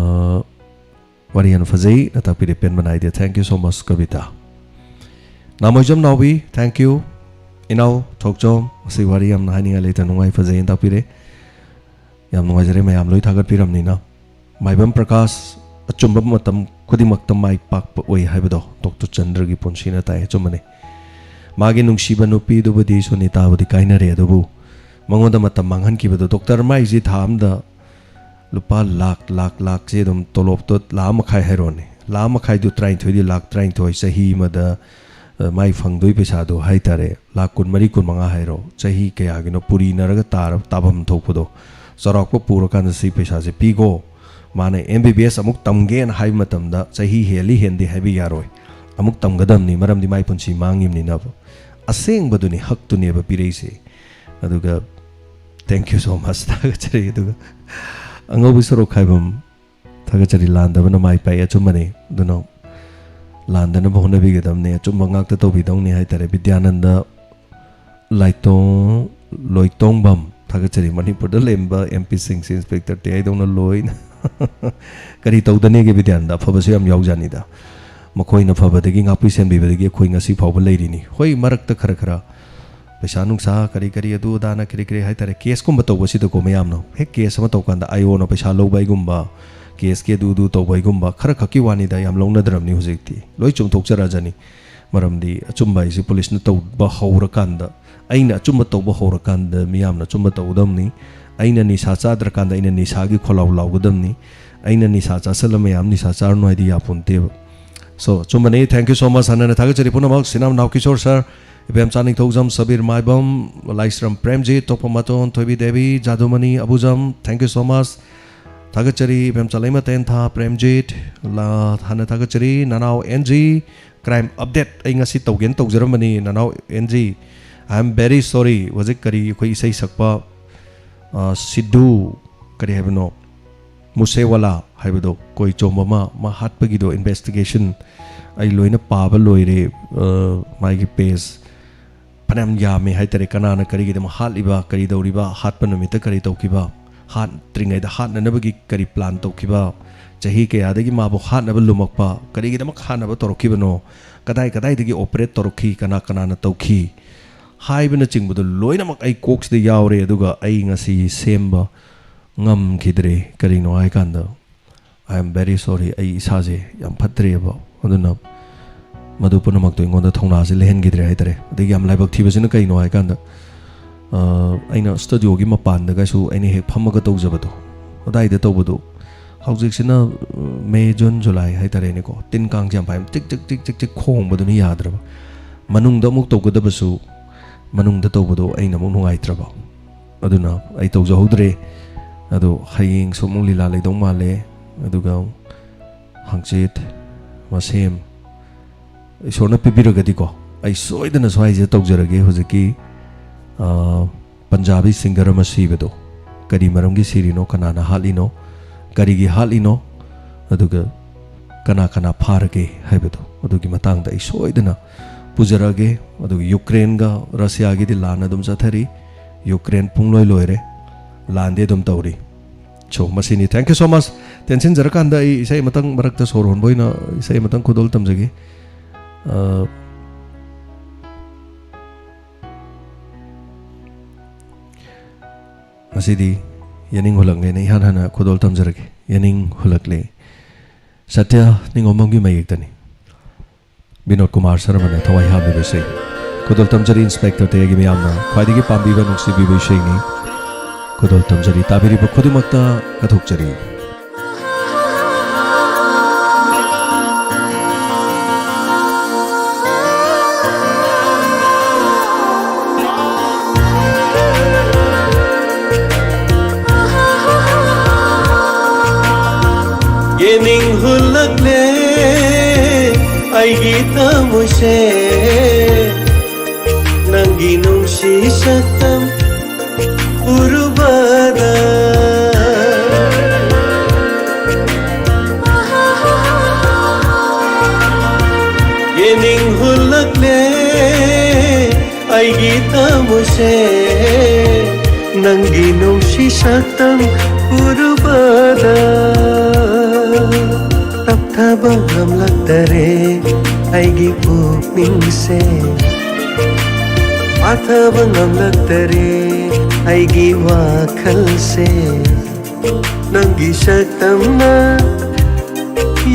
ꯋꯥꯔꯤ ꯌꯥꯝ ꯐꯖꯩ, ꯅ ꯇꯥꯛꯄꯤꯔꯦ, ꯄꯦꯟꯕ ꯅꯥꯏꯗꯦ꯫ Thank you so much, Kavita. ꯅꯥꯃꯣꯏꯖꯝ ꯅꯥꯎꯕꯤ, thank you꯫ ꯏꯅꯥꯎ ꯊꯣꯛꯆꯣꯝ, ꯉꯁꯤ ꯋꯥꯔꯤ ꯌꯥꯝꯅ ꯍꯥꯏꯅꯤꯡꯉꯥꯏ ꯂꯩꯇ, ꯅꯨꯡꯉꯥꯏ, ꯐꯖꯩꯅ ꯇꯥꯛꯄꯤꯔꯦ꯫ ꯌꯥꯝ ꯅꯨꯡꯉꯥꯏꯖꯔꯦ, ꯃꯌꯥꯝ ꯂꯣꯏ ꯊꯥꯒꯠꯄꯤꯔꯝꯅꯤꯅ꯫ ꯃꯥꯏꯕꯝ ꯄ꯭ꯔꯀꯥꯁ, ꯑꯆꯨꯝꯕ ꯃꯇꯝ ꯈꯨꯗꯤꯡꯃꯛꯇ ꯃꯥꯏ ꯄꯥꯛꯄ ꯑꯣꯏ ꯍꯥꯏꯕꯗꯣ ꯗꯣꯛꯇꯔ ꯆꯟꯗ꯭ꯔꯒꯤ ꯄꯨꯟꯁꯤꯅ ꯇꯥꯛꯑꯦ꯫ ꯑꯆꯨꯝꯕꯅꯤ꯫ ꯃꯥꯒꯤ ꯅꯨꯡꯁꯤꯕ ꯅꯨꯄꯤꯗꯨꯕꯨꯗꯤ, ꯁꯣꯅꯤꯇꯥꯕꯨꯗꯤ ꯀꯥꯏꯅꯔꯦ, ꯑꯗꯨꯕꯨ ꯃꯉꯣꯟꯗ ꯃꯇꯝ ꯃꯥꯡꯍꯟꯈꯤꯕꯗꯣ, ꯗꯣꯛꯇꯔ ꯃꯥꯏꯁꯤ ꯊꯥ ꯑꯃꯗ ꯂꯨꯄꯥ ꯂꯥꯛ, ꯂꯥꯛ, ꯂꯥꯛꯁꯦ ꯑꯗꯨꯝ ꯇꯣꯂꯣꯞꯇꯣ ꯂꯥꯛ ꯑꯃ ꯃꯈꯥꯏ ꯍꯥꯏꯔꯣꯅꯦ꯫ ꯂꯥꯛ ꯑꯃ ꯃꯈꯥꯏꯗꯨ ꯇꯔꯥꯅꯤꯊꯣꯏꯗꯤ ꯂꯥꯛ ꯇꯔꯥꯅꯤꯊꯣꯏ, ꯆꯍꯤ ꯑꯃꯗ, ꯑ, ꯃꯥꯏ ꯐꯪꯗꯣꯏ ꯄꯩꯁꯥꯗꯣ ꯍꯥꯏꯇꯥꯔꯦ, ꯂꯥꯛ ꯀꯨꯟꯃꯔꯤ, ꯀꯨꯟꯃꯉꯥ ꯍꯥꯏꯔꯣ, ꯆꯍꯤ ꯀꯌꯥꯒꯤꯅꯣ ꯄꯨꯔꯤꯅꯔꯒ ꯇꯥꯔ-, ꯇꯥꯐꯝ ꯊꯣꯛꯄꯗꯣ, ꯆꯥꯎꯔꯥꯛꯄ ꯄꯨꯔꯀꯥꯟꯗ ꯁꯤ ꯄꯩꯁꯥꯁꯦ ꯄꯤꯒꯣ꯫ ꯃꯥꯅ M B B S ꯑꯃꯨꯛ ꯇꯝꯒꯦꯅ ꯍꯥꯏꯕ ꯃꯇꯝꯗ ꯆꯍꯤ ꯍꯦꯜꯂꯤ ꯍꯦꯟꯗꯦ ꯍꯥꯏꯕ ꯌꯥꯔꯣꯏ, ꯑꯃꯨꯛ ꯇꯝꯒꯗꯕꯅꯤ, ꯃꯔꯝꯗꯤ ꯃꯥꯏ ꯄꯨꯟꯁꯤ ꯃꯥꯡꯉꯤꯕꯅꯤꯅ꯫ ꯑꯁꯦꯡꯕꯗꯨꯅꯤ, ꯍꯛꯇꯨꯅꯦꯕ ꯄꯤꯔꯛꯏꯁꯦ꯫ ꯑꯗꯨꯒ thank you so much, ꯊꯥꯒꯠꯆꯔꯤ꯫ ꯑꯗꯨꯒ ꯑꯉꯧꯕ ꯁꯣꯔꯣꯛ ꯈꯥꯏꯕꯝ, ꯊꯥꯒꯠꯆꯔꯤ, ꯂꯥꯟꯗꯕꯅ ꯃꯥꯏ ꯄꯥꯛꯏ, ꯑꯆꯨꯝꯕꯅꯤ꯫ ꯑꯗꯨꯅ ꯂꯥꯟꯗꯅꯕ ꯍꯣꯠꯅꯕꯤꯒꯗꯕꯅꯤ, ꯑꯆꯨꯝꯕ ꯉꯥꯛꯇ ꯇꯧꯕꯤꯗꯧꯅꯤ ꯍꯥꯏꯇꯥꯔꯦ꯫ ꯕꯤꯗ꯭ꯌꯥꯅꯟꯗ ꯂꯥꯏꯇꯣꯡ-, ꯂꯣꯏꯇꯣꯡꯕꯝ, ꯊꯥꯒꯠꯆꯔꯤ, ꯃꯅꯤꯄꯨꯔꯗ ꯂꯩꯔꯝꯕ M P ꯁꯤꯡꯁꯦ inspector ꯇꯦ ꯑꯩꯗꯧꯅ ꯂꯣꯏꯅ꯫ ꯀꯔꯤ ꯇꯧꯗꯅꯤꯒꯦ, ꯕꯤꯗ꯭ꯌꯥꯅꯟꯗ ꯑꯐꯕꯁꯨ ꯌꯥꯝ ꯌꯥꯎꯖꯥꯅꯤꯗ꯫ ꯃꯈꯣꯏꯅ ꯐꯕꯗꯒꯤ, ꯉꯥꯛꯄꯤ ꯁꯦꯟꯕꯤꯕꯗꯒꯤ ꯑꯩꯈꯣꯏ ꯉꯁꯤ ꯐꯥꯎꯕ ꯂꯩꯔꯤꯅꯤ꯫ ꯍꯣꯏ, ꯃꯔꯛꯇ ꯈꯔ ꯈꯔ ꯄꯩꯁꯥ ꯅꯨꯡꯁꯥ ꯀꯔꯤ ꯀꯔꯤ ꯑꯗꯨ ꯑꯗꯥꯅ ꯀꯔꯤ ꯀꯔꯤ ꯍꯥꯏꯇꯥꯔꯦ, case ꯀꯨꯝꯕ ꯇꯧꯕꯁꯤꯗꯀꯣ, ꯃꯌꯥꯝꯅ ꯍꯦꯛ case ꯑꯃ ꯇꯧꯀꯥꯟꯗ I O ꯅ ꯄꯩꯁꯥ ꯂꯧꯕ ꯍꯥꯏꯒꯨꯝꯕ, case ꯀꯤ ꯑꯗꯨ ꯑꯗꯨ ꯇꯧꯕ ꯍꯥꯏꯒꯨꯝꯕ ꯈꯔ ꯈꯛꯀꯤ ꯋꯥꯅꯤꯗ, ꯌꯥꯝ ꯂꯧꯅꯗ꯭ꯔꯕꯅꯤ ꯍꯧꯖꯤꯛꯇꯤ꯫ ꯂꯣꯏ ꯆꯨꯝꯊꯣꯛꯆꯔꯛꯑꯖꯅꯤ꯫ ꯃꯔꯝꯗꯤ ꯑꯆꯨꯝꯕ ꯍꯥꯏꯁꯤ ꯄꯨꯂꯤꯁꯅ ꯇꯧꯕ ꯍꯧꯔꯀꯥꯟꯗ, ꯑꯩꯅ ꯑꯆꯨꯝꯕ ꯇꯧꯕ ꯍꯧꯔꯀꯥꯟꯗ ꯃꯤꯌꯥꯝꯅ ꯑꯆꯨꯝꯕ ꯇꯧꯒꯗꯕꯅꯤ꯫ ꯑꯩꯅ ꯅꯤꯁꯥ ꯆꯥꯗ꯭ꯔꯀꯥꯟꯗ ꯑꯩꯅ ꯅꯤꯁꯥꯒꯤ ꯈꯣꯜꯂꯥꯎ ꯂꯥꯎꯒꯗꯕꯅꯤ꯫ ꯑꯩꯅ ꯅꯤꯁꯥ ꯆꯥꯁꯜꯂ ꯃꯌꯥꯝ ꯅꯤꯁꯥ ꯆꯥꯔꯨꯅꯨ ꯍꯥꯏꯗꯤ ꯌꯥꯄꯣꯟꯇꯦꯕ꯫ So, ꯑꯆꯨꯝꯕꯅꯤ꯫ Thank you so much꯫ ꯍꯟꯅ ꯊꯥꯒꯠꯆꯔꯤ ꯄꯨꯝꯅꯃꯛ꯫ ꯁꯤꯅꯥꯝ ꯅꯥꯎ ꯀꯤꯁꯣꯔ ꯁꯔ, ꯏꯕꯦꯝꯆꯥ ꯅꯤꯡꯊꯧꯖꯝ, ꯁꯕꯤꯔ ꯃꯥꯏꯕꯝ, ꯂꯥꯏꯁ꯭ꯔꯝ ꯄ꯭ꯔꯦꯝꯖꯤꯠ, ꯇꯣꯞꯄ ꯃꯇꯣꯟ, ꯊꯣꯏꯕꯤ Devi, ꯖꯥꯗꯨꯃꯅꯤ, ꯑꯕꯨꯖꯝ, thank you so much꯫ ꯊꯥꯒꯠꯆꯔꯤ ꯏꯕꯦꯝꯆꯥ ꯂꯩꯃꯊꯦꯟ ꯊꯥ ꯄ꯭ꯔꯦꯝꯖꯤꯠ, ꯂꯥ-, ꯍꯥꯟꯅ ꯊꯥꯒꯠꯆꯔꯤ ꯅꯅꯥꯎ ꯑꯦꯟ ꯖꯤ꯫ Crime update ꯑꯩ ꯉꯁꯤ ꯇꯧꯒꯦꯅ ꯇꯧꯖꯔꯝꯕꯅꯤ ꯅꯅꯥꯎ N G. I am very sorry꯫ ꯍꯧꯖꯤꯛ ꯀꯔꯤ ꯑꯩꯈꯣꯏ ꯏꯁꯩ ꯁꯛꯄ, ꯑ, ꯁꯤꯗꯨ, ꯀꯔꯤ ꯍꯥꯏꯕꯅꯣ, ꯃꯨꯁꯦꯋꯥꯂꯥ ꯍꯥꯏꯕꯗꯣ, ꯀꯣꯏ ꯆꯣꯝꯕ ꯑꯃ, ꯃꯥ ꯍꯥꯠꯄꯒꯤꯗꯣ, investigation ꯑꯩ ꯂꯣꯏꯅ ꯄꯥꯕ ꯂꯣꯏꯔꯦ꯫ ꯑ, ꯃꯥꯒꯤ page ꯐꯅꯌꯥꯝ ꯌꯥꯝꯃꯦ ꯍꯥꯏꯇꯥꯔꯦ꯫ ꯀꯅꯥꯅ ꯀꯔꯤꯒꯤꯗꯃꯛ ꯍꯥꯠꯂꯤꯕ, ꯀꯔꯤ ꯇꯧꯔꯤꯕ, ꯍꯥꯠꯄ ꯅꯨꯃꯤꯠꯇ ꯀꯔꯤ ꯇꯧꯈꯤꯕ, ꯍꯥꯠꯇ꯭ꯔꯤꯉꯩꯗ ꯍꯥꯠꯅꯅꯕꯒꯤ ꯀꯔꯤ plan ꯇꯧꯈꯤꯕ, ꯆꯍꯤ ꯀꯌꯥꯗꯒꯤ ꯃꯥꯕꯨ ꯍꯥꯠꯅꯕ ꯂꯨꯝꯃꯛꯄ, ꯀꯔꯤꯒꯤꯗꯃꯛ ꯍꯥꯠꯅꯕ ꯇꯧꯔꯛꯈꯤꯕꯅꯣ, ꯀꯗꯥꯏ ꯀꯗꯥꯏꯗꯒꯤ operate ꯇꯧꯔꯛꯈꯤ, ꯀꯅꯥ ꯀꯅꯥꯅ ꯇꯧꯈꯤ ꯍꯥꯏꯕꯅꯆꯤꯡꯕꯗꯣ ꯂꯣꯏꯅꯃꯛ ꯑꯩ ꯀꯣꯛꯁꯤꯗ ꯌꯥꯎꯔꯦ꯫ ꯑꯗꯨꯒ ꯑꯩ ꯉꯁꯤ ꯁꯦꯝꯕ ꯉꯝꯈꯤꯗ꯭ꯔꯦ꯫ ꯀꯔꯤꯅꯣ ꯍꯥꯏꯀꯥꯟꯗ, I am very sorry, ꯑꯩ ꯏꯁꯥꯁꯦ ꯌꯥꯝ ꯐꯠꯇ꯭ꯔꯦꯕ꯫ ꯑꯗꯨꯅ ꯃꯗꯨ ꯄꯨꯝꯅꯃꯛꯇꯣ ꯑꯩꯉꯣꯟꯗ ꯊꯧꯅꯥꯁꯦ ꯂꯩꯍꯟꯈꯤꯗ꯭ꯔꯦ ꯍꯥꯏꯇꯥꯔꯦ꯫ ꯑꯗꯒꯤ ꯌꯥꯝ ꯂꯥꯏꯕꯛ ꯊꯤꯕꯁꯤꯅ ꯀꯩꯅꯣ ꯍꯥꯏꯀꯥꯟꯗ, ꯑ, ꯑꯩꯅ studioꯒꯤ ꯃꯄꯥꯟꯗꯒꯁꯨ ꯑꯩꯅ ꯍꯦꯛ ꯐꯝꯃꯒ ꯇꯧꯖꯕꯗꯣ, ꯑꯗꯥꯏꯗ ꯇꯧꯕꯗꯣ, ꯍꯧꯖꯤꯛꯁꯤꯅ, ꯑ, May, June, July ꯍꯥꯏꯇꯥꯔꯦꯅꯦꯀꯣ, ꯇꯤꯟ ꯀꯥꯡꯁꯦ ꯌꯥꯝ ꯄꯥꯏ, ꯇꯤꯛ ꯇꯤꯛ ꯇꯤꯛ ꯇꯤꯛ ꯇꯤꯛ ꯈꯣꯡꯕꯗꯨꯅ ꯌꯥꯗ꯭ꯔꯕ꯫ ꯃꯅꯨꯡꯗ ꯑꯃꯨꯛ ꯇꯧꯒꯗꯕꯁꯨ ꯃꯅꯨꯡꯗ ꯇꯧꯕꯗꯣ ꯑꯩꯅ ꯑꯃꯨꯛ ꯅꯨꯡꯉꯥꯏꯇ꯭ꯔꯕ꯫ ꯑꯗꯨꯅ ꯑꯩ ꯇꯧꯖꯍꯧꯗ꯭ꯔꯦ꯫ ꯑꯗꯣ ꯍꯌꯦꯡꯁꯨ ꯑꯃꯨꯛ ꯂꯤꯂꯥ ꯂꯩꯗꯧ ꯃꯥꯜꯂꯦ꯫ ꯑꯗꯨꯒ ꯍꯪꯆꯤꯠ ꯃꯁꯦꯝ ꯏꯁꯣꯔꯅ ꯄꯤꯕꯤꯔꯒꯗꯤꯀꯣ, ꯑꯩ ꯁꯣꯏꯗꯅ ꯁ꯭ꯋꯥꯏꯁꯤꯗ ꯇꯧꯖꯔꯒꯦ꯫ ꯍꯧꯖꯤꯛꯀꯤ, ꯑ, ꯄꯟꯖꯥꯕꯤ singer ꯑꯃ ꯁꯤꯕꯗꯣ, ꯀꯔꯤ ꯃꯔꯝꯒꯤ ꯁꯤꯔꯤꯅꯣ, ꯀꯅꯥꯅ ꯍꯥꯠꯂꯤꯅꯣ, ꯀꯔꯤꯒꯤ ꯍꯥꯠꯂꯤꯅꯣ, ꯑꯗꯨꯒ ꯀꯅꯥ ꯀꯅꯥ ꯐꯥꯔꯒꯦ ꯍꯥꯏꯕꯗꯣ, ꯑꯗꯨꯒꯤ ꯃꯇꯥꯡꯗ ꯑꯩ ꯁꯣꯏꯗꯅ ꯄꯨꯖꯔꯛꯑꯒꯦ꯫ ꯑꯗꯨꯒ ꯌꯨꯀ꯭ꯔꯦꯟꯒ ꯔꯁꯤꯌꯥꯒꯤꯗꯤ ꯂꯥꯟ ꯑꯗꯨꯝ ꯆꯠꯊꯔꯤ꯫ ꯌꯨꯀ꯭ꯔꯦꯟ ꯄꯨꯡꯂꯣꯏ ꯂꯣꯏꯔꯦ꯫ ꯂꯥꯟꯗꯤ ꯑꯗꯨꯝ ꯇꯧꯔꯤ꯫ So, ꯃꯁꯤꯅꯤ꯫ Thank you so much꯫ ꯇꯦꯟꯁꯤꯟꯖꯔꯀꯥꯟꯗ ꯑꯩ ꯏꯁꯩ ꯑꯃꯇꯪ ꯃꯔꯛꯇ ꯁꯣꯔ ꯍꯣꯟꯕ ꯑꯣꯏꯅ ꯏꯁꯩ ꯑꯃꯇꯪ ꯈꯨꯗꯣꯜ ꯇꯝꯖꯒꯦ꯫ ꯑ, ꯉꯁꯤꯗꯤ ꯌꯦꯅꯤꯡ ꯍꯨꯜꯂꯛꯂꯦꯅ ꯏꯍꯥꯟ ꯍꯥꯟꯅ ꯈꯨꯗꯣꯜ ꯇꯝꯖꯔꯒꯦ꯫ ꯌꯦꯅꯤꯡ ꯍꯨꯜꯂꯛꯂꯦ꯫ ꯁꯇ꯭ꯌ ꯅꯤꯉꯣꯝꯕꯝꯒꯤ ꯃꯌꯦꯛꯇꯅꯤ꯫ ꯕꯤꯅꯣꯗ ꯀꯨꯃꯥꯔ ꯁꯔꯃꯅ ꯊꯋꯥꯏ ꯍꯥꯞꯂꯤꯕ ꯏꯁꯩ꯫ ꯈꯨꯗꯣꯜ ꯇꯝꯖꯔꯤ ꯏꯟꯁꯄꯦꯛꯇꯔ ꯇꯌꯥꯒꯤ ꯃꯤꯌꯥꯝꯅ ꯈ꯭ꯋꯥꯏꯗꯒꯤ ꯄꯥꯝꯕꯤꯕ ꯅꯨꯡꯁꯤꯕꯤꯕ ꯏꯁꯩꯅꯤ꯫ ꯈꯨꯗꯣꯜ ꯇꯝꯖꯔꯤ, ꯇꯥꯕꯤꯔꯤꯕ ꯈꯨꯗꯤꯡꯃꯛꯇ ꯀꯠꯊꯣꯛꯆꯔꯤ꯫ ꯌꯦꯡꯅꯤꯡꯍꯨꯜꯂꯛꯂꯦ ꯑꯩꯒꯤ ꯊꯃꯣꯏꯁꯦ, ꯅꯪꯒꯤ ꯅꯨꯡꯁꯤ ꯁꯛꯇꯝ ꯎꯔꯨꯕꯗ꯫ ꯌꯦꯡꯅꯤꯡꯍꯨꯜꯂꯛꯂꯦ ꯑꯩꯒꯤ ꯊꯃꯣꯏꯁꯦ, ꯅꯪꯒꯤ ꯅꯨꯡꯁꯤ ꯁꯛꯇꯝ ꯎꯔꯨꯕꯗ꯫ ꯇꯞꯊꯕ ꯉꯝꯂꯛꯇꯔꯦ ꯑꯩꯒꯤ ꯄꯨꯛꯅꯤꯡꯁꯦ, ꯄꯥꯊꯕ ꯉꯝꯂꯛꯇꯔꯦ ꯑꯩꯒꯤ ꯋꯥꯈꯜꯁꯦ꯫ ꯅꯪꯒꯤ ꯁꯛꯇꯝꯅ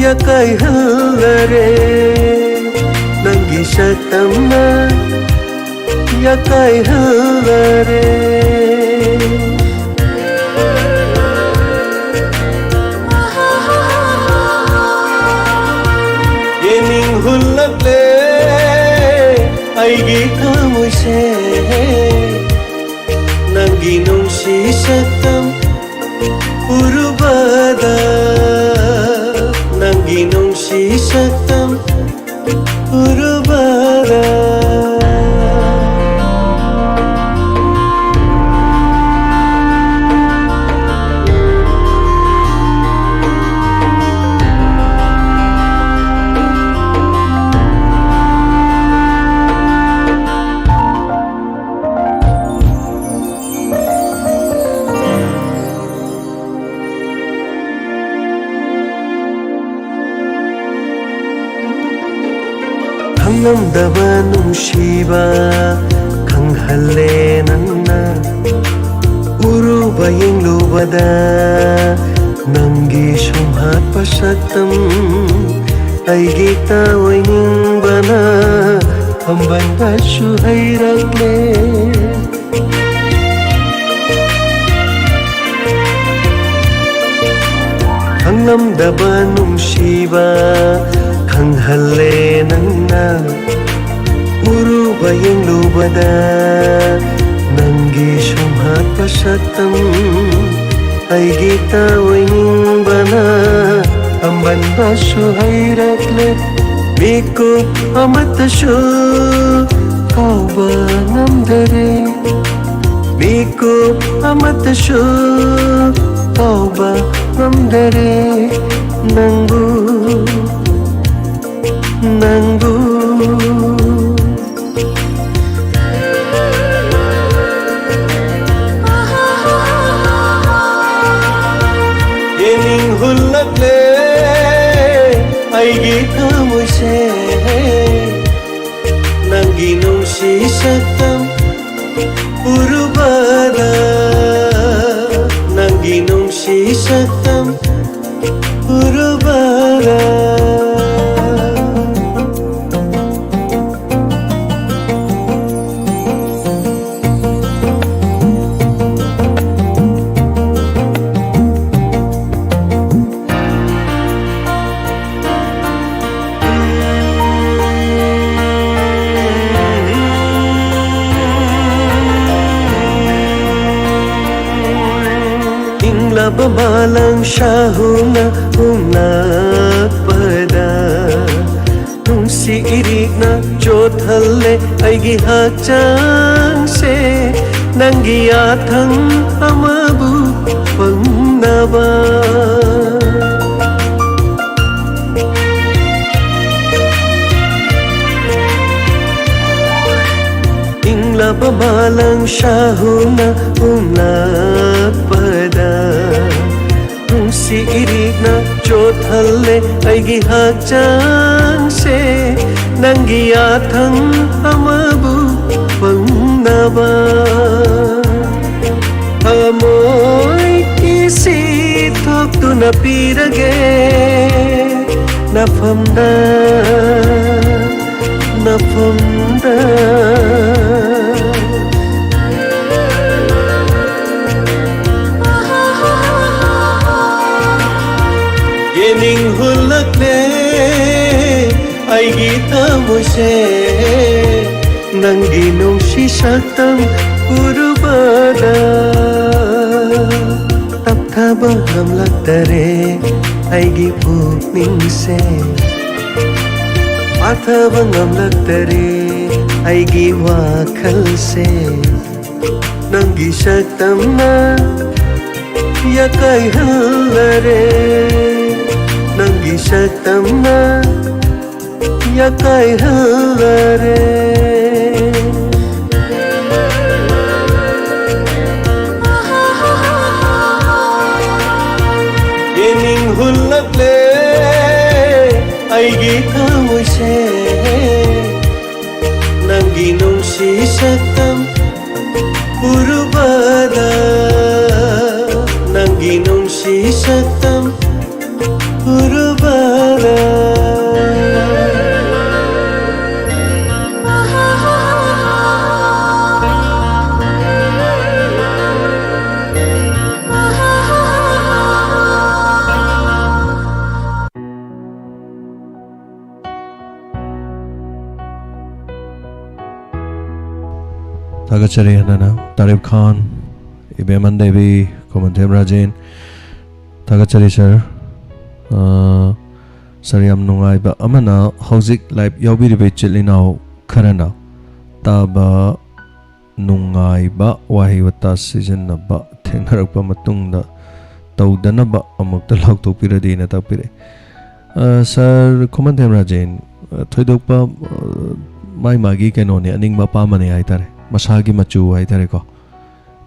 ꯌꯥꯀꯥꯏꯍꯜꯂꯔꯦ, ꯅꯪꯒꯤ ꯁꯛꯇꯝꯅ ꯌꯥꯀꯥꯏꯍꯜꯂꯔꯦ꯫ ꯌꯦꯡꯅꯤꯡꯍꯨꯜꯂꯛꯂꯦ ꯑꯩꯒꯤ ꯊꯃꯣꯏꯁꯦ, ꯅꯪꯒꯤ ꯅꯨꯡꯁꯤ ꯁꯛꯇꯝ ꯎꯔꯨꯕꯗ, ꯅꯪꯒꯤ ꯅꯨꯡꯁꯤ ꯁꯛꯇꯝ ꯎꯔꯨꯕꯗ꯫ ꯈꯪꯂꯝꯗꯕ ꯅꯨꯡꯁꯤꯕ ꯈꯪꯍꯜꯂꯦ ꯅꯪꯅ꯫ ꯎꯔꯨꯕ ꯌꯦꯡꯂꯨꯕꯗ ꯅꯪꯒꯤ ꯁꯨꯝꯍꯠꯄ ꯁꯛꯇꯝ ꯑꯩꯒꯤ ꯇꯥꯑꯣꯏꯅꯤꯡꯕꯅ ꯐꯝꯕꯟꯕꯁꯨ ꯍꯩꯔꯛꯂꯦ꯫ ꯉꯝꯗꯕ ꯅꯨꯡꯁꯤꯕ ꯈꯪꯍꯜꯂꯦ ꯅꯪꯅ꯫ ꯎꯔꯨꯕ ꯌꯦꯡꯂꯨꯕꯗ ꯅꯪꯒꯤ ꯁꯨꯝꯍꯠꯄ ꯁꯛꯇꯝ ꯑꯩꯒꯤ ꯇꯥꯑꯣꯏꯅꯤꯡꯕꯅ ꯑꯝꯕꯟꯕꯁꯨ ꯍꯩꯔꯛꯂꯦ꯫ ꯃꯤꯀꯨꯞ ꯑꯃꯠꯇꯁꯨ ꯀꯥꯎꯕ ꯉꯝꯗꯔꯦ꯫ ꯃꯤꯀꯨꯞ ꯑꯃꯠꯇꯁꯨ ꯀꯥꯎꯕ ꯉꯝꯗꯔꯦ ꯅꯪꯕꯨ, ꯅꯪꯕꯨ꯫ ꯌꯦꯡꯅꯤꯡ ꯍꯨꯜꯂꯛꯂꯦ ꯑꯩꯒꯤ ꯊꯃꯣꯏꯁꯦ꯫ ꯅꯪꯒꯤ ꯅꯨꯡꯁꯤ ꯁꯛꯇꯝ ꯎꯔꯨꯕꯗ, ꯅꯪꯒꯤ ꯅꯨꯡꯁꯤ ꯁꯛꯇꯝ ꯎꯔꯨꯕꯗ꯫ ꯏꯪꯂꯕ ꯃꯥꯂꯪ ꯁꯥꯍꯨꯅ ꯍꯨꯝꯂꯛꯄꯗ ꯅꯨꯡꯁꯤ ꯏꯔꯤꯛꯅ ꯆꯣꯠꯍꯜꯂꯦ ꯑꯩꯒꯤ ꯍꯛꯆꯥꯡꯁꯦ꯫ ꯅꯪꯒꯤ ꯌꯥꯊꯪ ꯑꯃꯕꯨ ꯐꯪꯅꯕ꯫ ꯏꯪꯂꯕ ꯃꯥꯂꯪ ꯁꯥꯍꯨꯅ ꯍꯨꯝꯂꯛꯄꯗ ꯅꯨꯡꯁꯤ ꯏꯔꯤꯛꯅ ꯆꯣꯠꯍꯜꯂꯦ ꯑꯩꯒꯤ ꯍꯛꯆꯥꯡꯁꯦ꯫ ꯅꯪꯒꯤ ꯌꯥꯊꯪ ꯑꯃꯕꯨ ꯐꯪꯅꯕ ꯊꯃꯣꯏ ꯀꯤꯁꯤ ꯊꯣꯛꯇꯨꯅ ꯄꯤꯔꯒꯦ ꯅꯐꯝꯗ, ꯅꯐꯝꯗ꯫ ꯃꯣꯏꯁꯦ, ꯅꯪꯒꯤ ꯅꯨꯡꯁꯤ ꯁꯛꯇꯝ ꯎꯔꯨꯕꯗ ꯇꯞꯊꯕ ꯉꯝꯂꯛꯇꯔꯦ ꯑꯩꯒꯤ ꯄꯨꯛꯅꯤꯡꯁꯦ꯫ ꯄꯥꯊꯕ ꯉꯝꯂꯛꯇꯔꯦ ꯑꯩꯒꯤ ꯋꯥꯈꯜꯁꯦ꯫ ꯅꯪꯒꯤ ꯁꯛꯇꯝꯅ ꯌꯥꯀꯥꯏꯍꯜꯂꯔꯦ꯫ ꯅꯪꯒꯤ ꯁꯛꯇꯝꯅ ꯌꯥꯀꯥꯏꯍꯜꯂꯔꯦ꯫ ꯌꯦꯡꯅꯤꯡ ꯍꯨꯜꯂꯛꯂꯦ ꯑꯩꯒꯤ ꯊꯃꯣꯏꯁꯦ꯫ ꯅꯪꯒꯤ ꯅꯨꯡꯁꯤ ꯁꯛꯇꯝ ꯎꯔꯨꯕꯗ, ꯅꯪꯒꯤ ꯅꯨꯡꯁꯤ ꯁꯛꯇꯝ ꯎꯔꯨꯕꯗ꯫ ꯊꯥꯒꯠꯆꯔꯤ ꯍꯟꯅ ꯇꯥꯔꯤꯐ ꯈꯥꯟ, ꯏꯕꯦꯝꯍꯟ ꯗꯦꯕꯤ, ꯈꯣꯃꯟꯊꯦꯝ ꯔꯥꯖꯦꯟ꯫ ꯊꯥꯒꯠꯆꯔꯤ ꯁꯥꯔ꯫ ꯑ, ꯁꯥꯔ, ꯌꯥꯝ ꯅꯨꯡꯉꯥꯏꯕ ꯑꯃꯅ, ꯍꯧꯖꯤꯛ ꯂꯥꯏꯚ ꯌꯥꯎꯕꯤꯔꯤꯕ ꯏꯆꯤꯜ ꯏꯅꯥꯎ ꯈꯔꯅ ꯇꯥꯕ ꯅꯨꯡꯉꯥꯏꯕ ꯋꯥꯍꯩ ꯋꯥꯇꯥ ꯁꯤꯖꯤꯟꯅꯕ ꯊꯦꯡꯅꯔꯛꯄ ꯃꯇꯨꯡꯗ ꯇꯧꯗꯅꯕ ꯑꯃꯨꯛꯇ ꯂꯥꯎꯊꯣꯛꯄꯤꯔꯗꯤꯅ ꯇꯥꯛꯄꯤꯔꯛꯑꯦ꯫ ꯑ, ꯁꯥꯔ ꯈꯨꯃꯟꯊꯦꯝ ꯔꯥꯖꯦꯟ, ꯑ, ꯊꯣꯏꯗꯣꯛꯄ, ꯑ, ꯃꯥꯏ ꯃꯥꯒꯤ ꯀꯩꯅꯣꯅꯦ, ꯑꯅꯤꯡꯕ ꯑꯄꯥꯝꯕꯅꯦ ꯍꯥꯏꯇꯥꯔꯦ, ꯃꯁꯥꯒꯤ ꯃꯆꯨ ꯍꯥꯏꯇꯥꯔꯦꯀꯣ꯫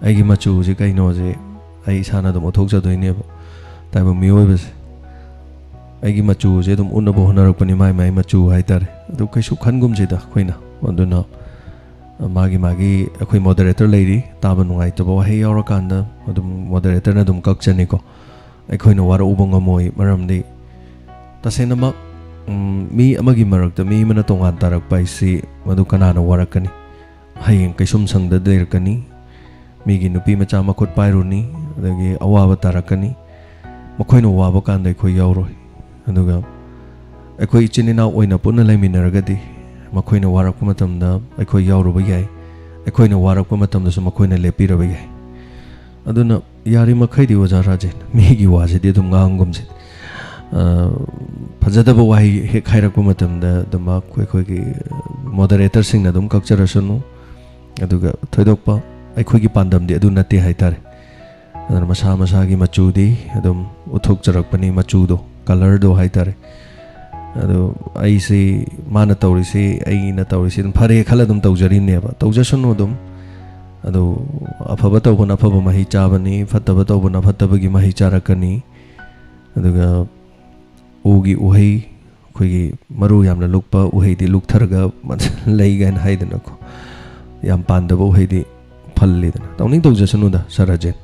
ꯑꯩꯒꯤ ꯃꯆꯨꯁꯦ ꯀꯩꯅꯣꯁꯦ ꯑꯩ ꯏꯁꯥꯅ ꯑꯗꯨꯝ ꯎꯠꯊꯣꯛꯆꯗꯣꯏꯅꯦꯕ꯫ ꯇꯥꯏꯕꯪ ꯃꯤꯑꯣꯏꯕꯁꯦ ꯑꯩꯒꯤ ꯃꯆꯨꯁꯦ ꯑꯗꯨꯝ ꯎꯠꯅꯕ ꯍꯣꯠꯅꯔꯛꯄꯅꯤ, ꯃꯥꯏ ꯃꯥꯏ ꯃꯆꯨ ꯍꯥꯏꯇꯥꯔꯦ꯫ ꯑꯗꯨ ꯀꯩꯁꯨ ꯈꯟꯒꯨꯝꯁꯤꯗ ꯑꯩꯈꯣꯏꯅ꯫ ꯑꯗꯨꯅ ꯃꯥꯒꯤ ꯃꯥꯒꯤ ꯑꯩꯈꯣꯏ ꯃꯣꯗꯔꯦꯇꯔ ꯂꯩꯔꯤ, ꯇꯥꯕ ꯅꯨꯡꯉꯥꯏꯇꯕ ꯋꯥꯍꯩ ꯌꯥꯎꯔꯀꯥꯟꯗ ꯑꯗꯨꯝ ꯃꯣꯗꯔꯦꯇꯔꯅ ꯑꯗꯨꯝ ꯀꯛꯆꯅꯤꯀꯣ꯫ ꯑꯩꯈꯣꯏꯅ ꯋꯥꯔꯛꯎꯕ ꯉꯝꯃꯣꯏ, ꯃꯔꯝꯗꯤ ꯇꯁꯦꯡꯅꯃꯛ, ꯎꯝ, ꯃꯤ ꯑꯃꯒꯤ ꯃꯔꯛꯇ ꯃꯤ ꯑꯃꯅ ꯇꯣꯉꯥꯟ ꯇꯥꯔꯛꯄ ꯍꯥꯏꯁꯤ ꯃꯗꯨ ꯀꯅꯥꯅ ꯋꯥꯔꯛꯀꯅꯤ? ꯍꯌꯦꯡ ꯀꯩꯁꯨꯝ ꯁꯪꯗ ꯂꯩꯔꯛꯀꯅꯤ, ꯃꯤꯒꯤ ꯅꯨꯄꯤ ꯃꯆꯥ ꯃꯈꯨꯠ ꯄꯥꯏꯔꯨꯅꯤ, ꯑꯗꯒꯤ ꯑꯋꯥꯕ ꯇꯥꯔꯛꯀꯅꯤ꯫ ꯃꯈꯣꯏꯅ ꯋꯥꯕ ꯀꯥꯟꯗ ꯑꯩꯈꯣꯏ ꯌꯥꯎꯔꯣꯏ꯫ ꯑꯗꯨꯒ ꯑꯩꯈꯣꯏ ꯏꯆꯤꯟ ꯏꯅꯥꯎ ꯑꯣꯏꯅ ꯄꯨꯟꯅ ꯂꯩꯃꯤꯟꯅꯔꯒꯗꯤ ꯃꯈꯣꯏꯅ ꯋꯥꯔꯛꯄ ꯃꯇꯝꯗ ꯑꯩꯈꯣꯏ ꯌꯥꯎꯔꯨꯕ ꯌꯥꯏ, ꯑꯩꯈꯣꯏꯅ ꯋꯥꯔꯛꯄ ꯃꯇꯝꯗꯁꯨ ꯃꯈꯣꯏꯅ ꯂꯦꯞꯄꯤꯔꯕ ꯌꯥꯏ꯫ ꯑꯗꯨꯅ ꯌꯥꯔꯤꯃꯈꯩꯗꯤ ꯑꯣꯖꯥ ꯔꯥꯖꯦꯟ, ꯃꯤꯒꯤ ꯋꯥꯁꯤꯗꯤ ꯑꯗꯨꯝ ꯉꯥꯡꯒꯨꯝꯁꯦ꯫ ꯑ, ꯐꯖꯗꯕ ꯋꯥꯍꯩ ꯍꯦꯛ ꯍꯥꯏꯔꯛꯄ ꯃꯇꯝꯗ ꯑꯗꯨꯃꯛ ꯑꯩꯈꯣꯏꯒꯤ ꯃꯣꯗꯔꯦꯇꯔꯁꯤꯡꯅ ꯑꯗꯨꯝ ꯀꯛꯆꯔꯁꯅꯨ꯫ ꯑꯗꯨꯒ ꯊꯣꯏꯗꯣꯛꯄ ꯑꯩꯈꯣꯏꯒꯤ ꯄꯥꯟꯗꯝꯗꯤ ꯑꯗꯨ ꯅꯠꯇꯦ ꯍꯥꯏꯇꯥꯔꯦ꯫ ꯑꯗꯨꯅ ꯃꯁꯥ ꯃꯁꯥꯒꯤ ꯃꯆꯨꯗꯤ ꯑꯗꯨꯝ ꯎꯠꯊꯣꯛꯆꯔꯛꯄꯅꯤ, ꯃꯆꯨꯗꯣ, ꯀꯂꯔꯗꯣ ꯍꯥꯏꯇꯥꯔꯦ꯫ ꯑꯗꯣ ꯑꯩꯁꯤ, ꯃꯥꯅ ꯇꯧꯔꯤꯁꯤ, ꯑꯩꯅ ꯇꯧꯔꯤꯁꯤ ꯑꯗꯨꯝ ꯐꯔꯦ ꯈꯜꯂ ꯑꯗꯨꯝ ꯇꯧꯖꯔꯤꯅꯦꯕ, ꯇꯧꯖꯁꯅꯨ ꯑꯗꯨꯝ꯫ ꯑꯗꯣ ꯑꯐꯕ ꯇꯧꯕꯅ ꯑꯐꯕ ꯃꯍꯩ ꯆꯥꯕꯅꯤ, ꯐꯠꯇꯕ ꯇꯧꯕꯅ ꯐꯠꯇꯕꯒꯤ ꯃꯍꯩ ꯆꯥꯔꯛꯀꯅꯤ꯫ ꯑꯗꯨꯒ ꯎꯒꯤ ꯎꯍꯩ, ꯑꯩꯈꯣꯏꯒꯤ ꯃꯔꯨ ꯌꯥꯝꯅ ꯂꯨꯞꯄ ꯎꯍꯩꯗꯤ ꯂꯨꯞꯊꯔꯒ ꯂꯩ ꯀꯥꯏꯅ ꯍꯥꯏꯗꯅꯀꯣ, ꯌꯥꯝ ꯄꯥꯟꯗꯕ ꯎꯍꯩꯗꯤ ꯐꯜꯂꯤꯗꯅ꯫ ꯇꯧꯅꯤꯡ ꯇꯧꯖꯁꯅꯨꯗ ꯁꯥꯔ ꯔꯥꯖꯦꯟ,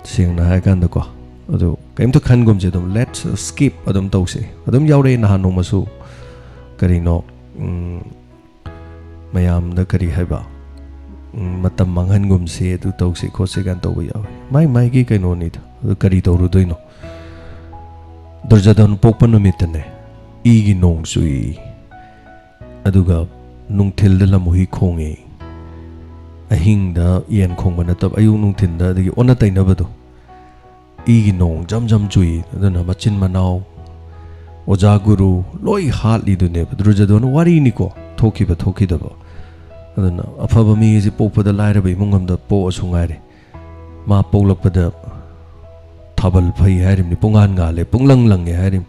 ꯁꯦꯡꯅ ꯍꯥꯏꯔꯀꯥꯟꯗꯀꯣ꯫ ꯑꯗꯨ ꯀꯩꯝꯇ ꯈꯟꯒꯨꯝꯁꯦ, ꯑꯗꯨꯝ let's skip ꯑꯗꯨꯝ ꯇꯧꯁꯦ꯫ ꯑꯗꯨꯝ ꯌꯥꯎꯔꯛꯑꯦ ꯅꯍꯥꯟ ꯅꯣꯡꯃꯁꯨ, ꯀꯔꯤꯅꯣ, ꯎꯝ, ꯃꯌꯥꯝꯗ ꯀꯔꯤ ꯍꯥꯏꯕ, ꯎꯝ, ꯃꯇꯝ ꯃꯥꯡꯍꯟꯒꯨꯝꯁꯦ, ꯑꯗꯨ ꯇꯧꯁꯦ ꯈꯣꯠꯁꯦ ꯀꯥꯏꯅ ꯇꯧꯕ ꯌꯥꯎꯋꯦ꯫ ꯃꯥꯏ ꯃꯥꯏꯒꯤ ꯀꯩꯅꯣꯅꯤꯗ, ꯑꯗꯨ ꯀꯔꯤ ꯇꯧꯔꯨꯗꯣꯏꯅꯣ? ꯗꯨꯔꯖꯣꯙꯟ ꯄꯣꯛꯄ ꯅꯨꯃꯤꯠꯇꯅꯦ, ꯏꯒꯤ ꯅꯣꯡ ꯆꯨꯏ꯫ ꯑꯗꯨꯒ ꯅꯨꯡꯊꯤꯜꯗ ꯂꯝꯍꯨꯏ ꯈꯣꯡꯉꯦ꯫ ꯑꯍꯤꯡꯗ ꯌꯦꯟ ꯈꯣꯡꯕ ꯅꯠꯇꯕ, ꯑꯌꯨꯛ ꯅꯨꯡꯊꯤꯜꯗ, ꯑꯗꯒꯤ ꯑꯣꯟꯅ ꯇꯩꯅꯕꯗꯣ, ꯏꯒꯤ ꯅꯣꯡ ꯖꯝ ꯖꯝ ꯆꯨꯏ꯫ ꯑꯗꯨꯅ ꯃꯆꯤꯟ ꯃꯅꯥꯎ, ꯑꯣꯖꯥ ꯒꯨꯔꯨ ꯂꯣꯏ ꯍꯥꯠꯂꯤꯗꯨꯅꯦꯕ꯫ ꯗꯨꯔꯖꯣꯙꯟ ꯋꯥꯔꯤꯅꯤꯀꯣ, ꯊꯣꯛꯈꯤꯕ ꯊꯣꯛꯈꯤꯗꯕ꯫ ꯑꯗꯨꯅ ꯑꯐꯕ ꯃꯤ ꯑꯁꯤ ꯄꯣꯛꯄꯗ ꯂꯥꯏꯔꯕ ꯏꯃꯨꯡ ꯑꯃꯗ ꯄꯣꯛꯑꯁꯨ ꯉꯥꯏꯔꯦ, ꯃꯥ ꯄꯣꯛꯂꯛꯄꯗ ꯊꯥꯕꯜ ꯐꯩ ꯍꯥꯏꯔꯤꯕꯅꯤ, ꯄꯨꯡꯉꯥꯟ ꯉꯥꯜꯂꯦ, ꯄꯨꯡꯂꯪ ꯂꯪꯉꯦ ꯍꯥꯏꯔꯤꯕꯅꯤ꯫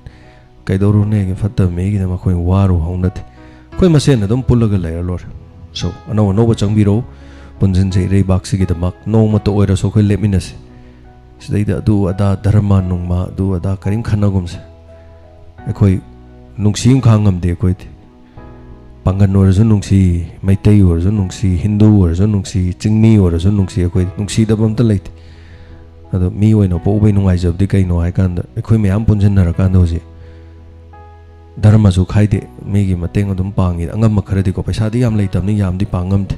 ꯀꯩꯗꯧꯔꯨꯅꯦꯒꯦ, ꯐꯠꯇꯕ ꯃꯤꯒꯤꯗ ꯃꯈꯣꯏ ꯋꯥꯔꯨ ꯍꯧꯅꯗꯦ꯫ ꯑꯩꯈꯣꯏ ꯃꯁꯦꯟ ꯑꯗꯨꯝ ꯄꯨꯜꯂꯒ ꯂꯩꯔ ꯂꯣꯏꯔꯦ꯫ So, ꯑꯅꯧ ꯑꯅꯧꯕ ꯆꯪꯕꯤꯔꯛꯎ, ꯄꯨꯟꯁꯤꯟꯁꯦ ꯏꯔꯩꯕꯥꯛꯁꯤꯒꯤꯗꯃꯛ꯫ ꯅꯣꯡꯃꯇ ꯑꯣꯏꯔꯁꯨ ꯑꯩꯈꯣꯏ ꯂꯦꯞꯃꯤꯟꯅꯁꯤ꯫ ꯁꯤꯗꯩꯗ ꯑꯗꯨ ꯑꯗꯥ, ꯙꯔꯃ ꯅꯨꯡꯃ ꯑꯗꯨ ꯑꯗꯥ ꯀꯔꯤꯝ ꯈꯟꯅꯒꯨꯝꯁꯦ꯫ ꯑꯩꯈꯣꯏ ꯅꯨꯡꯁꯤ ꯑꯃ ꯈꯥꯡ ꯉꯝꯗꯦ ꯑꯩꯈꯣꯏꯗꯤ꯫ ꯄꯥꯡꯒꯟ ꯑꯣꯏꯔꯁꯨ ꯅꯨꯡꯁꯤ, ꯃꯩꯇꯩ ꯑꯣꯏꯔꯁꯨ ꯅꯨꯡꯁꯤ, ꯍꯤꯟꯗꯨ ꯑꯣꯏꯔꯁꯨ ꯅꯨꯡꯁꯤ, ꯆꯤꯡꯃꯤ ꯑꯣꯏꯔꯁꯨ ꯅꯨꯡꯁꯤ, ꯑꯩꯈꯣꯏꯗꯤ ꯅꯨꯡꯁꯤꯗꯕ ꯑꯝꯇ ꯂꯩꯇꯦ꯫ ꯑꯗꯣ ꯃꯤ ꯑꯣꯏꯅ ꯄꯣꯛꯎꯕꯩ ꯅꯨꯡꯉꯥꯏꯖꯕꯗꯤ ꯀꯩꯅꯣ ꯍꯥꯏꯀꯥꯟꯗ, ꯑꯩꯈꯣꯏ ꯃꯌꯥꯝ ꯄꯨꯟꯁꯤꯟꯅꯔꯀꯥꯟꯗ ꯍꯧꯖꯤꯛ ꯙꯔꯃꯁꯨ ꯈꯥꯏꯗꯦ, ꯃꯤꯒꯤ ꯃꯇꯦꯡ ꯑꯗꯨꯝ ꯄꯥꯡꯉꯤ꯫ ꯑꯉꯝꯕ ꯈꯔꯗꯤꯀꯣ, ꯄꯩꯁꯥꯗꯤ ꯌꯥꯝ ꯂꯩꯇꯕꯅꯤ, ꯌꯥꯝꯗꯤ ꯄꯥꯡꯉꯝꯗꯦ꯫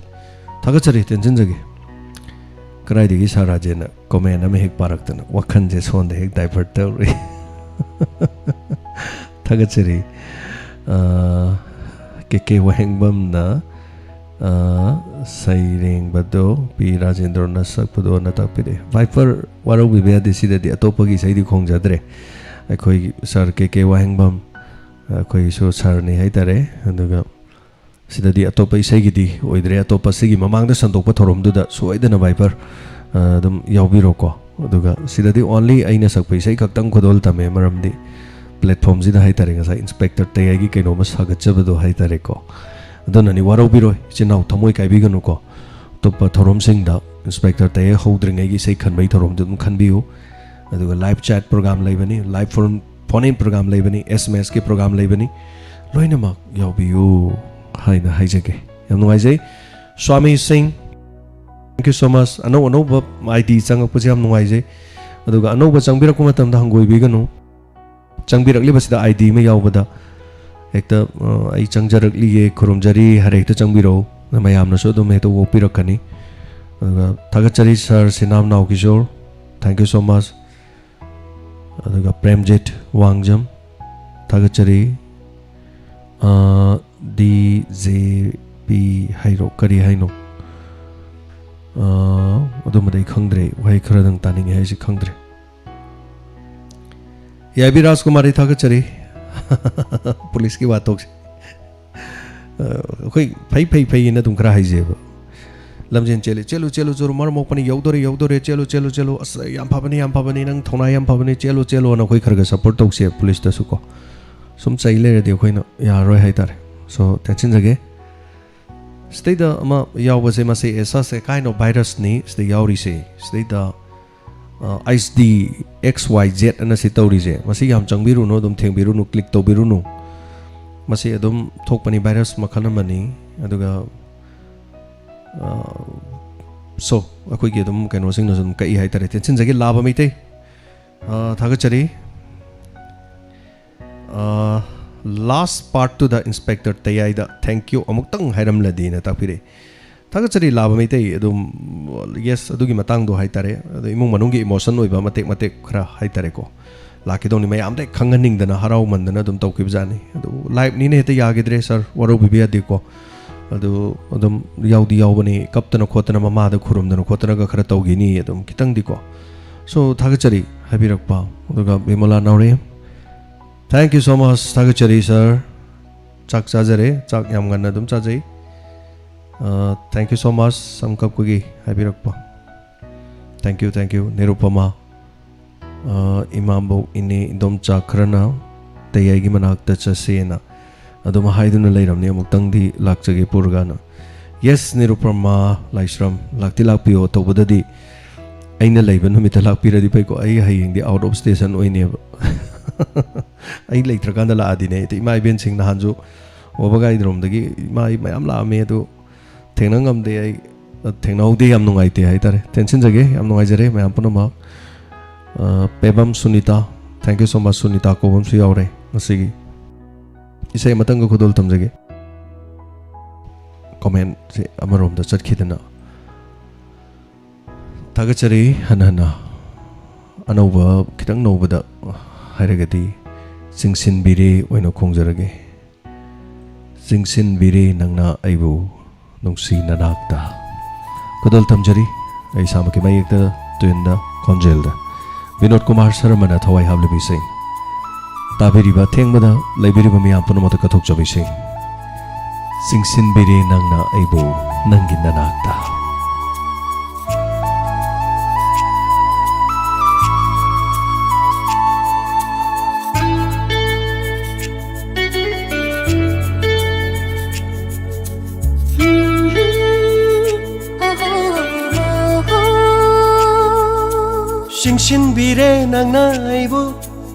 ꯊꯥꯒꯠꯆꯔꯤ, ꯇꯦꯟꯁꯤꯟꯖꯒꯦ꯫ ꯀꯗꯥꯏꯗꯒꯤ ꯁꯥꯔ ꯔꯥꯖꯦꯟꯅ comment ꯑꯃ ꯍꯦꯛ ꯄꯥꯔꯛꯇꯅ ꯋꯥꯈꯜꯁꯦ ꯁꯣꯝꯗ ꯍꯦꯛ divert ꯇꯧꯔꯤ꯫ ꯊꯥꯒꯠꯆꯔꯤ꯫ ꯑ, ꯀꯦ ꯀꯦ ꯋꯥꯍꯦꯡꯕꯝꯅ, ꯑ, ꯁꯩꯔꯦꯡꯕꯗꯣ ꯄꯤ ꯔꯥꯖꯦꯟꯗ꯭ꯔꯣꯅ ꯁꯛꯄꯗꯣꯅ ꯇꯥꯛꯄꯤꯔꯛꯑꯦ꯫ ꯚꯥꯏꯄꯔ, ꯋꯥꯔꯧꯕꯤꯕ ꯌꯥꯗꯦ, ꯁꯤꯗꯗꯤ ꯑꯇꯣꯞꯄꯒꯤ ꯏꯁꯩꯗꯤ ꯈꯣꯡꯖꯗ꯭ꯔꯦ꯫ ꯑꯩꯈꯣꯏꯒꯤ ꯁꯥꯔ ꯀꯦ ꯀꯦ ꯋꯥꯍꯦꯡꯕꯝ, ꯑꯩꯈꯣꯏꯒꯤꯁꯨ ꯁꯥꯔꯅꯤ ꯍꯥꯏꯇꯥꯔꯦ꯫ ꯑꯗꯨꯒ ꯁꯤꯗꯗꯤ ꯑꯇꯣꯞꯄ ꯏꯁꯩꯒꯤꯗꯤ ꯑꯣꯏꯗ꯭ꯔꯦ꯫ ꯑꯇꯣꯞꯄ ꯁꯤꯒꯤ ꯃꯃꯥꯡꯗ ꯁꯟꯗꯣꯛꯄ ꯊꯧꯔꯝꯗꯨꯗ ꯁꯣꯏꯗꯅ ꯚꯥꯏꯄꯔ, ꯑ, ꯑꯗꯨꯝ ꯌꯥꯎꯕꯤꯔꯣꯀꯣ꯫ ꯑꯗꯨꯒ ꯁꯤꯗꯗꯤ only ꯑꯩꯅ ꯁꯛꯄ ꯏꯁꯩ ꯈꯛꯇꯪ ꯈꯨꯗꯣꯜ ꯇꯝꯃꯦ, ꯃꯔꯝꯗꯤ platformꯁꯤꯗ ꯍꯥꯏꯇꯥꯔꯦ, ꯉꯁꯥꯏ ꯏꯟꯁꯄꯦꯛꯇꯔ ꯇꯌꯥꯏꯒꯤ ꯀꯩꯅꯣꯝꯃ ꯁꯥꯒꯠꯆꯕꯗꯣ ꯍꯥꯏꯇꯥꯔꯦꯀꯣ꯫ ꯑꯗꯨꯅꯅꯤ, ꯋꯥꯔꯧꯕꯤꯔꯣꯏ ꯏꯆꯤꯟ ꯏꯅꯥꯎ, ꯊꯃꯣꯏ ꯀꯥꯏꯕꯤꯒꯅꯨꯀꯣ꯫ ꯑꯇꯣꯞꯄ ꯊꯧꯔꯝꯁꯤꯡꯗ ꯏꯟꯁꯄꯦꯛꯇꯔ ꯇꯌꯥꯏ ꯍꯧꯗ꯭ꯔꯤꯉꯩꯒꯤ ꯏꯁꯩ ꯈꯟꯕꯒꯤ ꯊꯧꯔꯝꯗꯨ ꯑꯗꯨꯝ ꯈꯟꯕꯤꯌꯨ꯫ ꯑꯗꯨꯒ live chat program ꯂꯩꯕꯅꯤ, live phone, phone in program ꯂꯩꯕꯅꯤ, ꯑꯦꯁ ꯑꯦꯝ ꯑꯦꯁꯀꯤ program ꯂꯩꯕꯅꯤ, ꯂꯣꯏꯅꯃꯛ ꯌꯥꯎꯕꯤꯌꯨ ꯍꯥꯏꯅ ꯍꯥꯏꯖꯒꯦ꯫ ꯌꯥꯝ ꯅꯨꯡꯉꯥꯏꯖꯩ꯫ ꯁ꯭ꯋꯥꯃꯤ ꯁꯤꯡ, thank you so much꯫ ꯑꯅꯧ ꯑꯅꯧꯕ ꯑꯥꯏ ꯗꯤ ꯆꯪꯉꯛꯄꯁꯦ ꯌꯥꯝ ꯅꯨꯡꯉꯥꯏꯖꯩ꯫ ꯑꯗꯨꯒ ꯑꯅꯧꯕ ꯆꯪꯕꯤꯔꯛꯄ ꯃꯇꯝꯗ ꯍꯪꯒꯣꯏꯕꯤꯒꯅꯨ꯫ ꯆꯪꯕꯤꯔꯛꯂꯤꯕꯁꯤꯗ ꯑꯥꯏ ꯗꯤ ꯑꯃ ꯌꯥꯎꯕꯗ ꯍꯦꯛꯇ, ꯑ, "ꯑꯩ ꯆꯪꯖꯔꯛꯂꯤꯌꯦ, ꯈꯨꯔꯨꯝꯖꯔꯤ" ꯍꯥꯏꯔ ꯍꯦꯛꯇ ꯆꯪꯕꯤꯔꯛꯎ꯫ ꯃꯌꯥꯝꯅꯁꯨ ꯑꯗꯨꯝ ꯍꯦꯛꯇ ꯑꯣꯛꯄꯤꯔꯛꯀꯅꯤ꯫ ꯑꯗꯨꯒ ꯊꯥꯒꯠꯆꯔꯤ ꯁꯥꯔ ꯁꯤꯅꯥꯝ ꯅꯥꯎ Kishore, thank you so much꯫ ꯑꯗꯨꯒ ꯄ꯭ꯔꯦꯝꯖꯤꯠ ꯋꯥꯡꯖꯝ, ꯊꯥꯒꯠꯆꯔꯤ꯫ ꯑ, ꯗꯤ ꯖꯦ ꯄꯤ ꯍꯥꯏꯔꯣ, ꯀꯔꯤ ꯍꯥꯏꯅꯣ? ꯑ, ꯑꯗꯨꯃꯗꯤ ꯑꯩ ꯈꯪꯗ꯭ꯔꯦ, ꯋꯥꯍꯩ ꯈꯔꯗꯪ ꯇꯥꯅꯤꯡꯉꯦ ꯍꯥꯏꯁꯦ ꯈꯪꯗ꯭ꯔꯦ꯫ ꯌꯥꯏꯕꯤ ꯔꯥꯖꯀꯨꯃꯥꯔꯤ, ꯊꯥꯒꯠꯆꯔꯤ꯫ ꯄꯨꯂꯤꯁꯀꯤ ꯋꯥꯊꯣꯛꯁꯦ꯫ ꯑ, ꯑꯩꯈꯣꯏ ꯐꯩ, ꯐꯩ, ꯐꯩꯅ ꯑꯗꯨꯝ ꯈꯔ ꯍꯥꯏꯖꯩꯕ꯫ "ꯂꯝꯖꯦꯟ ꯆꯦꯜꯂꯤ, ꯆꯦꯜꯂꯨ, ꯆꯦꯜꯂꯨ, ꯆꯦꯜꯂꯨ, ꯃꯔꯝ ꯃꯣꯛꯄꯅꯤ, ꯌꯧꯗꯣꯔꯦ, ꯌꯧꯗꯣꯔꯦ, ꯆꯦꯜꯂꯨ, ꯆꯦꯜꯂꯨ, ꯆꯦꯜꯂꯨ, ꯑꯁ, ꯌꯥꯝ ꯐꯕꯅꯤ, ꯌꯥꯝ ꯐꯕꯅꯤ, ꯅꯪ ꯊꯧꯅꯥ ꯌꯥꯝ ꯐꯕꯅꯤ, ꯆꯦꯜꯂꯨ, ꯆꯦꯜꯂꯨ" ꯑꯅ ꯑꯩꯈꯣꯏ ꯈꯔ ꯈꯔ support ꯇꯧꯁꯦ ꯄꯨꯂꯤꯁꯇꯁꯨ ꯀꯣ꯫ ꯁꯨꯝ ꯆꯩ ꯂꯩꯔꯗꯤ ꯑꯩꯈꯣꯏꯅ ꯌꯥꯔꯔꯣꯏ ꯍꯥꯏꯇꯥꯔꯦ꯫ So, ꯇꯦꯟꯁꯤꯟꯖꯒꯦ꯫ ꯁꯤꯗꯩꯗ ꯑꯃ ꯌꯥꯎꯕꯁꯦ, ꯃꯁꯤ ꯑꯦꯁꯥꯁꯦ ꯀꯥꯏꯅꯣ ꯚꯥꯏꯔꯁꯅꯤ ꯁꯤꯗ ꯌꯥꯎꯔꯤꯁꯦ꯫ ꯁꯤꯗꯩꯗ, ꯑ, H D X Y Z ꯑꯅ ꯁꯤ ꯇꯧꯔꯤꯁꯦ, ꯃꯁꯤ ꯌꯥꯝ ꯆꯪꯕꯤꯔꯨꯅꯨ, ꯑꯗꯨꯝ ꯊꯦꯡꯕꯤꯔꯨꯅꯨ, click ꯇꯧꯕꯤꯔꯨꯅꯨ꯫ ꯃꯁꯤ ꯑꯗꯨꯝ ꯊꯣꯛꯄꯅꯤ, ꯚꯥꯏꯔꯁ ꯃꯈꯜ ꯑꯃꯅꯤ꯫ ꯑꯗꯨꯒ, ꯑ, so, ꯑꯩꯈꯣꯏꯒꯤ ꯑꯗꯨꯝ ꯀꯩꯅꯣꯁꯤꯡꯅꯁꯨ ꯑꯗꯨꯝ ꯀꯛꯏ ꯍꯥꯏꯇꯥꯔꯦ꯫ ꯇꯦꯟꯁꯤꯟꯖꯒꯦ, ꯂꯥꯕ ꯃꯩꯇꯩ꯫ ꯑ, ꯊꯥꯒꯠꯆꯔꯤ꯫ ꯑ, last partꯇꯨꯗ ꯏꯟꯁꯄꯦꯛꯇꯔ ꯇꯌꯥꯏꯗ "thank you" ꯑꯃꯨꯛꯇꯪ ꯍꯥꯏꯔꯝꯂꯗꯤꯅ ꯇꯥꯛꯄꯤꯔꯛꯏ꯫ ꯊꯥꯒꯠꯆꯔꯤ ꯂꯥꯕ ꯃꯩꯇꯩ꯫ ꯑꯗꯨꯝ, yes, ꯑꯗꯨꯒꯤ ꯃꯇꯥꯡꯗꯣ ꯍꯥꯏꯇꯥꯔꯦ꯫ ꯑꯗꯣ ꯏꯃꯨꯡ ꯃꯅꯨꯡꯒꯤ emotion ꯑꯣꯏꯕ ꯃꯇꯦꯛ ꯃꯇꯦꯛ ꯈꯔ ꯍꯥꯏꯇꯥꯔꯦꯀꯣ꯫ ꯂꯥꯛꯀꯗꯧꯅꯤ ꯃꯌꯥꯝꯗ ꯍꯦꯛ ꯈꯪꯍꯟꯅꯤꯡꯗꯅ ꯍꯔꯥꯎꯃꯟꯗꯅ ꯑꯗꯨꯝ ꯇꯧꯈꯤꯕꯖꯥꯠꯅꯤ꯫ ꯑꯗꯨ ꯂꯥꯏꯞꯅꯤꯅ ꯍꯦꯛꯇ ꯌꯥꯈꯤꯗ꯭ꯔꯦ ꯁꯥꯔ, ꯋꯥꯔꯧꯕꯤꯕ ꯌꯥꯗꯦꯀꯣ꯫ ꯑꯗꯨ ꯑꯗꯨꯝ ꯌꯥꯎꯗꯤ ꯌꯥꯎꯕꯅꯤ, ꯀꯞꯇꯅ ꯈꯣꯠꯇꯅ ꯃꯃꯥꯗ ꯈꯨꯔꯨꯝꯗꯅ ꯈꯣꯠꯇꯅꯒ ꯈꯔ ꯇꯧꯈꯤꯅꯤ ꯑꯗꯨꯝ ꯈꯤꯇꯪꯗꯤꯀꯣ꯫ ꯁꯣ ꯊꯥꯒꯠꯆꯔꯤ ꯍꯥꯏꯕꯤꯔꯛꯄ꯫ ꯑꯗꯨꯒ ꯕꯤꯃꯣꯂꯥ ꯅꯥꯎꯔꯦꯝ, thank you so much, ꯊꯥꯒꯠꯆꯔꯤ ꯁꯥꯔ꯫ ꯆꯥꯛ ꯆꯥꯖꯔꯦ, ꯆꯥꯛ ꯌꯥꯝ ꯉꯟꯅ ꯑꯗꯨꯝ ꯆꯥꯖꯩ꯫ Thank you so much, ꯁꯝ ꯀꯛꯄꯒꯤ ꯍꯥꯏꯕꯤꯔꯛꯄ꯫ Thank you, thank you꯫ Nirupama, ꯑ, ꯏꯃꯥꯕꯣꯛ, ꯏꯅꯦ, ꯏꯗꯣꯝꯆꯥ ꯈꯔꯅ ꯇꯌꯥꯏꯒꯤ ꯃꯅꯥꯛꯇ ꯆꯠꯁꯦꯅ ꯑꯗꯨꯝ ꯍꯥꯏꯗꯨꯅ ꯂꯩꯔꯝꯅꯤ, ꯑꯃꯨꯛꯇꯪꯗꯤ ꯂꯥꯛꯆꯒꯦ ꯄꯨꯔꯒꯅ꯫ Yes, ꯅꯤꯔꯨꯄꯃꯥ ꯂꯥꯏꯁ꯭ꯔꯝ, ꯂꯥꯛꯇꯤ ꯂꯥꯛꯄꯤꯌꯣ꯫ ꯇꯧꯕꯗꯗꯤ ꯑꯩꯅ ꯂꯩꯕ ꯅꯨꯃꯤꯠꯇ ꯂꯥꯛꯄꯤꯔꯗꯤ ꯐꯩꯀꯣ, ꯑꯩ ꯍꯌꯦꯡꯗꯤ out of station ꯑꯣꯏꯅꯦꯕ꯫ ꯑꯩ ꯂꯩꯇ꯭ꯔꯀꯥꯟꯗ ꯂꯥꯛꯑꯗꯤꯅꯦ, ꯏꯃꯥ ꯏꯕꯦꯟꯁꯤꯡ ꯅꯍꯥꯟꯁꯨ ꯋꯥꯕꯒꯥꯏꯔꯣꯝꯗꯒꯤ ꯏꯃꯥ ꯃꯌꯥꯝ ꯂꯥꯛꯑꯝꯃꯦ, ꯑꯗꯨ ꯊꯦꯡꯅ ꯉꯝꯗꯦ꯫ ꯑꯩ ꯊꯦꯡꯅꯍꯧꯗꯦ, ꯌꯥꯝ ꯅꯨꯡꯉꯥꯏꯇꯦ ꯍꯥꯏꯇꯥꯔꯦ꯫ ꯇꯦꯟꯁꯤꯟꯖꯒꯦ, ꯌꯥꯝ ꯅꯨꯡꯉꯥꯏꯖꯔꯦ ꯃꯌꯥꯝ ꯄꯨꯝꯅꯃꯛ꯫ ꯑ, Pebam Sunita, thank you so much꯫ Sunita ꯀꯧꯕ ꯑꯃꯁꯨ ꯌꯥꯎꯔꯦ ꯉꯁꯤꯒꯤ꯫ ꯏꯁꯩ ꯑꯃꯇꯪꯒ ꯈꯨꯗꯣꯜ ꯇꯝꯖꯒꯦ꯫ ꯀꯣꯃꯦꯟꯁꯦ ꯑꯃꯔꯣꯝꯗ ꯆꯠꯈꯤꯗꯅ꯫ ꯊꯥꯒꯠꯆꯔꯤ ꯍꯟꯅ ꯍꯟꯅ꯫ ꯑꯅꯧꯕ, ꯈꯤꯇꯪ ꯅꯧꯕꯗ ꯍꯥꯏꯔꯒꯗꯤ ꯆꯤꯡꯁꯤꯟꯕꯤꯔꯦ ꯑꯣꯏꯅ ꯈꯣꯡꯖꯔꯒꯦ꯫ ꯆꯤꯡꯁꯤꯟꯕꯤꯔꯦ ꯅꯪꯅ ꯑꯩꯕꯨ ꯅꯨꯡꯁꯤ ꯅꯅꯥꯛꯇ꯫ ꯈꯨꯗꯣꯜ ꯇꯝꯖꯔꯤ ꯑꯩ ꯏꯁꯥꯃꯛꯀꯤ ꯃꯌꯦꯛꯇ, ꯇ꯭ꯌꯨꯟꯗ, ꯈꯣꯟꯖꯦꯜꯗ꯫ ꯕꯤꯅꯣꯗ ꯀꯨꯃꯥꯔ ꯁꯔꯃꯅ ꯊꯋꯥꯏ ꯍꯥꯞꯂꯕ ꯏꯁꯩ꯫ ꯇꯥꯕꯤꯔꯤꯕ ꯑꯊꯦꯡꯕꯗ ꯂꯩꯕꯤꯔꯤꯕ ꯃꯤꯌꯥꯝ ꯄꯨꯝꯅꯃꯛꯇ ꯀꯠꯊꯣꯛꯆꯕ ꯏꯁꯩ꯫ ꯆꯤꯡꯁꯤꯟꯕꯤꯔꯦ ꯅꯪꯅ ꯑꯩꯕꯨ ꯅꯪꯒꯤ ꯅꯅꯥꯛꯇ꯫ ꯆꯤꯡꯁꯤꯟꯕꯤꯔꯦ ꯅꯪꯅ ꯑꯩꯕꯨ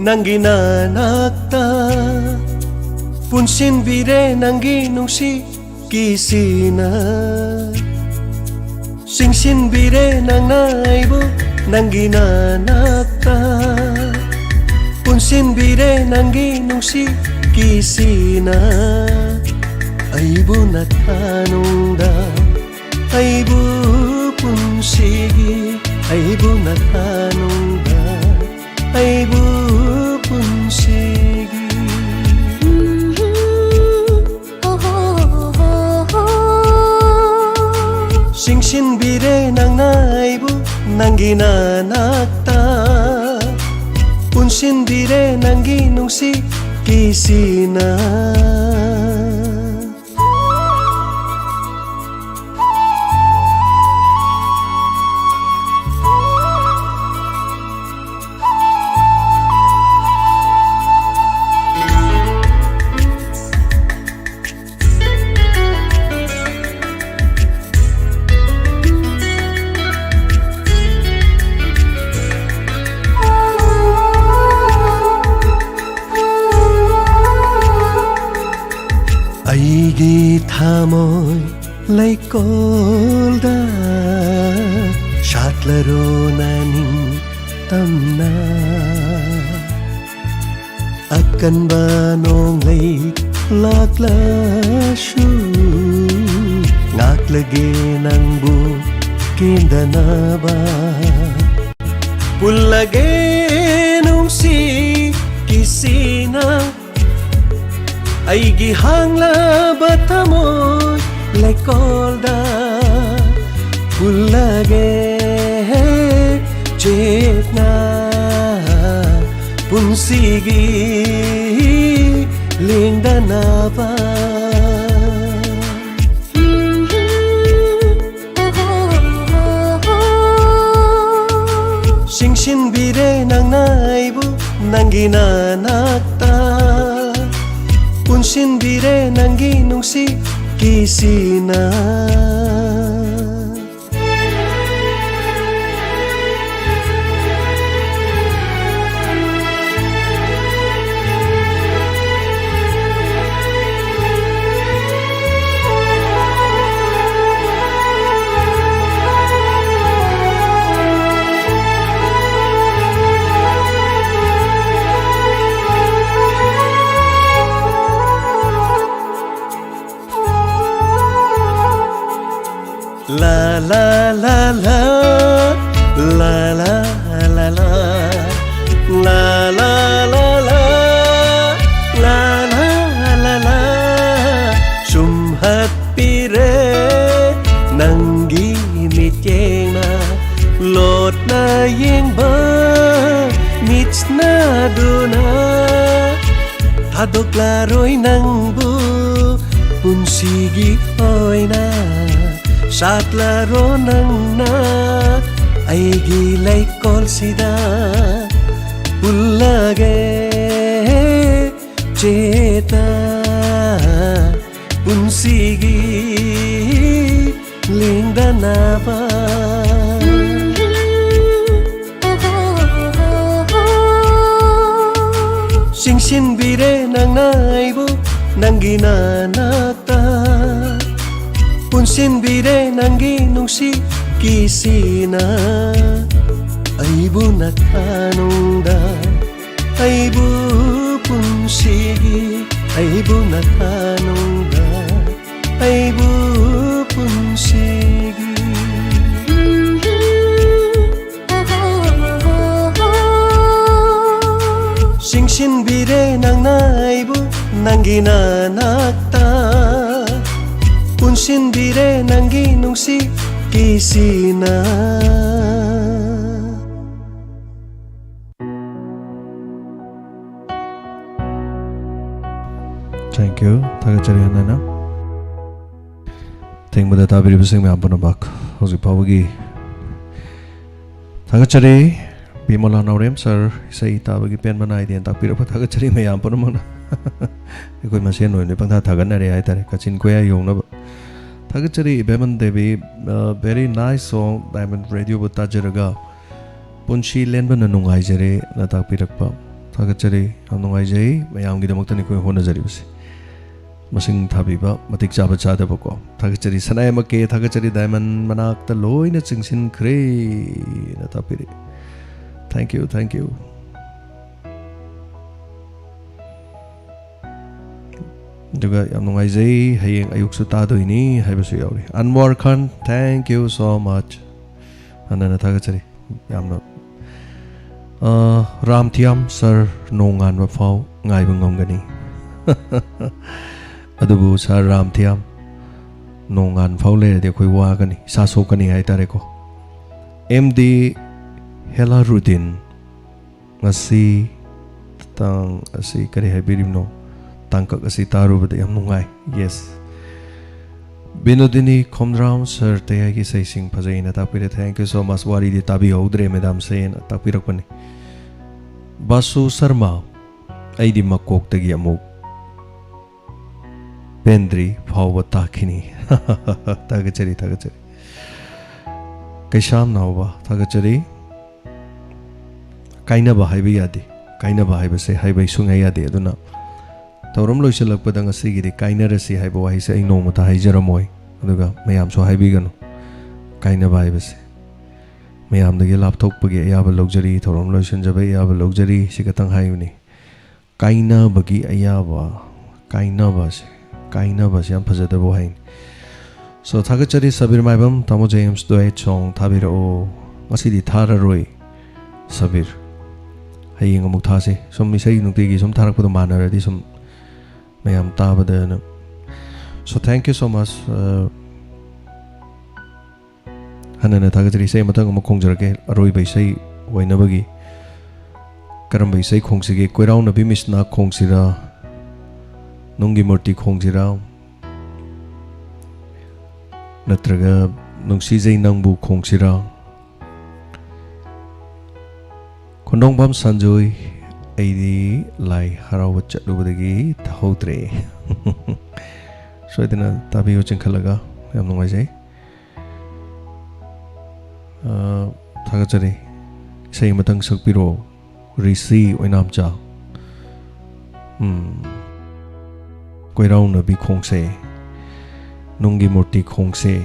ꯅꯪꯒꯤ ꯅꯅꯥꯛꯇ, ꯄꯨꯟꯁꯤꯟꯕꯤꯔꯦ ꯅꯪꯒꯤ ꯅꯨꯡꯁꯤ ꯀꯤꯁꯤꯅ꯫ ꯆꯤꯡꯁꯤꯟꯕꯤꯔꯦ ꯅꯪꯅ ꯑꯩꯕꯨ ꯅꯪꯒꯤ ꯅꯅꯥꯛꯇ, ꯄꯨꯟꯁꯤꯟꯕꯤꯔꯦ ꯅꯪꯒꯤ ꯅꯨꯡꯁꯤ ꯀꯤꯁꯤꯅ꯫ ꯑꯩꯕꯨ ꯅꯊꯥꯅꯨꯡꯗ, ꯑꯩꯕꯨ ꯄꯨꯟꯁꯤꯒꯤ, ꯑꯩꯕꯨ ꯅꯊꯥꯅꯨꯡꯗ, ꯑꯩꯕꯨ ꯆꯤꯡꯁꯤꯟꯕꯤꯔꯦ ꯅꯪꯅ ꯑꯩꯕꯨ ꯅꯪꯒꯤ ꯅꯅꯥꯛꯇ, ꯄꯨꯟꯁꯤꯟꯕꯤꯔꯦ ꯅꯪꯒꯤ ꯅꯨꯡꯁꯤ ꯀꯤꯁꯤꯅ꯫ ꯑꯩꯒꯤ ꯊꯃꯣꯏ ꯂꯩꯀꯣꯜꯗ ꯁꯥꯠꯂꯔꯣ ꯅꯅꯤꯡ ꯇꯝꯅ꯫ ꯑꯀꯟꯕ ꯅꯣꯡꯂꯩ ꯂꯥꯛꯂꯁꯨ ꯉꯥꯛꯂꯒꯦ ꯅꯪꯕꯨ ꯀꯦꯟꯗꯅꯕ꯫ ꯄꯨꯜꯂꯒꯦ ꯅꯨꯡꯁꯤ ꯀꯤꯁꯤꯅ ꯑꯩꯒꯤ ꯍꯥꯡꯂꯕ ꯊꯃꯣꯏ ꯂꯩꯀꯣꯜꯗ ꯄꯨꯜꯂꯒꯦ ꯆꯦꯠꯅ ꯄꯨꯟꯁꯤꯒꯤ ꯂꯦꯡꯗꯅꯕ꯫ ꯆꯤꯡꯁꯤꯟꯕꯤꯔꯦ ꯅꯪꯅ ꯑꯩꯕꯨ ꯅꯪꯒꯤ ꯅꯅꯥꯛꯇ, ꯄꯨꯟꯁꯤꯟꯕꯤꯔꯦ ꯅꯪꯒꯤ ꯅꯨꯡꯁꯤ ꯀꯤꯁꯤꯅ꯫ La la la la, la la la la, la la la la, la la la la. ꯆꯨꯝꯍꯠꯄꯤꯔꯦ ꯅꯪ ꯅꯪꯒꯤ ꯃꯤꯠꯌꯦꯡꯅ ꯂꯣꯠꯅ ꯌꯦꯡꯕ ꯃꯤꯠꯁꯅꯗꯨꯅ ꯊꯥꯗꯣꯛꯂꯔꯣꯏ ꯅꯪꯕꯨ ꯄꯨꯟꯁꯤꯒꯤ ꯑꯣꯏꯅ꯫ ꯁꯥꯠꯂꯔꯣ ꯅꯪꯅ ꯑꯩꯒꯤ ꯂꯩꯀꯣꯜꯁꯤꯗ ꯄꯨꯜꯂꯒꯦ ꯆꯦꯇ ꯄꯨꯟꯁꯤꯒꯤ ꯂꯦꯡꯗꯅꯕ꯫ ꯆꯤꯡꯁꯤꯟꯕꯤꯔꯦ ꯅꯪꯅ ꯑꯩꯕꯨ ꯅꯪꯒꯤ ꯅꯅꯥꯛꯇ꯫ ꯄꯨꯟꯁꯤꯟꯕꯤꯔꯦ ꯅꯪꯒꯤ ꯅꯨꯡꯁꯤ ꯀꯤꯁꯤꯅ ꯑꯩꯕꯨ ꯅꯊꯥꯅꯨꯡꯗ꯫ ꯑꯩꯕꯨ ꯄꯨꯟꯁꯤꯒꯤ ꯑꯩꯕꯨ ꯅꯊꯥꯅꯨꯡꯗ꯫ ꯑꯩꯕꯨ ꯄꯨꯟꯁꯤꯒꯤ ꯆꯤꯡꯁꯤꯟꯕꯤꯔꯦ ꯅꯪꯅ ꯑꯩꯕꯨ ꯅꯪꯒꯤ ꯅꯅꯥꯛꯇ꯫ ꯄꯨꯟꯁꯤꯟꯕꯤꯔꯦ ꯅꯪꯒꯤ ꯅꯨꯡꯁꯤ ꯀꯤꯁꯤꯅ꯫ Thank you. ꯊꯥꯒꯠꯆꯔꯤ ꯍꯟꯅ ꯍꯟꯅ꯫ ꯊꯦꯡꯕꯗ ꯇꯥꯕꯤꯔꯤꯕꯁꯤꯡ ꯃꯌꯥꯝ ꯄꯨꯝꯅꯃꯛ ꯍꯧꯖꯤꯛ ꯐꯥꯎꯕꯒꯤ ꯊꯥꯒꯠꯆꯔꯤ꯫ ꯕꯤꯃꯣꯂꯥ ꯅꯥꯎꯔꯦꯝ ꯁꯥꯔ, ꯏꯁꯩ ꯇꯥꯕꯒꯤ ꯄꯦꯟꯕ ꯅꯥꯏꯗꯦꯅ ꯇꯥꯛꯄꯤꯔꯛꯄ ꯊꯥꯒꯠꯆꯔꯤ ꯃꯌꯥꯝ ꯄꯨꯝꯅꯃꯛꯅ꯫ ꯑꯩꯈꯣꯏ ꯃꯁꯦꯟ ꯑꯣꯏꯅ ꯄꯪꯊꯥ ꯊꯥꯒꯠꯅꯔꯦ ꯍꯥꯏꯇꯥꯔꯦ, ꯀꯥꯆꯤꯟ ꯀꯣꯌꯥ ꯌꯧꯅꯕ꯫ ꯊꯥꯒꯠꯆꯔꯤ ꯏꯕꯦꯃꯟ ꯗꯦꯕꯤ, ꯚꯦꯔꯤ ꯅꯥꯏꯁ ꯁꯣꯡ, ꯗꯥꯏꯃꯟ ꯔꯦꯗꯤꯑꯣꯕꯨ ꯇꯥꯖꯔꯒ ꯄꯨꯟꯁꯤ ꯂꯦꯟꯕꯅ ꯅꯨꯡꯉꯥꯏꯖꯔꯦꯅ ꯇꯥꯛꯄꯤꯔꯛꯄ ꯊꯥꯒꯠꯆꯔꯤ꯫ ꯌꯥꯝ ꯅꯨꯡꯉꯥꯏꯖꯩ꯫ ꯃꯌꯥꯝꯒꯤꯗꯃꯛꯇꯅꯤ ꯑꯩꯈꯣꯏ ꯍꯣꯠꯅꯖꯔꯤꯕꯁꯤ꯫ ꯃꯁꯤꯡ ꯊꯥꯕꯤꯕ ꯃꯇꯤꯛ ꯆꯥꯕ ꯆꯥꯗꯕꯀꯣ꯫ ꯊꯥꯒꯠꯆꯔꯤ ꯁꯅꯥꯌꯥꯏꯃ ꯀꯦ, ꯊꯥꯒꯠꯆꯔꯤ ꯗꯥꯏꯃꯟ ꯃꯅꯥꯛꯇ ꯂꯣꯏꯅ ꯆꯤꯡꯁꯤꯟꯈ꯭ꯔꯦꯅ ꯇꯥꯛꯄꯤꯔꯛꯏ꯫ Thank you, thank you꯫ ꯑꯗꯨꯒ ꯌꯥꯝ ꯅꯨꯡꯉꯥꯏꯖꯩ, ꯍꯌꯦꯡ ꯑꯌꯨꯛꯁꯨ ꯇꯥꯗꯣꯏꯅꯤ ꯍꯥꯏꯕꯁꯨ ꯌꯥꯎꯔꯤ꯫ ꯑꯟꯋꯥꯔ ꯈꯥꯟ, thank you so much꯫ ꯍꯟꯅ ꯍꯟꯅ ꯊꯥꯒꯠꯆꯔꯤ꯫ ꯌꯥꯝꯅ, ꯑ, ꯔꯥꯝꯊꯤꯌꯥꯝ ꯁꯥꯔ, ꯅꯣꯡꯉꯥꯟꯕ ꯐꯥꯎ ꯉꯥꯏꯕ ꯉꯝꯒꯅꯤ꯫ ꯑꯗꯨꯕꯨ ꯁꯥꯔ ꯔꯥꯝꯊꯤꯌꯥꯝ, ꯅꯣꯡꯉꯥꯟ ꯐꯥꯎ ꯂꯩꯔꯗꯤ ꯑꯩꯈꯣꯏ ꯋꯥꯒꯅꯤ, ꯏꯁꯥ ꯁꯣꯛꯀꯅꯤ ꯍꯥꯏꯇꯥꯔꯦꯀꯣ꯫ ꯑꯦꯝ ꯗꯤ ꯍꯦꯂꯥꯔꯨꯗꯤꯟ, ꯉꯁꯤ ꯇꯥꯡ ꯑꯁꯤ ꯀꯔꯤ ꯍꯥꯏꯕꯤꯔꯤꯕꯅꯣ? ꯇꯥꯡꯀꯛ ꯑꯁꯤ ꯇꯥꯔꯨꯕꯗ ꯌꯥꯝ ꯅꯨꯡꯉꯥꯏ꯫ ꯌꯦꯁ꯫ ꯕꯤꯅꯣꯗꯤꯅꯤ ꯈꯣꯝꯗ꯭ꯔꯥꯝ, ꯁꯔ ꯇꯌꯥꯏꯒꯤ ꯏꯁꯩꯁꯤꯡ ꯐꯖꯩꯅ ꯇꯥꯛꯄꯤꯔꯦ꯫ Thank you so much꯫ ꯋꯥꯔꯤꯗꯤ ꯇꯥꯕꯤꯍꯧꯗ꯭ꯔꯦ, ꯃꯦꯗꯥꯝꯁꯦꯅ ꯇꯥꯛꯄꯤꯔꯛꯄꯅꯤ꯫ ꯕꯥꯁꯨ ꯁꯔꯃ, ꯑꯩꯗꯤ ꯃꯀꯣꯛꯇꯒꯤ ꯑꯃꯨꯛ ꯄꯦꯟꯗ꯭ꯔꯤ ꯐꯥꯎꯕ ꯇꯥꯛꯈꯤꯅꯤ꯫ ꯊꯥꯒꯠꯆꯔꯤ, ꯊꯥꯒꯠꯆꯔꯤ꯫ ꯀꯩꯁꯥꯝ ꯅꯥꯎꯕ, ꯊꯥꯒꯠꯆꯔꯤ꯫ ꯀꯥꯏꯅꯕ ꯍꯥꯏꯕ ꯌꯥꯗꯦ꯫ ꯀꯥꯏꯅꯕ ꯍꯥꯏꯕꯁꯦ ꯍꯥꯏꯕ ꯁꯨꯡꯌꯥ ꯌꯥꯗꯦ꯫ ꯑꯗꯨꯅ ꯊꯧꯔꯝ ꯂꯣꯏꯁꯤꯜꯂꯛꯄꯗ ꯉꯁꯤꯒꯤꯗꯤ ꯀꯥꯏꯅꯔꯁꯤ ꯍꯥꯏꯕ ꯋꯥꯍꯩꯁꯦ ꯑꯩ ꯅꯣꯡꯃꯇ ꯍꯥꯏꯖꯔꯝꯃꯣꯏ, ꯑꯗꯨꯒ ꯃꯌꯥꯝꯁꯨ ꯍꯥꯏꯕꯤꯒꯅꯨ꯫ ꯀꯥꯏꯅꯕ ꯍꯥꯏꯕꯁꯦ ꯃꯌꯥꯝꯗꯒꯤ ꯂꯥꯞꯊꯣꯛꯄꯒꯤ ꯑꯌꯥꯕ ꯂꯧꯖꯔꯤ, ꯊꯧꯔꯝ ꯂꯣꯏꯁꯤꯟꯖꯕꯒꯤ ꯑꯌꯥꯕ ꯂꯧꯖꯔꯤ, ꯁꯤ ꯈꯇꯪ ꯍꯥꯏꯕꯅꯤ꯫ ꯀꯥꯏꯅꯕꯒꯤ ꯑꯌꯥꯕ, ꯀꯥꯏꯅꯕꯁꯦ, ꯀꯥꯏꯅꯕꯁꯦ ꯌꯥꯝ ꯐꯖꯗꯕ ꯋꯥꯍꯩꯅꯤ꯫ So, ꯊꯥꯒꯠꯆꯔꯤ ꯁꯕꯤꯔ ꯃꯥꯏꯕꯝ, ꯇꯥꯃꯣ ꯖꯦꯝꯁ duet song ꯊꯥꯕꯤꯔꯛꯑꯣ꯫ ꯉꯁꯤꯗꯤ ꯊꯥꯔꯔꯣꯏ ꯁꯕꯤꯔ, ꯍꯌꯦꯡ ꯑꯃꯨꯛ ꯊꯥꯁꯤ꯫ ꯁꯨꯝ ꯏꯁꯩ ꯅꯨꯡꯇꯤꯒꯤ ꯁꯨꯝ ꯊꯥꯔꯛꯄꯗꯣ ꯃꯥꯟꯅꯔꯗꯤ ꯁꯨꯝ ꯃꯌꯥꯝ ꯇꯥꯕꯗꯅ꯫ So, thank you so much꯫ ꯑ, ꯍꯟꯅ ꯍꯟꯅ ꯊꯥꯒꯠꯆꯔꯤ꯫ ꯏꯁꯩ ꯃꯊꯪ ꯑꯃ ꯈꯣꯡꯖꯔꯛꯀꯦ, ꯑꯔꯣꯏꯕ ꯏꯁꯩ ꯑꯣꯏꯅꯕꯒꯤ꯫ ꯀꯔꯝꯕ ꯏꯁꯩ ꯈꯣꯡꯁꯤꯒꯦ? ꯀꯣꯏꯔꯥꯎꯅꯕꯤ ꯃꯤꯁꯅꯥ ꯈꯣꯡꯁꯤꯔꯥ, ꯅꯨꯡꯒꯤ ꯃꯨꯔꯇꯤ ꯈꯣꯡꯁꯤꯔꯥ, ꯅꯠꯇ꯭ꯔꯒ ꯅꯨꯡꯁꯤꯖꯩ ꯅꯪꯕꯨ ꯈꯣꯡꯁꯤꯔꯥ? ꯈꯣꯟꯗꯣꯡꯕꯝ ꯁꯟꯖꯣꯏ, ꯑꯩꯗꯤ ꯂꯥꯏ ꯍꯔꯥꯎꯕ ꯆꯠꯂꯨꯕꯗꯒꯤ ꯇꯥꯍꯧꯗ꯭ꯔꯦ꯫ ꯁꯣꯏꯗꯅ ꯇꯥꯕꯤꯌꯨ ꯆꯤꯡꯈꯠꯂꯒ, ꯌꯥꯝ ꯅꯨꯡꯉꯥꯏꯖꯩ꯫ ꯑ, ꯊꯥꯒꯠꯆꯔꯤ꯫ ꯏꯁꯩ ꯑꯃꯇꯪ ꯁꯛꯄꯤꯔꯛꯑꯣ, ꯔꯤꯁꯤ ꯑꯣꯏꯅꯥꯝꯆꯥ꯫ ꯎꯝ꯫ ꯀꯣꯏꯔꯥꯎꯅꯕꯤ ꯈꯣꯡꯁꯦ, ꯅꯨꯡꯒꯤ ꯃꯨꯔꯇꯤ ꯈꯣꯡꯁꯦ꯫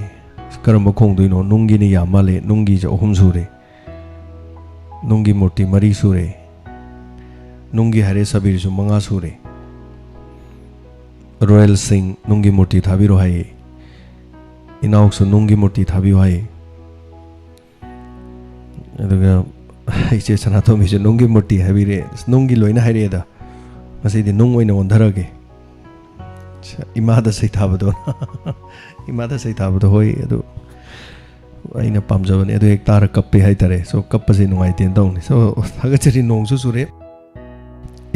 ꯀꯔꯝꯕ ꯈꯣꯡꯗꯣꯏꯅꯣ? ꯅꯨꯡꯒꯤꯅ ꯌꯥꯝ ꯃꯥꯜꯂꯦ, ꯅꯨꯡꯒꯤꯁꯦ ꯑꯍꯨꯝ ꯁꯨꯔꯦ, ꯅꯨꯡꯒꯤ ꯃꯨꯔꯇꯤ ꯃꯔꯤ ꯁꯨꯔꯦ, ꯅꯨꯡꯒꯤ ꯍꯥꯏꯔꯦ ꯁꯕꯤꯔꯁꯨ ꯃꯉꯥ ꯁꯨꯔꯦ꯫ ꯔꯣꯌꯦꯜ ꯁꯤꯡ, ꯅꯨꯡꯒꯤ ꯃꯨꯔꯇꯤ ꯊꯥꯕꯤꯔꯣ ꯍꯥꯏꯌꯦ꯫ ꯏꯅꯥꯎꯁꯨ ꯅꯨꯡꯒꯤ ꯃꯨꯔꯇꯤ ꯊꯥꯕꯤꯌꯨ ꯍꯥꯏꯌꯦ꯫ ꯑꯗꯨꯒ ꯏꯆꯦ ꯁꯅꯥꯇꯣꯝꯕꯤꯁꯨ ꯅꯨꯡꯒꯤ ꯃꯨꯔꯇꯤ ꯍꯥꯏꯕꯤꯔꯦ꯫ ꯑꯁ, ꯅꯨꯡꯒꯤ ꯂꯣꯏꯅ ꯍꯥꯏꯔꯛꯑꯦꯗ꯫ ꯉꯁꯤꯗꯤ ꯅꯨꯡ ꯑꯣꯏꯅ ꯑꯣꯟꯊꯔꯒꯦ꯫ ꯏꯃꯥꯗ ꯁꯩꯊꯥꯕꯗꯣ꯫ ꯏꯃꯥꯗ ꯁꯩꯊꯥꯕꯗꯣ ꯍꯣꯏ, ꯑꯗꯨ ꯑꯩꯅ ꯄꯥꯝꯖꯕꯅꯦ, ꯑꯗꯨ ꯍꯦꯛ ꯇꯥꯔ ꯀꯞꯄꯦ ꯍꯥꯏꯇꯥꯔꯦ꯫ So ꯀꯞꯄꯁꯦ ꯅꯨꯡꯉꯥꯏꯇꯦꯅ ꯇꯧꯅꯤ꯫ So ꯊꯥꯒꯠꯆꯔꯤ, ꯅꯣꯡꯁꯨ ꯆꯨꯔꯦ꯫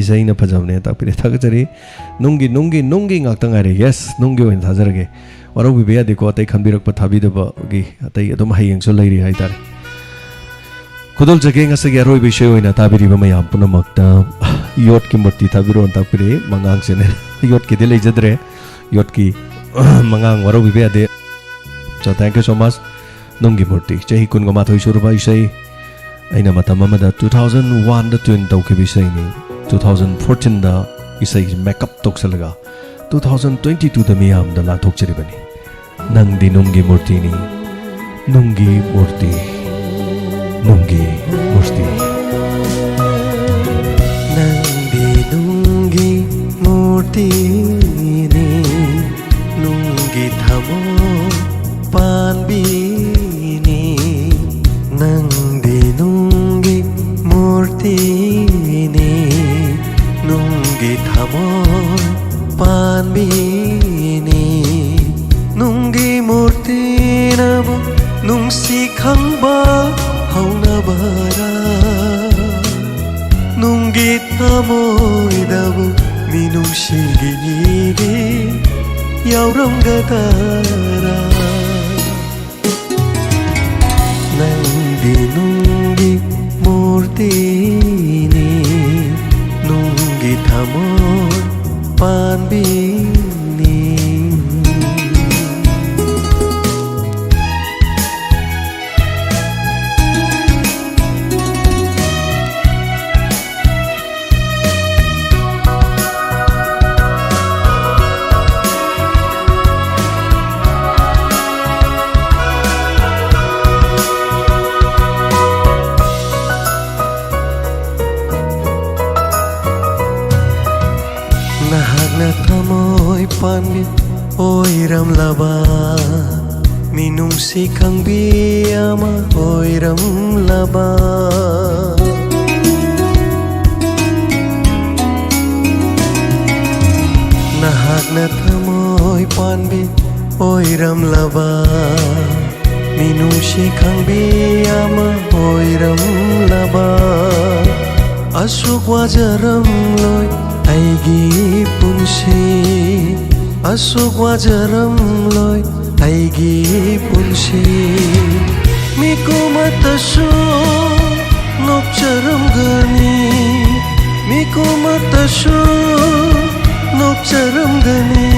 ꯏꯁꯩꯅ ꯐꯖꯕꯅꯦ ꯇꯥꯛꯄꯤꯔꯦ, ꯊꯥꯒꯠꯆꯔꯤ꯫ ꯅꯨꯡꯒꯤ, ꯅꯨꯡꯒꯤ, ꯅꯨꯡꯒꯤ ꯉꯥꯛꯇ ꯉꯥꯏꯔꯦ꯫ Yes, ꯅꯨꯡꯒꯤ ꯑꯣꯏꯅ ꯊꯥꯖꯔꯒꯦ꯫ ꯋꯥꯔꯧꯕꯤꯕ ꯌꯥꯗꯦꯀꯣ, ꯑꯇꯩ ꯈꯟꯕꯤꯔꯛꯄ ꯊꯥꯕꯤꯗꯕꯒꯤ꯫ ꯑꯇꯩ ꯑꯗꯨꯝ ꯍꯌꯦꯡꯁꯨ ꯂꯩꯔꯤ ꯍꯥꯏꯇꯥꯔꯦ꯫ ꯈꯨꯗꯣꯜ ꯆꯒꯦꯡ ꯑꯁꯤꯒꯤ ꯑꯔꯣꯏꯕ ꯏꯁꯩ ꯑꯣꯏꯅ ꯇꯥꯕꯤꯔꯤꯕ ꯃꯌꯥꯝ ꯄꯨꯝꯅꯃꯛꯇ ꯌꯣꯠꯀꯤ ꯃꯨꯔꯇꯤ ꯊꯥꯕꯤꯔꯣꯅ ꯇꯥꯛꯄꯤꯔꯛꯏ꯫ ꯃꯉꯥꯡ ꯆꯦꯅꯦꯜ ꯌꯣꯠꯀꯤꯗꯤ ꯂꯩꯖꯗ꯭ꯔꯦ꯫ ꯌꯣꯠꯀꯤ ꯃꯉꯥꯡ ꯋꯥꯔꯧꯕꯤꯕ ꯌꯥꯗꯦ꯫ So thank you so much꯫ ꯅꯨꯡꯒꯤ ꯃꯨꯔꯇꯤ꯫ ꯆꯍꯤ ꯀꯨꯟꯒ ꯃꯥꯊꯣꯏ ꯁꯨꯔꯕ ꯏꯁꯩ꯫ ꯑꯩꯅ ꯃꯇꯝ ꯑꯃꯗ two thousand one ꯗ tune ꯇꯧꯈꯤꯕ ꯏꯁꯩꯅꯤ꯫ Two thousand fourteen ꯗ ꯏꯁꯩꯁꯤ makeup ꯇꯧꯁꯜꯂꯒ two thousand twenty two ꯗ ꯃꯤꯌꯥꯝꯗ ꯂꯥꯟꯊꯣꯛꯆꯔꯤꯕꯅꯤ꯫ ꯅꯪꯗꯤ ꯅꯨꯡꯒꯤ ꯃꯨꯔꯇꯤꯅꯤ, ꯅꯨꯡꯒꯤ ꯃꯨꯔꯇꯤ, ꯅꯨꯡꯒꯤ ꯃꯨꯔꯇꯤ꯫ ꯅꯪꯗꯤ ꯅꯨꯡꯒꯤ ꯃꯨꯔꯇꯤꯅꯤ, ꯅꯨꯡꯒꯤ ꯊꯃꯣꯏ ꯄꯥꯟꯕꯤꯅꯤ꯫ ꯅꯪꯗꯤ ꯅꯨꯡꯒꯤ ꯃꯨꯔꯇꯤꯅꯤ, ꯅꯨꯡꯒꯤ ꯊꯃꯣꯏ ꯄꯥꯟꯕꯤꯅꯤ꯫ ꯅꯨꯡꯒꯤ ꯃꯨꯔꯇꯤꯅꯕꯨ ꯅꯨꯡꯁꯤ ꯈꯪꯕ ꯍꯧꯅꯕꯔꯥ? ꯅꯨꯡꯒꯤ ꯊꯃꯣꯏꯗꯕꯨ ꯃꯤꯅꯨꯡꯁꯤꯒꯤ ꯏꯔꯤ ꯌꯥꯎꯔꯝꯒꯗꯔꯥ? ꯅꯪꯗꯤ ꯅꯨꯡꯒꯤ ꯃꯨꯔꯇꯤꯅꯤ, ꯅꯨꯡꯒꯤ ꯊꯃꯣꯏ ꯄꯥꯟꯕꯤꯅꯤ꯫ ꯅꯍꯥꯛꯅ ꯊꯃꯣꯏ ꯄꯥꯟꯕꯤ ꯑꯣꯏꯔꯝꯂꯕ, ꯃꯤꯅꯨꯡꯁꯤ ꯈꯪꯕꯤ ꯑꯃ ꯑꯣꯏꯔꯝꯂꯕ꯫ ꯅꯍꯥꯛ ꯅꯪꯅ ꯊꯃꯣꯏ ꯄꯥꯟꯕꯤ ꯑꯣꯏꯔꯝꯂꯕ, ꯃꯤꯅꯨꯡꯁꯤ ꯈꯪꯕꯤ ꯑꯃ ꯑꯣꯏꯔꯝꯂꯕ, ꯑꯁꯨꯛ ꯋꯥꯖꯔꯝꯂꯣꯏ ꯑꯩꯒꯤ ꯄꯨꯟꯁꯤ, ꯑꯁꯨꯛ ꯋꯥꯖꯔꯝꯂꯣꯏ ꯑꯩꯒꯤ ꯄꯨꯟꯁꯤ꯫ ꯃꯤꯀꯨꯝ ꯑꯃꯠꯇꯁꯨ ꯅꯣꯛꯆꯔꯝꯒꯅꯤ, ꯃꯤꯀꯨꯝ ꯑꯃꯠꯇꯁꯨ ꯅꯣꯛꯆꯔꯝꯒꯅꯤ꯫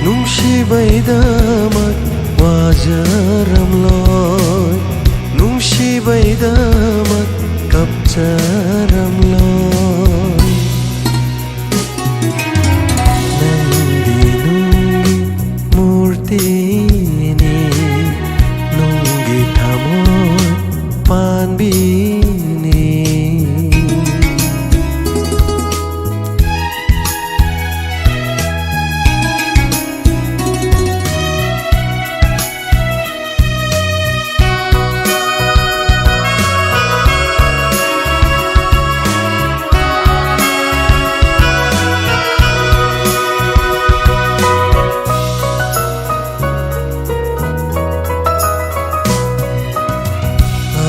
ꯅꯨꯡꯁꯤꯕꯩꯗꯃꯛ ꯋꯥꯖꯔꯝꯂꯣꯏ, ꯅꯨꯡꯁꯤꯕꯩꯗꯃꯛ ꯀꯞꯆꯔꯝꯂꯣꯏ꯫ ꯅꯪꯗꯤ ꯅꯨꯡꯒꯤ ꯃꯨꯔꯇꯤꯅꯤ, ꯅꯨꯡꯒꯤ ꯊꯃꯣꯏ ꯄꯥꯟꯕꯤꯅꯤ꯫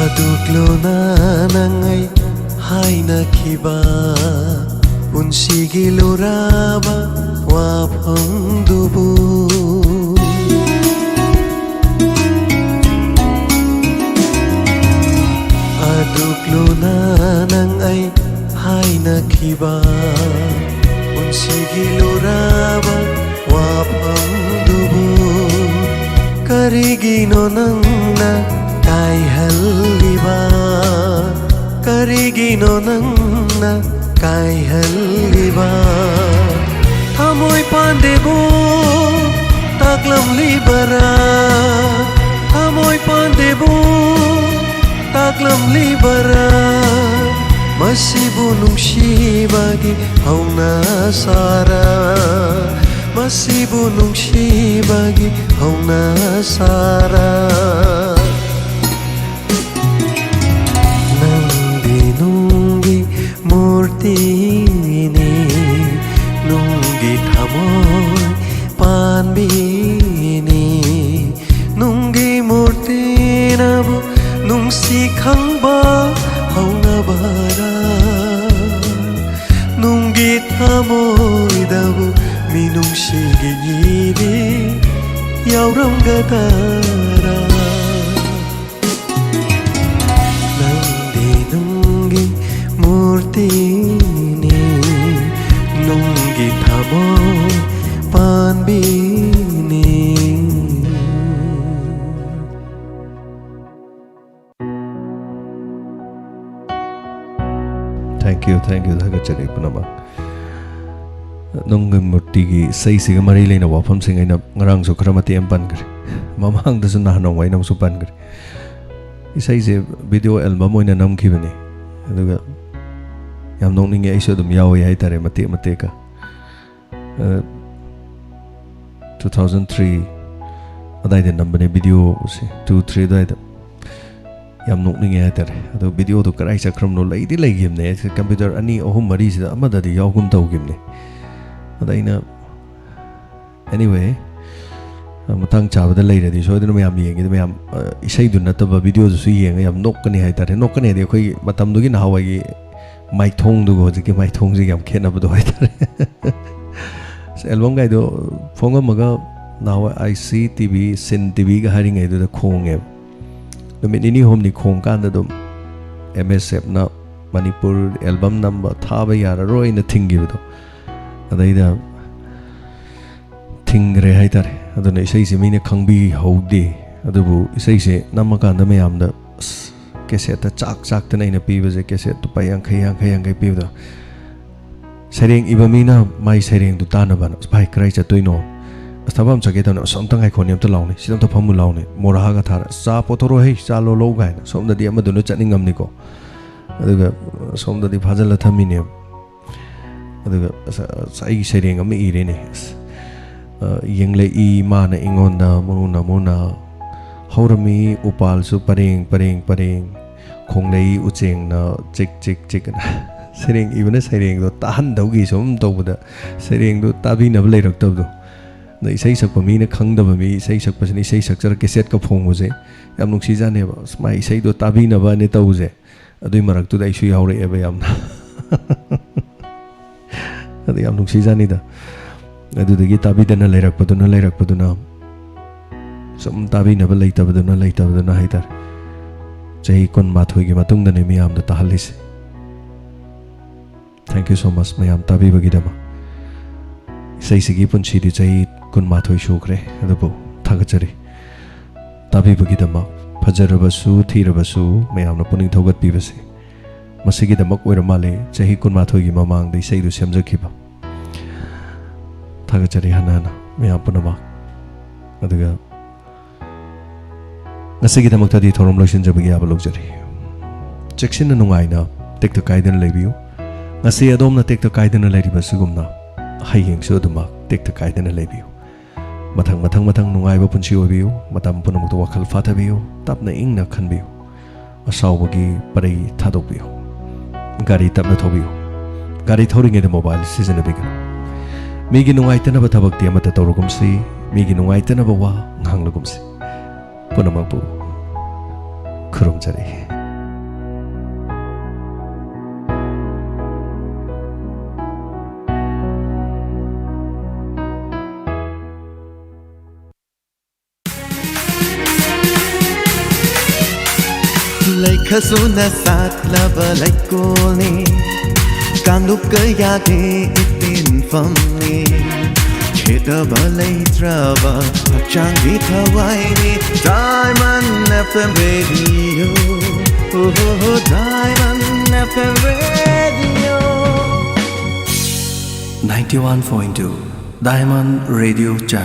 ꯑꯗꯨꯛ ꯂꯨꯅ ꯅꯪ ꯑꯩ ꯍꯥꯏꯅꯈꯤꯕ, ꯄꯨꯟꯁꯤꯒꯤ ꯂꯨꯔꯕ ꯋꯥꯐꯝꯗꯨꯕꯨ꯫ ꯑꯗꯨꯛ ꯂꯨꯅ ꯅꯪ ꯑꯩ ꯍꯥꯏꯅꯈꯤꯕ, ꯄꯨꯟꯁꯤꯒꯤ ꯂꯨꯔꯕ ꯋꯥꯐꯝꯗꯨꯕꯨ ꯀꯔꯤꯒꯤꯅꯣ ꯅꯪꯅ ꯀꯥꯏꯍꯜꯂꯤꯕ? ꯀꯔꯤꯒꯤꯅꯣ ꯅꯪꯅ ꯀꯥꯏꯍꯜꯂꯤꯕ? ꯊꯃꯣꯏ ꯄꯥꯟꯗꯦꯕꯨ ꯇꯥꯛꯂꯝꯂꯤꯕꯔꯥ? ꯊꯃꯣꯏ ꯄꯥꯟꯗꯦꯕꯨ ꯇꯥꯛꯂꯝꯂꯤꯕꯔꯥ? ꯃꯁꯤꯕꯨ ꯅꯨꯡꯁꯤꯕꯒꯤ ꯍꯧꯅ ꯁꯥꯔ, ꯃꯁꯤꯕꯨ ꯅꯨꯡꯁꯤꯕꯒꯤ ꯍꯧꯅ ꯁꯥꯔ꯫ ꯅꯪꯗꯤ ꯅꯨꯡꯒꯤ ꯃꯨꯔꯇꯤꯅꯤ, ꯅꯨꯡꯒꯤ ꯊꯃꯣꯏ ꯅꯨꯡꯁꯤ ꯈꯪꯕ ꯍꯧꯅꯕꯔꯥ? ꯅꯨꯡꯒꯤ ꯊꯃꯣꯏꯗꯕꯨ ꯃꯤꯅꯨꯡꯁꯤꯒꯤ ꯏꯗꯤ ꯌꯥꯎꯔꯝꯒꯗꯔꯥ? ꯅꯪꯗꯤ ꯅꯨꯡꯒꯤ ꯃꯨꯔꯇꯤꯅꯤ, ꯅꯨꯡꯒꯤ ꯊꯃꯣꯏ ꯄꯥꯟꯕꯤꯅꯤ꯫ Thank you, thank you, ꯊꯥꯒꯠꯆꯔꯤ ꯄꯨꯝꯅꯃꯛ꯫ ꯅꯨꯡꯒꯤ ꯃꯨꯔꯇꯤꯒꯤ ꯏꯁꯩꯁꯤꯒ ꯃꯔꯤ ꯂꯩꯅꯕ ꯋꯥꯐꯝꯁꯤꯡ ꯑꯩꯅ ꯉꯔꯥꯡꯁꯨ ꯈꯔ ꯃꯇꯦꯛ ꯑꯃ ꯄꯟꯈ꯭ꯔꯦ, ꯃꯃꯥꯡꯗꯁꯨ ꯅꯍꯥꯟ ꯅꯣꯡꯃ ꯑꯩꯅ ꯑꯃꯁꯨ ꯄꯟꯈ꯭ꯔꯦ꯫ ꯏꯁꯩꯁꯦ ꯚꯤꯗꯤꯑꯣ ꯑꯦꯜꯕꯝ ꯑꯣꯏꯅ ꯅꯝꯈꯤꯕꯅꯤ, ꯑꯗꯨꯒ ꯌꯥꯝ ꯅꯣꯛꯅꯤꯡꯉꯦ, ꯑꯩꯁꯨ ꯑꯗꯨꯝ ꯌꯥꯎꯋꯦ ꯍꯥꯏꯇꯥꯔꯦ, ꯃꯇꯦꯛ ꯃꯇꯦꯛꯀ꯫ ꯇꯨ ꯊꯥꯎꯖꯟ ꯊ꯭ꯔꯤ ꯑꯗꯥꯏꯗ ꯅꯝꯕꯅꯦ ꯚꯤꯗꯤꯑꯣꯁꯦ, ꯇꯨ ꯊ꯭ꯔꯤ ꯑꯗꯥꯏꯗ꯫ ꯌꯥꯝ ꯅꯣꯛꯅꯤꯡꯉꯦ ꯍꯥꯏꯇꯥꯔꯦ꯫ ꯑꯗꯣ ꯚꯤꯗꯤꯑꯣꯗꯣ ꯀꯗꯥꯏ ꯆꯠꯈ꯭ꯔꯕꯅꯣ? ꯂꯩꯗꯤ ꯂꯩꯈꯤꯕꯅꯦ, ꯀꯝꯄ꯭ꯌꯨꯇꯔ ꯑꯅꯤ ꯑꯍꯨꯝ ꯃꯔꯤꯁꯤꯗ ꯑꯃꯗꯗꯤ ꯌꯥꯎꯒꯨꯝ ꯇꯧꯈꯤꯕꯅꯦ꯫ ꯑꯗ ꯑꯩꯅ, anyway, ꯃꯇꯥꯡ ꯆꯥꯕꯗ ꯂꯩꯔꯗꯤ ꯁꯣꯏꯗꯅ ꯃꯌꯥꯝ ꯌꯦꯡꯒꯦ꯫ ꯃꯌꯥꯝ, ꯑ, ꯏꯁꯩꯗꯨ ꯅꯠꯇꯕ ꯚꯤꯗꯤꯑꯣꯗꯨꯁꯨ ꯌꯦꯡꯉ ꯌꯥꯝ ꯅꯣꯛꯀꯅꯤ ꯍꯥꯏꯇꯥꯔꯦ꯫ ꯅꯣꯛꯀꯅꯤ ꯍꯥꯏꯗꯤ ꯑꯩꯈꯣꯏꯒꯤ ꯃꯇꯝꯗꯨꯒꯤ ꯅꯍꯥꯟꯋꯥꯏꯒꯤ ꯃꯥꯏꯊꯣꯡꯗꯨꯒ ꯍꯧꯖꯤꯛꯀꯤ ꯃꯥꯏꯊꯣꯡꯁꯤꯒ ꯌꯥꯝ ꯈꯦꯠꯅꯕꯗꯣ ꯍꯥꯏꯇꯥꯔꯦ꯫ ꯑꯁ, ꯑꯦꯜꯕꯝꯒꯥꯏꯗꯣ ꯐꯣꯡꯉꯝꯃꯒ ꯅꯍꯥꯟꯋꯥꯏ ꯑꯥꯏ ꯁꯤ ꯇꯤ ꯚꯤ, ꯁꯤꯟ ꯇꯤ ꯚꯤꯒ ꯍꯥꯏꯔꯤꯉꯩꯗꯨꯗ ꯈꯣꯡꯉꯦꯕ꯫ ꯅꯨꯃꯤꯠ ꯅꯤꯅꯤ ꯍꯨꯝꯅꯤ ꯈꯣꯡ ꯀꯥꯟꯗ ꯑꯗꯨꯝ ꯑꯦꯝ ꯑꯦꯁ ꯑꯦꯐꯅ ꯃꯅꯤꯄꯨꯔ ꯑꯦꯜꯕꯝ ꯅꯝꯕ ꯊꯥꯕ ꯌꯥꯔꯔꯣꯏꯅ ꯊꯤꯡꯈꯤꯕꯗꯣ, ꯑꯗꯩꯗ ꯊꯤꯡꯈ꯭ꯔꯦ ꯍꯥꯏꯇꯥꯔꯦ꯫ ꯑꯗꯨꯅ ꯏꯁꯩꯁꯦ ꯃꯤꯅ ꯈꯪꯕꯤꯍꯧꯗꯦ꯫ ꯑꯗꯨꯕꯨ ꯏꯁꯩꯁꯦ ꯅꯝꯃꯀꯥꯟꯗ ꯃꯌꯥꯝꯗ, ꯑꯁ, ꯀꯦꯁꯦꯠꯇ ꯆꯥꯛ ꯆꯥꯛꯇꯅ ꯑꯩꯅ ꯄꯤꯕꯁꯦ, ꯀꯦꯁꯦꯠ ꯂꯨꯄꯥ ꯌꯥꯡꯈꯩ, ꯌꯥꯡꯈꯩ, ꯌꯥꯡꯈꯩ ꯄꯤꯕꯗꯣ, ꯁꯩꯔꯦꯡ ꯏꯕ ꯃꯤꯅ ꯃꯥꯏ ꯁꯩꯔꯦꯡꯗꯨ ꯇꯥꯅꯕꯅ, "ꯑꯁ, ꯚꯥꯏ, ꯀꯗꯥꯏ ꯆꯠꯇꯣꯏꯅꯣ? ꯑꯁ, ꯊꯕꯛ ꯑꯃ ꯆꯠꯀꯦ ꯇꯧꯅꯤ꯫ ꯑꯁ, ꯑꯝꯇ ꯉꯥꯏꯈꯣꯅꯦ, ꯑꯝꯇ ꯂꯥꯎꯅꯦ, ꯁꯤꯗ ꯑꯝꯇ ꯐꯝꯃꯨ ꯂꯥꯎꯅꯦ, ꯃꯣꯔꯥꯒ ꯊꯥꯔ, ꯆꯥ ꯄꯣꯊꯣꯔꯛꯑꯣ ꯍꯩ, ꯆꯥ ꯂꯣꯜꯂꯧ" ꯀꯥꯏꯅ꯫ ꯁꯣꯝꯗꯗꯤ ꯑꯃꯗꯨꯅ ꯆꯠꯅꯤꯡꯉꯝꯅꯤꯀꯣ, ꯑꯗꯨꯒ ꯁꯣꯝꯗꯗꯤ ꯐꯥꯖꯤꯜꯂ ꯊꯝꯃꯤꯅꯦꯕ꯫ ꯑꯗꯨꯒ, ꯑꯁ, ꯑꯁ, ꯑꯩꯒꯤ ꯁꯩꯔꯦꯡ ꯑꯃ ꯏꯔꯦꯅꯦ꯫ ꯑꯁ, ꯑ, "ꯌꯦꯡꯂꯛꯏ ꯃꯥꯅ ꯑꯩꯉꯣꯟꯗ ꯃꯨꯅ ꯃꯨꯅ, ꯍꯧꯔꯝꯃꯤ ꯎꯄꯥꯜꯁꯨ ꯄꯔꯦꯡ ꯄꯔꯦꯡ ꯄꯔꯦꯡ, ꯈꯣꯡꯂꯩ ꯎꯆꯦꯡꯅ ꯆꯤꯛ ꯆꯤꯛ ꯆꯤꯛ"꯫ ꯁꯩꯔꯦꯡ ꯏꯕꯅ ꯁꯩꯔꯦꯡꯗꯣ ꯇꯥꯍꯟꯗꯧꯒꯤ ꯁꯨꯝ ꯇꯧꯕꯗ ꯁꯩꯔꯦꯡꯗꯣ ꯇꯥꯕꯤꯅꯕ ꯂꯩꯔꯛꯇꯕꯗꯣ꯫ ꯑꯗ ꯏꯁꯩ ꯁꯛꯄ ꯃꯤꯅ ꯈꯪꯗꯕ ꯃꯤ, ꯏꯁꯩ ꯁꯛꯄꯁꯤꯅ ꯏꯁꯩ ꯁꯛꯆꯔ ꯀꯦꯁꯦꯠꯀ ꯐꯣꯡꯕꯁꯦ ꯌꯥꯝ ꯅꯨꯡꯁꯤꯖꯥꯠꯅꯦꯕ꯫ ꯑꯁ, ꯃꯥꯏ ꯏꯁꯩꯗꯣ ꯇꯥꯕꯤꯅꯕꯅꯦ ꯇꯧꯕꯁꯦ꯫ ꯑꯗꯨꯏ ꯃꯔꯛꯇꯨꯗ ꯑꯩꯁꯨ ꯌꯥꯎꯔꯛꯑꯦꯕ ꯌꯥꯝꯅ꯫ ꯑꯗ ꯌꯥꯝ ꯅꯨꯡꯁꯤꯖꯥꯠꯅꯤꯗ꯫ ꯑꯗꯨꯗꯒꯤ ꯇꯥꯕꯤꯗꯅ ꯂꯩꯔꯛꯄꯗꯨꯅ, ꯂꯩꯔꯛꯄꯗꯨꯅ, ꯁꯨꯝ ꯇꯥꯕꯤꯅꯕ ꯂꯩꯇꯕꯗꯨꯅ, ꯂꯩꯇꯕꯗꯨꯅ ꯍꯥꯏꯇꯥꯔꯦ꯫ ꯆꯍꯤ ꯀꯨꯟꯃꯥꯊꯣꯏꯒꯤ ꯃꯇꯨꯡꯗꯅꯦ ꯃꯤꯌꯥꯝꯗ ꯇꯥꯍꯜꯂꯤꯁꯦ꯫ Thank you so much, ꯃꯌꯥꯝ ꯇꯥꯕꯤꯕꯒꯤꯗꯃꯛ꯫ ꯏꯁꯩꯁꯤꯒꯤ ꯄꯨꯟꯁꯤꯗꯤ ꯆꯍꯤ ꯀꯨꯟꯃꯥꯊꯣꯏ ꯁꯨꯈ꯭ꯔꯦ, ꯑꯗꯨꯕꯨ ꯊꯥꯒꯠꯆꯔꯤ꯫ ꯇꯥꯕꯤꯕꯒꯤꯗꯃꯛ꯫ ꯐꯖꯔꯕꯁꯨ ꯊꯤꯔꯕꯁꯨ ꯃꯌꯥꯝꯅ ꯄꯨꯛꯅꯤꯡ ꯊꯧꯒꯠꯄꯤꯕꯁꯦ, ꯃꯁꯤꯒꯤꯗꯃꯛ ꯑꯣꯏꯔ ꯃꯥꯜꯂꯦ꯫ ꯆꯍꯤ ꯀꯨꯟꯃꯥꯊꯣꯏꯒꯤ ꯃꯃꯥꯡꯗ ꯏꯁꯩꯗꯨ ꯁꯦꯝꯖꯈꯤꯕ꯫ ꯊꯥꯒꯠꯆꯔꯤ ꯍꯟꯅ ꯍꯟꯅ ꯃꯌꯥꯝ ꯄꯨꯝꯅꯃꯛ꯫ ꯑꯗꯨꯒ ꯉꯁꯤꯒꯤꯗꯃꯛꯇꯗꯤ ꯊꯧꯔꯝ ꯂꯣꯏꯁꯤꯟꯖꯕꯒꯤ ꯑꯌꯥꯕ ꯂꯧꯖꯔꯤ꯫ ꯆꯦꯛꯁꯤꯟꯅ ꯅꯨꯡꯉꯥꯏꯅ ꯇꯦꯛꯇ ꯀꯥꯏꯗꯅ ꯂꯩꯕꯤꯌꯨ꯫ ꯉꯁꯤ ꯑꯗꯣꯝꯅ ꯇꯦꯛꯇ ꯀꯥꯏꯗꯅ ꯂꯩꯔꯤꯕꯁꯤꯒꯨꯝꯅ ꯍꯌꯦꯡꯁꯨ ꯑꯗꯨꯃꯛ ꯇꯦꯛꯇ ꯀꯥꯏꯗꯅ ꯂꯩꯕꯤꯌꯨ꯫ ꯃꯊꯪ, ꯃꯊꯪ, ꯃꯊꯪ ꯅꯨꯡꯉꯥꯏꯕ ꯄꯨꯟꯁꯤ ꯑꯣꯏꯕꯤꯌꯨ꯫ ꯃꯇꯝ ꯄꯨꯝꯅꯃꯛꯇ ꯋꯥꯈꯜ ꯐꯥꯊꯕꯤꯌꯨ꯫ ꯇꯞꯅ ꯏꯪꯅ ꯈꯟꯕꯤꯌꯨ꯫ ꯑꯁꯥꯎꯕꯒꯤ ꯄꯔꯩ ꯊꯥꯗꯣꯛꯄꯤꯌꯨ꯫ ꯒꯥꯔꯤ ꯇꯞꯅ ꯊꯧꯕꯤꯌꯨ꯫ ꯒꯥꯔꯤ ꯊꯧꯔꯤꯉꯩꯗ ꯃꯣꯕꯥꯏꯜ ꯁꯤꯖꯤꯟꯅꯕꯤꯒꯅꯨ꯫ ꯃꯤꯒꯤ ꯅꯨꯡꯉꯥꯏꯇꯅꯕ ꯊꯕꯛꯇꯤ ꯑꯃꯠꯇ ꯇꯧꯔꯒꯨꯝꯁꯤ꯫ ꯃꯤꯒꯤ ꯅꯨꯡꯉꯥꯏꯇꯅꯕ ꯋꯥ ꯉꯥꯡꯂꯒꯨꯝꯁꯤ꯫ ꯄꯨꯝꯅꯃꯛꯄꯨ ꯈꯨꯔꯨꯝꯖꯔꯤ꯫ ꯂꯩꯈꯁꯨꯅ ꯁꯥꯠꯂꯕ ꯂꯩꯀꯣꯜꯅꯤ, ꯀꯥꯡꯂꯨꯞ ꯀꯌꯥꯒꯤ ꯏꯇꯤꯟꯐꯝꯅꯤ, ꯈꯦꯠꯅꯕ ꯂꯩꯇ꯭ꯔꯕ ꯍꯛꯆꯥꯡꯒꯤ ꯊꯋꯥꯏꯅꯤ꯫ Diamond F M Radio, oh, oh, oh, Diamond F M Radio. Ninety-one point two Diamond Radio Channel.